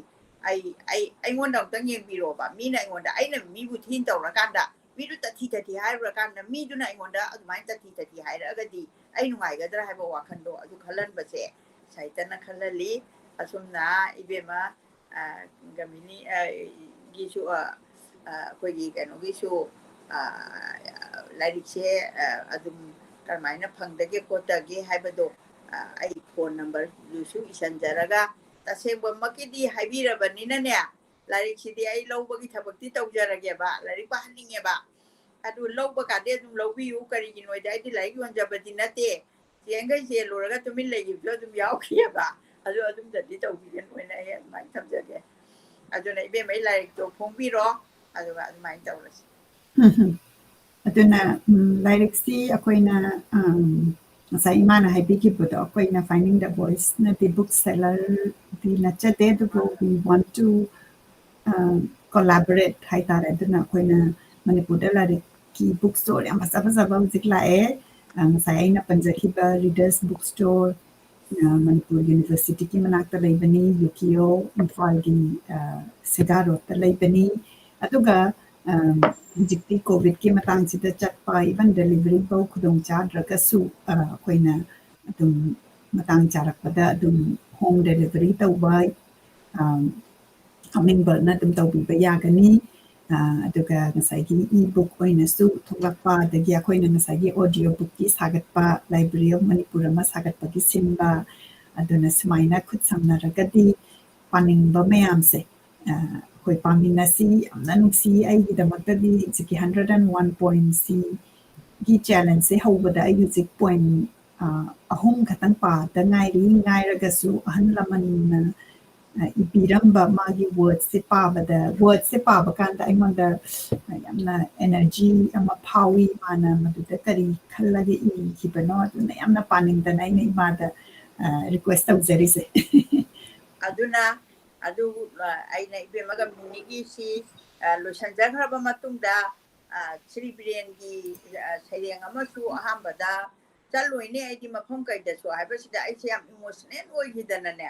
ꯑꯩ ꯑꯩ ꯑꯩꯉꯣꯟꯗ ꯑꯃꯨꯛꯇꯪ ꯌꯦꯡꯕꯤꯔꯣꯕ꯫ ꯃꯤꯅ ꯑꯩꯉꯣꯟꯗ, ꯑꯩꯅ ꯃꯤꯕꯨ ꯊꯤꯅ ꯇꯧꯔꯀꯥꯟꯗ, ꯃꯤꯗꯨ ꯇꯊꯤ ꯇꯊꯤ ꯍꯥꯏꯔꯨꯔꯀꯥꯟꯗ, ꯃꯤꯗꯨꯅ ꯑꯩꯉꯣꯟꯗ ꯑꯗꯨꯃꯥꯏꯅ ꯇꯊꯤ ꯇꯊꯤ ꯍꯥꯏꯔꯛꯑꯒꯗꯤ ꯑꯩ ꯅꯨꯡꯉꯥꯏꯒꯗ꯭ꯔꯥ ꯍꯥꯏꯕ ꯋꯥꯈꯜꯗꯣ ꯑꯗꯨ ꯈꯜꯍꯟꯕꯁꯦ ꯁꯥꯍꯤꯇꯅ ꯈꯜꯍꯜꯂꯤ꯫ ꯑꯁꯨꯝꯅ ꯏꯕꯦꯝꯃ, ꯑ, ꯒꯃꯤꯅꯤ, ꯑ, ꯒꯤꯁꯨ, ꯑ, ꯑ, ꯑꯩꯈꯣꯏꯒꯤ ꯀꯩꯅꯣꯒꯤꯁꯨ, ꯑ, ꯂꯥꯏꯔꯤꯛꯁꯦ, ꯑ, ꯑꯗꯨꯝ ꯀꯔꯝꯍꯥꯏꯅ ꯐꯪꯗꯒꯦ ꯈꯣꯠꯇꯒꯦ ꯍꯥꯏꯕꯗꯣ, ꯑ, ꯑꯩ ꯐꯣꯟ ꯅꯝꯕꯔꯗꯨꯁꯨ ꯏꯁꯤꯟꯖꯔꯒ, ꯇꯁꯦꯡꯕꯃꯛꯀꯤꯗꯤ ꯍꯥꯏꯕꯤꯔꯕꯅꯤꯅꯅꯦ, ꯂꯥꯏꯔꯤꯛꯁꯤꯗꯤ ꯑꯩ ꯂꯧꯕꯒꯤ ꯊꯕꯛꯇꯤ ꯇꯧꯖꯔꯒꯦꯕ, ꯂꯥꯏꯔꯤꯛ ꯄꯥꯍꯟꯅꯤꯡꯉꯦꯕ꯫ ꯑꯗꯨ ꯂꯧꯕ ꯀꯥꯟꯗꯤ ꯑꯗꯨꯝ ꯂꯧꯕꯤꯌꯨ, ꯀꯔꯤꯒꯤꯅꯣ ꯍꯥꯏꯗꯤ ꯑꯩꯗꯤ ꯂꯥꯏꯔꯤꯛ ꯌꯣꯟꯖꯕꯗꯤ ꯅꯠꯇꯦ꯫ ꯆꯦꯟꯈꯩ ꯆꯦꯜꯂꯨꯔꯒ ꯇꯨꯃꯤꯟ ꯂꯩꯈꯤꯕꯁꯨ ꯑꯗꯨꯝ ꯌꯥꯎꯈꯤꯑꯕ꯫ ꯑꯗꯨ ꯑꯗꯨꯝꯗꯗꯤ ꯇꯧꯕꯤꯒꯅꯨ ꯍꯥꯏꯅ ꯑꯩ ꯑꯗꯨꯃꯥꯏꯅ ꯊꯝꯖꯒꯦ꯫ ꯑꯗꯨꯅ ꯏꯕꯦꯝꯃ, ꯑꯩ ꯂꯥꯏꯔꯤꯛꯇꯣ ꯐꯣꯡꯕꯤꯔꯣ, ꯑꯗꯨꯒ ꯑꯗꯨꯃꯥꯏꯅ ꯇꯧꯔꯁꯤ꯫ ꯎꯝ꯫ ꯑꯗꯨꯅ, ꯎꯝ, ꯂꯥꯏꯔꯤꯛꯁꯤ ꯑꯩꯈꯣꯏꯅ, ꯎꯝ, ꯉꯁꯥꯏ ꯏꯃꯥꯅ ꯍꯥꯏꯕꯤꯈꯤꯕꯗꯣ, ꯑꯩꯈꯣꯏꯅ Finding the Voice ꯅꯠꯇꯦ, book seller ꯗꯤ ꯅꯠꯆꯗꯦ, ꯑꯗꯨꯕꯨ we want to, ꯑ, collaborate ꯍꯥꯏꯇꯥꯔꯦ꯫ ꯑꯗꯨꯅ ꯑꯩꯈꯣꯏꯅ ꯃꯅꯤꯄꯨꯔꯗ ꯂꯥꯏꯔꯤꯛꯀꯤ book store ꯌꯥꯝ ꯐꯖ ꯐꯖꯕ ꯍꯧꯖꯤꯛ ꯂꯥꯛꯑꯦ꯫ ꯑ, ꯉꯁꯥꯏ ꯑꯩꯅ ꯄꯟꯖꯈꯤꯕ Readers Book Store, ꯑ, ꯃꯅꯤꯄꯨꯔ ꯌꯨꯅꯤꯚꯔꯁꯤꯇꯤꯒꯤ ꯃꯅꯥꯛꯇ ꯂꯩꯕꯅꯤ, ꯌꯨꯀꯤꯌꯣ, ꯏꯝꯐꯥꯜꯒꯤ, ꯑ, ꯁꯦꯒꯥ ꯔꯣꯗꯇ ꯂꯩꯕꯅꯤ꯫ ꯑꯗꯨꯒ, ꯑ, ꯍꯧꯖꯤꯛꯇꯤ ꯀꯣꯚꯤꯗꯀꯤ ꯃꯇꯥꯡꯁꯤꯗ ꯆꯠꯄ, even delivery ꯐꯥꯎ ꯈꯨꯗꯣꯡ ꯆꯥꯗ꯭ꯔꯒꯁꯨ, ꯑ, ꯑꯩꯈꯣꯏꯅ ꯑꯗꯨꯝ ꯃꯇꯥꯡ ꯆꯥꯔꯛꯄꯗ ꯑꯗꯨꯝ home delivery ꯇꯧꯕ, ꯑ, hummingbird ꯅ ꯑꯗꯨꯝ ꯇꯧꯕꯤꯕ ꯌꯥꯒꯅꯤ꯫ ꯑ, ꯑꯗꯨꯒ ꯉꯁꯥꯏꯒꯤ e-book ꯑꯣꯏꯅꯁꯨ ꯊꯣꯛꯂꯛꯄ, ꯑꯗꯒꯤ ꯑꯩꯈꯣꯏꯅ ꯉꯁꯥꯏꯒꯤ audio book ꯀꯤ ꯁꯥꯒꯠꯄ, Library of Manipur ꯑꯃ ꯁꯥꯒꯠꯄꯒꯤ ꯁꯤꯟꯕ, ꯑꯗꯨꯅ ꯁꯨꯃꯥꯏꯅ ꯈꯨꯠ ꯁꯝꯅꯔꯒꯗꯤ ꯄꯥꯅꯤꯡꯕ ꯃꯌꯥꯝꯁꯦ, ꯑ, ꯑꯩꯈꯣꯏ ꯄꯥꯃꯤꯟꯅꯁꯤ꯫ ꯌꯥꯝꯅ ꯅꯨꯡꯁꯤ꯫ ꯑꯩꯒꯤꯗꯃꯛꯇꯗꯤ ꯍꯧꯖꯤꯛꯀꯤ hundred and one points ꯒꯤ challenge ꯁꯦ ꯍꯧꯕꯗ ꯑꯩ ꯍꯧꯖꯤꯛ point, ꯑ, ꯑꯍꯨꯝ ꯈꯛꯇꯪ ꯄꯥꯗ ꯉꯥꯏꯔꯤ꯫ ꯉꯥꯏꯔꯒꯁꯨ ꯑꯍꯜ ꯂꯃꯟꯅ, ꯑ, ꯏꯕꯤꯔꯝꯕ ꯃꯥꯒꯤ words ꯁꯦ ꯄꯥꯕꯗ, words ꯁꯦ ꯄꯥꯕ ꯀꯥꯟꯗ ꯑꯩꯉꯣꯟꯗ ꯌꯥꯝꯅ energy ꯑꯃ ꯐꯥꯎꯏ꯫ ꯃꯥꯅ ꯃꯗꯨꯗ ꯀꯔꯤ ꯈꯜꯂꯒ ꯏꯈꯤꯕꯅꯣ, ꯑꯗꯨꯅ ꯌꯥꯝꯅ ꯄꯥꯅꯤꯡꯗꯅ ꯑꯩꯅ ꯏꯃꯥꯗ, ꯑ, request ꯇꯧꯖꯔꯤꯁꯦ꯫ ꯑꯗꯨꯅ, ꯑꯗꯨ, ꯑ, ꯑꯩꯅ ꯏꯕꯦꯝꯃ ꯒꯝꯚꯤꯅꯤꯒꯤ ꯁꯤ, ꯑ, ꯂꯣꯏꯁꯤꯟꯖꯈ꯭ꯔꯕ ꯃꯇꯨꯡꯗ, ꯁ꯭ꯔꯤ ꯕꯤꯔꯦꯟꯒꯤ ꯁꯩꯔꯦꯡ ꯑꯃꯁꯨ ꯑꯍꯥꯟꯕꯗ "ꯆꯠꯂꯣꯏꯅꯦ ꯑꯩꯗꯤ ꯃꯐꯝ ꯀꯩꯗꯁꯨ" ꯍꯥꯏꯕꯁꯤꯗ ꯑꯩꯁꯦ ꯌꯥꯝ ꯏꯃꯣꯁꯅꯦꯜ ꯑꯣꯏꯈꯤꯗꯅꯅꯦ,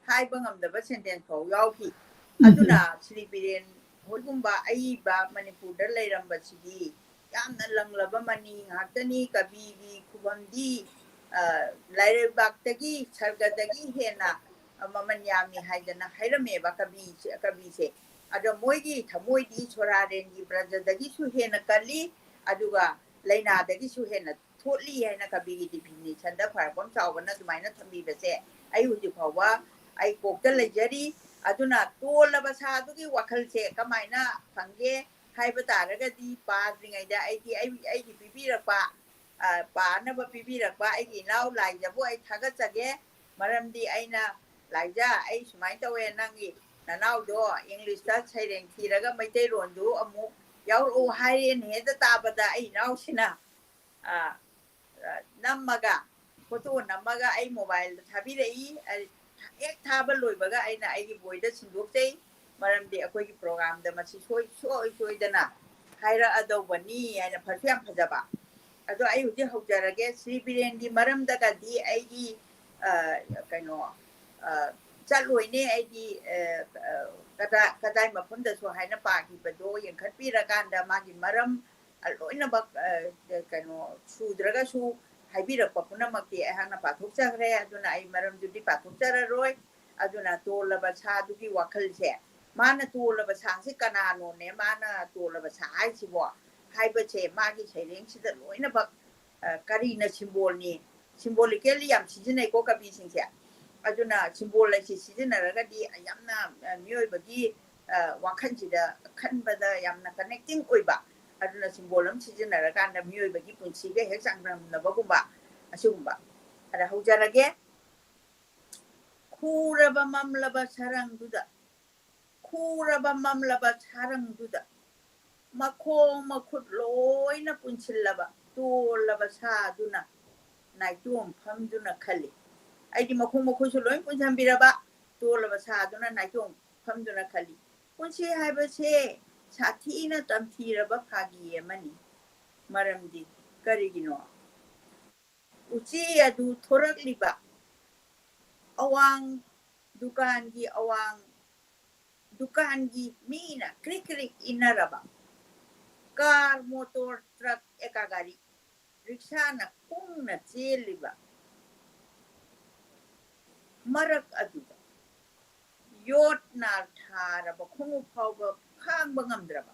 ꯍꯥꯏꯕ ꯉꯝꯗꯕ ꯁꯦꯟꯇꯦꯟꯁ ꯐꯥꯎ ꯌꯥꯎꯈꯤ꯫ ꯑꯗꯨꯅ ꯁ꯭ꯔꯤ ꯕꯤꯔꯦꯟ ꯍꯣꯏꯒꯨꯝꯕ ꯑꯏꯕ ꯃꯅꯤꯄꯨꯔꯗ ꯂꯩꯔꯝꯕꯁꯤꯗꯤ ꯌꯥꯝꯅ ꯂꯪꯂꯕ ꯃꯅꯤ ꯉꯥꯛꯇꯅꯤ꯫ ꯀꯕꯤꯒꯤ ꯈꯨꯕꯝꯗꯤ ꯂꯩꯕꯥꯛꯇꯒꯤ, ꯁꯔꯒꯗꯒꯤ ꯍꯦꯟꯅ ꯃꯃꯜ ꯌꯥꯝꯃꯤ ꯍꯥꯏꯗꯅ ꯍꯥꯏꯔꯝꯃꯦꯕ ꯀꯕꯤꯁꯦ꯫ ꯑꯗꯣ ꯃꯣꯏꯒꯤ ꯊꯃꯣꯏꯗꯤ ꯁꯣꯔꯥꯔꯦꯟꯒꯤ ꯕ꯭ꯔꯖꯗꯒꯤꯁꯨ ꯍꯦꯟꯅ ꯀꯜꯂꯤ, ꯑꯗꯨꯒ ꯂꯥꯏꯅꯥꯗꯒꯤꯁꯨ ꯍꯦꯟꯅ ꯊꯣꯠꯂꯤ ꯍꯥꯏꯅ ꯀꯕꯤꯒꯤ ꯗꯤꯐꯤꯅꯤꯁꯟꯗ ꯐꯔꯛꯄꯝ ꯆꯥꯎꯕꯅ ꯑꯗꯨꯃꯥꯏꯅ ꯊꯝꯕꯤꯕꯁꯦ ꯑꯩ ꯍꯧꯖꯤꯛ ꯐꯥꯎꯕ ꯑꯩ ꯀꯣꯛꯇ ꯂꯩꯖꯔꯤ꯫ ꯑꯗꯨꯅ ꯇꯣꯜꯂꯕ ꯁꯥꯗꯨꯒꯤ ꯋꯥꯈꯜꯁꯦ ꯀꯃꯥꯏꯅ ꯐꯪꯒꯦ ꯍꯥꯏꯕ ꯇꯥꯔꯒꯗꯤ, ꯄꯥꯗ꯭ꯔꯤꯉꯩꯗ ꯑꯩꯗꯤ ꯑꯩ, ꯑꯩꯒꯤ ꯄꯤꯕꯤꯔꯛꯄ, ꯑ, ꯄꯥꯅꯕ ꯄꯤꯕꯤꯔꯛꯄ ꯑꯩꯒꯤ ꯏꯅꯥꯎ ꯂꯥꯏꯖꯕꯨ ꯑꯩ ꯊꯥꯒꯠꯆꯒꯦ꯫ ꯃꯔꯝꯗꯤ ꯑꯩꯅ, "ꯂꯥꯏꯖ, ꯑꯩ ꯁꯨꯃꯥꯏꯅ ꯇꯧꯋꯦ, ꯅꯪꯒꯤ ꯅꯅꯥꯎꯗꯣ ꯏꯪꯂꯤꯁꯇ ꯁꯩꯔꯦꯡ ꯊꯤꯔꯒ ꯃꯩꯇꯩꯂꯣꯟꯗꯨ ꯑꯃꯨꯛ ꯌꯥꯎꯔꯛꯑꯣ" ꯍꯥꯏꯔꯦꯅ ꯍꯦꯛꯇ ꯇꯥꯕꯗ, ꯑꯩ ꯏꯅꯥꯎꯁꯤꯅ, ꯑ, ꯑ, ꯅꯝꯃꯒ, ꯐꯣꯇꯣ ꯅꯝꯃꯒ ꯑꯩ ꯃꯣꯕꯥꯏꯜꯗ ꯊꯥꯕꯤꯔꯛꯏ꯫ ꯑꯩ ꯍꯦꯛ ꯊꯥꯕ ꯂꯣꯏꯕꯒ ꯑꯩꯅ ꯑꯩꯒꯤ ꯕꯣꯏꯗ ꯁꯤꯟꯗꯣꯛꯆꯩ, ꯃꯔꯝꯗꯤ ꯑꯩꯈꯣꯏꯒꯤ ꯄ꯭ꯔꯣꯒ꯭ꯔꯥꯝꯗ ꯃꯁꯤ ꯁꯣꯏ-, ꯁꯣꯏ ꯁꯣꯏꯗꯅ ꯍꯥꯏꯔꯛꯑꯗꯧꯕꯅꯤ ꯍꯥꯏꯅ꯫ ꯐꯁꯨ ꯌꯥꯝ ꯐꯖꯕ꯫ ꯑꯗꯣ ꯑꯩ ꯍꯧꯖꯤꯛ ꯍꯧꯖꯔꯒꯦ, ꯁ꯭ꯔꯤ ꯕꯤꯔꯦꯟꯒꯤ ꯃꯔꯝꯗꯒꯗꯤ ꯑꯩꯒꯤ, ꯑ, ꯀꯩꯅꯣ, ꯑ, "ꯆꯠꯂꯣꯏꯅꯦ ꯑꯩꯗꯤ, ꯑ, ꯑ, ꯀꯗꯥ-, ꯀꯗꯥꯏ ꯃꯐꯝꯗꯁꯨ" ꯍꯥꯏꯅ ꯄꯥꯈꯤꯕꯗꯣ ꯌꯦꯡꯈꯠꯄꯤꯔꯀꯥꯟꯗ ꯃꯥꯒꯤ ꯃꯔꯝ, ꯑ, ꯂꯣꯏꯅꯃꯛ, ꯑ, ꯀꯩꯅꯣ, ꯁꯨꯗ꯭ꯔꯒꯁꯨ ꯍꯥꯏꯕꯤꯔꯛꯄ ꯄꯨꯝꯅꯃꯛꯇꯤ ꯑꯩꯍꯥꯛꯅ ꯄꯥꯊꯣꯛꯆꯈ꯭ꯔꯦ, ꯑꯗꯨꯅ ꯑꯩ ꯃꯔꯝꯗꯨꯗꯤ ꯄꯥꯊꯣꯛꯆꯔꯔꯣꯏ꯫ ꯑꯗꯨꯅ ꯇꯣꯜꯂꯕ ꯁꯥꯗꯨꯒꯤ ꯋꯥꯈꯜꯁꯦ, ꯃꯥꯅ ꯇꯣꯜꯂꯕ ꯁꯥꯁꯦ ꯀꯅꯥꯅꯣꯅꯦ, ꯃꯥꯅ ꯇꯣꯜꯂꯕ ꯁꯥ ꯍꯥꯏꯁꯤꯕꯣ ꯍꯥꯏꯕꯁꯦ ꯃꯥꯒꯤ ꯁꯩꯔꯦꯡꯁꯤꯗ ꯂꯣꯏꯅꯃꯛ, ꯑ, ꯀꯔꯤꯅ ꯁꯤꯝꯕꯣꯜꯅꯤ, ꯁꯤꯝꯕꯣꯂꯤꯀꯦꯜꯂꯤ ꯌꯥꯝ ꯁꯤꯖꯤꯟꯅꯩꯀꯣ ꯀꯕꯤꯁꯤꯡꯁꯦ꯫ ꯑꯗꯨꯅ ꯁꯤꯝꯕꯣꯜ ꯑꯁꯤ ꯁꯤꯖꯤꯟꯅꯔꯒꯗꯤ ꯌꯥꯝꯅ, ꯑ, ꯃꯤꯑꯣꯏꯕꯒꯤ, ꯑ, ꯋꯥꯈꯜꯁꯤꯗ ꯈꯟꯕꯗ ꯌꯥꯝꯅ ꯀꯅꯦꯛꯇꯤꯡ ꯑꯣꯏꯕ, ꯑꯗꯨꯅ ꯁꯤꯝꯕꯣꯜ ꯑꯃ ꯁꯤꯖꯤꯟꯅꯔꯀꯥꯟꯗ ꯃꯤꯑꯣꯏꯕꯒꯤ ꯄꯨꯟꯁꯤꯒ ꯍꯦꯛ ꯆꯥꯡꯗꯝꯅꯕꯒꯨꯝꯕ, ꯑꯁꯤꯒꯨꯝꯕ꯫ ꯑꯗ ꯍꯧꯖꯔꯒꯦ꯫ ꯈꯨꯔꯕ ꯃꯝꯂꯕ ꯁꯔꯪꯗꯨꯗ, ꯈꯨꯔꯕ ꯃꯝꯂꯕ ꯁꯔꯪꯗꯨꯗ ꯃꯈꯣꯡ ꯃꯈꯨꯠ ꯂꯣꯏꯅ ꯄꯨꯟꯁꯤꯜꯂꯕ ꯇꯣꯜꯂꯕ ꯁꯥꯗꯨꯅ ꯅꯥꯏꯇꯣꯝ ꯐꯝꯗꯨꯅ ꯈꯜꯂꯤ꯫ ꯑꯩꯗꯤ ꯃꯈꯣꯡ ꯃꯈꯨꯠꯁꯨ ꯂꯣꯏ ꯄꯨꯟꯁꯤꯟꯕꯤꯔꯕ ꯇꯣꯜꯂꯕ ꯁꯥꯗꯨꯅ ꯅꯥꯏꯇꯣꯝ ꯐꯝꯗꯨꯅ ꯈꯜꯂꯤ꯫ ꯄꯨꯟꯁꯤ ꯍꯥꯏꯕꯁꯦ ꯁꯥꯊꯤꯅ ꯇꯝꯊꯤꯔꯕ ꯐꯥꯒꯤ ꯑꯃꯅꯤ꯫ ꯃꯔꯝꯗꯤ ꯀꯔꯤꯒꯤꯅꯣ? ꯎꯆꯤ ꯑꯗꯨ ꯊꯣꯔꯛꯂꯤꯕ ꯑꯋꯥꯡ, ꯗꯨꯀꯥꯟꯒꯤ ꯑꯋꯥꯡ, ꯗꯨꯀꯥꯟꯒꯤ ꯃꯤꯅ ꯀ꯭ꯔꯤꯛ ꯀ꯭ꯔꯤꯛ ꯏꯟꯅꯔꯕ, ꯀꯥꯔ, ꯃꯣꯇꯣꯔ, ꯇ꯭ꯔꯛ, ꯑꯦꯀꯥ ꯒꯥꯔꯤ, ꯔꯤꯛꯁꯥꯅ ꯀꯨꯡꯅ ꯆꯦꯜꯂꯤꯕ ꯃꯔꯛ ꯑꯗꯨꯗ ꯌꯣꯠꯅ ꯊꯥꯔꯕ ꯈꯣꯡꯎꯞ ꯐꯥꯎꯕ ꯈꯥꯡꯕ ꯉꯝꯗ꯭ꯔꯕ,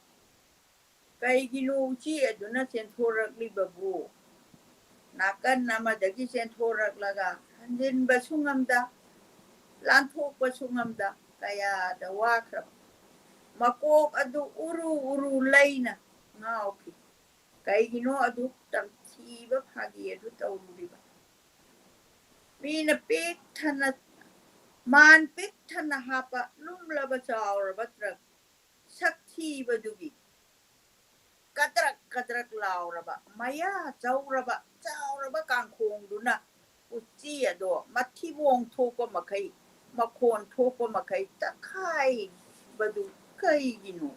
ꯀꯩꯒꯤꯅꯣ ꯎꯆꯤ ꯑꯗꯨꯅ ꯆꯦꯟꯊꯣꯔꯛꯂꯤꯕꯕꯨ? ꯅꯥꯀꯟ ꯑꯃꯗꯒꯤ ꯆꯦꯟꯊꯣꯔꯛꯂꯒ ꯍꯟꯖꯤꯟꯕꯁꯨ ꯉꯝꯗ, ꯂꯥꯟꯊꯣꯛꯄꯁꯨ ꯉꯝꯗ, ꯀꯌꯥꯗ ꯋꯥꯈ꯭ꯔꯕ ꯃꯀꯣꯛ ꯑꯗꯨ ꯎꯔꯨ ꯎꯔꯨ ꯂꯩꯅ ꯉꯥꯎꯈꯤ꯫ ꯀꯩꯒꯤꯅꯣ ꯑꯗꯨꯛ ꯇꯝꯊꯤꯕ ꯐꯥꯒꯤ ꯑꯗꯨ ꯇꯧꯔꯨꯔꯤꯕ? ꯃꯤꯅ ꯄꯤꯛ ꯊꯟꯅ, ꯃꯥꯟ ꯄꯤꯛ ꯊꯟꯅ ꯍꯥꯞꯄ ꯂꯨꯝꯂꯕ ꯆꯥꯎꯔꯕ ꯇ꯭ꯔꯛ ꯁꯛ ꯊꯤꯕꯗꯨꯒꯤ ꯀꯗ꯭ꯔꯛ ꯀꯗ꯭ꯔꯛ ꯂꯥꯎꯔꯕ, ꯃꯌꯥ ꯆꯧꯔꯕ, ꯆꯥꯎꯔꯕ ꯀꯥꯡꯈꯣꯡꯗꯨꯅ ꯎꯆꯤ ꯑꯗꯣ ꯃꯊꯤꯕꯣꯡ ꯊꯣꯛꯄ ꯃꯈꯩ, ꯃꯈꯣꯟ ꯊꯣꯛꯄ ꯃꯈꯩ ꯇꯛꯈꯥꯏꯕꯗꯨ ꯀꯩꯒꯤꯅꯣ?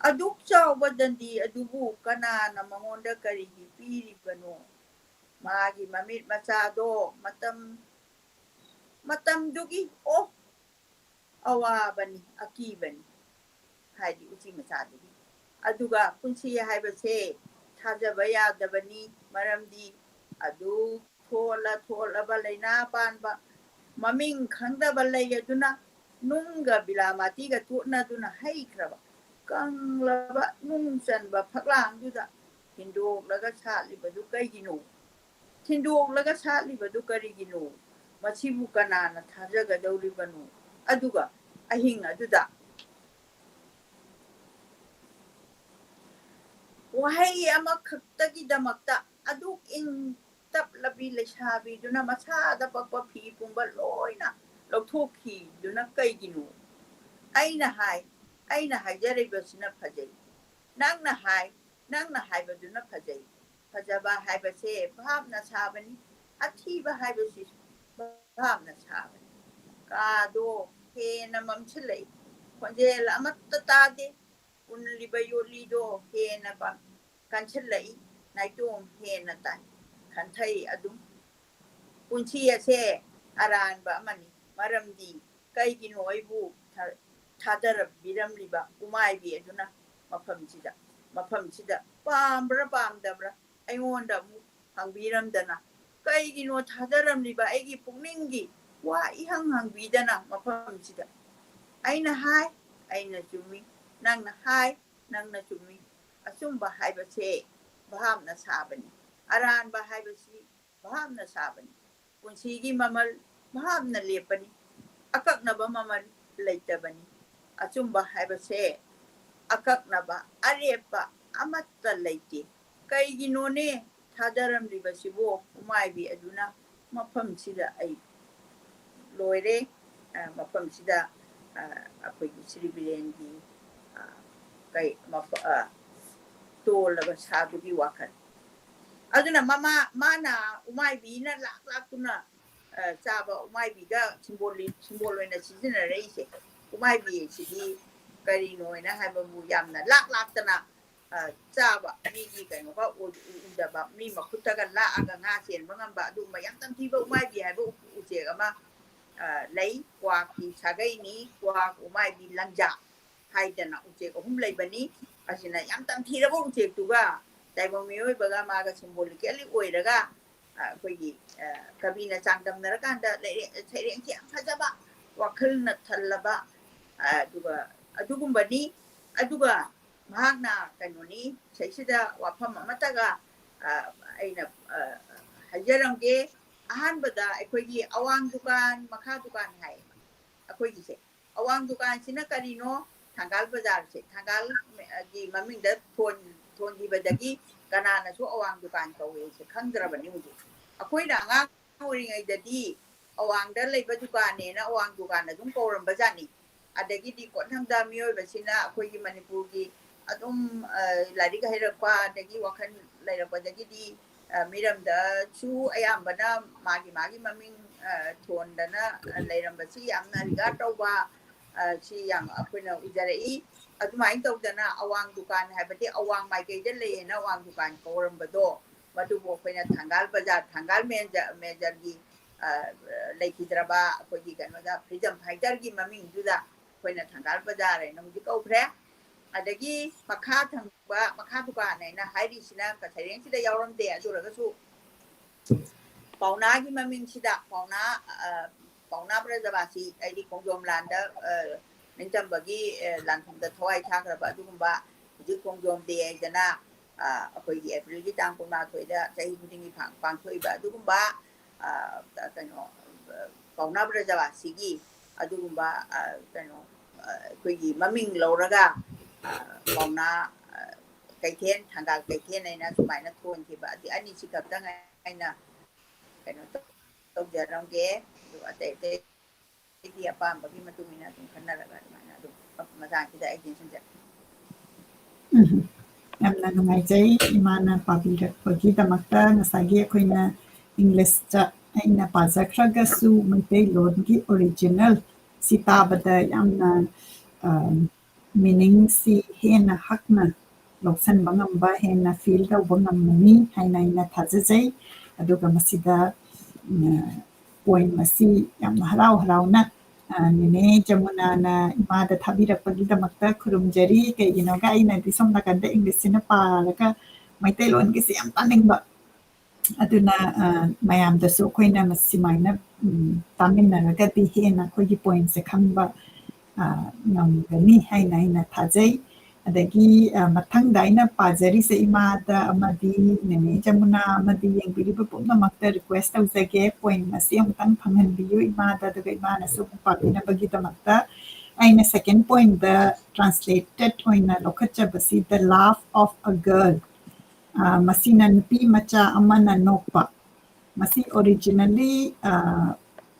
ꯑꯗꯨꯛ ꯆꯥꯎꯕ ꯗꯟꯗꯤ ꯑꯗꯨꯕꯨ ꯀꯅꯥꯅ ꯃꯉꯣꯟꯗ ꯀꯔꯤꯒꯤ ꯄꯤꯔꯤꯕꯅꯣ? ꯃꯥꯒꯤ ꯃꯃꯤꯠ ꯃꯆꯥꯗꯣ ꯃꯇꯝ, ꯃꯇꯝꯗꯨꯒꯤ, ꯑꯣ, ꯑꯋꯥꯕꯅꯤ, ꯑꯀꯤꯕꯅꯤ꯫ ꯍꯥꯏꯗꯤ ꯎꯆꯤ ꯃꯆꯥꯗꯨꯒꯤ꯫ ꯑꯗꯨꯒ ꯄꯨꯟꯁꯤ ꯍꯥꯏꯕꯁꯦ ꯊꯥꯖꯕ ꯌꯥꯗꯕꯅꯤ, ꯃꯔꯝꯗꯤ ꯑꯗꯨ ꯊꯣꯜꯂ ꯊꯣꯜꯂꯕ ꯂꯥꯏꯅꯥ ꯄꯥꯟꯕ, ꯃꯃꯤꯡ ꯈꯪꯗꯕ ꯂꯩ ꯑꯗꯨꯅ ꯅꯨꯡꯒ ꯕꯤꯂꯥꯃꯥꯇꯤꯒ ꯇꯣꯠꯅꯗꯨꯅ ꯍꯩꯈ꯭ꯔꯕ ꯀꯪꯂꯕ ꯅꯨꯡ ꯆꯟꯕ ꯐꯛꯂꯥꯡꯗꯨꯗ ꯊꯤꯟꯗꯣꯛꯂꯒ ꯁꯥꯠꯂꯤꯕꯗꯨ ꯀꯩꯒꯤꯅꯣ? ꯊꯤꯟꯗꯣꯛꯂꯒ ꯁꯥꯠꯂꯤꯕꯗꯨ ꯀꯔꯤꯒꯤꯅꯣ? ꯃꯁꯤꯕꯨ ꯀꯅꯥꯅ ꯊꯥꯖꯒꯗꯧꯔꯤꯕꯅꯣ? ꯑꯗꯨꯒ ꯑꯍꯤꯡ ꯑꯗꯨꯗ ꯋꯥꯍꯩ ꯑꯃꯈꯛꯇꯒꯤꯗꯃꯛꯇ ꯑꯗꯨꯛ ꯏꯪ ꯇꯞꯂꯕꯤ ꯂꯩꯁꯥꯕꯤꯗꯨꯅ ꯃꯁꯥꯗ ꯄꯛꯄ ꯐꯤ ꯄꯨꯝꯕ ꯂꯣꯏꯅ ꯂꯧꯊꯣꯛꯈꯤꯗꯨꯅ ꯀꯩꯒꯤꯅꯣ? ꯑꯩꯅ ꯍꯥꯏ, ꯑꯩꯅ ꯍꯥꯏꯖꯔꯤꯕꯁꯤꯅ ꯐꯖꯩ꯫ ꯅꯪꯅ ꯍꯥꯏ, ꯅꯪꯅ ꯍꯥꯏꯕꯗꯨꯅ ꯐꯖꯩ꯫ ꯐꯖꯕ ꯍꯥꯏꯕꯁꯦ ꯚꯥꯞꯅ ꯁꯥꯕꯅꯤ, ꯑꯊꯤꯕ ꯍꯥꯏꯕꯁꯤꯁꯨ ꯚꯥꯞꯅ ꯁꯥꯕꯅꯤ꯫ ꯀꯥꯗꯣ ꯍꯦꯟꯅ ꯃꯝꯁꯤꯜꯂꯛꯏ꯫ ꯈꯣꯟꯖꯦꯜ ꯑꯃꯠꯇ ꯇꯥꯗꯦ꯫ ꯎꯟꯂꯤꯕ ꯌꯣꯠꯂꯤꯗꯣ ꯍꯦꯟꯅ ꯄꯥꯝ-, ꯀꯟꯁꯤꯜꯂꯛꯏ, ꯅꯥꯏꯇꯣꯝ ꯍꯦꯟꯅ ꯇꯥꯏ, ꯈꯟꯊꯩ ꯑꯗꯨꯝ꯫ ꯄꯨꯟꯁꯤ ꯑꯁꯦ ꯑꯔꯥꯟꯕ ꯑꯃꯅꯤ, ꯃꯔꯝꯗꯤ ꯀꯩꯒꯤꯅꯣ ꯑꯩꯕꯨ ꯊꯥ-, ꯊꯥꯗꯔꯕꯤꯔꯝꯂꯤꯕ ꯎꯃꯥꯏꯕꯤ ꯑꯗꯨꯅ ꯃꯐꯝꯁꯤꯗ, ꯃꯐꯝꯁꯤꯗ ꯄꯥꯝꯕ꯭ꯔꯥ ꯄꯥꯝꯗꯕ꯭ꯔꯥ ꯑꯩꯉꯣꯟꯗ ꯑꯃꯨꯛ ꯍꯪꯕꯤꯔꯝꯗꯅ, ꯀꯩꯒꯤꯅꯣ ꯊꯥꯗꯔꯝꯂꯤꯕ ꯑꯩꯒꯤ ꯄꯨꯛꯅꯤꯡꯒꯤ ꯋꯥ ꯏꯍꯪ ꯍꯪꯕꯤꯗꯅ ꯃꯐꯝꯁꯤꯗ? ꯑꯩꯅ ꯍꯥꯏ, ꯑꯩꯅ ꯆꯨꯝꯃꯤ, ꯅꯪꯅ ꯍꯥꯏ, ꯅꯪꯅ ꯆꯨꯝꯃꯤ꯫ ꯑꯆꯨꯝꯕ ꯍꯥꯏꯕꯁꯦ ꯚꯥꯞꯅ ꯁꯥꯕꯅꯤ, ꯑꯔꯥꯟꯕ ꯍꯥꯏꯕꯁꯤ ꯚꯥꯞꯅ ꯁꯥꯕꯅꯤ꯫ ꯄꯨꯟꯁꯤꯒꯤ ꯃꯃꯜ ꯚꯥꯞꯅ ꯂꯦꯞꯄꯅꯤ꯫ ꯑꯀꯛꯅꯕ ꯃꯃꯜ ꯂꯩꯇꯕꯅꯤ꯫ ꯑꯆꯨꯝꯕ ꯍꯥꯏꯕꯁꯦ ꯑꯀꯛꯅꯕ, ꯑꯔꯦꯞꯄ ꯑꯃꯠꯇ ꯂꯩꯇꯦ꯫ ꯀꯩꯒꯤꯅꯣꯅꯦ ꯊꯥꯗꯔꯝꯂꯤꯕꯁꯤꯕꯨ ꯎꯃꯥꯏꯕꯤ ꯑꯗꯨꯅ? ꯃꯐꯝꯁꯤꯗ ꯑꯩ ꯂꯣꯏꯔꯦ꯫ ꯑ, ꯃꯐꯝꯁꯤꯗ, ꯑ, ꯑꯩꯈꯣꯏꯒꯤ ꯁ꯭ꯔꯤ ꯕꯤꯔꯦꯟꯒꯤ, ꯑ, ꯀꯩ, ꯃꯐ-, ꯑ, ꯇꯣꯜꯂꯕ ꯁꯥꯗꯨꯒꯤ ꯋꯥꯈꯜ꯫ ꯑꯗꯨꯅ ꯃꯃꯥ, ꯃꯥꯅ ꯎꯃꯥꯏꯕꯤꯅ ꯂꯥꯛ ꯂꯥꯛꯇꯨꯅ, ꯑ, ꯆꯥꯕ ꯎꯃꯥꯏꯕꯤꯒ ꯁꯤꯝꯕꯣꯜ, ꯁꯤꯝꯕꯣꯜ ꯑꯣꯏꯅ ꯁꯤꯖꯤꯟꯅꯔꯛꯏꯁꯦ꯫ ꯎꯃꯥꯏꯕꯤ ꯁꯤꯗꯤ ꯀꯔꯤꯅꯣ ꯍꯥꯏꯅ ꯍꯥꯏꯕꯕꯨ ꯌꯥꯝꯅ ꯂꯥꯛ ꯂꯥꯛꯇꯅ, ꯑ, ꯆꯥꯕ, ꯃꯤꯒꯤ ꯀꯩꯅꯣꯒ ꯎ-, ꯎ-, ꯎꯗꯕ, ꯃꯤ ꯃꯈꯨꯠꯇꯒ ꯂꯥꯛꯑꯒ ꯉꯥ ꯆꯦꯟꯕ ꯉꯝꯕ ꯑꯗꯨꯒꯨꯝꯕ ꯌꯥꯝ ꯇꯝꯊꯤꯕ ꯎꯃꯥꯏꯕꯤ ꯍꯥꯏꯕ ꯎ-, ꯎꯆꯦꯛ ꯑꯃ, ꯑ, ꯂꯩ꯫ ꯀ꯭ꯋꯥꯛꯀꯤ ꯁꯥꯒꯩꯅꯤ, ꯀ꯭ꯋꯥꯛ, ꯎꯃꯥꯏꯕꯤ, ꯂꯪꯖꯥ ꯍꯥꯏꯗꯅ ꯎꯆꯦꯛ ꯑꯍꯨꯝ ꯂꯩꯕꯅꯤ꯫ ꯑꯁꯤꯅ ꯌꯥꯝ ꯇꯝꯊꯤꯔꯕ ꯎꯆꯦꯛꯇꯨꯒ ꯇꯥꯏꯕꯪ ꯃꯤꯑꯣꯏꯕꯒ ꯃꯥꯒ symbolically ꯑꯣꯏꯔꯒ, ꯑ, ꯑꯩꯈꯣꯏꯒꯤ, ꯑ, ꯀꯕꯤꯅ ꯆꯥꯡꯗꯝꯅꯔꯀꯥꯟꯗ ꯂꯩꯔꯦ-, ꯁꯩꯔꯦꯡꯁꯦ ꯌꯥꯝ ꯐꯖꯕ, ꯋꯥꯈꯜꯅ ꯊꯜꯂꯕ, ꯑ, ꯑꯗꯨꯒ ꯑꯗꯨꯒꯨꯝꯕꯅꯤ꯫ ꯑꯗꯨꯒ ꯃꯍꯥꯛꯅ ꯀꯩꯅꯣꯅꯤ, ꯁꯤꯁꯤꯗ ꯋꯥꯐꯝ ꯑꯃꯠꯇꯒ, ꯑ, ꯑꯩꯅ, ꯑ, ꯍꯥꯏꯖꯔꯝꯒꯦ꯫ ꯑꯍꯥꯟꯕꯗ ꯑꯩꯈꯣꯏꯒꯤ ꯑꯋꯥꯡ ꯗꯨꯀꯥꯟ, ꯃꯈꯥ ꯗꯨꯀꯥꯟ ꯍꯥꯏ꯫ ꯑꯩꯈꯣꯏꯒꯤꯁꯦ ꯑꯋꯥꯡ ꯗꯨꯀꯥꯟꯁꯤꯅ ꯀꯔꯤꯅꯣ? ꯊꯪꯒꯥꯜ ꯕꯖꯥꯔꯁꯦ, ꯊꯪꯒꯥꯜꯒꯤ ꯃꯃꯤꯡꯗ ꯊꯣꯟ-, ꯊꯣꯟꯈꯤꯕꯗꯒꯤ ꯀꯅꯥꯅꯁꯨ ꯑꯋꯥꯡ ꯗꯨꯀꯥꯟ ꯀꯧꯋꯦꯁꯦ ꯈꯪꯗ꯭ꯔꯕꯅꯤ ꯍꯧꯖꯤꯛ꯫ ꯑꯩꯈꯣꯏꯅ ꯑꯉꯥꯡ ꯑꯣꯏꯔꯤꯉꯩꯗꯗꯤ ꯑꯋꯥꯡꯗ ꯂꯩꯕ ꯗꯨꯀꯥꯟꯅꯦꯅ ꯑꯋꯥꯡ ꯗꯨꯀꯥꯟ ꯑꯗꯨꯝ ꯀꯧꯔꯝꯕ ꯖꯥꯠꯅꯤ꯫ ꯑꯗꯒꯤꯗꯤ ꯀꯣꯟꯊꯪꯗ ꯃꯤꯑꯣꯏꯕꯁꯤꯅ ꯑꯩꯈꯣꯏꯒꯤ ꯃꯅꯤꯄꯨꯔꯒꯤ ꯑꯗꯨꯝ, ꯑ, ꯂꯥꯏꯔꯤꯛ ꯍꯩꯔꯛꯄ, ꯑꯗꯒꯤ ꯋꯥꯈꯜ ꯂꯩꯔꯛꯄꯗꯒꯤꯗꯤ, ꯑ, ꯃꯤꯔꯝꯗꯁꯨ ꯑꯌꯥꯝꯕꯅ ꯃꯥꯒꯤ ꯃꯥꯒꯤ ꯃꯃꯤꯡ, ꯑ, ꯊꯣꯟꯗꯅ, ꯑ, ꯂꯩꯔꯝꯕꯁꯤ ꯌꯥꯝꯅ regard ꯇꯧꯕ, ꯑ, ꯁꯤ ꯌꯥꯝ ꯑꯩꯈꯣꯏꯅ ꯎꯖꯔꯛꯏ꯫ ꯑꯗꯨꯃꯥꯏꯅ ꯇꯧꯗꯅ ꯑꯋꯥꯡ ꯗꯨꯀꯥꯟ ꯍꯥꯏꯕꯗꯤ ꯑꯋꯥꯡ ꯃꯥꯏꯀꯩꯗ ꯂꯩꯌꯦꯅ ꯑꯋꯥꯡ ꯗꯨꯀꯥꯟ ꯀꯧꯔꯝꯕꯗꯣ, ꯃꯗꯨꯕꯨ ꯑꯩꯈꯣꯏꯅ ꯊꯪꯒꯥꯜ ꯕꯖꯥꯔ, ꯊꯪꯒꯥꯜ ꯃꯦꯟꯖ-, ꯃꯦꯟꯖꯔꯒꯤ, ꯑ, ꯂꯩꯈꯤꯗ꯭ꯔꯕ ꯑꯩꯈꯣꯏꯒꯤ ꯀꯩꯅꯣꯗ, freedom fighter ꯒꯤ ꯃꯃꯤꯡꯗꯨꯗ ꯑꯩꯈꯣꯏꯅ ꯊꯪꯒꯥꯜ ꯕꯖꯥꯔ ꯍꯥꯏꯅ ꯍꯧꯖꯤꯛ ꯀꯧꯈ꯭ꯔꯦ꯫ ꯑꯗꯒꯤ ꯃꯈꯥ ꯊꯪꯕ, ꯃꯈꯥ ꯗꯨꯀꯥꯟ ꯍꯥꯏꯅ ꯍꯥꯏꯔꯤꯁꯤꯅ ꯁꯩꯔꯦꯡꯁꯤꯗ ꯌꯥꯎꯔꯝꯗꯦ, ꯑꯗꯨ ꯑꯣꯏꯔꯒꯁꯨ ꯄꯥꯎꯅꯥꯒꯤ ꯃꯃꯤꯡꯁꯤꯗ ꯄꯥꯎꯅꯥ, ꯑ, ꯄꯥꯎꯅꯥ ꯕ꯭ꯔꯖꯕꯥꯁꯤ, ꯍꯥꯏꯗꯤ ꯈꯣꯡꯖꯣꯝ ꯂꯥꯟꯗ, ꯑ, ꯅꯤꯡꯇꯝꯕꯒꯤ, ꯑ, ꯂꯥꯟꯐꯝꯗ ꯊꯋꯥꯏ ꯊꯥꯈ꯭ꯔꯕ ꯑꯗꯨꯒꯨꯝꯕ, ꯍꯧꯖꯤꯛ ꯈꯣꯡꯖꯣꯝ ꯗꯦ ꯍꯥꯏꯗꯅ, ꯑ, ꯑꯩꯈꯣꯏꯒꯤ ꯑꯦꯄ꯭ꯔꯤꯜꯒꯤ ꯇꯥꯡ ꯀꯨꯟꯃꯥꯊꯣꯏꯗ ꯆꯍꯤ ꯈꯨꯗꯤꯡꯒꯤ ꯄꯥꯡ-, ꯄꯥꯡꯊꯣꯛꯏꯕ ꯑꯗꯨꯒꯨꯝꯕ, ꯑ, ꯀꯩꯅꯣ, ꯑ, ꯄꯥꯎꯅꯥ ꯕ꯭ꯔꯖꯕꯥꯁꯤꯒꯤ ꯑꯗꯨꯒꯨꯝꯕ, ꯑ, ꯀꯩꯅꯣ, ꯑ, ꯑꯩꯈꯣꯏꯒꯤ ꯃꯃꯤꯡ ꯂꯧꯔꯒ, ꯑ, ꯄꯥꯎꯅꯥ, ꯑ, ꯀꯩꯊꯦꯜ, ꯊꯪꯒꯥꯜ ꯀꯩꯊꯦꯜ ꯍꯥꯏꯅ ꯁꯨꯃꯥꯏꯅ ꯊꯣꯟꯈꯤꯕ, ꯑꯁꯤ ꯑꯅꯤꯁꯤ ꯈꯛꯇꯪ ꯑꯩꯅ ꯀꯩꯅꯣ ꯇꯧ-, ꯇꯧꯖꯔꯝꯒꯦ꯫ ꯑꯗꯨ ꯑꯇꯩ ꯑꯇꯩꯗꯤ ꯑꯄꯥꯝꯕꯒꯤ ꯃꯇꯨꯡ ꯏꯟꯅ ꯑꯗꯨꯝ ꯈꯟꯅꯔꯒ ꯑꯗꯨꯃꯥꯏꯅ ꯑꯗꯨꯝ ꯃꯇꯥꯡꯁꯤꯗ ꯑꯩ ꯇꯦꯟꯁꯤꯟꯖꯔꯦ꯫ ꯎꯝ, ꯌꯥꯝꯅ ꯅꯨꯡꯉꯥꯏꯖꯩ ꯏꯃꯥꯅ ꯄꯥꯕꯤꯔꯛꯄꯒꯤꯗꯃꯛꯇ꯫ ꯉꯁꯥꯏꯒꯤ ꯑꯩꯈꯣꯏꯅ ꯏꯪꯂꯤꯁꯇ ꯑꯩꯅ ꯄꯥꯖꯈ꯭ꯔꯒꯁꯨ ꯃꯩꯇꯩꯂꯣꯟꯒꯤ original ꯁꯤ ꯇꯥꯕꯗ ꯌꯥꯝꯅ, ꯑ, meaning ꯁꯤ ꯍꯦꯟꯅ ꯍꯛꯅ ꯂꯧꯁꯤꯟꯕ ꯉꯝꯕ, ꯍꯦꯟꯅ feel ꯇꯧꯕ ꯉꯝꯃꯅꯤ ꯍꯥꯏꯅ ꯑꯩꯅ ꯊꯥꯖꯖꯩ꯫ ꯑꯗꯨꯒ ꯃꯁꯤꯗ, ꯎꯝ, poem ꯑꯁꯤ ꯌꯥꯝꯅ ꯍꯔꯥꯎ ꯍꯔꯥꯎꯅ, ꯑ, ꯅꯦꯅꯦ ꯖꯃꯨꯅꯥꯅ ꯏꯃꯥꯗ ꯊꯥꯕꯤꯔꯛꯄꯒꯤꯗꯃꯛꯇ ꯈꯨꯔꯨꯝꯖꯔꯤ꯫ ꯀꯩꯒꯤꯅꯣꯒ ꯑꯩꯅꯗꯤ ꯁꯣꯝ ꯅꯥꯀꯟꯗ ꯏꯪꯂꯤꯁꯁꯤꯅ ꯄꯥꯔꯒ ꯃꯩꯇꯩꯂꯣꯟꯒꯤꯁꯦ ꯌꯥꯝ ꯇꯥꯅꯤꯡꯕ꯫ ꯑꯗꯨꯅ, ꯑ, ꯃꯌꯥꯝꯗꯁꯨ ꯑꯩꯈꯣꯏꯅ ꯃꯁꯤꯃꯥꯏꯅ, ꯎꯝ, ꯇꯥꯃꯤꯟꯅꯔꯒꯗꯤ ꯍꯦꯟꯅ ꯑꯩꯈꯣꯏꯒꯤ poem ꯁꯦ ꯈꯪꯕ, ꯑ, ꯉꯝꯒꯅꯤ ꯍꯥꯏꯅ ꯑꯩꯅ ꯊꯥꯖꯩ꯫ ꯑꯗꯒꯤ, ꯑ, ꯃꯊꯪꯗ ꯑꯩꯅ ꯄꯥꯖꯔꯤꯁꯦ ꯏꯃꯥꯗ ꯑꯃꯗꯤ ꯅꯦꯅꯦ ꯖꯃꯨꯅꯥ ꯑꯃꯗꯤ ꯌꯦꯡꯕꯤꯔꯤꯕ ꯄꯨꯝꯅꯃꯛꯇ request ꯇꯧꯖꯒꯦ, poem ꯑꯁꯤ ꯑꯃꯨꯛꯇꯪ ꯐꯪꯍꯟꯕꯤꯌꯨ ꯏꯃꯥꯗ, ꯑꯗꯨꯒ ꯏꯃꯥꯅꯁꯨ ꯑꯃꯨꯛ ꯄꯥꯕꯤꯅꯕꯒꯤꯗꯃꯛꯇ꯫ ꯑꯩꯅ second poem ꯗ translated ꯑꯣꯏꯅ ꯂꯧꯈꯠꯆꯕꯁꯤ The Laugh of a Girl꯫ ꯑ, ꯃꯁꯤꯅ ꯅꯨꯄꯤ ꯃꯆꯥ ꯑꯃꯅ ꯅꯣꯛꯄ꯫ ꯃꯁꯤ originally, ꯑ,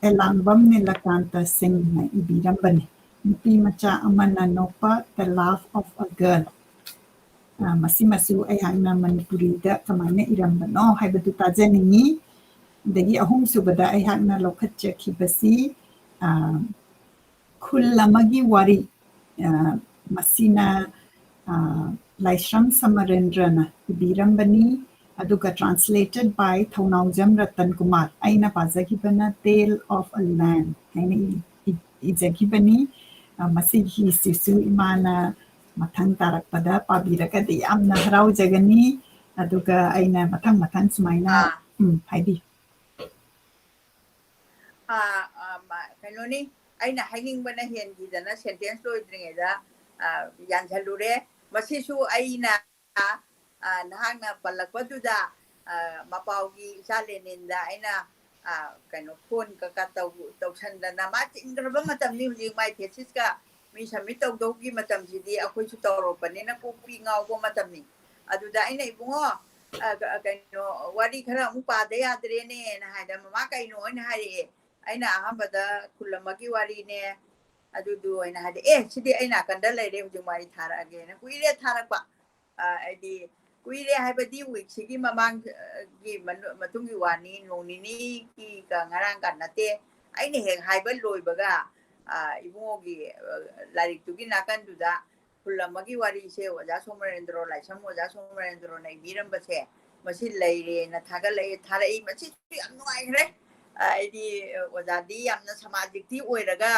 ꯑꯦꯂꯥꯡꯕꯝ ꯅꯤꯂꯀꯥꯟꯇ ꯁꯤꯡꯅ ꯏꯕꯤꯔꯝꯕꯅꯤ꯫ ꯅꯨꯄꯤ ꯃꯆꯥ ꯑꯃꯅ ꯅꯣꯛꯄ, The Laugh of a Girl꯫ ꯑ, ꯃꯁꯤꯃꯁꯨ ꯑꯩꯍꯥꯛꯅ ꯃꯅꯤꯄꯨꯔꯤꯗ ꯀꯃꯥꯏꯅ ꯏꯔꯝꯕꯅꯣ ꯍꯥꯏꯕꯗꯨ ꯇꯥꯖꯅꯤꯡꯉꯤ꯫ ꯑꯗꯒꯤ ꯑꯍꯨꯝꯁꯨꯕꯗ ꯑꯩꯍꯥꯛꯅ ꯂꯧꯈꯠꯆꯈꯤꯕꯁꯤ, ꯑ, ꯈꯨꯜ ꯑꯃꯒꯤ ꯋꯥꯔꯤ, ꯑ, ꯃꯁꯤꯅ, ꯑ, ꯂꯥꯏꯁ꯭ꯔꯝ ꯁꯃꯔꯦꯟꯗ꯭ꯔꯅ ꯏꯕꯤꯔꯝꯕꯅꯤ, ꯑꯗꯨꯒ translated by ꯊꯧꯅꯥꯎꯖꯝ ꯔꯇꯟ ꯀꯨꯃꯥꯔ꯫ ꯑꯩꯅ ꯄꯥꯖꯈꯤꯕꯅ Tale of a Land ꯍꯥꯏꯅ ꯏ-, ꯏ-, ꯏꯖꯈꯤꯕꯅꯤ꯫ ꯑ, ꯃꯁꯤꯒꯤꯁꯤꯁꯨ ꯏꯃꯥꯅ ꯃꯊꯪ ꯇꯥꯔꯛꯄꯗ ꯄꯥꯕꯤꯔꯒꯗꯤ ꯌꯥꯝꯅ ꯍꯔꯥꯎꯖꯒꯅꯤ꯫ ꯑꯗꯨꯒ ꯑꯩꯅ ꯃꯊꯪ ꯃꯊꯪ ꯁꯨꯃꯥꯏꯅ, ꯑꯥ꯫ ꯎꯝ, ꯍꯥꯏꯕꯤꯌꯨ꯫ ꯑꯥ, ꯑꯥ, ꯃ-, ꯀꯩꯅꯣꯅꯤ, ꯑꯩꯅ ꯍꯥꯏꯅꯤꯡꯕꯅ ꯍꯦꯟꯈꯤꯗꯅ sentence ꯂꯣꯏꯗ꯭ꯔꯤꯉꯩꯗ, ꯑꯥ, ꯌꯥꯟꯁꯜꯂꯨꯔꯦ꯫ ꯃꯁꯤꯁꯨ ꯑꯩꯅ, ꯑꯥ, ꯅꯍꯥꯛꯅ ꯄꯜꯂꯛꯄꯗꯨꯗ, ꯑꯥ, ꯃꯄꯥꯎꯒꯤ ꯏꯆꯥ ꯂꯦꯅꯤꯟꯗ ꯑꯩꯅ, ꯑꯥ, ꯀꯩꯅꯣ, phone ꯀꯀꯥ ꯇꯧ-, ꯇꯧꯁꯟꯗꯅ, ꯃꯥ ꯆꯤꯟꯈ꯭ꯔꯕ ꯃꯇꯝꯅꯤ ꯍꯧꯖꯤꯛ, ꯃꯥꯏ thesisꯀ ꯃꯤ submit ꯇꯧꯗꯧꯒꯤ ꯃꯇꯝꯁꯤꯗꯤ ꯑꯩꯈꯣꯏꯁꯨ ꯇꯧꯔꯛꯄꯅꯤꯅ ꯀꯣꯛꯄꯤ ꯉꯥꯎꯕ ꯃꯇꯝꯅꯤ꯫ ꯑꯗꯨꯗ ꯑꯩꯅ, "ꯏꯕꯨꯡꯉꯣ, ꯑ, ꯀ-, ꯀꯩꯅꯣ, ꯋꯥꯔꯤ ꯈꯔ ꯑꯃꯨꯛ ꯄꯥꯗ ꯌꯥꯗ꯭ꯔꯦꯅꯦꯅ" ꯍꯥꯏꯗ, "ꯃꯃꯥ ꯀꯩꯅꯣ?" ꯑꯩꯅ ꯍꯥꯏꯔꯛꯑꯦ꯫ ꯑꯩꯅ ꯑꯍꯥꯟꯕꯗ ꯈꯨꯜ ꯑꯃꯒꯤ ꯋꯥꯔꯤꯅꯦ, ꯑꯗꯨꯗꯨ ꯑꯩꯅ ꯍꯥꯏꯗꯤ, "ꯑꯦ, ꯁꯤꯗꯤ ꯑꯩ ꯅꯥꯀꯟꯗ ꯂꯩꯔꯦ, ꯍꯧꯖꯤꯛ ꯋꯥꯔꯤ ꯊꯥꯔꯛꯑꯒꯦꯅ"꯫ ꯀꯨꯏꯔꯦ ꯊꯥꯔꯛꯄ꯫ ꯑ, ꯍꯥꯏꯗꯤ, ꯀꯨꯏꯔꯦ ꯍꯥꯏꯕꯗꯤ weekꯁꯤꯒꯤ ꯃꯃꯥꯡ, ꯑ, ꯒꯤ ꯃꯅꯨ-, ꯃꯇꯨꯡꯒꯤ ꯋꯥꯅꯤ, ꯅꯣꯡ ꯅꯤꯅꯤꯒꯤꯒ ꯉꯔꯥꯡꯒ ꯅꯠꯇꯦ꯫ ꯑꯩꯅ ꯍꯦꯛ ꯍꯥꯏꯕ ꯂꯣꯏꯕꯒ, ꯑ, ꯏꯕꯨꯡꯉꯣꯒꯤ, ꯑ, ꯂꯥꯏꯔꯤꯛꯇꯨꯒꯤ ꯅꯥꯀꯟꯗꯨꯗ ꯈꯨꯜ ꯑꯃꯒꯤ ꯋꯥꯔꯤꯁꯦ ꯑꯣꯖꯥ ꯁꯣꯃꯣꯔꯦꯟꯗ꯭ꯔꯣ, ꯂꯥꯏꯁ꯭ꯔꯝ ꯑꯣꯖꯥ ꯁꯣꯃꯣꯔꯦꯟꯗ꯭ꯔꯣꯅ ꯏꯕꯤꯔꯝꯕꯁꯦ, ꯃꯁꯤ ꯂꯩꯔꯦꯅ ꯊꯥꯒꯠꯂꯛꯑꯦ, ꯊꯥꯔꯛꯏ꯫ ꯃꯁꯤꯁꯨ ꯌꯥꯝ ꯅꯨꯡꯉꯥꯏꯈ꯭ꯔꯦ꯫ ꯑ, ꯑꯩꯗꯤ, ꯑ, ꯑꯣꯖꯥꯗꯤ ꯌꯥꯝꯅ ꯁꯃꯥꯖꯤꯛꯇꯤ ꯑꯣꯏꯔꯒ,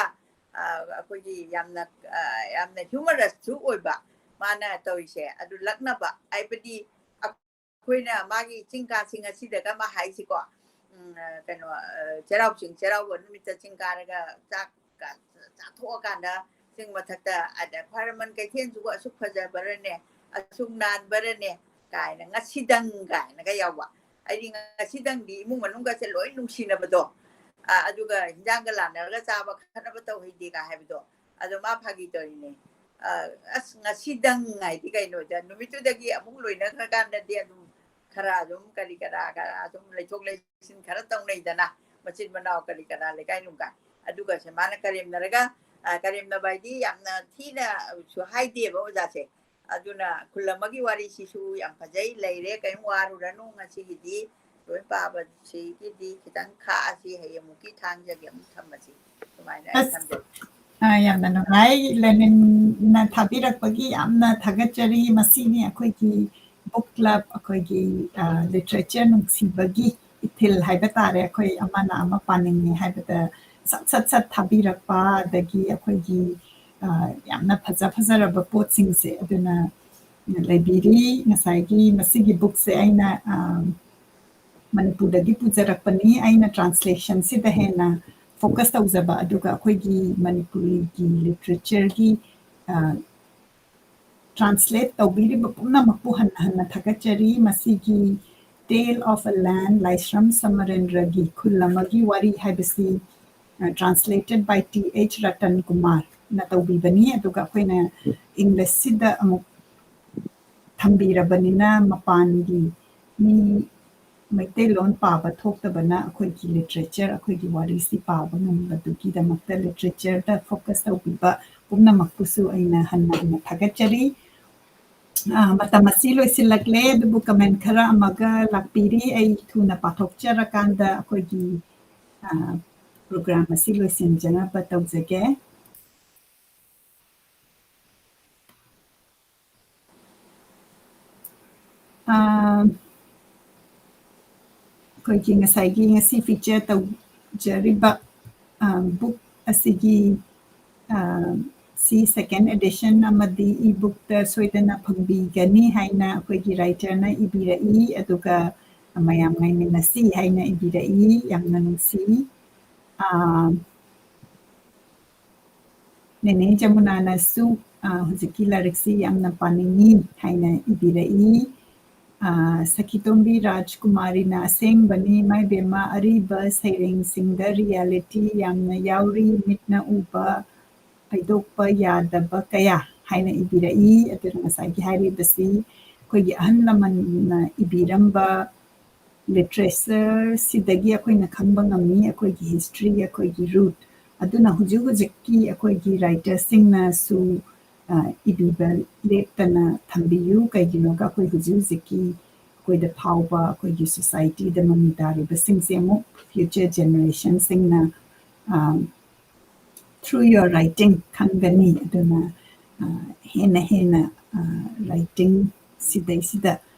ꯑ, ꯑꯩꯈꯣꯏꯒꯤ ꯌꯥꯝꯅ, ꯑ, ꯌꯥꯝꯅ humorousꯁꯨ ꯑꯣꯏꯕ ꯃꯥꯅ ꯇꯧꯔꯤꯁꯦ꯫ ꯑꯗꯨ ꯂꯛꯅꯕ ꯍꯥꯏꯕꯗꯤ ꯑꯩꯈꯣꯏꯅ ꯃꯥꯒꯤ ꯆꯤꯡ ꯀꯥ ꯆꯤꯡ ꯑꯁꯤꯗꯒ ꯑꯃ ꯍꯥꯏꯁꯤꯀꯣ, ꯎꯝ, ꯑ, ꯀꯩꯅꯣ, ꯑ, ꯆꯩꯔꯥꯎ ꯆꯤꯡ, ꯆꯩꯔꯥꯎꯕ ꯅꯨꯃꯤꯠꯇ ꯆꯤꯡ ꯀꯥꯔꯒ ꯆꯥꯛ ꯀ-, ꯆꯥꯊꯣꯛꯑꯀꯥꯟꯗ ꯆꯤꯡ ꯃꯊꯛꯇ, ꯑꯗ, "ꯈ꯭ꯋꯥꯏꯔꯝꯕꯟ ꯀꯩꯊꯦꯜꯁꯤꯕꯨ ꯑꯁꯨꯛ ꯐꯖꯕ꯭ꯔꯅꯦ, ꯑꯁꯨꯛ ꯅꯥꯟꯕ꯭ꯔꯅꯦ?" ꯀꯥꯏꯅ, "ꯉꯁꯤꯗꯪ" ꯀꯥꯏꯅꯒ ꯌꯥꯎꯕ꯫ ꯑꯩꯗꯤ ꯉꯁꯤꯗꯪꯗꯤ ꯏꯃꯨꯡ ꯃꯅꯨꯡꯒꯁꯦ ꯂꯣꯏ ꯅꯨꯡꯁꯤꯅꯕꯗꯣ, ꯑ, ꯑꯗꯨꯒ ꯍꯤꯟꯖꯥꯡꯒ ꯂꯥꯟꯅꯔꯒ ꯆꯥꯕ, ꯈꯠꯅꯕ ꯇꯧꯍꯩꯗꯦꯒ ꯍꯥꯏꯕꯗꯣ, ꯑꯗꯣ ꯃꯥ ꯐꯥꯒꯤ ꯇꯧꯔꯤꯅꯦ꯫ ꯑ, ꯑꯁ, ꯉꯁꯤꯗꯪ ꯍꯥꯏꯗꯤ ꯀꯩꯅꯣꯗ, ꯅꯨꯃꯤꯠꯇꯨꯗꯒꯤ ꯑꯃꯨꯛ ꯂꯣꯏꯅꯈ꯭ꯔꯀꯥꯟꯗꯗꯤ ꯑꯗꯨꯝ ꯈꯔ ꯑꯗꯨꯝ ꯀꯔꯤ ꯀꯔꯥ ꯈꯔ ꯑꯗꯨꯝ ꯂꯩꯊꯣꯛ ꯂꯩꯁꯤꯟ ꯈꯔ ꯇꯧꯅꯩꯗꯅ, ꯃꯆꯤꯟ ꯃꯅꯥꯎ ꯀꯔꯤ ꯀꯔꯥ, ꯂꯩꯀꯥꯏ ꯅꯨꯡꯀꯥꯏ꯫ ꯑꯗꯨꯒꯁꯦ ꯃꯥꯅ ꯀꯔꯦꯝꯅꯔꯒ, ꯑ, ꯀꯔꯦꯝꯅꯕ ꯍꯥꯏꯗꯤ ꯌꯥꯝꯅ ꯊꯤꯅꯁꯨ ꯍꯥꯏꯗꯦꯕ ꯑꯣꯖꯥꯁꯦ꯫ ꯑꯗꯨꯅ ꯈꯨꯜ ꯑꯃꯒꯤ ꯋꯥꯔꯤꯁꯤꯁꯨ ꯌꯥꯝ ꯐꯖꯩ, ꯂꯩꯔꯦ, ꯀꯔꯤꯝ ꯋꯥꯔꯨꯔꯅꯨ꯫ ꯉꯁꯤꯒꯤꯗꯤ ꯂꯣꯏ ꯄꯥꯕꯁꯤꯒꯤꯗꯤ ꯈꯤꯇꯪ ꯈꯥꯛꯑꯁꯤ, ꯍꯌꯦꯡꯃꯨꯛꯀꯤ ꯊꯥꯡꯖꯒꯤ ꯑꯃꯨꯛ ꯊꯝꯃꯁꯤ꯫ ꯁꯨꯃꯥꯏꯅ ꯑꯩ ꯑꯁ, ꯊꯝꯖꯒꯦ꯫ ꯑ, ꯌꯥꯝꯅ ꯅꯨꯡꯉꯥꯏ꯫ ꯂꯦꯅꯤꯟꯅ ꯊꯥꯕꯤꯔꯛꯄꯒꯤ ꯌꯥꯝꯅ ꯊꯥꯒꯠꯆꯔꯤ꯫ ꯃꯁꯤꯅꯤ ꯑꯩꯈꯣꯏꯒꯤ book club, ꯑꯩꯈꯣꯏꯒꯤ, ꯑ, literature ꯅꯨꯡꯁꯤꯕꯒꯤ ꯏꯊꯤꯜ ꯍꯥꯏꯕ ꯇꯥꯔꯦ꯫ ꯑꯩꯈꯣꯏ ꯑꯃꯅ ꯑꯃ ꯄꯥꯅꯤꯡꯉꯦ ꯍꯥꯏꯕꯗ ꯁꯠ ꯁꯠ ꯁꯠ ꯊꯥꯕꯤꯔꯛꯄ, ꯑꯗꯒꯤ ꯑꯩꯈꯣꯏꯒꯤ, ꯑ, ꯌꯥꯝꯅ ꯐꯖ ꯐꯖꯔꯕ ꯄꯣꯠꯁꯤꯡꯁꯦ꯫ ꯑꯗꯨꯅ ꯂꯩꯕꯤꯔꯤ꯫ ꯉꯁꯥꯏꯒꯤ ꯃꯁꯤꯒꯤ bookꯁꯦ ꯑꯩꯅ, ꯑ, ꯃꯅꯤꯄꯨꯔꯗꯒꯤ ꯄꯨꯖꯔꯛꯄꯅꯤ꯫ ꯑꯩꯅ translationꯁꯤꯗ ꯍꯦꯟꯅ focus ꯇꯧꯖꯕ, ꯑꯗꯨꯒ ꯑꯩꯈꯣꯏꯒꯤ ꯃꯅꯤꯄꯨꯔꯤꯒꯤ literatureꯒꯤ, ꯑ, translate ꯇꯧꯕꯤꯔꯤꯕ ꯄꯨꯝꯅꯃꯛꯄꯨ ꯍꯟꯅ ꯍꯟꯅ ꯊꯥꯒꯠꯆꯔꯤ꯫ ꯃꯁꯤꯒꯤ Tale of a Land, ꯂꯥꯏꯁ꯭ꯔꯝ ꯁꯃꯔꯦꯟꯗ꯭ꯔꯒꯤ ꯈꯨꯜ ꯑꯃꯒꯤ ꯋꯥꯔꯤ ꯍꯥꯏꯕꯁꯤ, ꯑ, translated by T H Ratan Kumarꯅ ꯇꯧꯕꯤꯕꯅꯤ꯫ ꯑꯗꯨꯒ ꯑꯩꯈꯣꯏꯅ Englishꯁꯤꯗ ꯑꯃꯨꯛ ꯊꯝꯕꯤꯔꯕꯅꯤꯅ, ꯃꯄꯥꯟꯒꯤ ꯃꯤ ꯃꯩꯇꯩꯂꯣꯟ ꯄꯥꯕ ꯊꯣꯛꯇꯕꯅ ꯑꯩꯈꯣꯏꯒꯤ literature, ꯑꯩꯈꯣꯏꯒꯤ ꯋꯥꯔꯤꯁꯤ ꯄꯥꯕ ꯉꯝꯕꯗꯨꯒꯤꯗꯃꯛꯇ literatureꯗ focus ꯇꯧꯕꯤꯕ ꯄꯨꯝꯅꯃꯛꯄꯨꯁꯨ ꯑꯩꯅ ꯍꯟꯅ ꯍꯟꯅ ꯊꯥꯒꯠꯆꯔꯤ꯫ ꯑ, ꯃꯇꯝ ꯑꯁꯤ ꯂꯣꯏꯁꯤꯜꯂꯛꯂꯦ, ꯑꯗꯨꯕꯨ comment ꯈꯔ ꯑꯃꯒ ꯂꯥꯛꯄꯤꯔꯤ꯫ ꯑꯩ ꯊꯨꯅ ꯄꯥꯊꯣꯛꯆꯔꯀꯥꯟꯗ ꯑꯩꯈꯣꯏꯒꯤ, ꯑ, program ꯑꯁꯤ ꯂꯣꯏꯁꯤꯟꯖꯅꯕ ꯇꯧꯖꯒꯦ꯫ ꯑ, ꯑꯩꯈꯣꯏꯒꯤ ꯉꯁꯥꯏꯒꯤ ꯉꯁꯤ feature ꯇꯧꯖꯔꯤꯕ, ꯑ, book ꯑꯁꯤꯒꯤ, ꯑ, ꯁꯤ second edition ꯑꯃꯗꯤ e-bookꯇ ꯁꯣꯏꯗꯅ ꯐꯪꯕꯤꯒꯅꯤ ꯍꯥꯏꯅ ꯑꯩꯈꯣꯏꯒꯤ writerꯅ ꯏꯕꯤꯔꯛꯏ, ꯑꯗꯨꯒ ꯃꯌꯥꯝ ꯉꯥꯏꯃꯤꯟꯅꯁꯤ ꯍꯥꯏꯅ ꯏꯕꯤꯔꯛꯏ꯫ ꯌꯥꯝꯅ ꯅꯨꯡꯁꯤ꯫ ꯑ, ꯅꯦꯅꯦ ꯖꯃꯨꯅꯥꯅꯁꯨ, ꯑ, ꯍꯧꯖꯤꯛꯀꯤ ꯂꯥꯏꯔꯤꯛꯁꯤ ꯌꯥꯝꯅ ꯄꯥꯅꯤꯡꯉꯤ ꯍꯥꯏꯅ ꯏꯕꯤꯔꯛꯏ꯫ ꯑ, ꯁꯈꯤꯇꯣꯝꯕꯤ ꯔꯥꯖꯀꯨꯃꯥꯔꯤꯅ ꯑꯁꯦꯡꯕꯅꯤ, ꯃꯥꯏꯕꯦꯝꯃ, ꯑꯔꯤꯕ ꯁꯩꯔꯦꯡꯁꯤꯡꯗ reality ꯌꯥꯝꯅ ꯌꯥꯎꯔꯤ, ꯃꯤꯠꯅ ꯎꯕ ꯍꯥꯏꯗꯣꯛꯄ ꯌꯥꯗꯕ ꯀꯌꯥ ꯍꯥꯏꯅ ꯏꯕꯤꯔꯛꯏ꯫ ꯑꯗꯨꯅ ꯉꯁꯥꯏꯒꯤ ꯍꯥꯏꯔꯤꯕꯁꯤ ꯑꯩꯈꯣꯏꯒꯤ ꯑꯍꯜ ꯂꯃꯟꯅ ꯏꯕꯤꯔꯝꯕ literatureꯁꯤꯗꯒꯤ ꯑꯩꯈꯣꯏꯅ ꯈꯪꯕ ꯉꯝꯃꯤ ꯑꯩꯈꯣꯏꯒꯤ history, ꯑꯩꯈꯣꯏꯒꯤ root꯫ ꯑꯗꯨꯅ ꯍꯧꯖꯤꯛ ꯍꯧꯖꯤꯛꯀꯤ ꯑꯩꯈꯣꯏꯒꯤ writerꯁꯤꯡꯅꯁꯨ, ꯑ, ꯏꯕꯤꯕ ꯂꯦꯞꯇꯅ ꯊꯝꯕꯤꯌꯨ꯫ ꯀꯩꯒꯤꯅꯣꯒ ꯑꯩꯈꯣꯏ ꯍꯧꯖꯤꯛ ꯍꯧꯖꯤꯛꯀꯤ ꯑꯩꯈꯣꯏꯗ ꯐꯥꯎꯕ ꯑꯩꯈꯣꯏꯒꯤ societyꯗ ꯃꯃꯤ ꯇꯥꯔꯤꯕꯁꯤꯡꯁꯦ ꯑꯃꯨꯛ future generationꯁꯤꯡꯅ, ꯑ, through your writing ꯈꯪꯒꯅꯤ꯫ ꯑꯗꯨꯅ, ꯑ, ꯍꯦꯟꯅ ꯍꯦꯟꯅ, ꯑ, writing ꯁꯤꯗꯩꯁꯤꯗ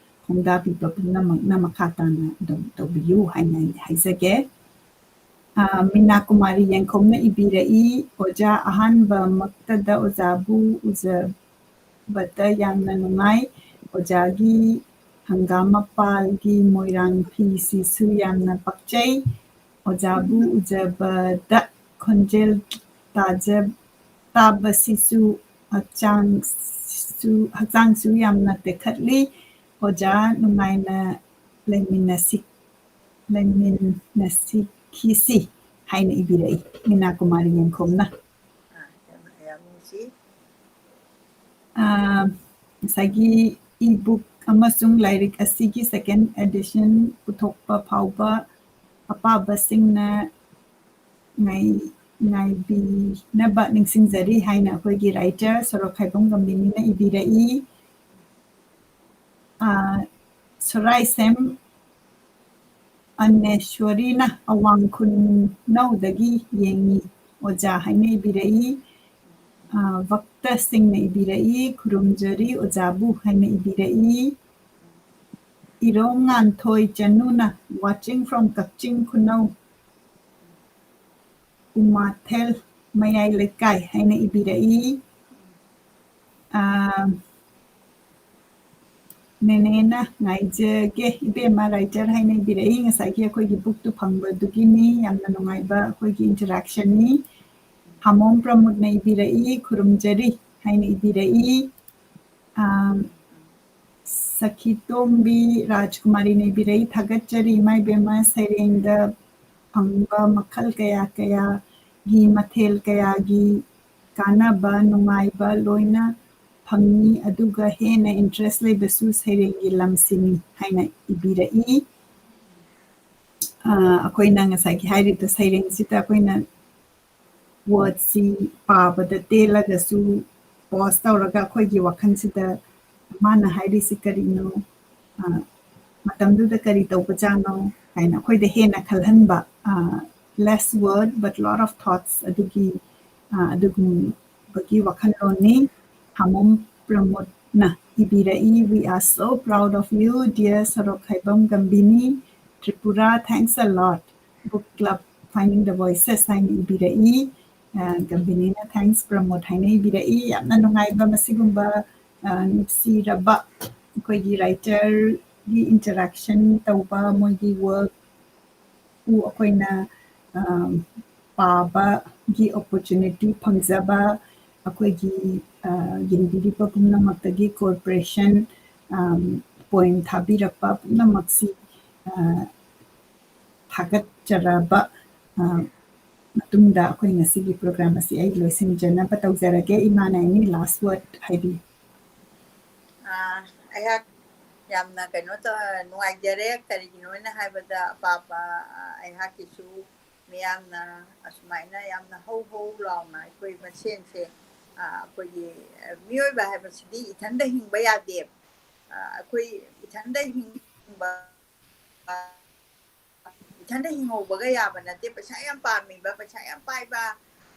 ꯈꯣꯡꯗꯥꯕꯤꯕ ꯄꯨꯝꯅꯃꯛꯅ ꯃꯈꯥ ꯇꯥꯅ ꯑꯗꯨꯝ ꯇꯧꯕꯤꯌꯨ ꯍꯥꯏꯅ ꯑꯩ ꯍꯥꯏꯖꯒꯦ꯫ ꯑ, ꯃꯤꯅꯥ ꯀꯨꯃꯥꯔꯤ ꯌꯦꯡꯈꯣꯝꯅ ꯏꯕꯤꯔꯛꯏ, "ꯑꯣꯖꯥ, ꯑꯍꯥꯟꯕꯃꯛꯇꯗ ꯑꯣꯖꯥꯕꯨ ꯎꯖꯕꯗ ꯌꯥꯝꯅ ꯅꯨꯡꯉꯥꯏ꯫ ꯑꯣꯖꯥꯒꯤ ꯍꯪꯒꯥꯝ ꯃꯄꯥꯜꯒꯤ ꯃꯣꯏꯔꯥꯡ ꯐꯤꯁꯤꯁꯨ ꯌꯥꯝꯅ ꯄꯛꯆꯩ꯫ ꯑꯣꯖꯥꯕꯨ ꯎꯖꯕꯗ ꯈꯣꯟꯖꯦꯜ ꯇꯥꯖ-, ꯇꯥꯕꯁꯤꯁꯨ ꯍꯛꯆꯥꯡꯁꯨ, ꯍꯛꯆꯥꯡꯁꯨ ꯌꯥꯝꯅ ꯇꯦꯛꯈꯠꯂꯤ꯫ ꯑꯣꯖꯥ, ꯅꯨꯡꯉꯥꯏꯅ ꯂꯩꯃꯤꯟꯅꯁꯤ, ꯂꯩꯃꯤꯟꯅꯁꯤꯈꯤꯁꯤ" ꯍꯥꯏꯅ ꯏꯕꯤꯔꯛꯏ ꯃꯤꯅꯥ ꯀꯨꯃꯥꯔꯤ ꯌꯦꯡꯈꯣꯝꯅ꯫ ꯑꯥ, ꯌꯥꯝ, ꯌꯥꯝ ꯅꯨꯡꯁꯤ꯫ ꯑꯥ, ꯉꯁꯥꯏꯒꯤ e-book ꯑꯃꯁꯨꯡ ꯂꯥꯏꯔꯤꯛ ꯑꯁꯤꯒꯤ second edition ꯄꯨꯊꯣꯛꯄ ꯐꯥꯎꯕ ꯑꯄꯥꯕꯁꯤꯡꯅ ꯉꯥꯏ-, ꯉꯥꯏꯕꯤꯅꯕ ꯅꯤꯡꯁꯤꯡꯖꯔꯤ ꯍꯥꯏꯅ ꯑꯩꯈꯣꯏꯒꯤ writer ꯁꯣꯔꯣꯛꯈꯥꯏꯕꯝ ꯒꯝꯚꯤꯅꯤꯅ ꯏꯕꯤꯔꯛꯏ꯫ ꯑꯥ, ꯁꯣꯔꯥꯏꯁꯦꯝ ꯑꯟꯅꯦꯁ꯭ꯋꯔꯤꯅ ꯑꯋꯥꯡ ꯈꯨꯟꯅꯧꯗꯒꯤ ꯌꯦꯡꯉꯤ ꯑꯣꯖꯥ ꯍꯥꯏꯅ ꯏꯕꯤꯔꯛꯏ꯫ ꯑꯥ, ꯚꯛꯇꯁꯤꯡꯅ ꯏꯕꯤꯔꯛꯏ, "ꯈꯨꯔꯨꯝꯖꯔꯤ ꯑꯣꯖꯥꯕꯨ" ꯍꯥꯏꯅ ꯏꯕꯤꯔꯛꯏ꯫ ꯏꯔꯣꯝ ꯉꯥꯟꯊꯣꯏ ꯆꯅꯨꯅ "Watching from ꯀꯛꯆꯤꯡ ꯈꯨꯅꯧ, ꯎꯃꯥꯊꯦꯜ ꯃꯌꯥꯏ ꯂꯩꯀꯥꯏ" ꯍꯥꯏꯅ ꯏꯕꯤꯔꯛꯏ꯫ ꯑꯥ, ꯅꯦꯅꯦꯅ "ꯉꯥꯏꯖꯒꯦ ꯏꯕꯦꯝꯃ writer" ꯍꯥꯏꯅ ꯏꯕꯤꯔꯛꯏ꯫ ꯉꯁꯥꯏꯒꯤ ꯑꯩꯈꯣꯏꯒꯤ bookꯇꯨ ꯐꯪꯕꯗꯨꯒꯤꯅꯤ꯫ ꯌꯥꯝꯅ ꯅꯨꯡꯉꯥꯏꯕ ꯑꯩꯈꯣꯏꯒꯤ interactionꯅꯤ꯫ ꯍꯥꯃꯣꯝ ꯄ꯭ꯔꯃꯣꯗꯅ ꯏꯕꯤꯔꯛꯏ, "ꯈꯨꯔꯨꯝꯖꯔꯤ" ꯍꯥꯏꯅ ꯏꯕꯤꯔꯛꯏ꯫ ꯑꯥ, ꯁꯈꯤꯇꯣꯝꯕꯤ ꯔꯥꯖꯀꯨꯃꯥꯔꯤꯅ ꯏꯕꯤꯔꯛꯏ, "ꯊꯥꯒꯠꯆꯔꯤ ꯏꯃꯥ ꯏꯕꯦꯝꯃ, ꯁꯩꯔꯦꯡꯗ ꯐꯪꯕ ꯃꯈꯜ ꯀꯌꯥ ꯀꯌꯥꯒꯤ ꯃꯊꯦꯜ ꯀꯌꯥꯒꯤ ꯀꯥꯟꯅꯕ, ꯅꯨꯡꯉꯥꯏꯕ ꯂꯣꯏꯅ ꯐꯪꯉꯤ, ꯑꯗꯨꯒ ꯍꯦꯟꯅ interest ꯂꯩꯕꯁꯨ ꯁꯩꯔꯦꯡꯒꯤ ꯂꯝꯁꯤꯅꯤ" ꯍꯥꯏꯅ ꯏꯕꯤꯔꯛꯏ꯫ ꯑ, ꯑꯩꯈꯣꯏꯅ ꯉꯁꯥꯏꯒꯤ ꯍꯥꯏꯔꯤꯕ ꯁꯩꯔꯦꯡꯁꯤꯗ ꯑꯩꯈꯣꯏꯅ wordꯁꯤ ꯄꯥꯕꯗ ꯇꯦꯜꯂꯒꯁꯨ pause ꯇꯧꯔꯒ ꯑꯩꯈꯣꯏꯒꯤ ꯋꯥꯈꯜꯁꯤꯗ ꯃꯥꯅ ꯍꯥꯏꯔꯤꯁꯤ ꯀꯔꯤꯅꯣ, ꯑ, ꯃꯇꯝꯗꯨꯗ ꯀꯔꯤ ꯇꯧꯕꯖꯥꯠꯅꯣ ꯍꯥꯏꯅ ꯑꯩꯈꯣꯏꯗ ꯍꯦꯟꯅ ꯈꯜꯍꯟꯕ, ꯑ, less word but lot of thoughts ꯑꯗꯨꯒꯤ ꯑ, ꯑꯗꯨꯒꯨꯝꯕꯒꯤ ꯋꯥꯈꯜꯂꯣꯟꯅꯤ꯫ ꯍꯥꯃꯣꯝ ꯄ꯭ꯔꯃꯣꯗꯅ ꯏꯕꯤꯔꯛꯏ, "We are so proud of you, dear Sorokhaibam ꯒꯝꯕꯤꯅꯤ, Tripura, thanks a lot, book club Finding the Voices" ꯍꯥꯏꯅ ꯏꯕꯤꯔꯛꯏ꯫ ꯑ, ꯒꯝꯕꯤꯅꯤꯅ "Thanks ꯄ꯭ꯔꯃꯣꯗ" ꯍꯥꯏꯅ ꯏꯕꯤꯔꯛꯏ꯫ ꯌꯥꯝꯅ ꯅꯨꯡꯉꯥꯏꯕ ꯃꯁꯤꯒꯨꯝꯕ, ꯑ, ꯅꯨꯡꯁꯤꯔꯕ ꯑꯩꯈꯣꯏꯒꯤ ꯔꯥꯏꯇꯔꯒꯤ interaction ꯇꯧꯕ, ꯃꯣꯏꯒꯤ ꯋꯥꯔꯛ ꯎ ꯑꯩꯈꯣꯏꯅ, ꯑ, ꯄꯥꯕꯒꯤ opportunity ꯐꯪꯖꯕ, ꯑꯩꯈꯣꯏꯒꯤ, ꯑ, ꯌꯦꯡꯕꯤꯔꯤꯕ ꯄꯨꯝꯅꯃꯛꯇꯒꯤ cooperation, ꯑ, point ꯊꯥꯕꯤꯔꯛꯄ ꯄꯨꯝꯅꯃꯛꯁꯤ, ꯑ, ꯊꯥꯒꯠꯆꯔꯕ, ꯑ, ꯃꯇꯨꯡꯗ ꯑꯩꯈꯣꯏ ꯉꯁꯤꯒꯤ program ꯑꯁꯤ ꯑꯩ ꯂꯣꯏꯁꯤꯟꯖꯅꯕ ꯇꯧꯖꯔꯒꯦ꯫ ꯏꯃꯥꯅ any last word ꯍꯥꯏꯕꯤꯌꯨ꯫ ꯑ, ꯑꯩꯍꯥꯛ ꯌꯥꯝꯅ ꯀꯩꯅꯣ ꯇꯧ-, ꯅꯨꯡꯉꯥꯏꯖꯔꯦ꯫ ꯀꯔꯤꯒꯤꯅꯣ ꯍꯥꯏꯅ ꯍꯥꯏꯕꯗ, ꯑꯄꯥꯕ, ꯑ, ꯑꯩꯍꯥꯛꯀꯤꯁꯨ ꯃꯤꯌꯥꯝꯅ ꯑꯁꯨꯃꯥꯏꯅ ꯌꯥꯝꯅ ꯍꯧ ꯍꯧ ꯂꯥꯎꯅ ꯑꯩꯈꯣꯏ ꯃꯁꯦꯟꯁꯦ, ꯑ, ꯑꯩꯈꯣꯏꯒꯤ, ꯑ, ꯃꯤꯑꯣꯏꯕ ꯍꯥꯏꯕꯁꯤꯗꯤ ꯏꯊꯟꯗ ꯍꯤꯡꯕ ꯌꯥꯗꯦ꯫ ꯑ, ꯑꯩꯈꯣꯏ ꯏꯊꯟꯗ ꯍꯤꯡꯕ ꯏꯊꯟꯗ ꯍꯤꯡꯍꯧꯕꯒ ꯌꯥꯕ ꯅꯠꯇꯦ꯫ ꯄꯩꯁꯥ ꯌꯥꯝ ꯄꯥꯝꯃꯤꯕ, ꯄꯩꯁꯥ ꯌꯥꯝ ꯄꯥꯏꯕ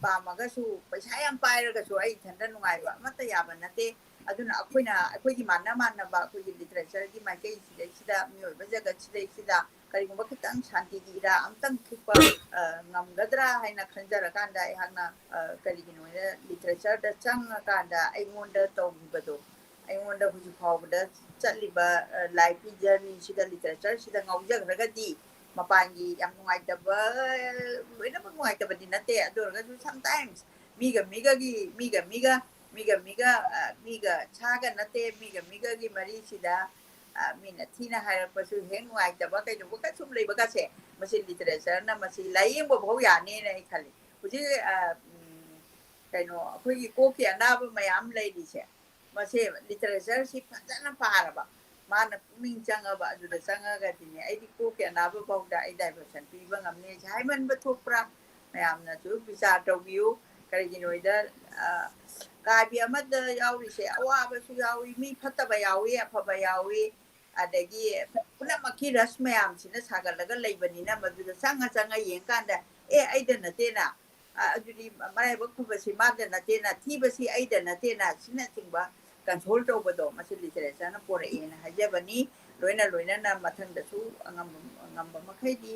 ꯄꯥꯝꯃꯒꯁꯨ, ꯄꯩꯁꯥ ꯌꯥꯝ ꯄꯥꯏꯔꯒꯁꯨ ꯑꯩ ꯏꯊꯟꯗ ꯅꯨꯡꯉꯥꯏꯕ ꯑꯃꯠꯇ ꯌꯥꯕ ꯅꯠꯇꯦ꯫ ꯑꯗꯨꯅ ꯑꯩꯈꯣꯏꯅ, ꯑꯩꯈꯣꯏꯒꯤ ꯃꯥꯟꯅ ꯃꯥꯟꯅꯕ ꯑꯩꯈꯣꯏꯒꯤ literature ꯒꯤ ꯃꯥꯏꯀꯩꯁꯤꯗꯩꯁꯤꯗ, ꯃꯤꯑꯣꯏꯕ ꯖꯒꯠꯁꯤꯗꯩꯁꯤꯗ ꯀꯔꯤꯒꯨꯝꯕ ꯈꯤꯇꯪ ꯁꯥꯟꯇꯤꯒꯤ ꯏꯔꯥ ꯑꯃꯇꯪ ꯊꯨꯞꯄ, ꯑ, ꯉꯝꯒꯗ꯭ꯔꯥ ꯍꯥꯏꯅ ꯈꯟꯖꯔꯀꯥꯟꯗ ꯑꯩꯍꯥꯛꯅ, ꯑ, ꯀꯔꯤꯒꯤꯅꯣ ꯍꯥꯏꯅ literature ꯗ ꯆꯪꯉꯀꯥꯟꯗ ꯑꯩꯉꯣꯟꯗ ꯇꯧꯈꯤꯕꯗꯣ, ꯑꯩꯉꯣꯟꯗ ꯍꯧꯖꯤꯛ ꯐꯥꯎꯕꯗ ꯆꯠꯂꯤꯕ, ꯑ, life ꯀꯤ journey ꯁꯤꯗ, literature ꯁꯤꯗ ꯉꯥꯎꯖꯈ꯭ꯔꯒꯗꯤ, ꯃꯄꯥꯟꯒꯤ ꯌꯥꯝ ꯅꯨꯡꯉꯥꯏꯇꯕ, ꯂꯣꯏꯅꯃꯛ ꯅꯨꯡꯉꯥꯏꯇꯕꯗꯤ ꯅꯠꯇꯦ, ꯑꯗꯨ ꯑꯣꯏꯔꯒꯁꯨ sometimes ꯃꯤꯒ ꯃꯤꯒꯒꯤ, ꯃꯤꯒ ꯃꯤꯒ, ꯃꯤꯒ ꯃꯤꯒ, ꯑ, ꯃꯤꯒ ꯁꯥꯒ ꯅꯠꯇꯦ, ꯃꯤꯒ ꯃꯤꯒꯒꯤ ꯃꯔꯤꯁꯤꯗ, ꯑ, ꯃꯤꯅ ꯊꯤꯅ ꯍꯥꯏꯔꯛꯄꯁꯨ ꯍꯦꯛ ꯅꯨꯡꯉꯥꯏꯇꯕ, ꯀꯩꯗꯧꯕꯒ ꯁꯨꯝ ꯂꯩꯕꯒꯁꯦ, ꯃꯁꯤ literature ꯅ ꯃꯁꯤ ꯂꯥꯏꯌꯦꯡꯕ ꯐꯥꯎ ꯌꯥꯅꯦꯅ ꯑꯩ ꯈꯜꯂꯤ꯫ ꯍꯧꯖꯤꯛ, ꯑ, ꯎꯝ, ꯀꯩꯅꯣ, ꯑꯩꯈꯣꯏꯒꯤ ꯀꯣꯛꯀꯤ ꯑꯅꯥꯕ ꯃꯌꯥꯝ ꯂꯩꯔꯤꯁꯦ, ꯃꯁꯦ literature ꯁꯤ ꯐꯖꯅ ꯄꯥꯔꯕ, ꯃꯥꯅ ꯄꯨꯛꯅꯤꯡ ꯆꯪꯉꯕ, ꯑꯗꯨꯗ ꯆꯪꯉꯒꯗꯤꯅꯦ, ꯑꯩꯗꯤ ꯀꯣꯛꯀꯤ ꯑꯅꯥꯕ ꯐꯥꯎꯗ ꯑꯩ diversion ꯄꯤꯕ ꯉꯝꯅꯤ꯫ ꯍꯥꯏꯃꯟꯕ ꯊꯣꯛꯄ꯭ꯔꯥ? ꯃꯌꯥꯝꯅꯁꯨ ꯕꯤꯆꯥꯔ ꯇꯧꯕꯤꯌꯨ꯫ ꯀꯔꯤꯒꯤꯅꯣꯗ, ꯑ, ꯀꯥꯕꯤ ꯑꯃꯗ ꯌꯥꯎꯔꯤꯁꯦ ꯑꯋꯥꯕꯁꯨ ꯌꯥꯎꯏ, ꯃꯤ ꯐꯠꯇꯕ ꯌꯥꯎꯏ, ꯑꯐꯕ ꯌꯥꯎꯏ, ꯑꯗꯒꯤ ꯄꯨꯝꯅꯃꯛꯀꯤ ꯔꯁ ꯃꯌꯥꯝꯁꯤꯅ ꯁꯥꯒꯠꯂꯒ ꯂꯩꯕꯅꯤꯅ, ꯃꯗꯨꯗ ꯆꯪꯉ ꯆꯪꯉ ꯌꯦꯡꯀꯥꯟꯗ, "ꯑꯦ, ꯑꯩꯗ ꯅꯠꯇꯦꯅ, ꯑ, ꯑꯗꯨꯗꯤ ꯃꯔꯥꯏꯕꯛ ꯐꯕꯁꯤ ꯃꯥꯗ ꯅꯠꯇꯦꯅ, ꯊꯤꯕꯁꯤ ꯑꯩꯗ ꯅꯠꯇꯦꯅ, ꯑꯁꯤꯅꯆꯤꯡꯕ console ꯇꯧꯕꯗꯣ ꯃꯁꯤ literature ꯅ ꯄꯣꯔꯛꯑꯦꯅ ꯍꯥꯏꯖꯕꯅꯤ꯫ ꯂꯣꯏꯅ ꯂꯣꯏꯅꯅ ꯃꯊꯪꯗꯁꯨ ꯑꯉꯝꯕ, ꯉꯝꯕ ꯃꯈꯩꯗꯤ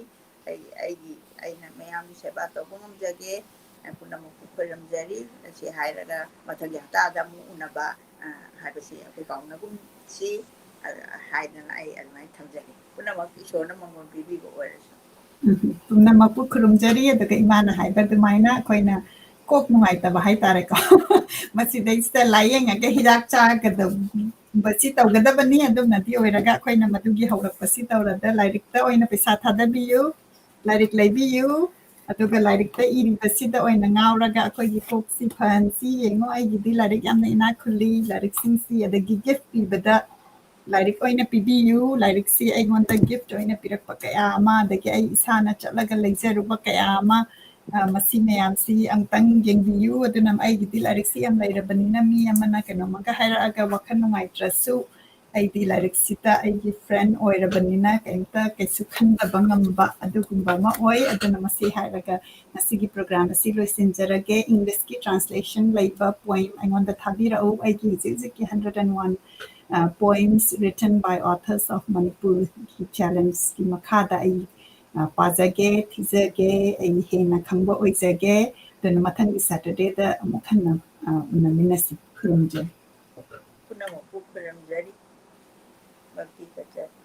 ꯑꯩ, ꯑꯩꯒꯤ, ꯑꯩꯅ ꯃꯌꯥꯝꯒꯤ ꯁꯦꯕꯥ ꯇꯧꯕ ꯉꯝꯖꯒꯦ꯫ ꯄꯨꯝꯅꯃꯛꯄꯨ ꯈꯣꯏꯔꯝꯖꯔꯤ꯫ ꯑꯁꯤ ꯍꯥꯏꯔꯒ ꯃꯊꯪꯒꯤ ꯍꯞꯇꯥꯗ ꯑꯃꯨꯛ ꯎꯅꯕ, ꯑ, ꯍꯥꯏꯕꯁꯤ ꯑꯩꯈꯣꯏ ꯀꯥꯎꯅꯒꯨꯝꯁꯤ, ꯑ, ꯍꯥꯏꯗꯅ ꯑꯩ ꯑꯗꯨꯃꯥꯏꯅ ꯊꯝꯖꯒꯦ꯫ ꯄꯨꯝꯅꯃꯛ ꯏꯁꯣꯔꯅ ꯃꯪꯒꯣꯜ ꯄꯤꯕꯤꯕ ꯑꯣꯏꯔꯁꯨ꯫ ꯎꯝ, ꯄꯨꯝꯅꯃꯛꯄꯨ ꯈꯨꯔꯨꯝꯖꯔꯤ꯫ ꯑꯗꯨꯒ ꯏꯃꯥꯅ ꯍꯥꯏꯕ ꯑꯗꯨꯃꯥꯏꯅ ꯑꯩꯈꯣꯏꯅ ꯀꯣꯛ ꯅꯨꯡꯉꯥꯏꯇꯕ ꯍꯥꯏꯇꯥꯔꯦꯀꯣ꯫ ꯃꯁꯤꯗꯩꯁꯤꯗ ꯂꯥꯏꯌꯦꯡꯉꯒ ꯍꯤꯗꯥꯛ ꯆꯥꯒꯗꯕꯁꯤ ꯇꯧꯒꯗꯕꯅꯤ꯫ ꯑꯗꯨꯝꯅꯗꯤ ꯑꯣꯏꯔꯒ ꯑꯩꯈꯣꯏꯅ ꯃꯗꯨꯒꯤ ꯍꯧꯔꯛꯄꯁꯤ ꯇꯧꯔꯗ ꯂꯥꯏꯔꯤꯛꯇ ꯑꯣꯏꯅ ꯄꯩꯁꯥ ꯊꯥꯗꯕꯤꯌꯨ, ꯂꯥꯏꯔꯤꯛ ꯂꯩꯕꯤꯌꯨ꯫ ꯑꯗꯨꯒ ꯂꯥꯏꯔꯤꯛꯇ ꯏꯔꯤꯕꯁꯤꯗ ꯑꯣꯏꯅ ꯉꯥꯎꯔꯒ ꯑꯩꯈꯣꯏꯒꯤ ꯀꯣꯛꯁꯤ ꯐꯍꯟꯁꯤ꯫ ꯌꯦꯡꯉꯣ, ꯑꯩꯒꯤꯗꯤ ꯂꯥꯏꯔꯤꯛ ꯌꯥꯝꯅ ꯏꯅꯥꯛ ꯈꯨꯜꯂꯤ, ꯂꯥꯏꯔꯤꯛꯁꯤꯡꯁꯤ, ꯑꯗꯒꯤ gift ꯄꯤꯕꯗ ꯂꯥꯏꯔꯤꯛ ꯑꯣꯏꯅ ꯄꯤꯕꯤꯌꯨ꯫ ꯂꯥꯏꯔꯤꯛꯁꯤ ꯑꯩꯉꯣꯟꯗ gift ꯑꯣꯏꯅ ꯄꯤꯔꯛꯄ ꯀꯌꯥ ꯑꯃ, ꯑꯗꯒꯤ ꯑꯩ ꯏꯁꯥꯅ ꯆꯠꯂꯒ ꯂꯩꯖꯔꯨꯕ ꯀꯌꯥ ꯑꯃ, ꯑ, ꯃꯁꯤ ꯃꯌꯥꯝꯁꯤ ꯑꯃꯨꯛꯇꯪ ꯌꯦꯡꯕꯤꯌꯨ꯫ ꯑꯗꯨꯅ ꯑꯩꯒꯤꯗꯤ ꯂꯥꯏꯔꯤꯛꯁꯤ ꯌꯥꯝ ꯂꯩꯔꯕꯅꯤꯅ ꯃꯤ ꯑꯃꯅ ꯀꯩꯅꯣꯝꯃꯒ ꯍꯥꯏꯔꯛꯑꯒ ꯋꯥꯈꯜ ꯅꯨꯡꯉꯥꯏꯇ꯭ꯔꯁꯨ ꯑꯩꯗꯤ ꯂꯥꯏꯔꯤꯛꯁꯤꯗ ꯑꯩꯒꯤ friend ꯑꯣꯏꯔꯕꯅꯤꯅ ꯀꯩꯝꯇ ꯀꯩꯁꯨ ꯈꯟꯗꯕ ꯉꯝꯕ ꯑꯗꯨꯒꯨꯝꯕ ꯑꯃ ꯑꯣꯏ꯫ ꯑꯗꯨꯅ ꯃꯁꯤ ꯍꯥꯏꯔꯒ ꯉꯁꯤꯒꯤ program ꯑꯁꯤ ꯂꯣꯏꯁꯤꯟꯖꯔꯒꯦ꯫ English ꯀꯤ translation ꯂꯩꯕ poem ꯑꯩꯉꯣꯟꯗ ꯊꯥꯕꯤꯔꯛꯎ꯫ ꯑꯩꯒꯤ ꯍꯧꯖꯤꯛ ꯍꯧꯖꯤꯛꯀꯤ hundred and one, ꯑ, poems written by authors of Manipur ꯒꯤ challenge ꯀꯤ ꯃꯈꯥꯗ ꯑꯩ, ꯑ, ꯄꯥꯖꯒꯦ, ꯊꯤꯖꯒꯦ, ꯑꯩ ꯍꯦꯟꯅ ꯈꯪꯕ ꯑꯣꯏꯖꯒꯦ꯫ ꯑꯗꯨꯅ ꯃꯊꯪꯒꯤ Saturday ꯗ ꯑꯃꯨꯛ ꯍꯟꯅ, ꯑ, ꯎꯅꯃꯤꯟꯅꯁꯤ꯫ ꯈꯨꯔꯨꯝꯖꯔꯤ꯫ ꯄꯨꯝꯅꯃꯛꯄꯨ ꯈꯨꯔꯨꯝꯖꯔꯤ꯫ ꯚꯛꯇꯤ ꯀꯠꯆꯔꯤ꯫